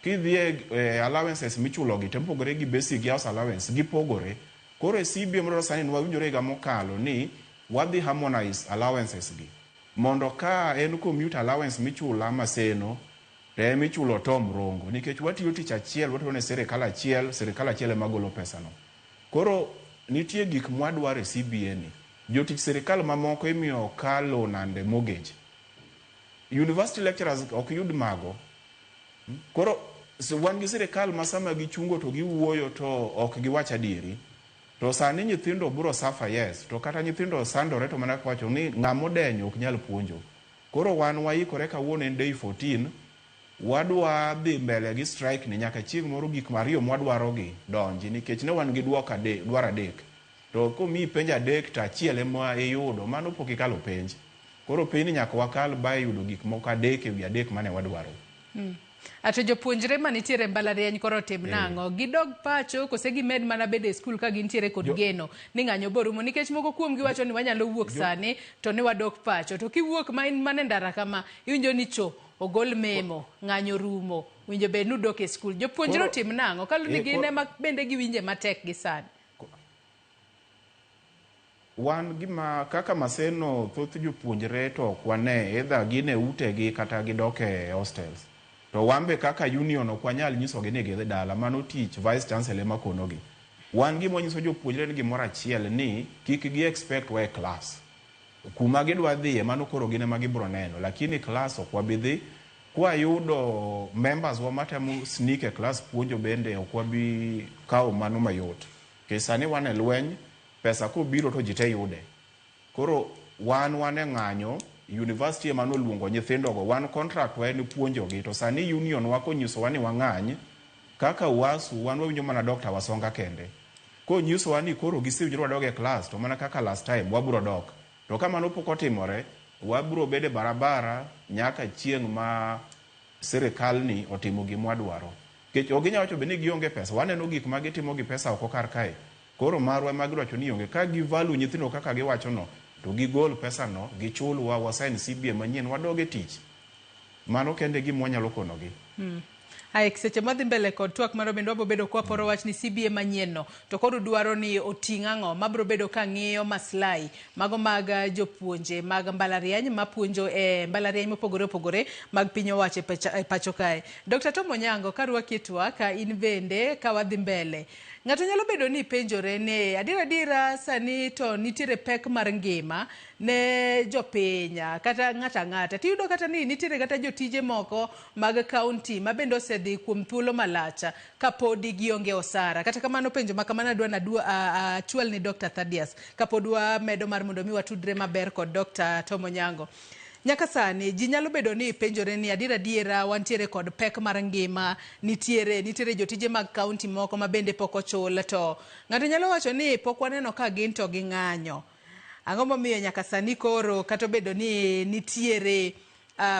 Kidhi e allowances michulo gi to mopogore gi basic gi house allowance gipogore. Koro e CBA moro sani nwawinjore higa mokalo ni wadhi harmonize allowances gi. Mondo ka en commuter allowance michula Maseno to ema ichulo Tom Rongo. Nikech watiyo tich achiel, watiyo ne sirikal achiel, sirikal achiel ema golo pesano. Koro nitie gik mwadwaro e CBA ni. Jotich sirikal mamoko imiyo car loan and mortgage. University lecturers ok yud mago. Koro wan gi sirikal ma sama gichungo to giwuoyo to ok giwach adieri. To sani nyithindo biro suffer yes, to kata nyithindo sandore to mana wacho ni ng'ama odenyo ok nyal puonjo. Koro wan waikore kawuono en day 14, wadwa dhi mbele gi strike ni nyaka chieng' moro gik mariyo mwadwaro gi donji nikech ne wan gi duoko adek, dwaro adek. To komiyi penj adek to achiel ema iyudo, mano pok ikalo penj. Koro penj ni nyaka wakal ba yudo gik moko adek ewi adek mane wadwaro. Ato jopuonjre manitiere mbalariany koro tim nang'o? Gidog pacho kose gimed mana bedo e skul ka gintiere kod geno ni ng'anyo borumo? Nikech moko kuomgi wacho ni wanyalo wuok sani to ni wadok pacho. To kiwuok ma in mana e ndara kama, iwinjo ni cho ogol memo, ng'anyo rumo, winjo bed ni udok e skul. Jopuonjre otim nang'o? Kaluwore ni gin ema bende giwinje matek gi sani. Wan gima kaka Maseno thoth jopuonjre to ok wane, either gin e utegi kata gidok e hostels. To wan be kaka union ok wanyal nyisogi ni gidhi dala, mano tich vice chancellor ema konogi. Wan gima wanyiso jopuonjre ni gimoro achiel ni kik gi expect wa e class. Kuma gidwa dhiye mano koro gin ema gibiro neno, lakini class ok wabi dhi. Kwayudo members wa matemo sneak e class puonjo bende ok wabi kawo mano mayot. Nikech sani wan e lweny, pesa kobiro to ji te yude. Koro wan wan e ng'anyo, university ema noluongo nyithindogo, wan contract wa en puonjogi, to sani union wa konyisowa ni wang'any, kaka UASU wan wawinjo mana Dr. Wasonga kende. Konyisowa ni koro gisewinjore wadog e class, to mana kaka last time wabiro dok. To ka mano pok otimore, wabiro bedo e barabara nyaka chieng' ma sirikal ni otimo gima wadwaro. Nikech ok ginyal wacho be ni gionge pesa, waneno gik ma gitimo gi pesa oko kar kae. Koro marwa ema giwacho ni onge. Ka gi value nyithindo kaka giwacho no, to gigol pesa no, gichulwa, wa sign CBA manyien, wadog e tich. Mano kende gima wanyalo konogi. Ae, seche mwadhi mbele kod twak marwa bende wabiro bedo kwaporo wach ni CBA manyien no, to koro dwaro ni oting' ang'o mabiro bedo ka ng'iyo maslahi mago mag jopuonje mag mbalariany mapuonjo e mbalariany mopogore opogore mag piny owacho e pacho kae. Dr. Tom Onyango, karwaki e twak, in bende ka wadhi mbele. Ng'ato nyalo bedo ni penjore ni adiera adiera sani to nitiere pek mar ngima ne jopiny kata ng'ato ang'ata. Tiyudo kata ni nitiere kata jotije moko mag kaunti ma bende osedhi kuom thuolo malach kapodi gionge osara. Kata kamano penjo ma kamano adwa achwal ni Dr. Thaddeus kapod wamedo mar mondo mi watudre maber kod Dr. Tom Onyango. Nyaka sani ji nyalo bedo ni penjore ni adiera adiera wantiere kod pek mar ngima, nitiere jotije mag kaunti moko ma bende pok ochul, to ng'ato nyalo wacho ni pok waneno ka gin to ging'anyo. Ang'o momiyo nyaka sani koro kata obedo ni nitiere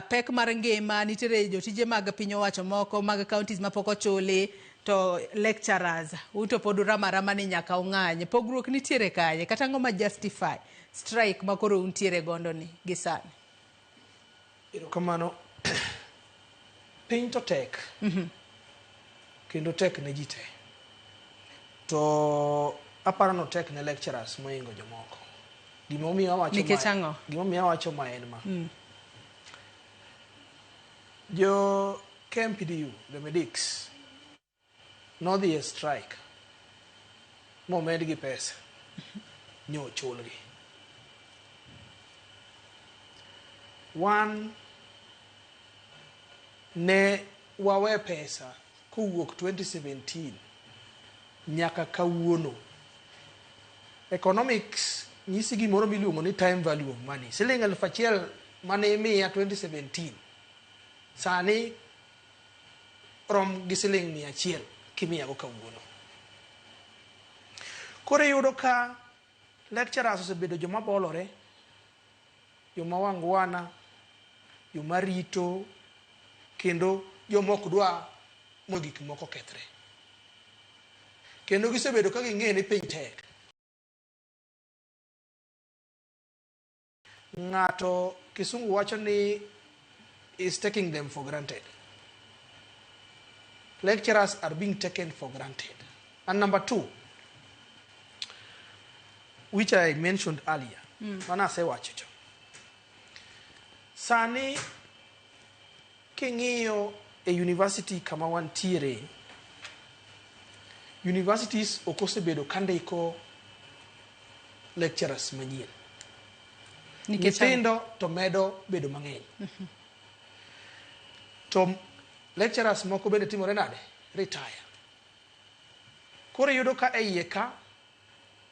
pek mar ngima, nitiere jotije mag piny owacho moko mag counties mapok ochuli, to lecturers uto pod uramo arama ni nyaka ung'any. Pogruok nitiere kanye? Kata ang'o ma justify strike ma koro untiere gondo ni gi sani? Erokamano. Piny to tek. Kendo tek ne ji te. To aparo no tek ne lecturers mohingo jomoko. Gimomiyo awacho Nikech ang'o? Gimomiyo awacho ma en ma. Jo KMPDU, the medics, nodhi e strike momedgi pesa nyo ochulgi. Wan ne wawe pesa kowuok 2017 nyaka kawuono. Economics nyisi gimoro miluongo ni time value of money. Siling 1000 mane imiya 2017 sani rom gi siling 100 kimiyago kawuono. Koro iyudo ka lecturers osebedo joma bolore, joma wangwana, joma rito, kendo joma ok dwa mondo gik moko okethre. Kendo gisebedo ka ging'e ni piny tek. Ng'ato kisungu wacho ni is taking them for granted. Lecturers are being taken for granted. And number two, which I mentioned earlier, mana asewacho chon. Sani king'iyo e university kama wantiere, universities ok osebedo ka ndiko lecturers manyien. Nikech ang'o? Nyithindo to medo bedo mang'eny. To lecturers moko bende timore nade? Retire. Koro iyudo ka e iye ka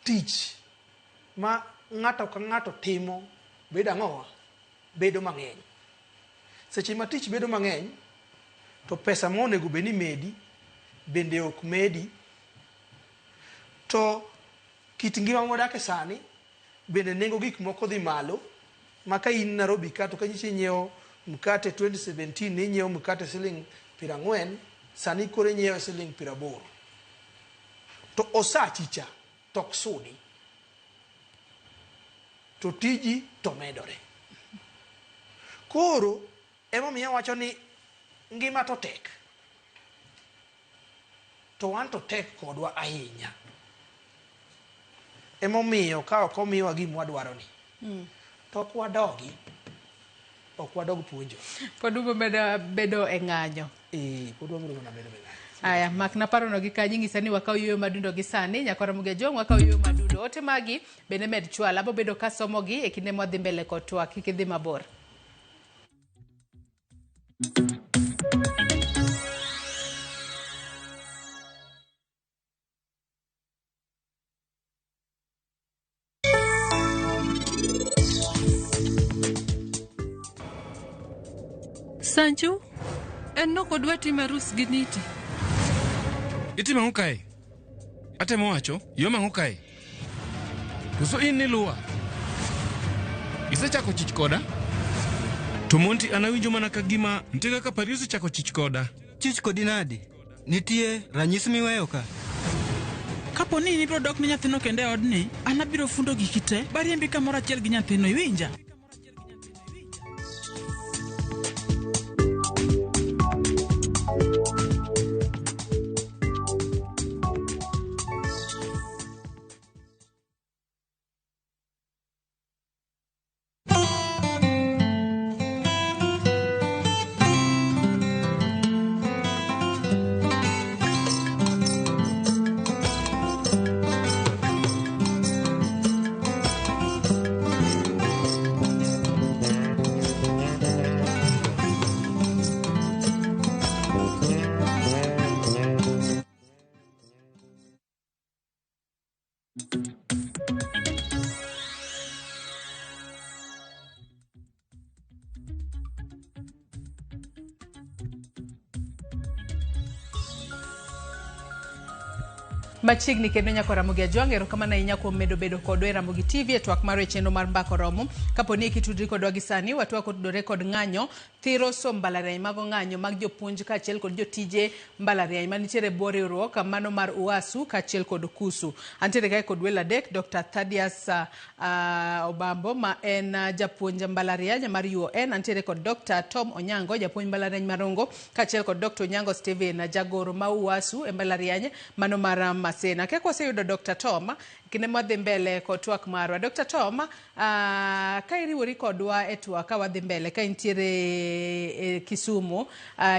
tich ma ng'ato ka ng'ato timo bedo ang'owa? Bedo mang'eny. Seche ma tich bedo mang'eny, to pesa ma onego bed ni medi bende ok medi. To kit ngima mwadake sani bende nengo gik moko dhi malo ma ka in Nairobi ka to ka nyicha inyiewo mkate 2017 ne inyiewo mkate siling 40, sani koro inyiewe siling 80. To osachi cha to ok sudi. To tiji to medore. Koro emomiyo awacho ni ngima to tek. To wan to tek kodwa ahinya. Emomiyo ka ok omiwa gima wadwaro ni, to ok wadogi. Ok wadog puonjo. Pod ubiro bedo, bedo e ng'anyo. Eh, pod wabiro mana bedo e ng'anyo. Aya, makna parono gi kanyo ing'isa ni wakaw yueyo madundo gi sani, nyakwa Ramogi Ajwang' wakaw yueyo madundo. Ote magi bende med chwal, abo bedo kasomogi e kinde mwadhi mbele kod twak, kik idhi mabor. Sanchu, en nok odwa timo arus gi Niti. Itimo ang'o kae? Atemo wacho, iom ang'o kae? Koso in niluwa? Isechako chich koda? To Monty an awinjo mana ka gima nitie kaka Paris osechako chich koda. Chich kodi nadi? Nitie ranyisi miweyo ka? Kapo ni in ibiro dok ne nyathino kendo e odni, an abiro fundo giki te, bariembi kamoro achiel gi nyathino, iwinja? Machiegni kendo nyako Ramogi Ajwang', erokamano ahinya kuom medo bedo kodwa e Ramogi TV e twak marwa e chenro mar Mbaka Oromo. Kapo ni kitudri kodwa gi sani, watwak otudore kod ng'anyo thiro som mbalariany mago ng'anyo mag jopuonj kaachiel kod jotije mbalariany manitiere e bwo riwruok mano mar UASU kaachiel kod KUSU. Antiere kae kod welo adek, Dr. Thaddeus Obambo ma en japuonj mbalariany mar UON, antiere kod Dr. Tom Onyango japuonj mbalariany mar Rongo kaachiel kod Dr. Onyango Stephen jagoro ma UASU e mbalariany mano mar Maseno. Akia ka waseyudo Dr. Tom kinde mwadhi mbele kod twak marwa. Dr. Tom, ka iriwori kodwa e twak ka wadhi mbele ka intiere e Kisumu,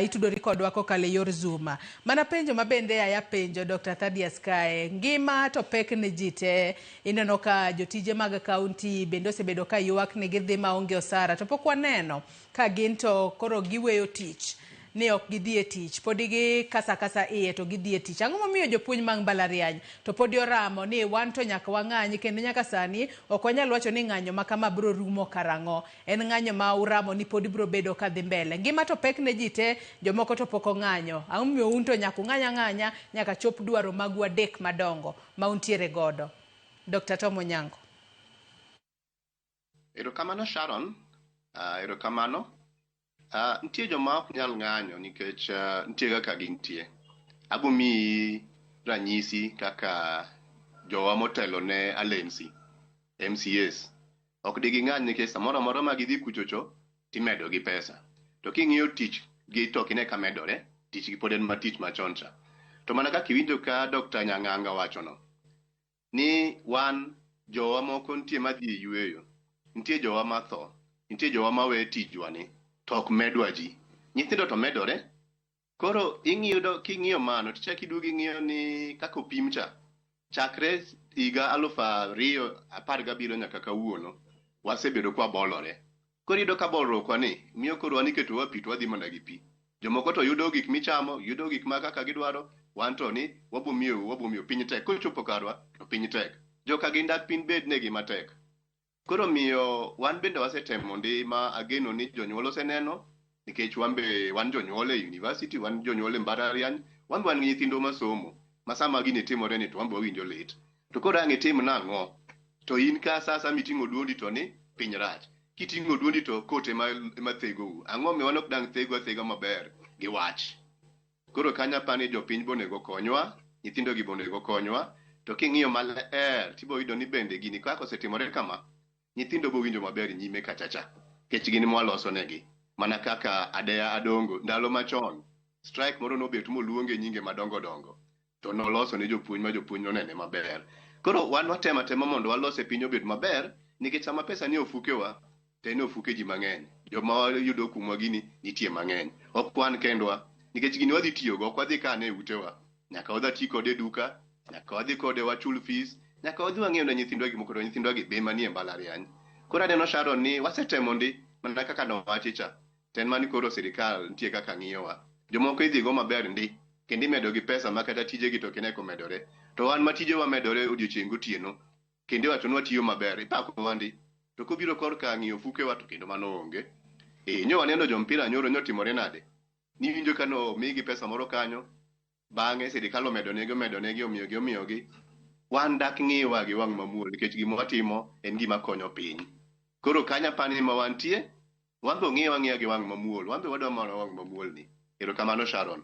itudori kodwa kokalo e yor Zoom. Mana penjo ma bende aya penjo Dr. Thaddeus kae, ngima to pek ne ji te. Ineno ka jotije mag kaunti bende osebedo ka ywak ni gidhi maonge osara to pok waneno ka gin to koro giweyo tich. ni ok gidhi e tich, podi gikasa kasa iye to gidhi e tich. Ang'o momiyo jopuonj mag mbalariany to podi oramo ni wan to nyaka wang'any, kendo nyaka sani ok wanyal wacho ni ng'anyo ma kama biro rumo karang'o. En ng'anyo ma uramo ni podi biro bedo kadhi mbele. Ngima to pek ne ji te, jomoko to pok ong'anyo. Ang'o momiyo un to nyaka ung'any ang'anya nyaka chop dwaro magu adek madongo ma untiere godo? Dr. Tom Onyango. Erokamano Sharon, erokamano. Nitie joma ok nyal ng'anyo nikech nitie kaka gintie. Abo miyi ranyisi kaka jowa motelo ne Alensi, MCAs. Ok diging'any nikech samoro amora ma gidhi kuchocho timedo gi pesa. To king'iyo tich gi to ok ine ka medore, tich gi pod en ma tich machon cha. To mana kaka iwinjo ka Dr. Nyang'anga wachono, ni wan jowa moko nitie madhi e yueyo, nitie jowa matho, nitie jowa mawe tijwa ni, to ok medwa ji. Nyithindo to medore. Koro ing'iyo king'iyo mano tichako iduogo ing'iyo ni kaka opim cha, chakre higa 2017 nyaka kawuono, wasebedo kwabolore. Koro iyudo ka bolruokwa ni miyo koro wan iketowa pi to wadhi mana gi pi. Jomoko to yudo gik michamo, yudo gik ma kaka gidwaro, wan to ni wabo miyo piny tek. Kochopo karwa to piny tek. Joka gin dak piny bed negi matek. Koro miyo wan bende wasetemo ndi ma ageno ni jonyuol oseneno, nikech wan be wan jonyuol e university, wan jonyuol e mbalariany, wan be wan gi nyithindwa masomo, ma sama gini timore ni to wan be wawinjo lit. To koro ang' itim nang'o? To in ka sa miting'o duondi to ni piny rach. Kiting'o duondi to court ema thegou. Ang'o miyo wan ok dang' thegwa athega maber gi wach? Koro kanyo apani jopiny be onego konywa, nyithindo gi be onego konywa, to king'iyo maler tibo yudo ni bende gini kaka osetimore kama, nyithindo bo winjo maber nyime kacha cha. Nikech gin mwaloso negi. Mana kaka Adeya Adongo, ndalo machon, strike moro nobet moluonge nyinge madongo dongo. To noloso ne jopuonj ma jopuonj nonene maber. Koro wan watemo atema mondo walose piny obed maber, nikech sama pesa ni e ofukewa, to en e ofuke ji mang'eny. Joma yudo kumwa gini nitie mang'eny. Ok wan kendwa, nikech gini wadhi tiyogo, ok wadhi kane e utewa. Nyaka wadhi ti kode e duka, nyaka wadhi kode wachul fees, nyaka wadhi wang'iew ne nyithindwa gimoko to nyithindwa gi be manie mbalariany. Koro aneno Sharon ni wasetemo ndi, mana kaka nowachi cha. To en mani koro sirikal nitie kaka ng'iyowa. Jomoko idhi go maber ndi, kendo imedo gi pesa ma kata tijegi to ok ine komedore. To wan ma tijewa medore odiochieng' gotieno, kendo iwacho ni watiyo maber, ipakowa ndi. To kobiro korka ng'iyo ofukewa to kendo mano onge. E, nyo waneno jompira nyoro nyotimore nade? Niwinjo ka no omigi pesa moro kanyo, bang'e sirikal omedo negi, omedo negi, omiyogi, omiyogi. Wan dak ng'iwa gi wang' mamuol nikech gima watimo en gima konyo piny. Koro kanyo apani ma wantie, wan be ong'iwa ang'iya gi wang' mamuol, wan be wadwa mana wang' mamuol ni. Erokamano Sharon.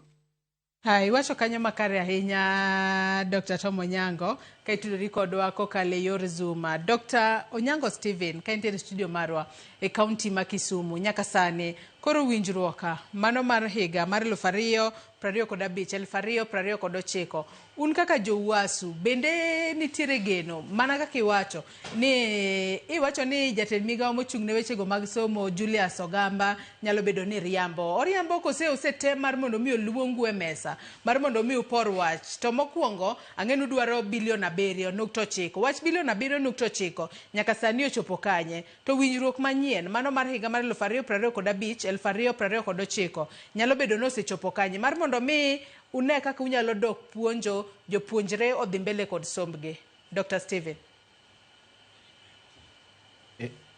Ha, iwacho kanyo makare ahinya Dr. Tom Onyango ka itudori kodwa kokalo e yor Zoom. Dr. Onyango Stephen ka intiere e studio marwa e kaunti ma Kisumu nyaka sani koro winjruok mano mar higa mar 2025 2029 un kaka jo-UASU bende nitiere geno mana kaka iwacho ni jatend migawo mochung' ne wechego mag somo Julius Ogamba nyalo bedo ni riambo oriambo kose osetem mar mondo mi oluongu e mesa mar mondo mi upor wach to mokwongo ang'e ni udwaro bilion 7.9 wach bilion 7.9 nyaka sani ochopo kanye to winjruok manyien mano mar higa mar 2025 2029 nyalo bedo ni osechopo kanye mar mondo mi une kaka unyalo dok puonjo jopuonjre odhi mbele kod sombgi Dr. Stephen.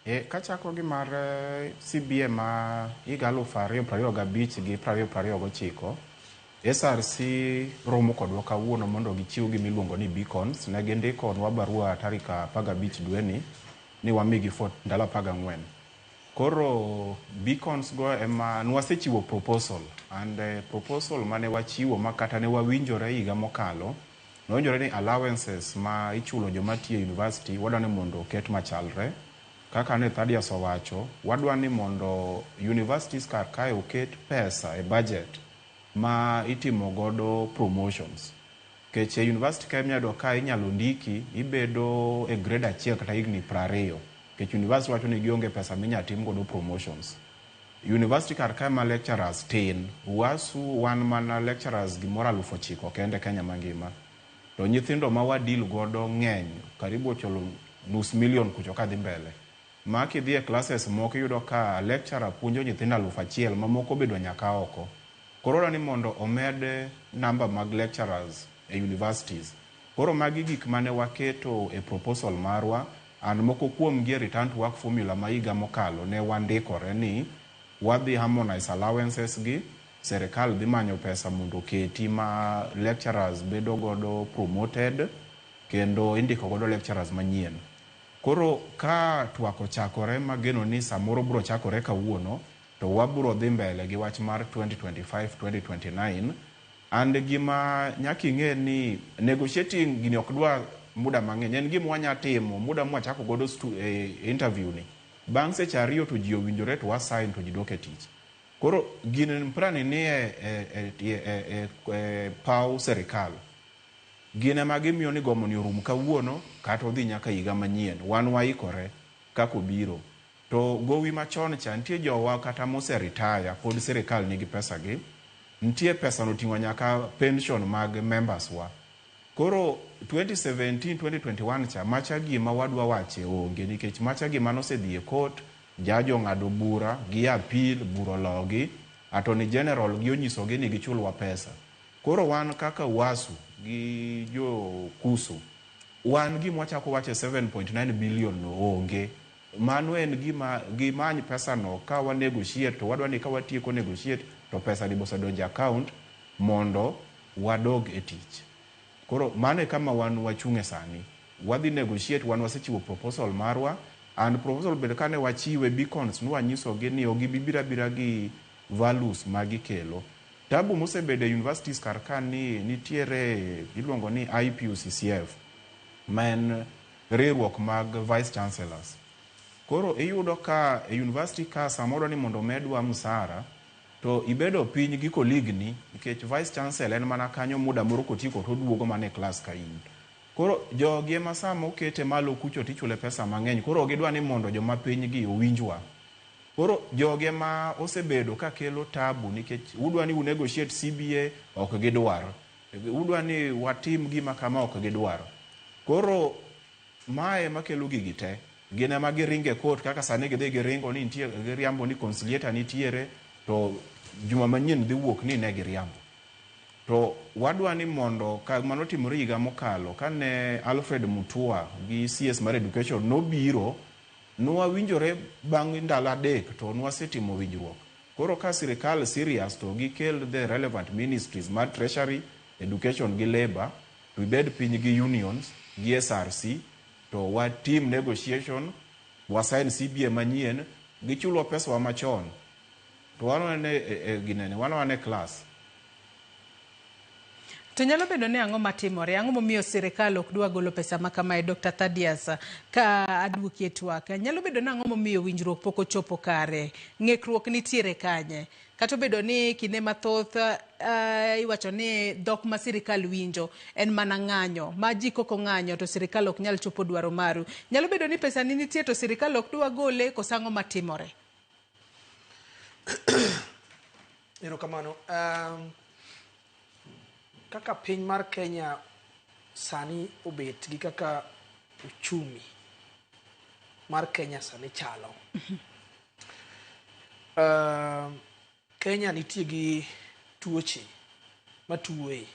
E, kachako gi mar CBA ma higa 2025 gi 2029, SRC romo kodwa kawuono mondo gichiw gima iluongo ni beacons. Ne gindikonwa barua tarik 15 dweni ni wamigi for ndalo 14. Koro beacons go ema nwasechiwo proposal and proposal mane wachiwo ma kata ne wawinjore higa mokalo, nwawinjore ni allowances ma ichulo joma tiyo e university wadwa ni mondo oket machalre. Kaka ne Thaddeus owacho, wadwa ni mondo universities kar kae oket pesa e budget ma itimo godo promotions. Nikech e university ka inyalo yudo ka inyalo ndiki ibedo e grade achiel kata higni 20. Nikech university wacho ni gionge pesa minyalo tim godo promotions. University kar kae ma lecturers tin, UASU wan mana lecturers gimoro 9,000 kende Kenya mangima. To nyithindo ma wa deal godo ng'eny, karibu ocholo nus million kucho kadhi mbele. Ma kidhi e classes moko iyudo ka lecturer puonjo nyithindo 1,000 mamoko obedo nyaka oko. Koro wadwa ni mondo omed namba mag lecturers e universities. Koro magi gik mane waketo e proposal marwa and moko kuom gi e return to work formula ma higa mokalo ne wandikore ni wadhi harmonize allowances gi, serikal dhi manyo pesa mondo oketi ma lecturers bedo godo promoted kendo indiko godo lecturers manyien. Koro ka twak ochakore mageno ni samoro bro chakore kawuono to wabro dhi mbele gi wach mar 2025-2029 and gima nyaka ing'e ni negotiating gini ok dwa muda mang'eny en gima wanya timo muda mwachako godo interview ni bang' seche ariyo to ji owinjore to wa sign to ji dok e tich. Koro gini mpira ni nie e paw serikal. Gin ema gimiyo ni gomo ni orum kawuono kata odhi nyaka higa manyien. Wan waikore kaka obiro. To gowi machon cha nitie jowa kata mose retire pod sirikal nigi pesa gi. Nitie pesa no oting'o nyaka pension mag members wa. Koro 2017-2021 cha macha gima wadwa wache onge nikech macha gima nosedhi e court, judge ong'ado bura gi appeal, bura ologi, Attorney General gi onyisogi ni gichulwa pesa. Koro wan kaka UASU gi jo KUSU, wan gima wachako wacho e 7.9 billion no onge. Mano en gima gimany pesa no ka wa negotiate to wadwa ni ka watieko negotiate to pesa ni bosedonjo e account mondo wadog e tich. Koro mano e kama wan wachung'e sani. Wadhi negotiate, wan wasechiwo proposal marwa and proposal bende kane wachiwe Beacons nwanyisogi ni ok gibi biro abira gi values ma gikelo. Tabu mosebedo e universities kar ka ni nitiere iluongo ni IPUCCF ma en riwruok mag vice chancellors. Koro iyudo ka e university ka samoro ni mondo omedwa msara to ibedo piny gi colleague ni nikech vice chancellor en mana kanyo muda moro kotieko to oduogo mana e class ka in. Koro jogi ema sama okete malo kucho tichule pesa mang'eny koro ok gidwa ni mondo joma piny gi owinjwa. Koro jogi ema osebedo ka kelo tabu nikech udwa ni u negotiate CBA ok gidwar. Udwa ni watim gima kama ok gidwar. Koro mae ema kelo gigi te. Gin ema giringo e court kaka sani gidhi giringo ni nitie giriambo ni conciliator nitiere to juma manyien dhi wuok ni ne giriambo. To wadwa ni mondo ka manotimore higa mokalo kane Alfred Mutua gi CS mar education nobiro nwawinjore bang' ndalo adek to nwasetimo winjruok. Koro ka sirikal serious to gikel the relevant ministries mar treasury, education gi labour to ibed piny gi unions gi SRC to watim negotiation, wa sign CBA manyien, gichulwa pesa wa machon. To wan wane e ginene, wan wane class. To nyalo bedo ni ang'o matimore? Ang'o momiyo sirikal ok dwa golo pesa ma kamae, Dr. Thaddeus, ka aduoki e twak? Nyalo bedo ni ang'o momiyo winjruok pok ochopo kare? Ng'ikruok nitiere kanye? Kata obedo ni kinde mathoth iwacho ni dhok ma sirikal winjo en mana ng'anyo. Ma ji kok ong'anyo to sirikal ok nyal chopo dwaro maru. Nyalo bedo ni pesa ni nitie to sirikal ok dwa gole, koso ang'o matimore? Erokamano. Kaka piny mar Kenya sani obet gi kaka uchumi mar Kenya sani chalo. Kenya nitie gi tuoche matuoye.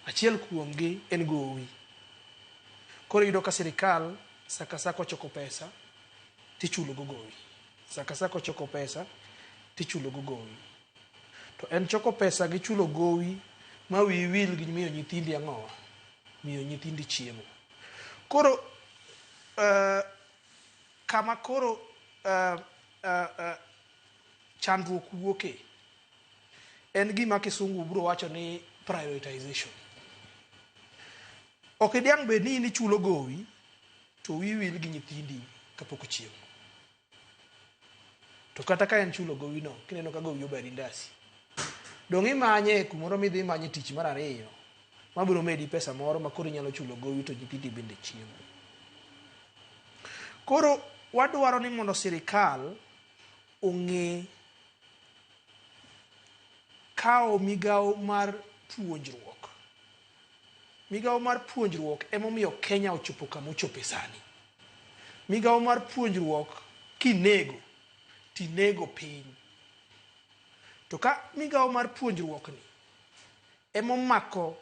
Achiel kuomgi en gowi. Koro iyudo ka sirikal sa ka sa kochoko pesa tichulo go gowi. Sa ka sa kochoko pesa tichulo go gowi. To en choko pesa gi chulo gowi ma wiyi wil gi miyo nyithindi ang'owa? Miyo nyithindi chiemo. Koro kama koro chandruok wuoke en gima kisungu biro wacho ni prioritization. Ok idiang' bed ni in ichulo gowi to wiyi wil gi nyithindi kapok ochiemo. To kata ka en chulo gowi no, kineno ka gowi obari ndasi, dong' imanye kumoro midhi imanye tich mar ariyo mabiro medi pesa moro ma koro inyalo chulo gowi to nyithindi bende chiemo. Koro wadwaro ni mondo sirikal ong'e kawo migawo mar puonjruok. Migawo mar puonjruok emomiyo Kenya ochopo kama ochope sani. Migawo mar puonjruok kinego, tinego piny. To ka migawo mar puonjruok ni emomako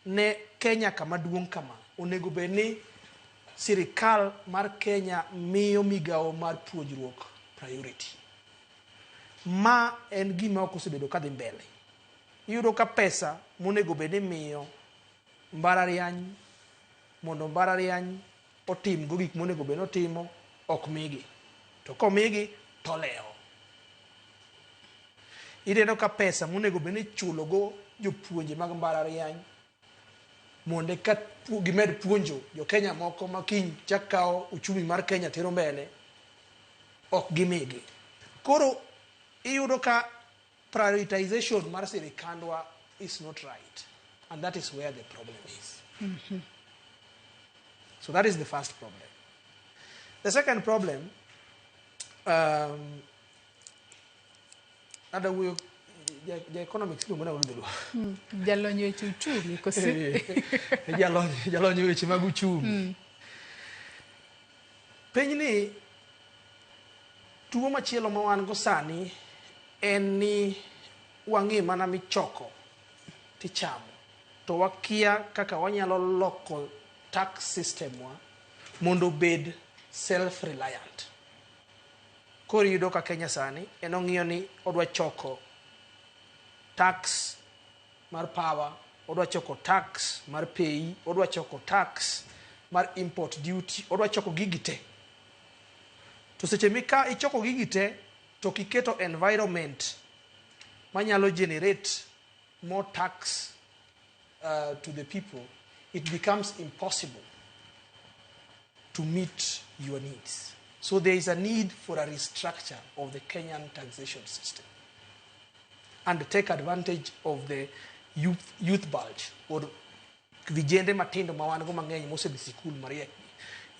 ne Kenya kama duong' kama, onego bed ni sirikal mar Kenya miyo migawo mar puonjruok priority. Ma en gima ok osebedo kadhi mbele. Iyudo ka pesa monego bed ni imiyo mbalariany mondo mbalariany otimgo gik monego bed ni otimo ok migi. To komigi to olewo. Ineno ka pesa monego bed ni ichulogo jopuonje mag mbalariany mondo eka gimed puonjo jo Kenya moko ma kiny chak kawo uchumi mar Kenya tero mbele ok gimigi. Koro iyudo ka prioritization mar sirikandwa is not right, and that is where the problem is. So that is the first problem. The second problem, ada wuoyo ja economics iluongo nang'o gi dholuo? Jalony weche uchumi kose? Jalony weche mag uchumi. Pinyni tuo machielo ma wan go sani en ni wang'i mana michoko tichamo to wakia kaka wanyalo loko tax system wa mondo obed self reliant. Koro iyudo ka Kenya sani en ong'iyo ni odwa choko tax mar power, odwa choko tax mar pay, odwa choko tax mar import duty, odwa choko gigi te. To seche mika ichoko gigi te to kiketo environment manyalo generate more tax to the people, it becomes impossible to meet your needs. So there is a need for a restructure of the Kenyan taxation system and take advantage of the youth bulge or vijende matindo ma wan go mang'eny mosedhi sikul mariek.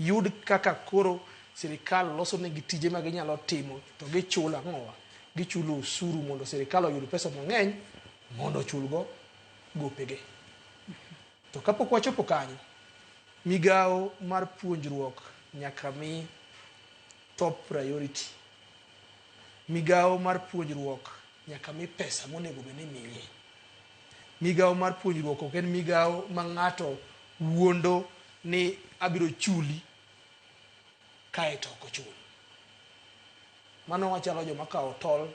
Yud kaka koro sirikal loso negi tije ma ginyalo timo to gichulo ang'owa? Gichulo osuru mondo sirikal oyud pesa mang'eny mondo ochulgo gopege. To kapok wachopo kanyo, migawo mar puonjruok nyaka mi top priority. Migawo mar puonjruok nyaka mi pesa monego bed ni imiye. Migawo mar puonjruok ok en migawo ma ng'ato wuondo ni abiro chuli kae to ok ochul. Mano wachalo joma kawo tol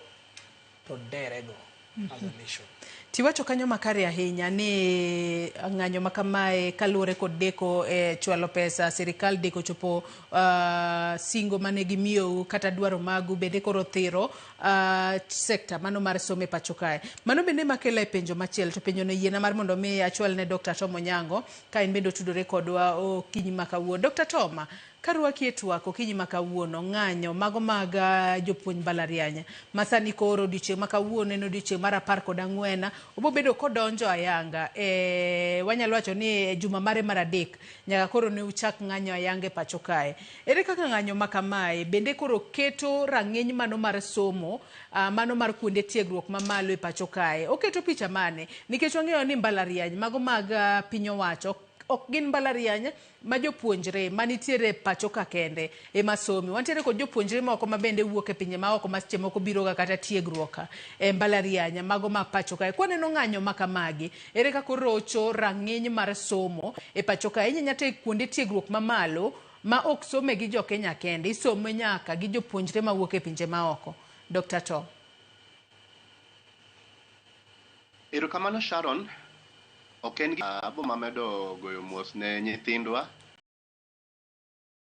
to derego as a nation. Tiwacho kanyo makare ahinya ni ng'anyo makamae kaluwore kod deko e chwalo pesa, sirikal deko chopo singo mane gimiyou kata dwaro magu bende koro thiro sekta mano mar somo e pacho kae. Mano bende makela e penjo machielo, to penjo no yiena mar mondo mi achwal ne Dr. Tom Onyango ka en bende otudore kodwa okinyi ma kawuono. Dr. Tom, karwaki e twak okinyi ma kawuono, ng'anyo mago mag jopuonj mbalariany ma sani koro odiochieng' ma kawuono en odiochieng' mar 14 obobedo kodonjo ayanga e, wanyalo wacho ni e juma mare mar adek nyaka koro ne uchak ng'anyo ayanga e pacho kae. Ere kaka ng'anyo ma kamae bende koro keto rang'iny mano mar somo mano mar kuonde tiegruok mamalo e pacho kae? Oketo picha mane? Nikech wang'eyo ni mbalariany mago mag piny owacho ok gin mbalariany ma jopuonjre manitiere pacho ka kende ema somi. Wantiere kod jopuonjre moko ma bende wuok e pinje maoko ma seche moko biro ga kata tiegruok e mbalariany mago ma pacho kae. Kwaneno ng'anyo ma kamagi, ere kaka orocho rang'iny mar somo e pacho kae? Inyanya te kuonde tiegruok mamalo ma ok some gi jo Kenya kende, isome nyaka gi jopuonjre mawuok e pinje maoko. Dr. Tom. Erokamano Sharon. Ok en abo mamedo goyo mos ne nyithindwa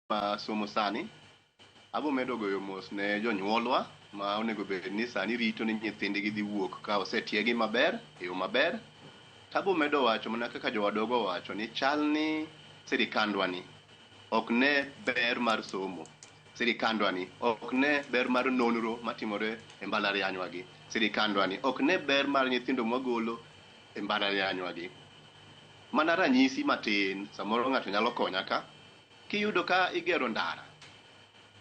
ma somo sani. Abo medo goyo mos ne jonyuolwa ma onego bed ni sani rito ni nyithindgi dhi wuok ka osetiegi maber e yo maber. Tabo medo wacho mana kaka jowadogo owacho ni chal ni sirikandwa ni ok ne ber mar somo. Sirikandwa ni ok ne ber mar nonro matimore e mbalarianywa gi. Sirikandwa ni ok ne ber mar nyithindo mwagolo e mbalarianywa gi. Mana ranyisi matin, samoro ng'ato nyalo konya ka. Kiyudo ka igero ndara,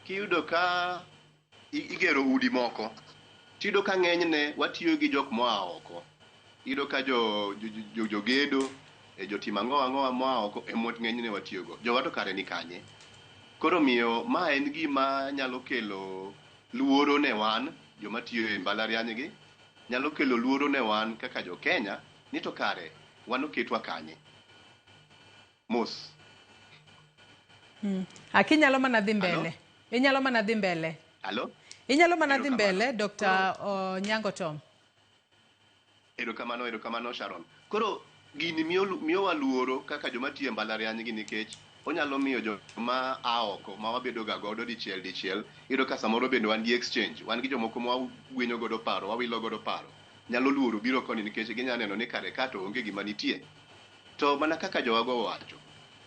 kiyudo ka igero udi moko, tiyudo ka ng'enyne watiyo gi jok moa oko. Iyudo ka jogedo, jotim ang'o ang'owa moa oko ema ng'enyne watiyogo. Jowa to kare ni kanye? Koro miyo ma en gima nyalo kelo luoro ne wan joma tiyo e mbalariany gi. nyalo kelo luoro ne wan kaka jo Kenya ni to kare wan oketwa kanye. Mos. Aki inyalo mana dhi mbele. Inyalo mana dhi mbele. Alo? Inyalo mana dhi mbele, Dr. Onyango Tom. Erokamano, erokamano Sharon. Koro gini miyowa luoro kaka joma tiyo e mbalariany gi nikech onyalo miyo joma a oko ma wabedo ga godo dichiel dichiel, iyudo ka samoro bende wan gi exchange, wan gi jomoko ma wagwenyo godo paro, wawilo godo paro, nyalo luoro biro koni nikech ginyalo neno ni kare ka to onge gima nitie. To mana kaka jowago owacho,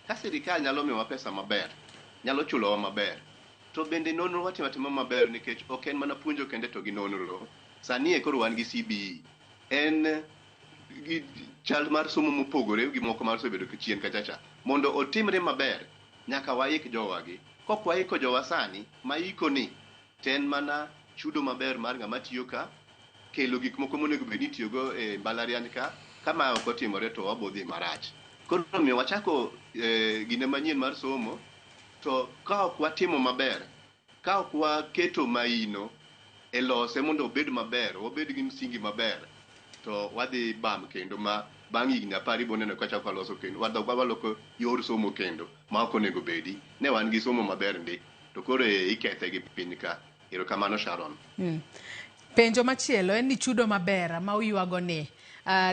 ka sirikal nyalo miyowa pesa maber, nyalo chulowa maber, to bende nonro watimo atima maber nikech ok en mana puonjo kende to gi nonro. Sani e koro wan gi CBE, en gi chal mar somo mopogore gi moko mar osebedo chien kachacha. Mondo otimre maber, nyaka waik jowagi. Kok waiko jowa sani, maiko ni, to en mana chudo maber mar ng'ama tiyo ka, kelo gik moko monego bed ni itiyogo e mbalariany ka, ka ma ok otimore to wabo dhi marach. Koro omiyo wachako gine manyien mar somo, to ka ok watimo maber, ka ok waketo maino e lose mondo obed maber, wabed gi msingi maber, to wadhi bam kendo ma bang' higni 10 ibo neno ka chako waloso kendo, wadok waloko yor somo kendo ma ok onego bedi. Ne wan gi somo maber ndi, to koro ikethe gi piny ka. Erokamano Sharon. Penjo machielo en ni chudo maber ma uywago ni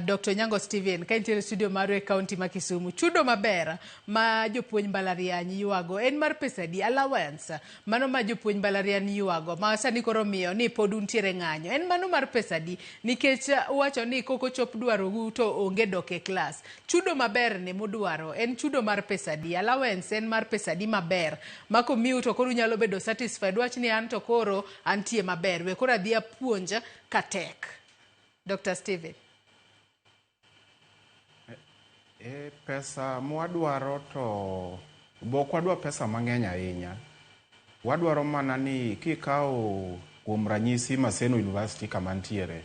Dr. Onyango Stephen ka intiere studio marwa e kaunti ma Kisumu, chudo maber ma jopuonj mbalariany ywago en mar pesa adi? Allowance mano ma jopuonj mbalariany ywago ma sani koro miyo ni pod untiere ng'anyo en mano mar pesa adi? Nikech uwacho ni kok ochop dwarou to onge dok e klas. Chudo maber ni mudwaro en chudo mar pesa adi? Allowance en mar pesa adi maber ma komiu to koro unyalo bedo satisfied wach ni an to koro antie maber, we koro adhi apuonj katek. Dr. Stephen. Pesa mwadwaro to bok wadwa pesa mang'eny ahinya. Wadwaro mana ni kikawo kuom ranyisi Maseno University kama ntiere,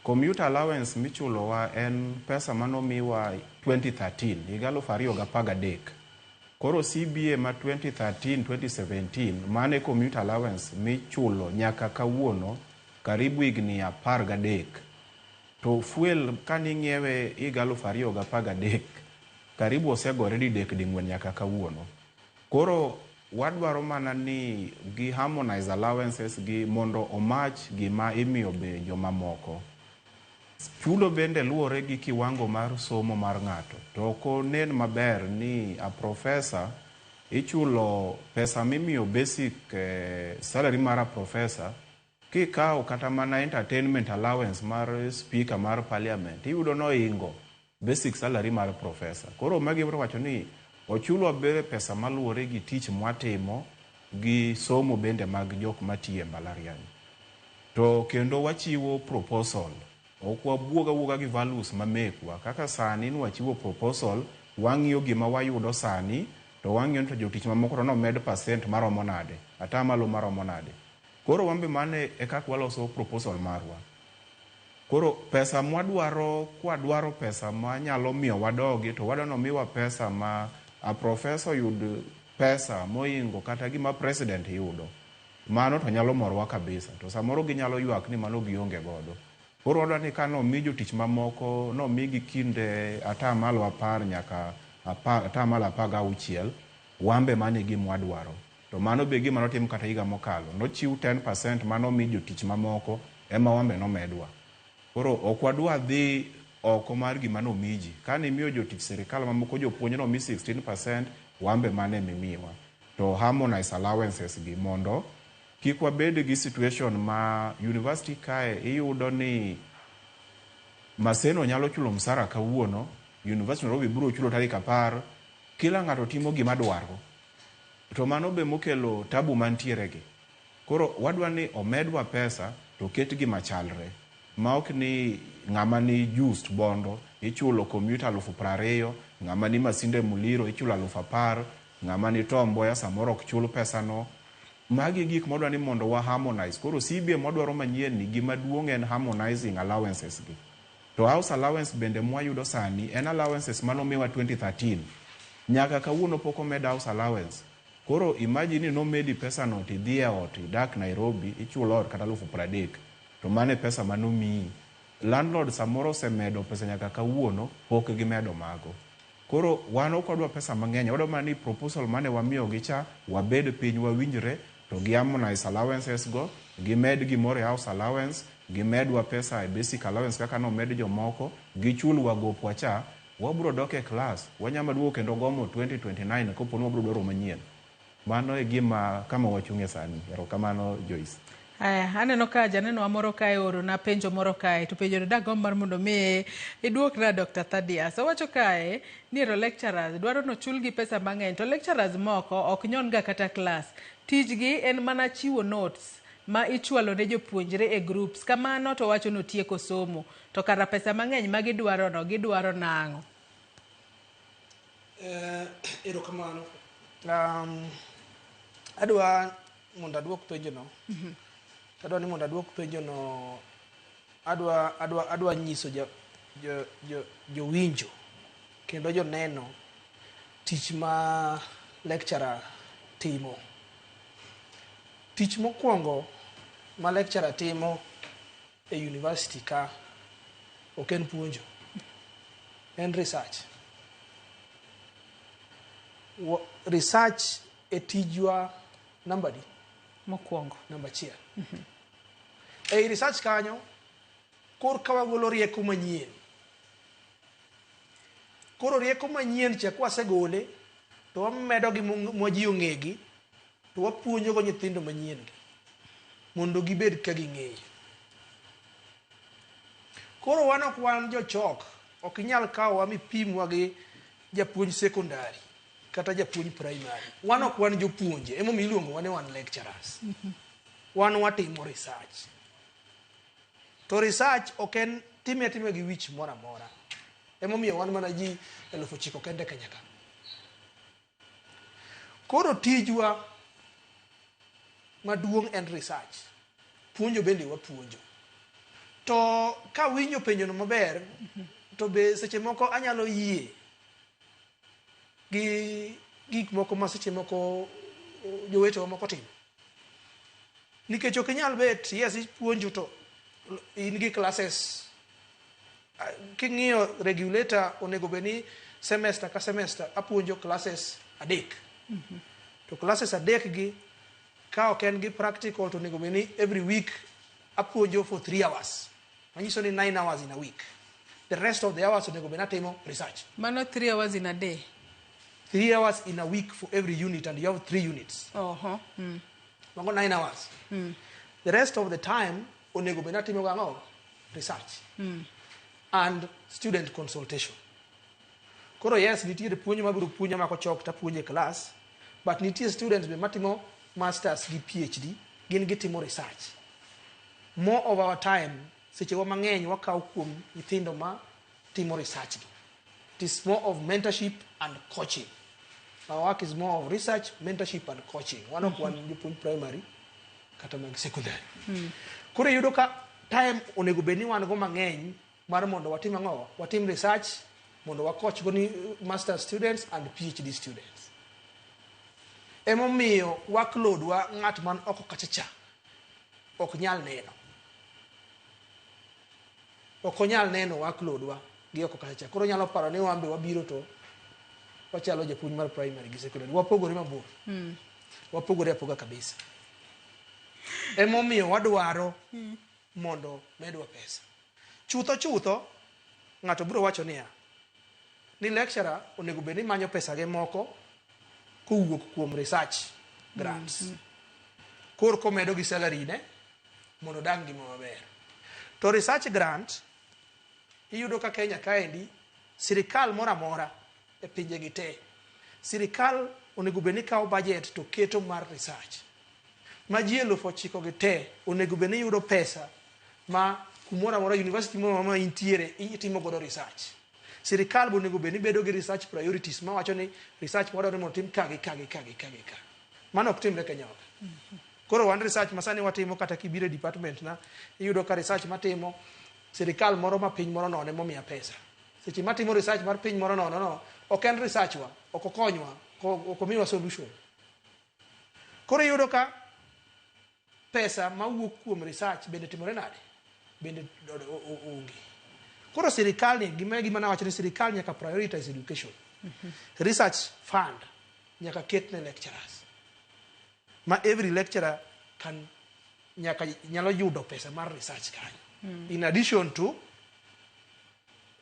commuter allowance michulowa en pesa manomiwa 2013, higa 2013. Koro CBA ma 2013-2017 mane commuter allowance michulo nyaka kawuono karibu higni 13. To fuel kaning'iewe higa 2013 karibu osegore didek ding'wen nyaka kawuono. Koro wadwaro mana ni gi harmonize allowances gi mondo omach gima imiyo be jomamoko. Chudo bende luwore gi kiwango mar somo mar ng'ato. To ok onen maber ni a professor ichulo pesa mimiyo basic salary mar a professor, kikawo kata mana entertainment allowance mar speaker mar parliament, iyudo noingo basic salary mar professor. Koro magi biro wacho ni ochulwa bere pesa maluwore gi tich mwatimo gi somo bende mag jok matiyo e mbalariany. To kendo wachiwo proposal. Ok wabuog awuoga gi values mamekwa. Kaka sani nwachiwo proposal, wang'iyo gima wayudo sani, to wang'iyo ni to jotich mamoko to nomed percent maromo nade, atamalo maromo nade. Koro wan be mano e kaka waloso proposal marwa. Koro pesa mwadwaro, kwadwaro pesa manyalo miyo wadogi, to wadwa nomiwa pesa ma a professor yud pesa moingo kata gima president yudo. Mano to nyalo morowa kabisa. To samoro ginyalo ywak ni mano gionge godo. Koro wadwa ni ka nomi jotich mamoko, nomigi kinde 10% nyaka 16%, wan be mano e gima wadwaro. To mano be gima notim kata higa mokalo. Nochiw 10% manomi jotich mamoko, ema wan be nomedwa. Koro ok wadwa dhi oko mar gima nomi ji. Kane imiyo jotich sirikal mamoko jopuonj nomi 16%, wan be mano ema imiwa. To harmonize allowances gi mondo kik wabed gi situation ma university kae iyudo ni Maseno nyalo chulo msara kawuono, University Nairobi biro chulo tarik 10, kila ng'ato timo gima dwaro. To mano be mokelo tabu mantiere gi. Koro wadwa ni omedwa pesa to ket gi machalre. Ma ok ni ng'ama ni Just Bondo ichulo commuter 20,000, ng'ama ni Masinde Muliro ichulo 10,000, ng'ama ni Tom Mboya samoro ok chul pesano. Magi gik mwadwa ni mondo wa harmonize. Koro CBA mwadwaro manyien ni gima duong' en harmonizing allowances gi. To house allowance bende mwayudo sani en allowances manomiwa 2013. Nyaka kawuono pok omed house allowance. Koro imagine ni nomedi pesano tidhi e ot idak Nairobi ichulo ot kata 30,000. To mano e pesa manomiyi. Landlord samoro osemedo pesa nyaka kawuono, pok gimedo mago. Koro wan ok wadwa pesa mang'eny, wadwa mana ni proposal mane wamiyogi cha, wabed piny wawinjre, to gi harmonize allowances go, gimed gimoro e house allowance, gimedwa pesa e basic allowance kaka nomed jomoko, gichulwa gopwa cha, wabro dok e class, wanyalo duogo kendo gomo 2029 kopo ni wabro dwaro manyien. Mano e gima kama wachung'e sani. Erokamano Joyce. Aya, aneno ka janeno wa moro kae oorona penjo moro kae to penjono dagomb mar mondo mi iduokna Dr. Thaddeus. Owacho kae ni ero lecturers dwaro nochulgi pesa mang'eny to lecturers moko ok nyon ga kata class. Tijgi en mana chiwo notes ma ichwalo ne jopuonjre e groups. Kamano to owacho ni otieko somo. To kara pesa mang'eny ma gidwaro no gidwaro nang'o? Erokamano. Adwa mondo aduok penjo no. Adwa ni mondo aduok penjo no. Adwa nyiso jowinjo kendo joneno tich ma lecturer timo. Tich mokwongo ma lecturer timo e university ka ok en puonjo, en research. Research e tijwa namba di? Mokwongo. Namba achiel. Ei research kanyo, kor ka wagolo rieko manyien. Koro rieko manyien cha kwasegole, to wamedo gi ma ji ong'egi, to wapuonjo go nyithindo manyien gi, mondo gibed ka ging'eyo. Koro wan ok wan jochok, ok inyal kawowa mipimwa gi japuonj secondary kata japuonj primary. Wan ok wan jopuonje, emomiyo iluongowa ni wan lecturers. Wan watimo research. To research ok en time atima gi wich moro amora. Emomiyo wan mana ji 9,000 kende Kenya ka. Koro tijwa maduong' en research. Puonjo bende wapuonjo. To kawinjo penjono maber, to be seche moko anyalo yie gi gik moko ma seche moko jowetewa moko timo. Nikech ok inyal bet, yes, ipuonjo to in gi classes. King'iyo regulator onego bed ni semester ka semester apuonjo classes 3. To classes 3 gi ka ok en gi practical to onego bed ni every week apuonjo for 3 hours. Manyiso ni 9 hours in a week. The rest of the hours onego bed ni atimo research. Mano 3 hours in a day. 3 hours in a week for every unit, and you have 3 units. Mago 9 hours. The rest of the time onego bed ni atimo gang'o? Research. And student consultation. Koro yes, nitiere puonjo mabiro puonjo mako chok tapuonjo e class, but nitie students be matimo masters gi PhD, gin gitimo research. More of our time, sechewa mang'eny wakawo kuom nyithindo ma timo research gi. It is more of mentorship and coaching. Our work is more of research, mentorship and coaching. Wan ok wan jopuonj primary kata mag secondary. Koro iyudo ka time onego bed ni wan go mang'eny mar mondo watim ang'o? Watim research mondo wa coach go ni master students and PhD students. Emomiyo workload wa ng'at man oko kacha cha ok nyal neno. Ok onyal neno workload wa gi oko kacha cha. Koro nyalo paro ni wan be wabiro to wachalo japuonj mar primary gi secondary. Wapogore mabor. Wapogore apoga kabisa. Emomiyo wadwaro mondo medwa pesa. Chutho chutho, ng'ato biro wacho niya, ni lecturer onego bed ni manyo pesa ge moko kowuok kuom research grants. Koro komedo gi salary ne mondo odag ngima maber. To research grant iyudo ka Kenya kaendi sirikal moro amora e pinje gi te, sirikal onego bed ni kawo budget to keto mar research. Ma ji 9,000 gi te onego bed ni yudo pesa ma kumoro amora, university moro amora ma intiere itimo godo research. Sirikal be onego bed ni bedo gi research priorities mawacho ni research mwadwaro ni mondo otim ka gi ka gi ka gi ka gi ka. Mano ok timre Kenya ka. Koro wan research ma sani watimo kata kibiro e department na, iyudo ka research matimo sirikal moro ma piny moro nono emomiya pesa. Seche matimo research mar piny moro nono no, ok en research wa, ok okonywa, ok omiwa solution. Koro iyudo ka pesa mawuok kuom research bende timore nade? Bende onge. Koro sirikal ni gima nawacho ni sirikal nyaka prioritize education. Research fund nyaka ket ne lecturers. Ma every lecturer can nyaka nyalo yudo pesa mar research kanyo. In addition to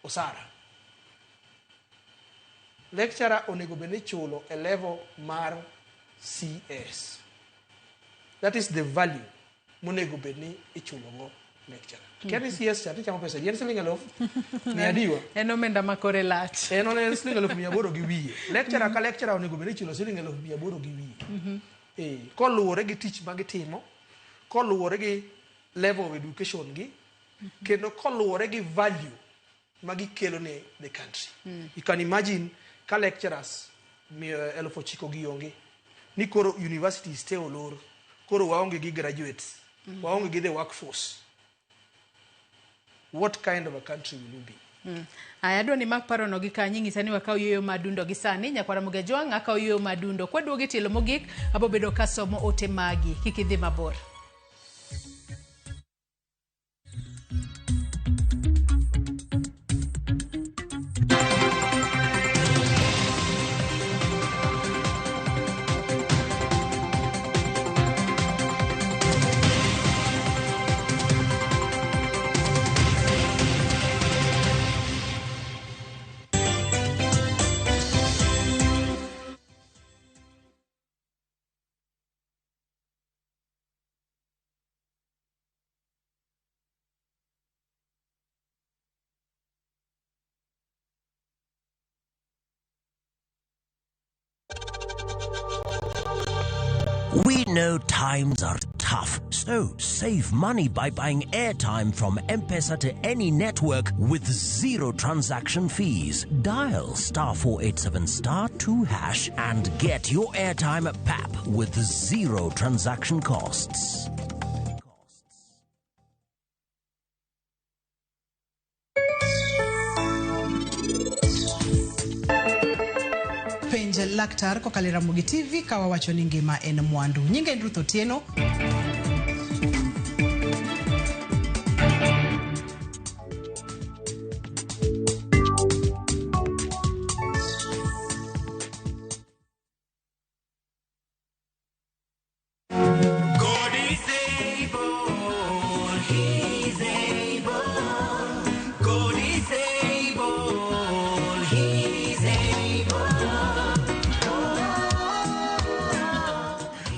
osara. Lecturer onego bed ni ichulo e level mar CS. That is the value monego bed ni ichulo go lecturer. Kia ni CS cha tichamo pesa en siling 1,000 adiwa. En omenda ma kore lach. En siling 8,000 gi wiye. Lecturer ka lecturer onego bed ni ichulo siling 8,000 gi wiye. Koluwore gi tich ma gitimo, koluwore gi level of education gi, kendo koluwore gi value ma gikelo ne the country. You can imagine ka lecturers 9,000 gi onge, ni koro universities te olor, koro waonge gi graduates, waonge gi the workforce. What kind of a country will you be? Aya, adwa ni mak parono gi kanyo ing'isa ni wakaw yueyo madundo gi sani. Nyakwara Mugajwang' akaw yueyo madundo. Kwaduogo e tielo mogik, abo bedo kasomo ote magi. Kik idhi mabor. We know times are tough, so save money by buying airtime from M-Pesa to any network with zero transaction fees. Dial *487*2# and get your airtime at PAP with zero transaction costs. Penj laktar kokalo e Ramogi TV ka wawacho ni ngima en mwandu. Nyinga en Ruth Otieno. God is able, He's able. God is able, He's able.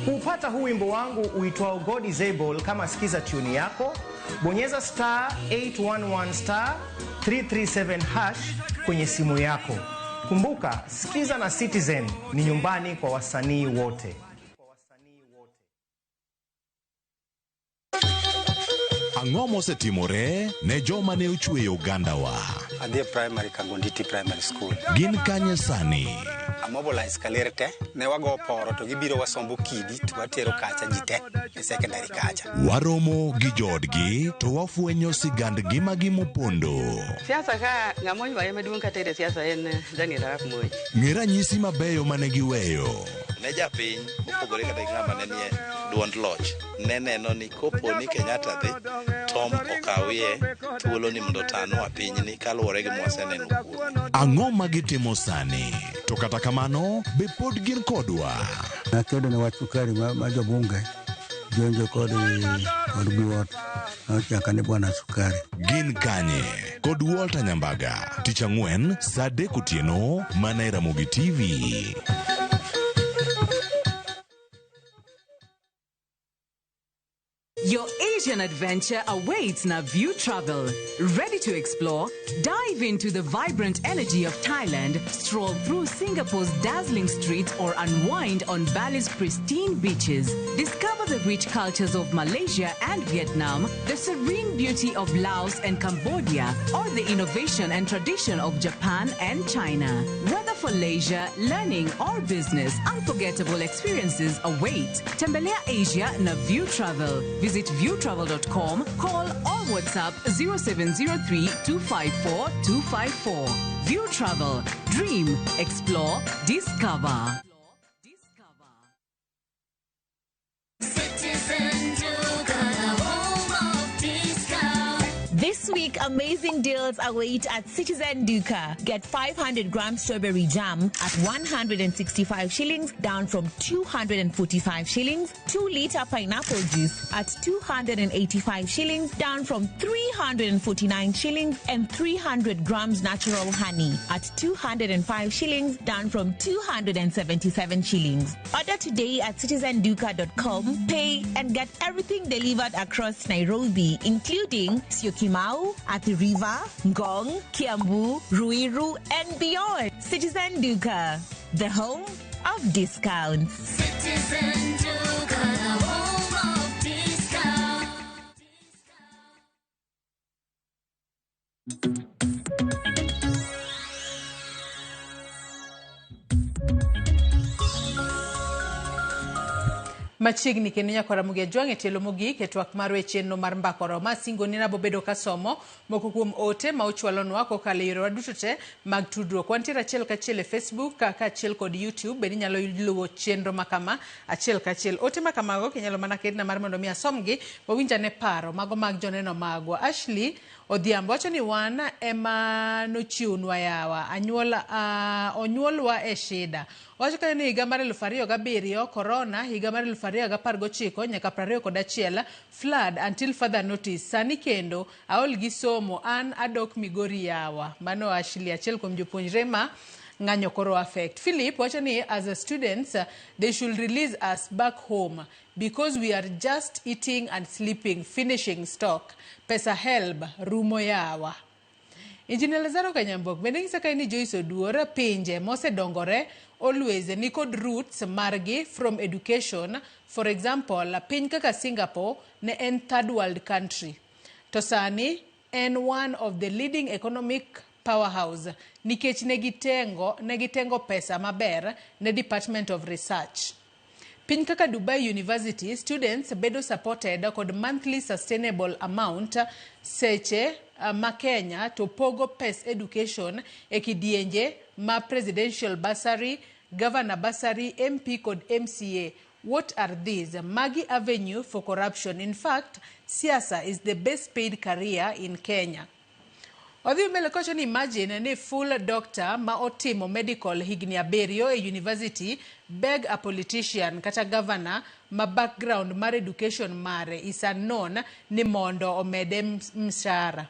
Kupata huu wimbo wangu uitwao God is Able kama sikiza tune yako, bonyeza *811*337# kwenye simu yako. Kumbuka, sikiza na Citizen ni nyumbani kwa wasanii wote. Ang'o mosetimore ne joma ne ochweyo ogandawa? Adhi e primary Kagonditi Primary School. Gin kanye sani? Amobilize kaler te, ne wago poro to gibiro wasombo kidi to watero kacha ji te e secondary kacha. Waromo gi joodgi to wafwenyo sigand ngimagi mopondo. Siasa ka ng'ama oywaye maduong' kata e siasa en Daniel Arap Moi. Ng'e ranyisi mabeyo mane giweyo. Ne japiny mopogore kata gi ng'ama ne nie duond loch ne neno ni kopo ni Kenyatta dhi Tom okawie thuolo ni mondo otanwa pinyni kaluwore gi mwaseneno kuome. Ang'o ma gitimo sani? To kata kamano, be pod gin kodwa? Nakedo ne wach sukari ma jobunge jonjo kod buot nochaka ni bwana sukari. Gin kanye? Kod Walter Nyambaga, tich ang'wen saa 3 otieno mana e Ramogi TV. Your Asian adventure awaits Naview Travel. Ready to explore? Dive into the vibrant energy of Thailand, stroll through Singapore's dazzling streets, or unwind on Bali's pristine beaches. Discover the rich cultures of Malaysia and Vietnam, the serene beauty of Laos and Cambodia, or the innovation and tradition of Japan and China. Whether for leisure, learning, or business, unforgettable experiences await. Tembelea Asia Naview Travel. Visit viewtravel.com, call or WhatsApp 0703 254 254. View Travel. Dream, explore, discover. Citizen Duka, the home of discount. This week, amazing deals await at Citizen Duka. Get 500 grams strawberry jam at 165 shillings, down from 245 shillings. 2 liter pineapple juice at 285 shillings, down from 349 shillings. And 300 grams natural honey at 205 shillings, down from 277 shillings. Order today at citizenduka.com, pay and get everything delivered across Nairobi, including Syokimau, Athi River, Ngong, Kiambu, Ruiru, and beyond. Citizen Duka, the home of discounts. Citizen Duka, the home of discount. Machiegni kendo nyaka Ramogi Ajwang' e tielo mogik e twak marwa e chenro mar Mbaka Oromo. Asingo ni nabo bedo kasomo moko kuom ote ma uchwalonwa kokalo e yorewa duto te mag tudruok. Wantiere achiel kachiel e Facebook kaachiel kod YouTube, bende inyalo luwo chenro makama achiel kachiel. Ote makamago kinyalo mana ketna mar mondo mi asomgi wawinj ane paro mago mag joneno magwa. Ashley Odhiambo wacho ni wan ema nochiwnwa yawa, anyuola onyuolwa e shida. Wacho kanyo ni higa mar 2007 corona, higa mar 2019 nyaka 21 flood until further notice. Sani kendo aol gi somo, an adok Migori yawa. Mano Ashley, achiel kuom jopuonjre ma ng'anyo koro affect. Philip wacho ni as a students they should release us back home because we are just eating and sleeping, finishing stock. Pesa helb rumo yawa. Engineer Lazaro Kanyambok bende ng'isa kae ni Joyce Oduor pinje mosedongore always nikod roots margi from education. For example, piny kaka Singapore ne en third world country. To sani en one of the leading economic powerhouse nikech ne gitengo pesa maber ne Department of Research. Piny kaka Dubai University, students bedo supported kod monthly sustainable amount seche ma Kenya to pogo pes education e kidienje ma presidential bursary, governor bursary, MP kod MCA. What are these? Magi avenue for corruption. In fact, siasa is the best paid career in Kenya. Odhi mbele kowacho ni imagine ni full doctor ma otimo medical higni 7 e university beg a politician kata governor ma background mar education mare is unknown ni mondo omede mshahara.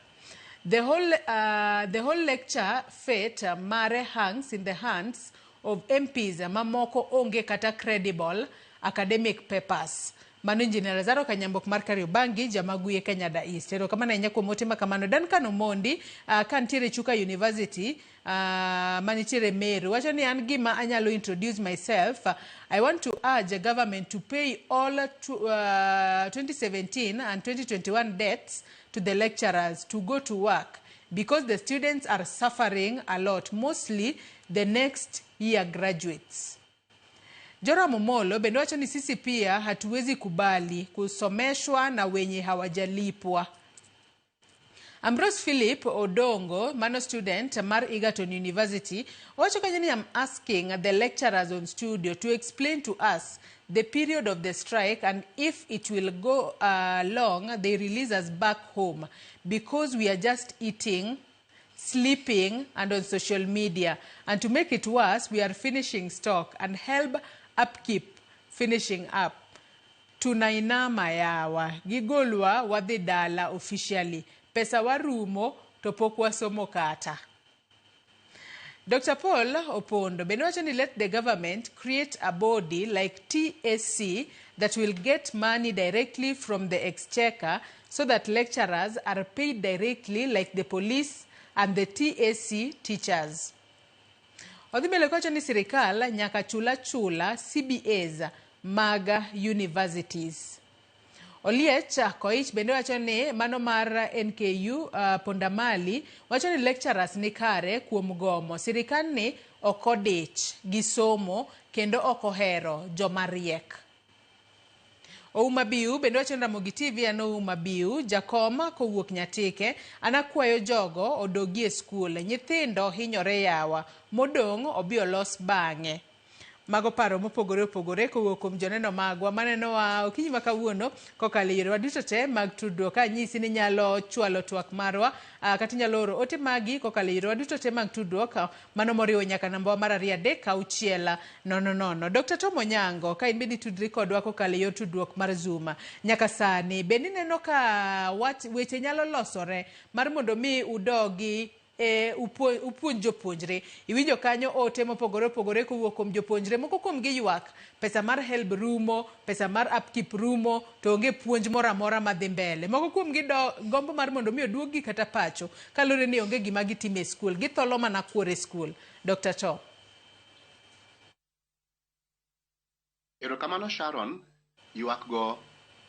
The whole lecture fate mare hangs in the hands of MPs mamoko onge kata credible academic papers. Mano Engineer Lazaro Kanyambok mar Kariobangi, Jamaguye Kanyada East. Erokamano ahinya kuom ote makamano. Duncan Omondi kantiere Chuka University manitiere Meru wacho ni an gima anyalo introduce myself. I want to urge government to pay all 2017 and 2021 debts to the lecturers to go to work because the students are suffering a lot, mostly the next year graduates. Joram Omolo bende wacho ni sisi pia hatuwezi kubali kusomeshwa na wenye hawajalipwa. Ambrose Philip Odongo, mano student mar Egerton University, wacho kanyo ni I'm asking the lecturers on studio to explain to us the period of the strike and if it will go long, they release us back home because we are just eating, sleeping and on social media. And to make it worse, we are finishing stock and help upkeep finishing up. Tunainama yawa, gigolwa wadhi dala officially. Pesa warumo to pok wasomo kata. Dr. Paul Opondo bende wacho ni let the government create a body like TSC that will get money directly from the exchequer so that lecturers are paid directly like the police and the TSC teachers. Odhi mbele kowacho ni sirikal nyaka chula chula CBAs mag universities. Oliech Koich bende wacho ni mano mar NKU Pondamali wacho ni lecturers ni kare kuom gomo. Sirikal ni ok odich gi somo kendo ok ohero joma riek. Ouma Biu bende wacho ni Ramogi TV an Ouma Biu jakom kowuok Nyatike an akwayo jogo odogi e skul nyithindo hinyore yawa modong' obi olos bang'e. Mago paro mopogore opogore kowuok kuom joneno magwa manenowa okinyi ma kawuono kokalo e yorewa duto te mag tudruok. Anyisi ni inyalo chwalo twak marwa kata inyalo oro ote magi kokalo e yorewa duto te mag tudruok, mano moriwo nyaka nambawa mar 2 3 6 0 0. Dr. Tom Onyango, ka in bende itudri kodwa kokalo e yor tudruok mar Zoom, nyaka sani bende ineno ka weche nyalo losore mar mondo mi udogi e upuonj jopuonjre? Iwinjo kanyo ote mopogore opogore kowuok kuom jopuonjre. Moko kuom gi ywak, pesa mar HELB rumo, pesa mar upkeep rumo, to onge puonj moro amora madhi mbele. Moko kuom gi gombo mar mondo mi oduog gi kata pacho, kaluwore ni onge gima gitimo e skul, githolo mana kuor e skul. Dr. Tom. Erokamano Sharon, ywak go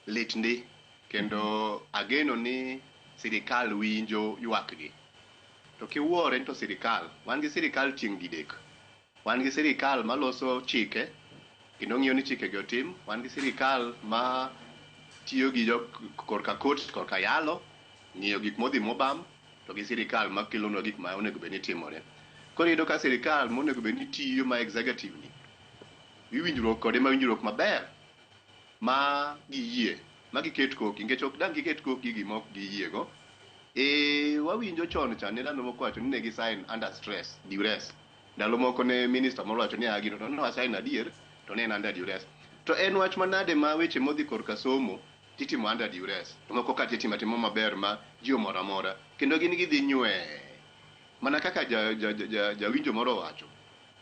lit ndi kendo ageno ni sirikal winjo ywak gi. To kiwuore to sirikal, wan gi sirikal tieng' didek. Wan gi sirikal maloso chike kendo ng'iyo ni chike gi otim. Wan gi sirikal ma tiyo gi jo korka court, korka yalo, ng'iyo gik modhi mobam, to gi sirikal ma kelonwa gik ma onego bed ni timore. Koro iyudo ka sirikal monego bed ni tiyo ma executive ni, iwinjruok kode ma winjruok maber ma giyie, ma giket koki, nikech ok dang' giket koki gima ok giyiego. Wawinjo chon cha ne ndalo moko wacho ni ne gi sign under stress, duress. Ndalo moko ne minister moro wacho ni a gino to ne wasign adier, to ne en under duress. To en wach manade ma weche modhi korka somo titimo under duress, to moko ka titimo atima maber ma ji omoro amora, kendo gin gidhi nywe. Mana kaka jawinjo moro owacho,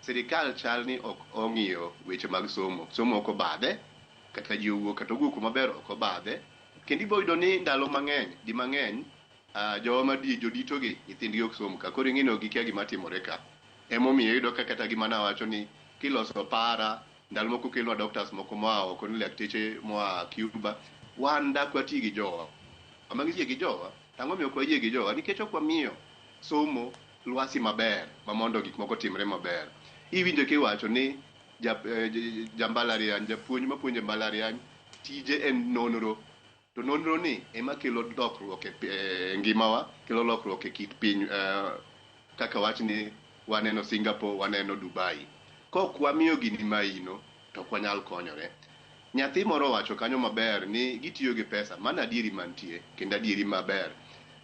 sirikal chal ni ok ong'iyo weche mag somo. Somo ok obadhe, kata ji owuok kata owuok maber ok obadhe. Kendo ibo yudo ni ndalo mang'eny, di mang'eny, jowa jodito gi, nyithindgi ok som ka. Koro ing'e ni gikia gima timore ka. Emomiyo iyudo ka kata gima nawacho ni kiloso para, ndalo moko kelnwa doctors moko moa oko ni lakteche moa Cuba, wan dak wati gi jowa. Ama giyie gi jowa, to ang'o omiyo ok wayie gi jowa? Nikech ok wamiyo somo lwasi maber ma mondo gik moko timre maber. Iwinjo kiwacho ni jambalariany, japuonj mapuonjo e mbalariany, tije en nonro. To nonro ni ema kelo lokruok e ngimawa, kelo lokruok e kit piny, kaka wach ni waneno Singapore, waneno Dubai. Kok wamiyo gini maino, to ok wanyal konyore. Nyathi moro owacho kanyo maber ni gitiyo gi pesa, mano adieri mantie, kendo adieri maber.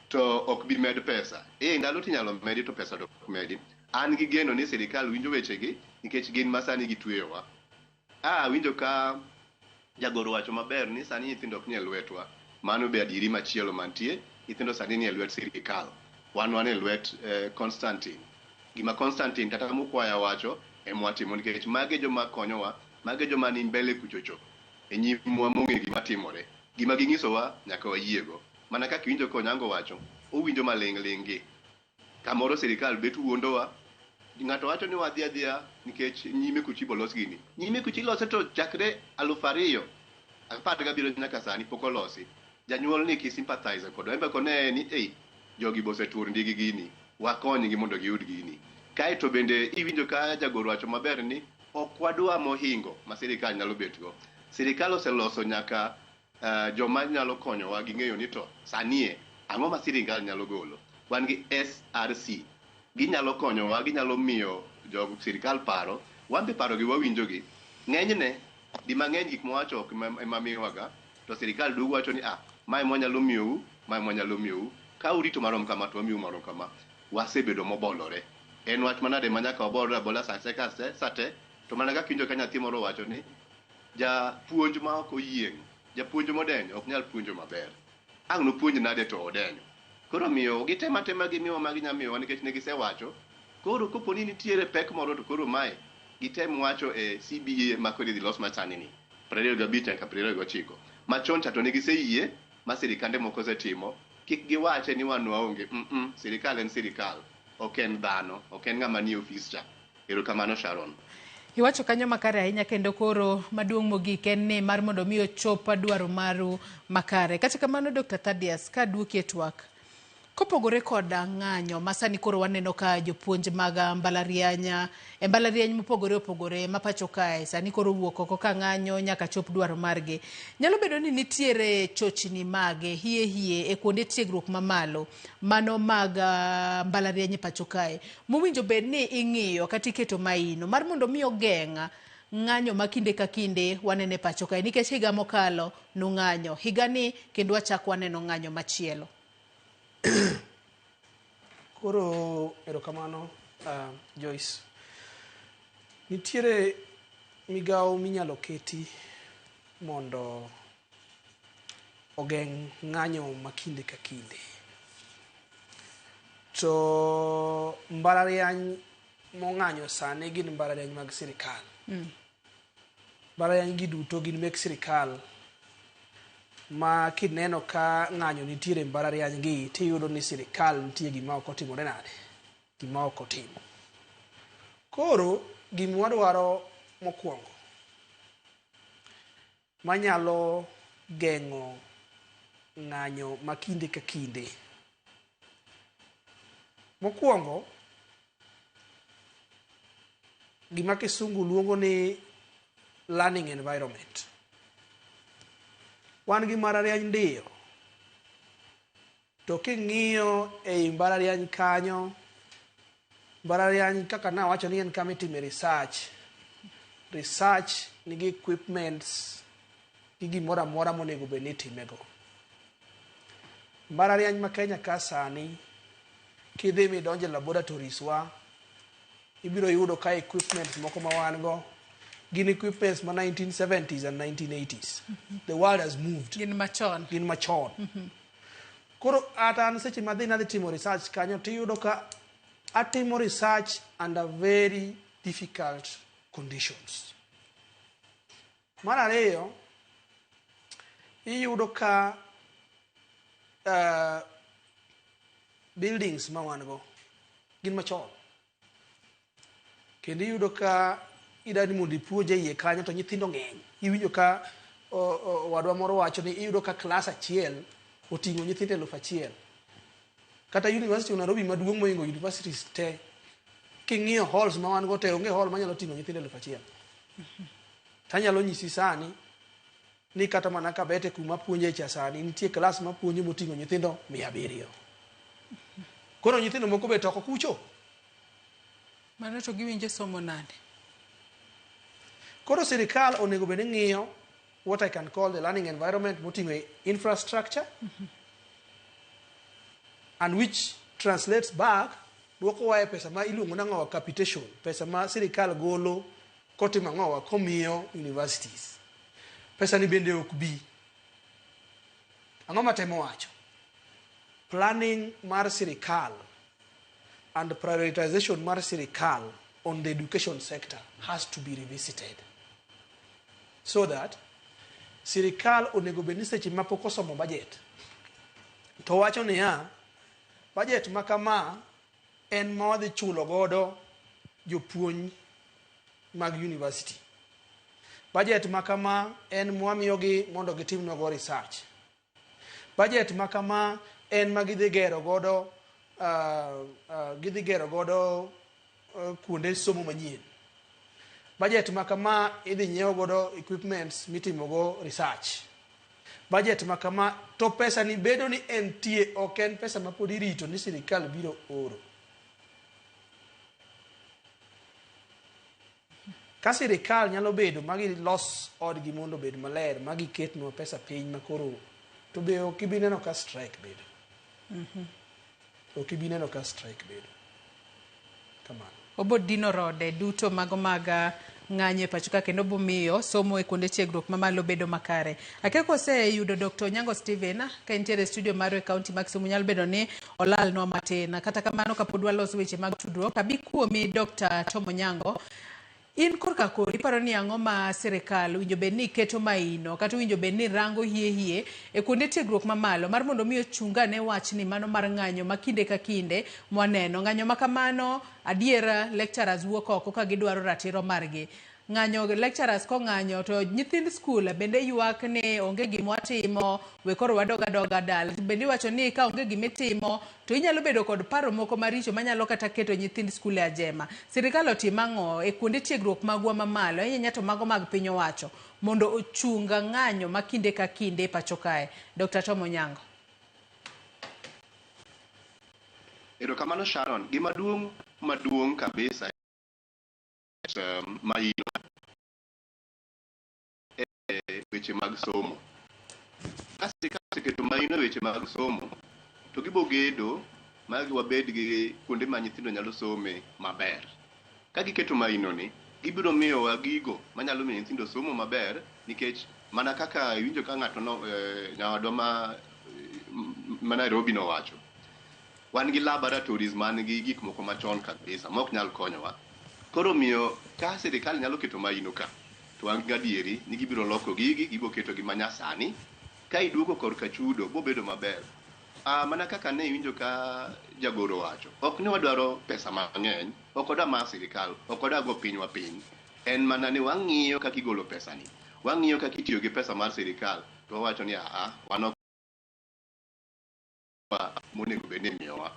To ok bi med pesa. Ndalo tinyalo medi to pesa to ok medi. An gi geno ni sirikal winjo wechegi, nikech gin ma sani gitweyowa. Awinjo ka jagoro wacho maber ni sani nyithindo ok nie lwetwa. Mano be adieri machielo mantie, nyithindo sani nie lwet sirikal. Wan e lwet Constantine. Gima Constantine kata Mukwaya wacho ema watimo, nikech mage joma konyowa, mage joma ni mbele kuchocho, e nyimwa mong'e gima timore. Gima ging'isowa nyaka wayiego. Mana kaka iwinjo ka Onyango wacho, owinjo maling' ling' gi. Kamoro sirikal bet wuondowa. Ng'ato wacho ni wadhi adhiya nikech nyime kuchi bolos gini. Nyime kuchi ilose to chakre 2017 nyaka sani pok olosi. Janyuol ni ki sympathize kodwa. En be kone ni, ei, jogi bosetur ndigi gini, wakonygi mondo giyud gini. Kaeto bende iwinjo ka jagoro wacho maber ni ok wadwa mohingo ma sirikal nyalo betgo. Sirikal oseloso nyaka joma nyalo konyowa gi ng'eyo ni to sanie ang'o ma sirikal nyalo golo. Wan gi SRC. Ginyalo konyowa, ginyalo miyo jog sirikal paro. Wan be paro gi wawinjogi. Ng'enyne, di mang'eny gik mwawacho ok ema miyowaga, to sirikal duogo wacho ni, mae mwanyalo miyou, mae mwanyalo miyou. Ka urito marom kama to wamiyou marom kama. Wasebedo mobolore. En wach manade ma nyaka wabolre abola sa te ka sa te, to mana kaka iwinjo ka nyathi moro owacho ni japuonj ma ok oyieng', japuonj modenyo ok nyal puonjo maber. Ang' nopuonj nade to odenyo. Koro omiyo gitemo atema gimiyowa ma ginyalo miyowa nikech ne gisewacho. Koro kopo ni nitiere pek moro to koro mae gitem wacho e CBA ma koro idhi los masani ni 25 nyaka 29. Machon cha to ne giseyie ma sirikande moko osetimo, kik giwache ni wan waonge. Sirikal en sirikal, ok en dhano, ok en ng'ama nie ofis cha. Erokamano Sharon. Iwacho kanyo makare ahinya, kendo koro maduong' mogik en ni mar mondo mi ochop dwaro maru makare. Kata kamano Dr. Thaddeus, ka duoki e twak, kopogore kod ng'anyo ma sani koro waneno ka jopuonj mag mbalariany, e mbalariany mopogore opogore ma pacho kae sani koro wuok oko ka ng'anyo nyaka chop dwaro margi. Nyalo bedo ni nitiere chochni mage hie hie e kuonde tiegruok mamalo mano mag mbalariany e pacho kae mowinjo bed ni ing'iyo kata iketo maino mar mondo mi ogeng' ng'anyo ma kinde ka kinde wanene pacho kae nikech higa mokalo nung'anyo higani kendo wachak waneno ng'anyo machielo. Koro erokamano Joyce. Nitiere migawo minyalo keti mondo ogeng' ng'anyo ma kinde ka kinde. To mbalariany mong'anyo sani gin mbalariany mag sirikal. Mbalariany gi duto gin mek sirikal ma kineno ka ng'anyo nitiere e mbalariany gi tiyudo ni sirikal nitie gima ok otimore nade, gima ok otimo. Koro gima wadwaro mokwongo manyalo geng'o ng'anyo ma kinde ka kinde. Mokwongo, gima kisungu luongo ni learning environment. Wan gi mbalariany ndiyo, to king'iyo ei mbalariany kanyo, mbalariany kaka nawacho ni en kama itime research. Research nigi equipments gi gimoro amora monego bed ni itimego. Mbalariany ma Kenya ka sani, kidhi midonjo e laboratories wa, ibiro yudo ka equipments moko ma wan go gin equipments ma 1970s and 1980s. The world has moved. Gin machon. Gin machon. Koro ata an seche madhi nadhi timo research kanyo tiyudo ka atimo research under very difficult conditions. Mar ariyo, iyudo ka buildings ma wan go gin machon. Kendo iyudo ka idani mondo ipuonj e iye kanyo to nyithindo ng'eny. Iwinjo ka owadwa moro wacho ni iyudo ka klas achiel oting'o nyithindo 1000. Kata University of Nairobi maduong' mohingo universities te, king'iyo halls ma wan go te, onge hall manyalo ting'o nyithindo 1000. Tanyalo nyisi sani ni kata mana Kabete kuma puonje cha sani nitie klas mapuonjo moting'o nyithindo 700. Koro nyithindo moko be toko kucho. Mano to giwinjo somo nade? Koro sirikal onego bed ni ng'iyo what I can call the learning environment moting'o infrastructure and which translates back duokowa e pesa ma iluongo nang'owa capitation, pesa ma sirikal golo kotimo ang'owa komiyo universities. Pesa ni bende ok bi. Ang'o matemo wacho? Planning mar sirikal and prioritization mar sirikal on the education sector has to be revisited so that sirikal onego bed ni seche ma pok osomo budget to wacho niya budget ma kama en ma wadhi chulo godo jopuonj mag university. Budget ma kama en mwamiyogi mondo gitimnwago research. Budget ma kama en ma gidhi gero godo gidhi gero godo kuonde somo manyien. Budget ma kama idhi nyiew godo equipments mitimo go research. Budget ma kama to pesa ni bedo ni entie ok en pesa ma pod irito ni sirikal biro oro. Ka sirikal nyalo bedo ma gilos odgi mondo obed maler ma giketnwa pesa piny ma koro to be ok ibi neno ka strike bedo. Ok ibi neno ka strike bedo. Kamano. Obo dino rode duto mago mag ng'anyo e pacho ka kendo obo miyo somo e kuonde tiegruok mamalo bedo makare. Akia koseyudo Dr. Onyango Stephen ka entiere e studio marwa e kaunti ma Kisumu nyalo bedo ni olalnwa matin. Kata kamano kapod waloso weche mag tudruok, abi kuomi Dr. Tom Onyango. In korka kori iparo ni ang'o ma sirikal owinjo bed ni keto maino kata owinjo bed ni rango hie hie e kuonde tiegruok mamalo mar mondo mi ochung ane wachni mano mar ng'anyo ma kinde ka kinde mwaneno. Ng'anyo ma kamano adiera lecturers wuok oko ka gidwaro ratiro margi. Ng'anyo lecturers kong'anyo to nyithind skul bende ywak ni onge gima watimo we koro wadog adoga dala. Bende iwacho ni ka onge gimitimo to inyalo bedo kod paro moko maricho manyalo kata keto nyithind skul e ajema. Sirikal otim ang'o e kuonde tiegruok magwa mamalo ahinya to mago mag piny owacho mondo ochung ng'anyo ma kinde ka kinde e pacho kae. Dr. Tom Onyango. Erokamano Sharon. Gima duong' maduong' kabisa maino weche mag somo. Ka sirikal oseketo maino e weche mag somo, to gibo gedo ma wabed gi kuonde ma nyithindo nyalo some maber. Ka giketo maino ni, gibiro miyowa gigo manyalo miyo nyithindo somo maber nikech mana kaka iwinjo ka ng'ato no, nyawadwa ma Nairobi nowacho. Wan gi laboratories man gi gik moko machon kabisa mok nyal konyowa. Koro miyo ka sirikal nyalo keto maino ka, to wan gadieri ni gibiro loko gigi, gibiro ketogi manyasani. Ka iduoko korka chudo, bobedo maber. Mana kaka ne iwinjo ka jagoro wacho, ok ni wadwaro pesa mang'eny, ok wadwa mar sirikal, ok wadwa go pinywa piny. En mana ni wang'iyo kaka igolo pesani, wang'iyo kaka itiyo gi pesa mar sirikal, to wawacho ni aa, wan ok monego bed ni imiyowa.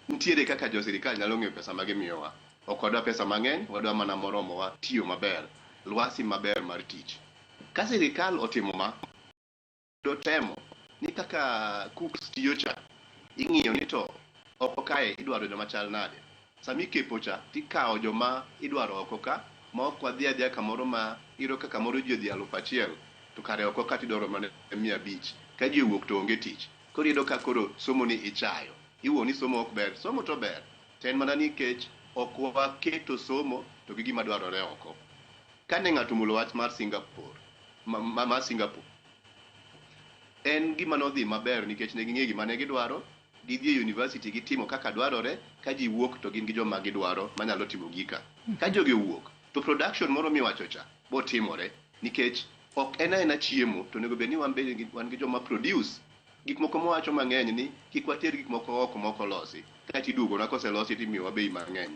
Nitiere kaka jo sirikal nyalo ng'eyo pesa ma gimiyowa. Ok wadwa pesa mang'eny, wadwa mana moromowa tiyo maber, lwasi maber mar tich. Ka sirikal otimo ma, do temo ni kaka cooks tiyo cha, ing'iyo ni to oko kae idwaro joma chal nade. Sama ikepo cha, tikawo joma idwaro oko ka, ma ok wadhi adhiya kamoro ma iyudo ka kamoro ji odhi 1000, to kare oko ka tidwaro mana 500. Ka ji owuok to onge tich. Koro iyudo ka koro somo ni ichayo. Iwuo ni somo ok ber. Somo to ber. To en mana nikech ok waketo somo to gi gima dwarore oko. Kane ng'ato omulo wach mar Singapore, ma Singapore, en gima nodhi maber nikech ne ging'eyo gima ne gidwaro, gidhi e university gitimo kaka dwarore, ka ji wuok to gin gi joma gidwaro manyalo timo gika. Ka jogi owuok, to production moro miwacho cha botimore nikech ok en aena chiemo, to onego bed ni wan be wan gi joma produce gik moko mowacho mang'eny ni kik water gik moko oko mok olosi, kaeto iduogonwa koselosi timiyowa bei mang'eny.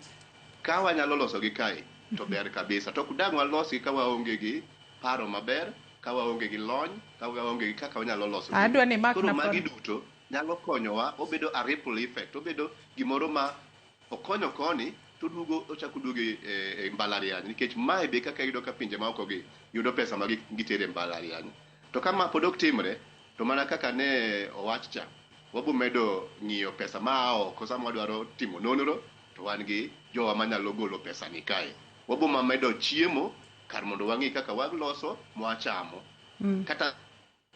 Ka wanyalo losogi kae to ber kabisa, to ok dang' walosgi ka waonge gi paro maber, ka waonge gi lony, ka waonge gi kaka wanyalo loso gigi. Adwa ni imak Koro na magi paro. duto nyalo konyowa, obedo a ripple effect, obedo gimoro ma okonyo koni to duogo ochako duogo e mbalariany nikech mae be kaka iyudo ka pinje maoko gi yudo pesa ma gitere e mbalariany. To ka ma pod ok timre, to mana kaka ne owach cha, wabo medo ng'iyo pesa ma a oko sama wadwaro timo nonro, to wan gi jowa manyalo golo pesa ni kae. Wabo ma medo chiemo kar mondo wang'i kaka waloso mwachamo. Kata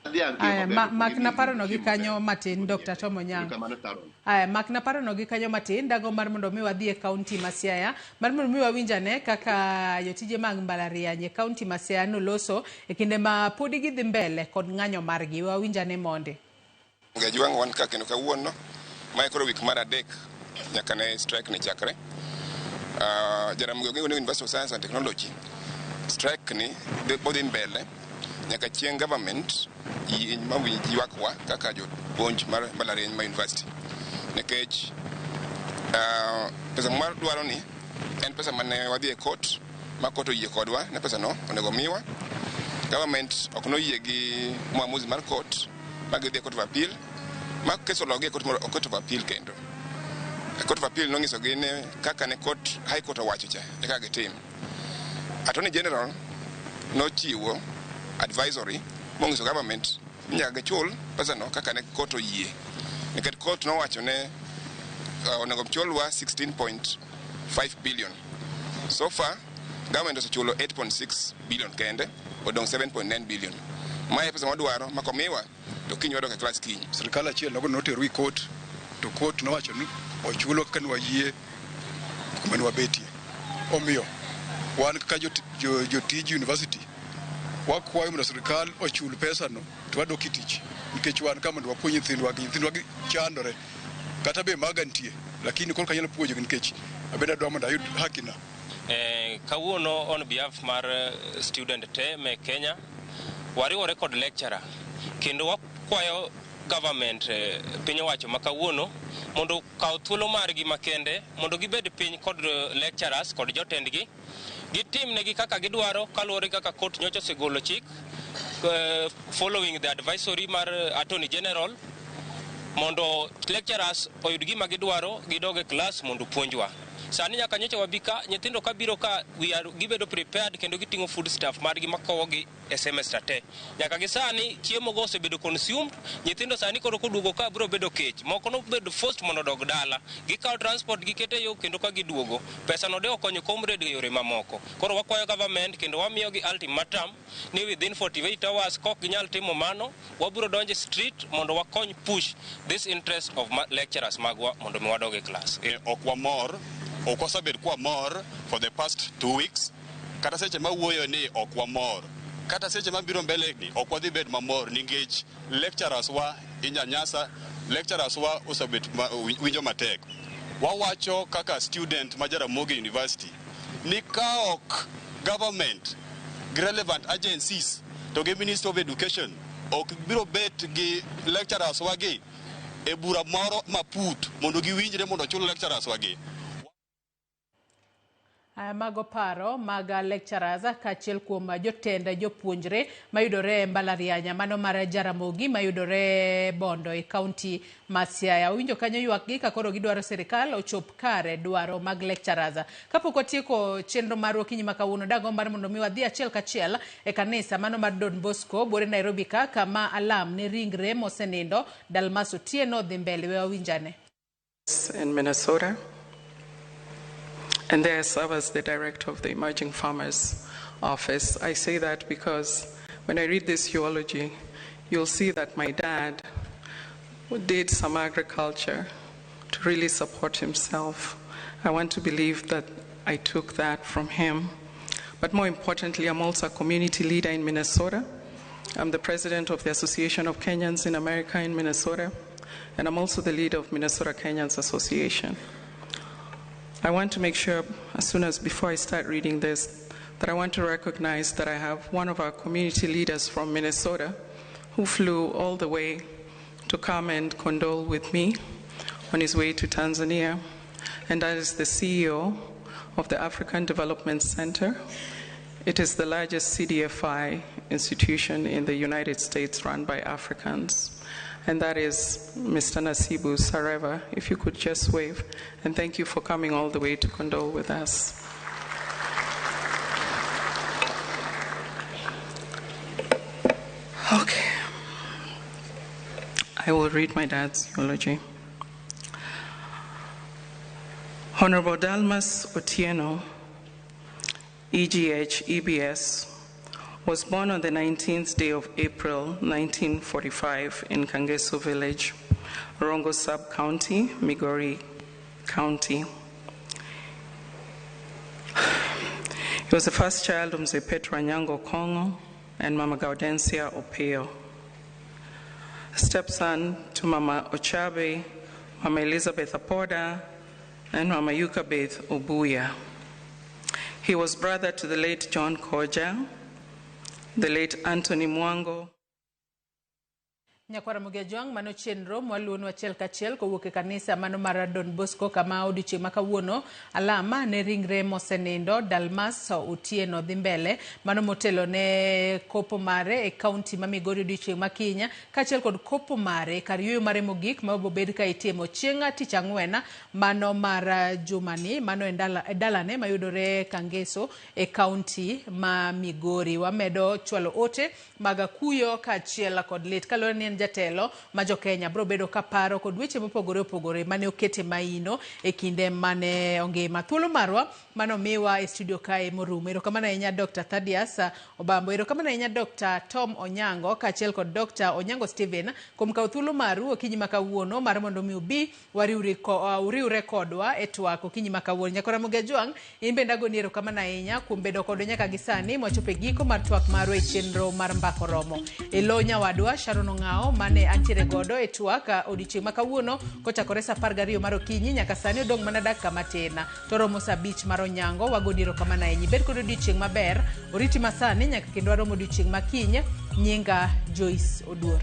dhiang' tiyo Aya, maber, ma, ok makna gimiyi parono gi chiemo kanyo maber. matin, Dr. Tom Onyango. Erokamano Sharon. Aya, makna parono gi kanyo matin, dago mar mondo mi wadhi e kaunti ma Siaya, mar mondo mi wawinj ane kaka jotije mag mbalariany e kaunti ma Siaya noloso e kinde ma podi gidhi mbele kod ng'anyo margi. Wawinj ane monde. Gajwang' wan ka kendo kawuono, mae koro wik mar 3 nyaka ne strike ni chakre. Jaramogi Oginga Odinga University of Science and Technology, strike ni bodhi mbele nyaka chieng' government mawinj ywakwa kaka jopuonj mar mbalariany ma university. Nikech pesa mar dwaro ni en pesa mane wadhi e court, ma court oyie kodwa ne pesa no onego miwa. Government ok noyie gi muamuzi mar court, ma gidhi e court of appeal, ma kes ologi e court of appeal kendo. Court of appeal nonyisogi ni kaka ne court, high court owacho cha, e kaka gitim. Attorney General nochiwo advisory monyiso government ni nyaka gichul pesa no kaka ne court oyie. Nikech court nowacho ne onego chulwa 16.5 billion. So far, government osechulo 8.6 billion kende, odong' 7.9 billion. Mae pesa mwadwaro, ma komiwa, to kiny wadok e klas kiny. Sirikal achiel nogo noterwa e court, to court nowacho ni ochulwa kaka nwayie kuma nwabetie. Omiyo, wan kaka jotij university, wakwayo mondo sirikal ochul pesa no to wadok e tich. Nikech wan ka mondo wapuonj nyithindwa gi, nyithindwa gi chandore. Kata be maga nitie, lakini koro kanyalo puonjogi nikech abende adwa mondo ayud haki na. Kawuono on behalf mar student te me Kenya, wariwore kod lecturer kendo wakwayo government, piny owacho ma kawuono mondo okaw thuolo margi makende mondo gibed piny kod lecturers kod jotendgi gitimnegi kaka gidwaro kaluwore kaka court nyocha osegolo chik, following the advisory mar Attorney General mondo lecturers oyud gima gidwaro gidog e klas mondo puonjwa. Sani nyaka nyocha wabi ka, nyithindo kabiro ka, we are gibedo prepared kendo giting'o food stuff margi makowogi e semester te. Nyaka gi sani chiemo go osebedo consumed, nyithindo sani koro koduogo ka biro bedo kech. Moko nobedo forced mondo odog dala. Gikawo transport giketo e yo kendo ka giduogo. Pesa no de okonyo comrade e yore mamoko. Koro wakwayo government kendo wamiyogi ultimatum ni within 48 hours kok ginyal timo mano, wabiro donjo e street mondo wakony push this interest of lecturers magwa mondo mi wadog e class. Ok wamor, ok wasebet kwamor for the past 2 weeks. Kata seche mawuoyo ni ok wamor. Kata seche mabiro mbele ni ok wadhi bet mamor nikech lecturers wa inyanyasa, lecturers wa osebet winjo matek. Wawacho kaka student ma Jaramogi University ni ka ok government gi relevant agencies to gi Ministry of Education ok biro bet gi lecturers wagi e bura moro maput mondo giwinjre mondo ochul lecturers wagi. Mago paro mag lecturers kaachiel kuom jotend jopuonjre mayudore e mbalariany mano mar Jaramogi mayudore Bondo e kaunti ma Siaya. Owinjo kanyo ywakgi ka koro gidwaro sirikal ochop kare dwaro mag lecturers. Kapok watieko chenro marwa okinyi ma kawuono, dagomb mar mondo mi wadhi achiel kachiel e kanisa mano mar Don Bosco buore Nairobi ka kama alam ne ringre mosenindo Dalmas Otieno dhi mbele. We wawinjane. In Minnesota. And there I serve as the director of the Emerging Farmers Office. I say that because when I read this eulogy, you'll see that my dad did some agriculture to really support himself. I want to believe that I took that from him. But more importantly, I'm also a community leader in Minnesota. I'm the president of the Association of Kenyans in America in Minnesota, and I'm also the leader of Minnesota Kenyans Association. I want to make sure, as soon as before I start reading this, that I want to recognize that I have one of our community leaders from Minnesota who flew all the way to come and condole with me on his way to Tanzania, and that is the CEO of the African Development Center. It is the largest CDFI institution in the United States run by Africans. And that is Mr. Nasibu Sareva. If you could just wave. And thank you for coming all the way to condole with us. Okay. I will read my dad's eulogy. Honorable Dalmas Otieno, EGH EBS, was born on the 19th day of April, 1945 in Kangeso Village, Rongo Sub-County, Migori County. He was the first child of Mzee Petro Anyango Kongo and Mama Gaudencia Opeo. Stepson to Mama Ochabe, Mama Elizabeth Apoda, and Mama Yukabeth Obuya. He was brother to the late John Koja, the late Anthony Mwango. Nyakwara Mugia mano chenro mwaluonu achiel kachiel kowuok e kanisa mano mar Don Bosco kama odiochieng' ma kawuono alama ne ringre mosenindo Dalmas Otieno dhi mbele mano motelo ne kopo mare e kaunti ma Migori odiochieng' ma kiny kaachiel kod kopo mare kar yueyo mare mogik ma obed ka itimo chieng' tich ang'wen mano mar jumani mano e dalane mayudore Kangeso e kaunti ma Migori. Wamedo chwalo ote mag kuyo kaachiel kod lit kaluwore ni en jatelo ma jo Kenya biro bedo ka paro kod weche mopogore opogore mane okete maino e kinde mane ongima. Thuolo marwa mano miwa e studio kae morumo. Erokamano ahinya Dr. Thaddeus Obambo, erokamano ahinya Dr. Tom Onyango kaachiel kod Dr. Onyango Stephen kuom kawo thuolo maru okinyi ma kawuono mar mondo mi ubi uriwre kodwa e twak okinyi ma kawuono. Nyakora Mugia Jwang', in bende agoni erokamano ahinya kuom bedo kodwa nyaka gi sani mwachopo e giko mar twak marwa e chenro mar Mbaka Oromo. E lo nyawadwa Sharon Ong'ao mane antiere godo e twak odiochieng' ma kawuono kochakore saa 12 mar okinyi nyaka sani odong' mana dakika matin to romo saa 5 mar onyango. Wagoni erokamano ahinya. Ibed kod odiochieng' maber, oriti masani nyaka kendo warom odiochieng' ma kiny. Nyinga Joyce Oduor.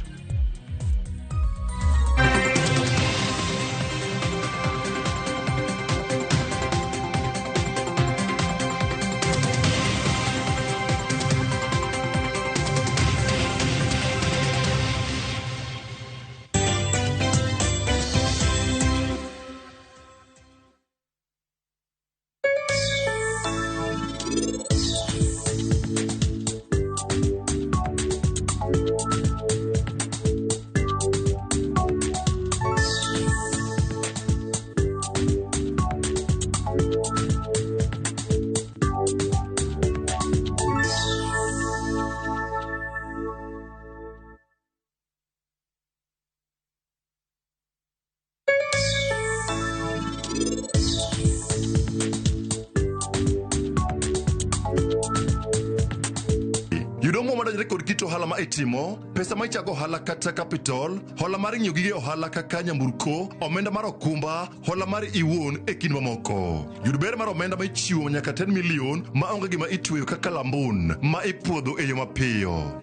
madonjore kod kit ohala ma itimo, pesa ma ichago ohala kata capital, hola mar ng'iewo gige ohala kaka nyamburko, omenda mar okumba, hola mar iwuon e kind mamoko. Yud ber mar omenda ma ichiwo nyaka 10 million ma onge gima itweyo kaka lambun ma ipuodho e yo mapiyo.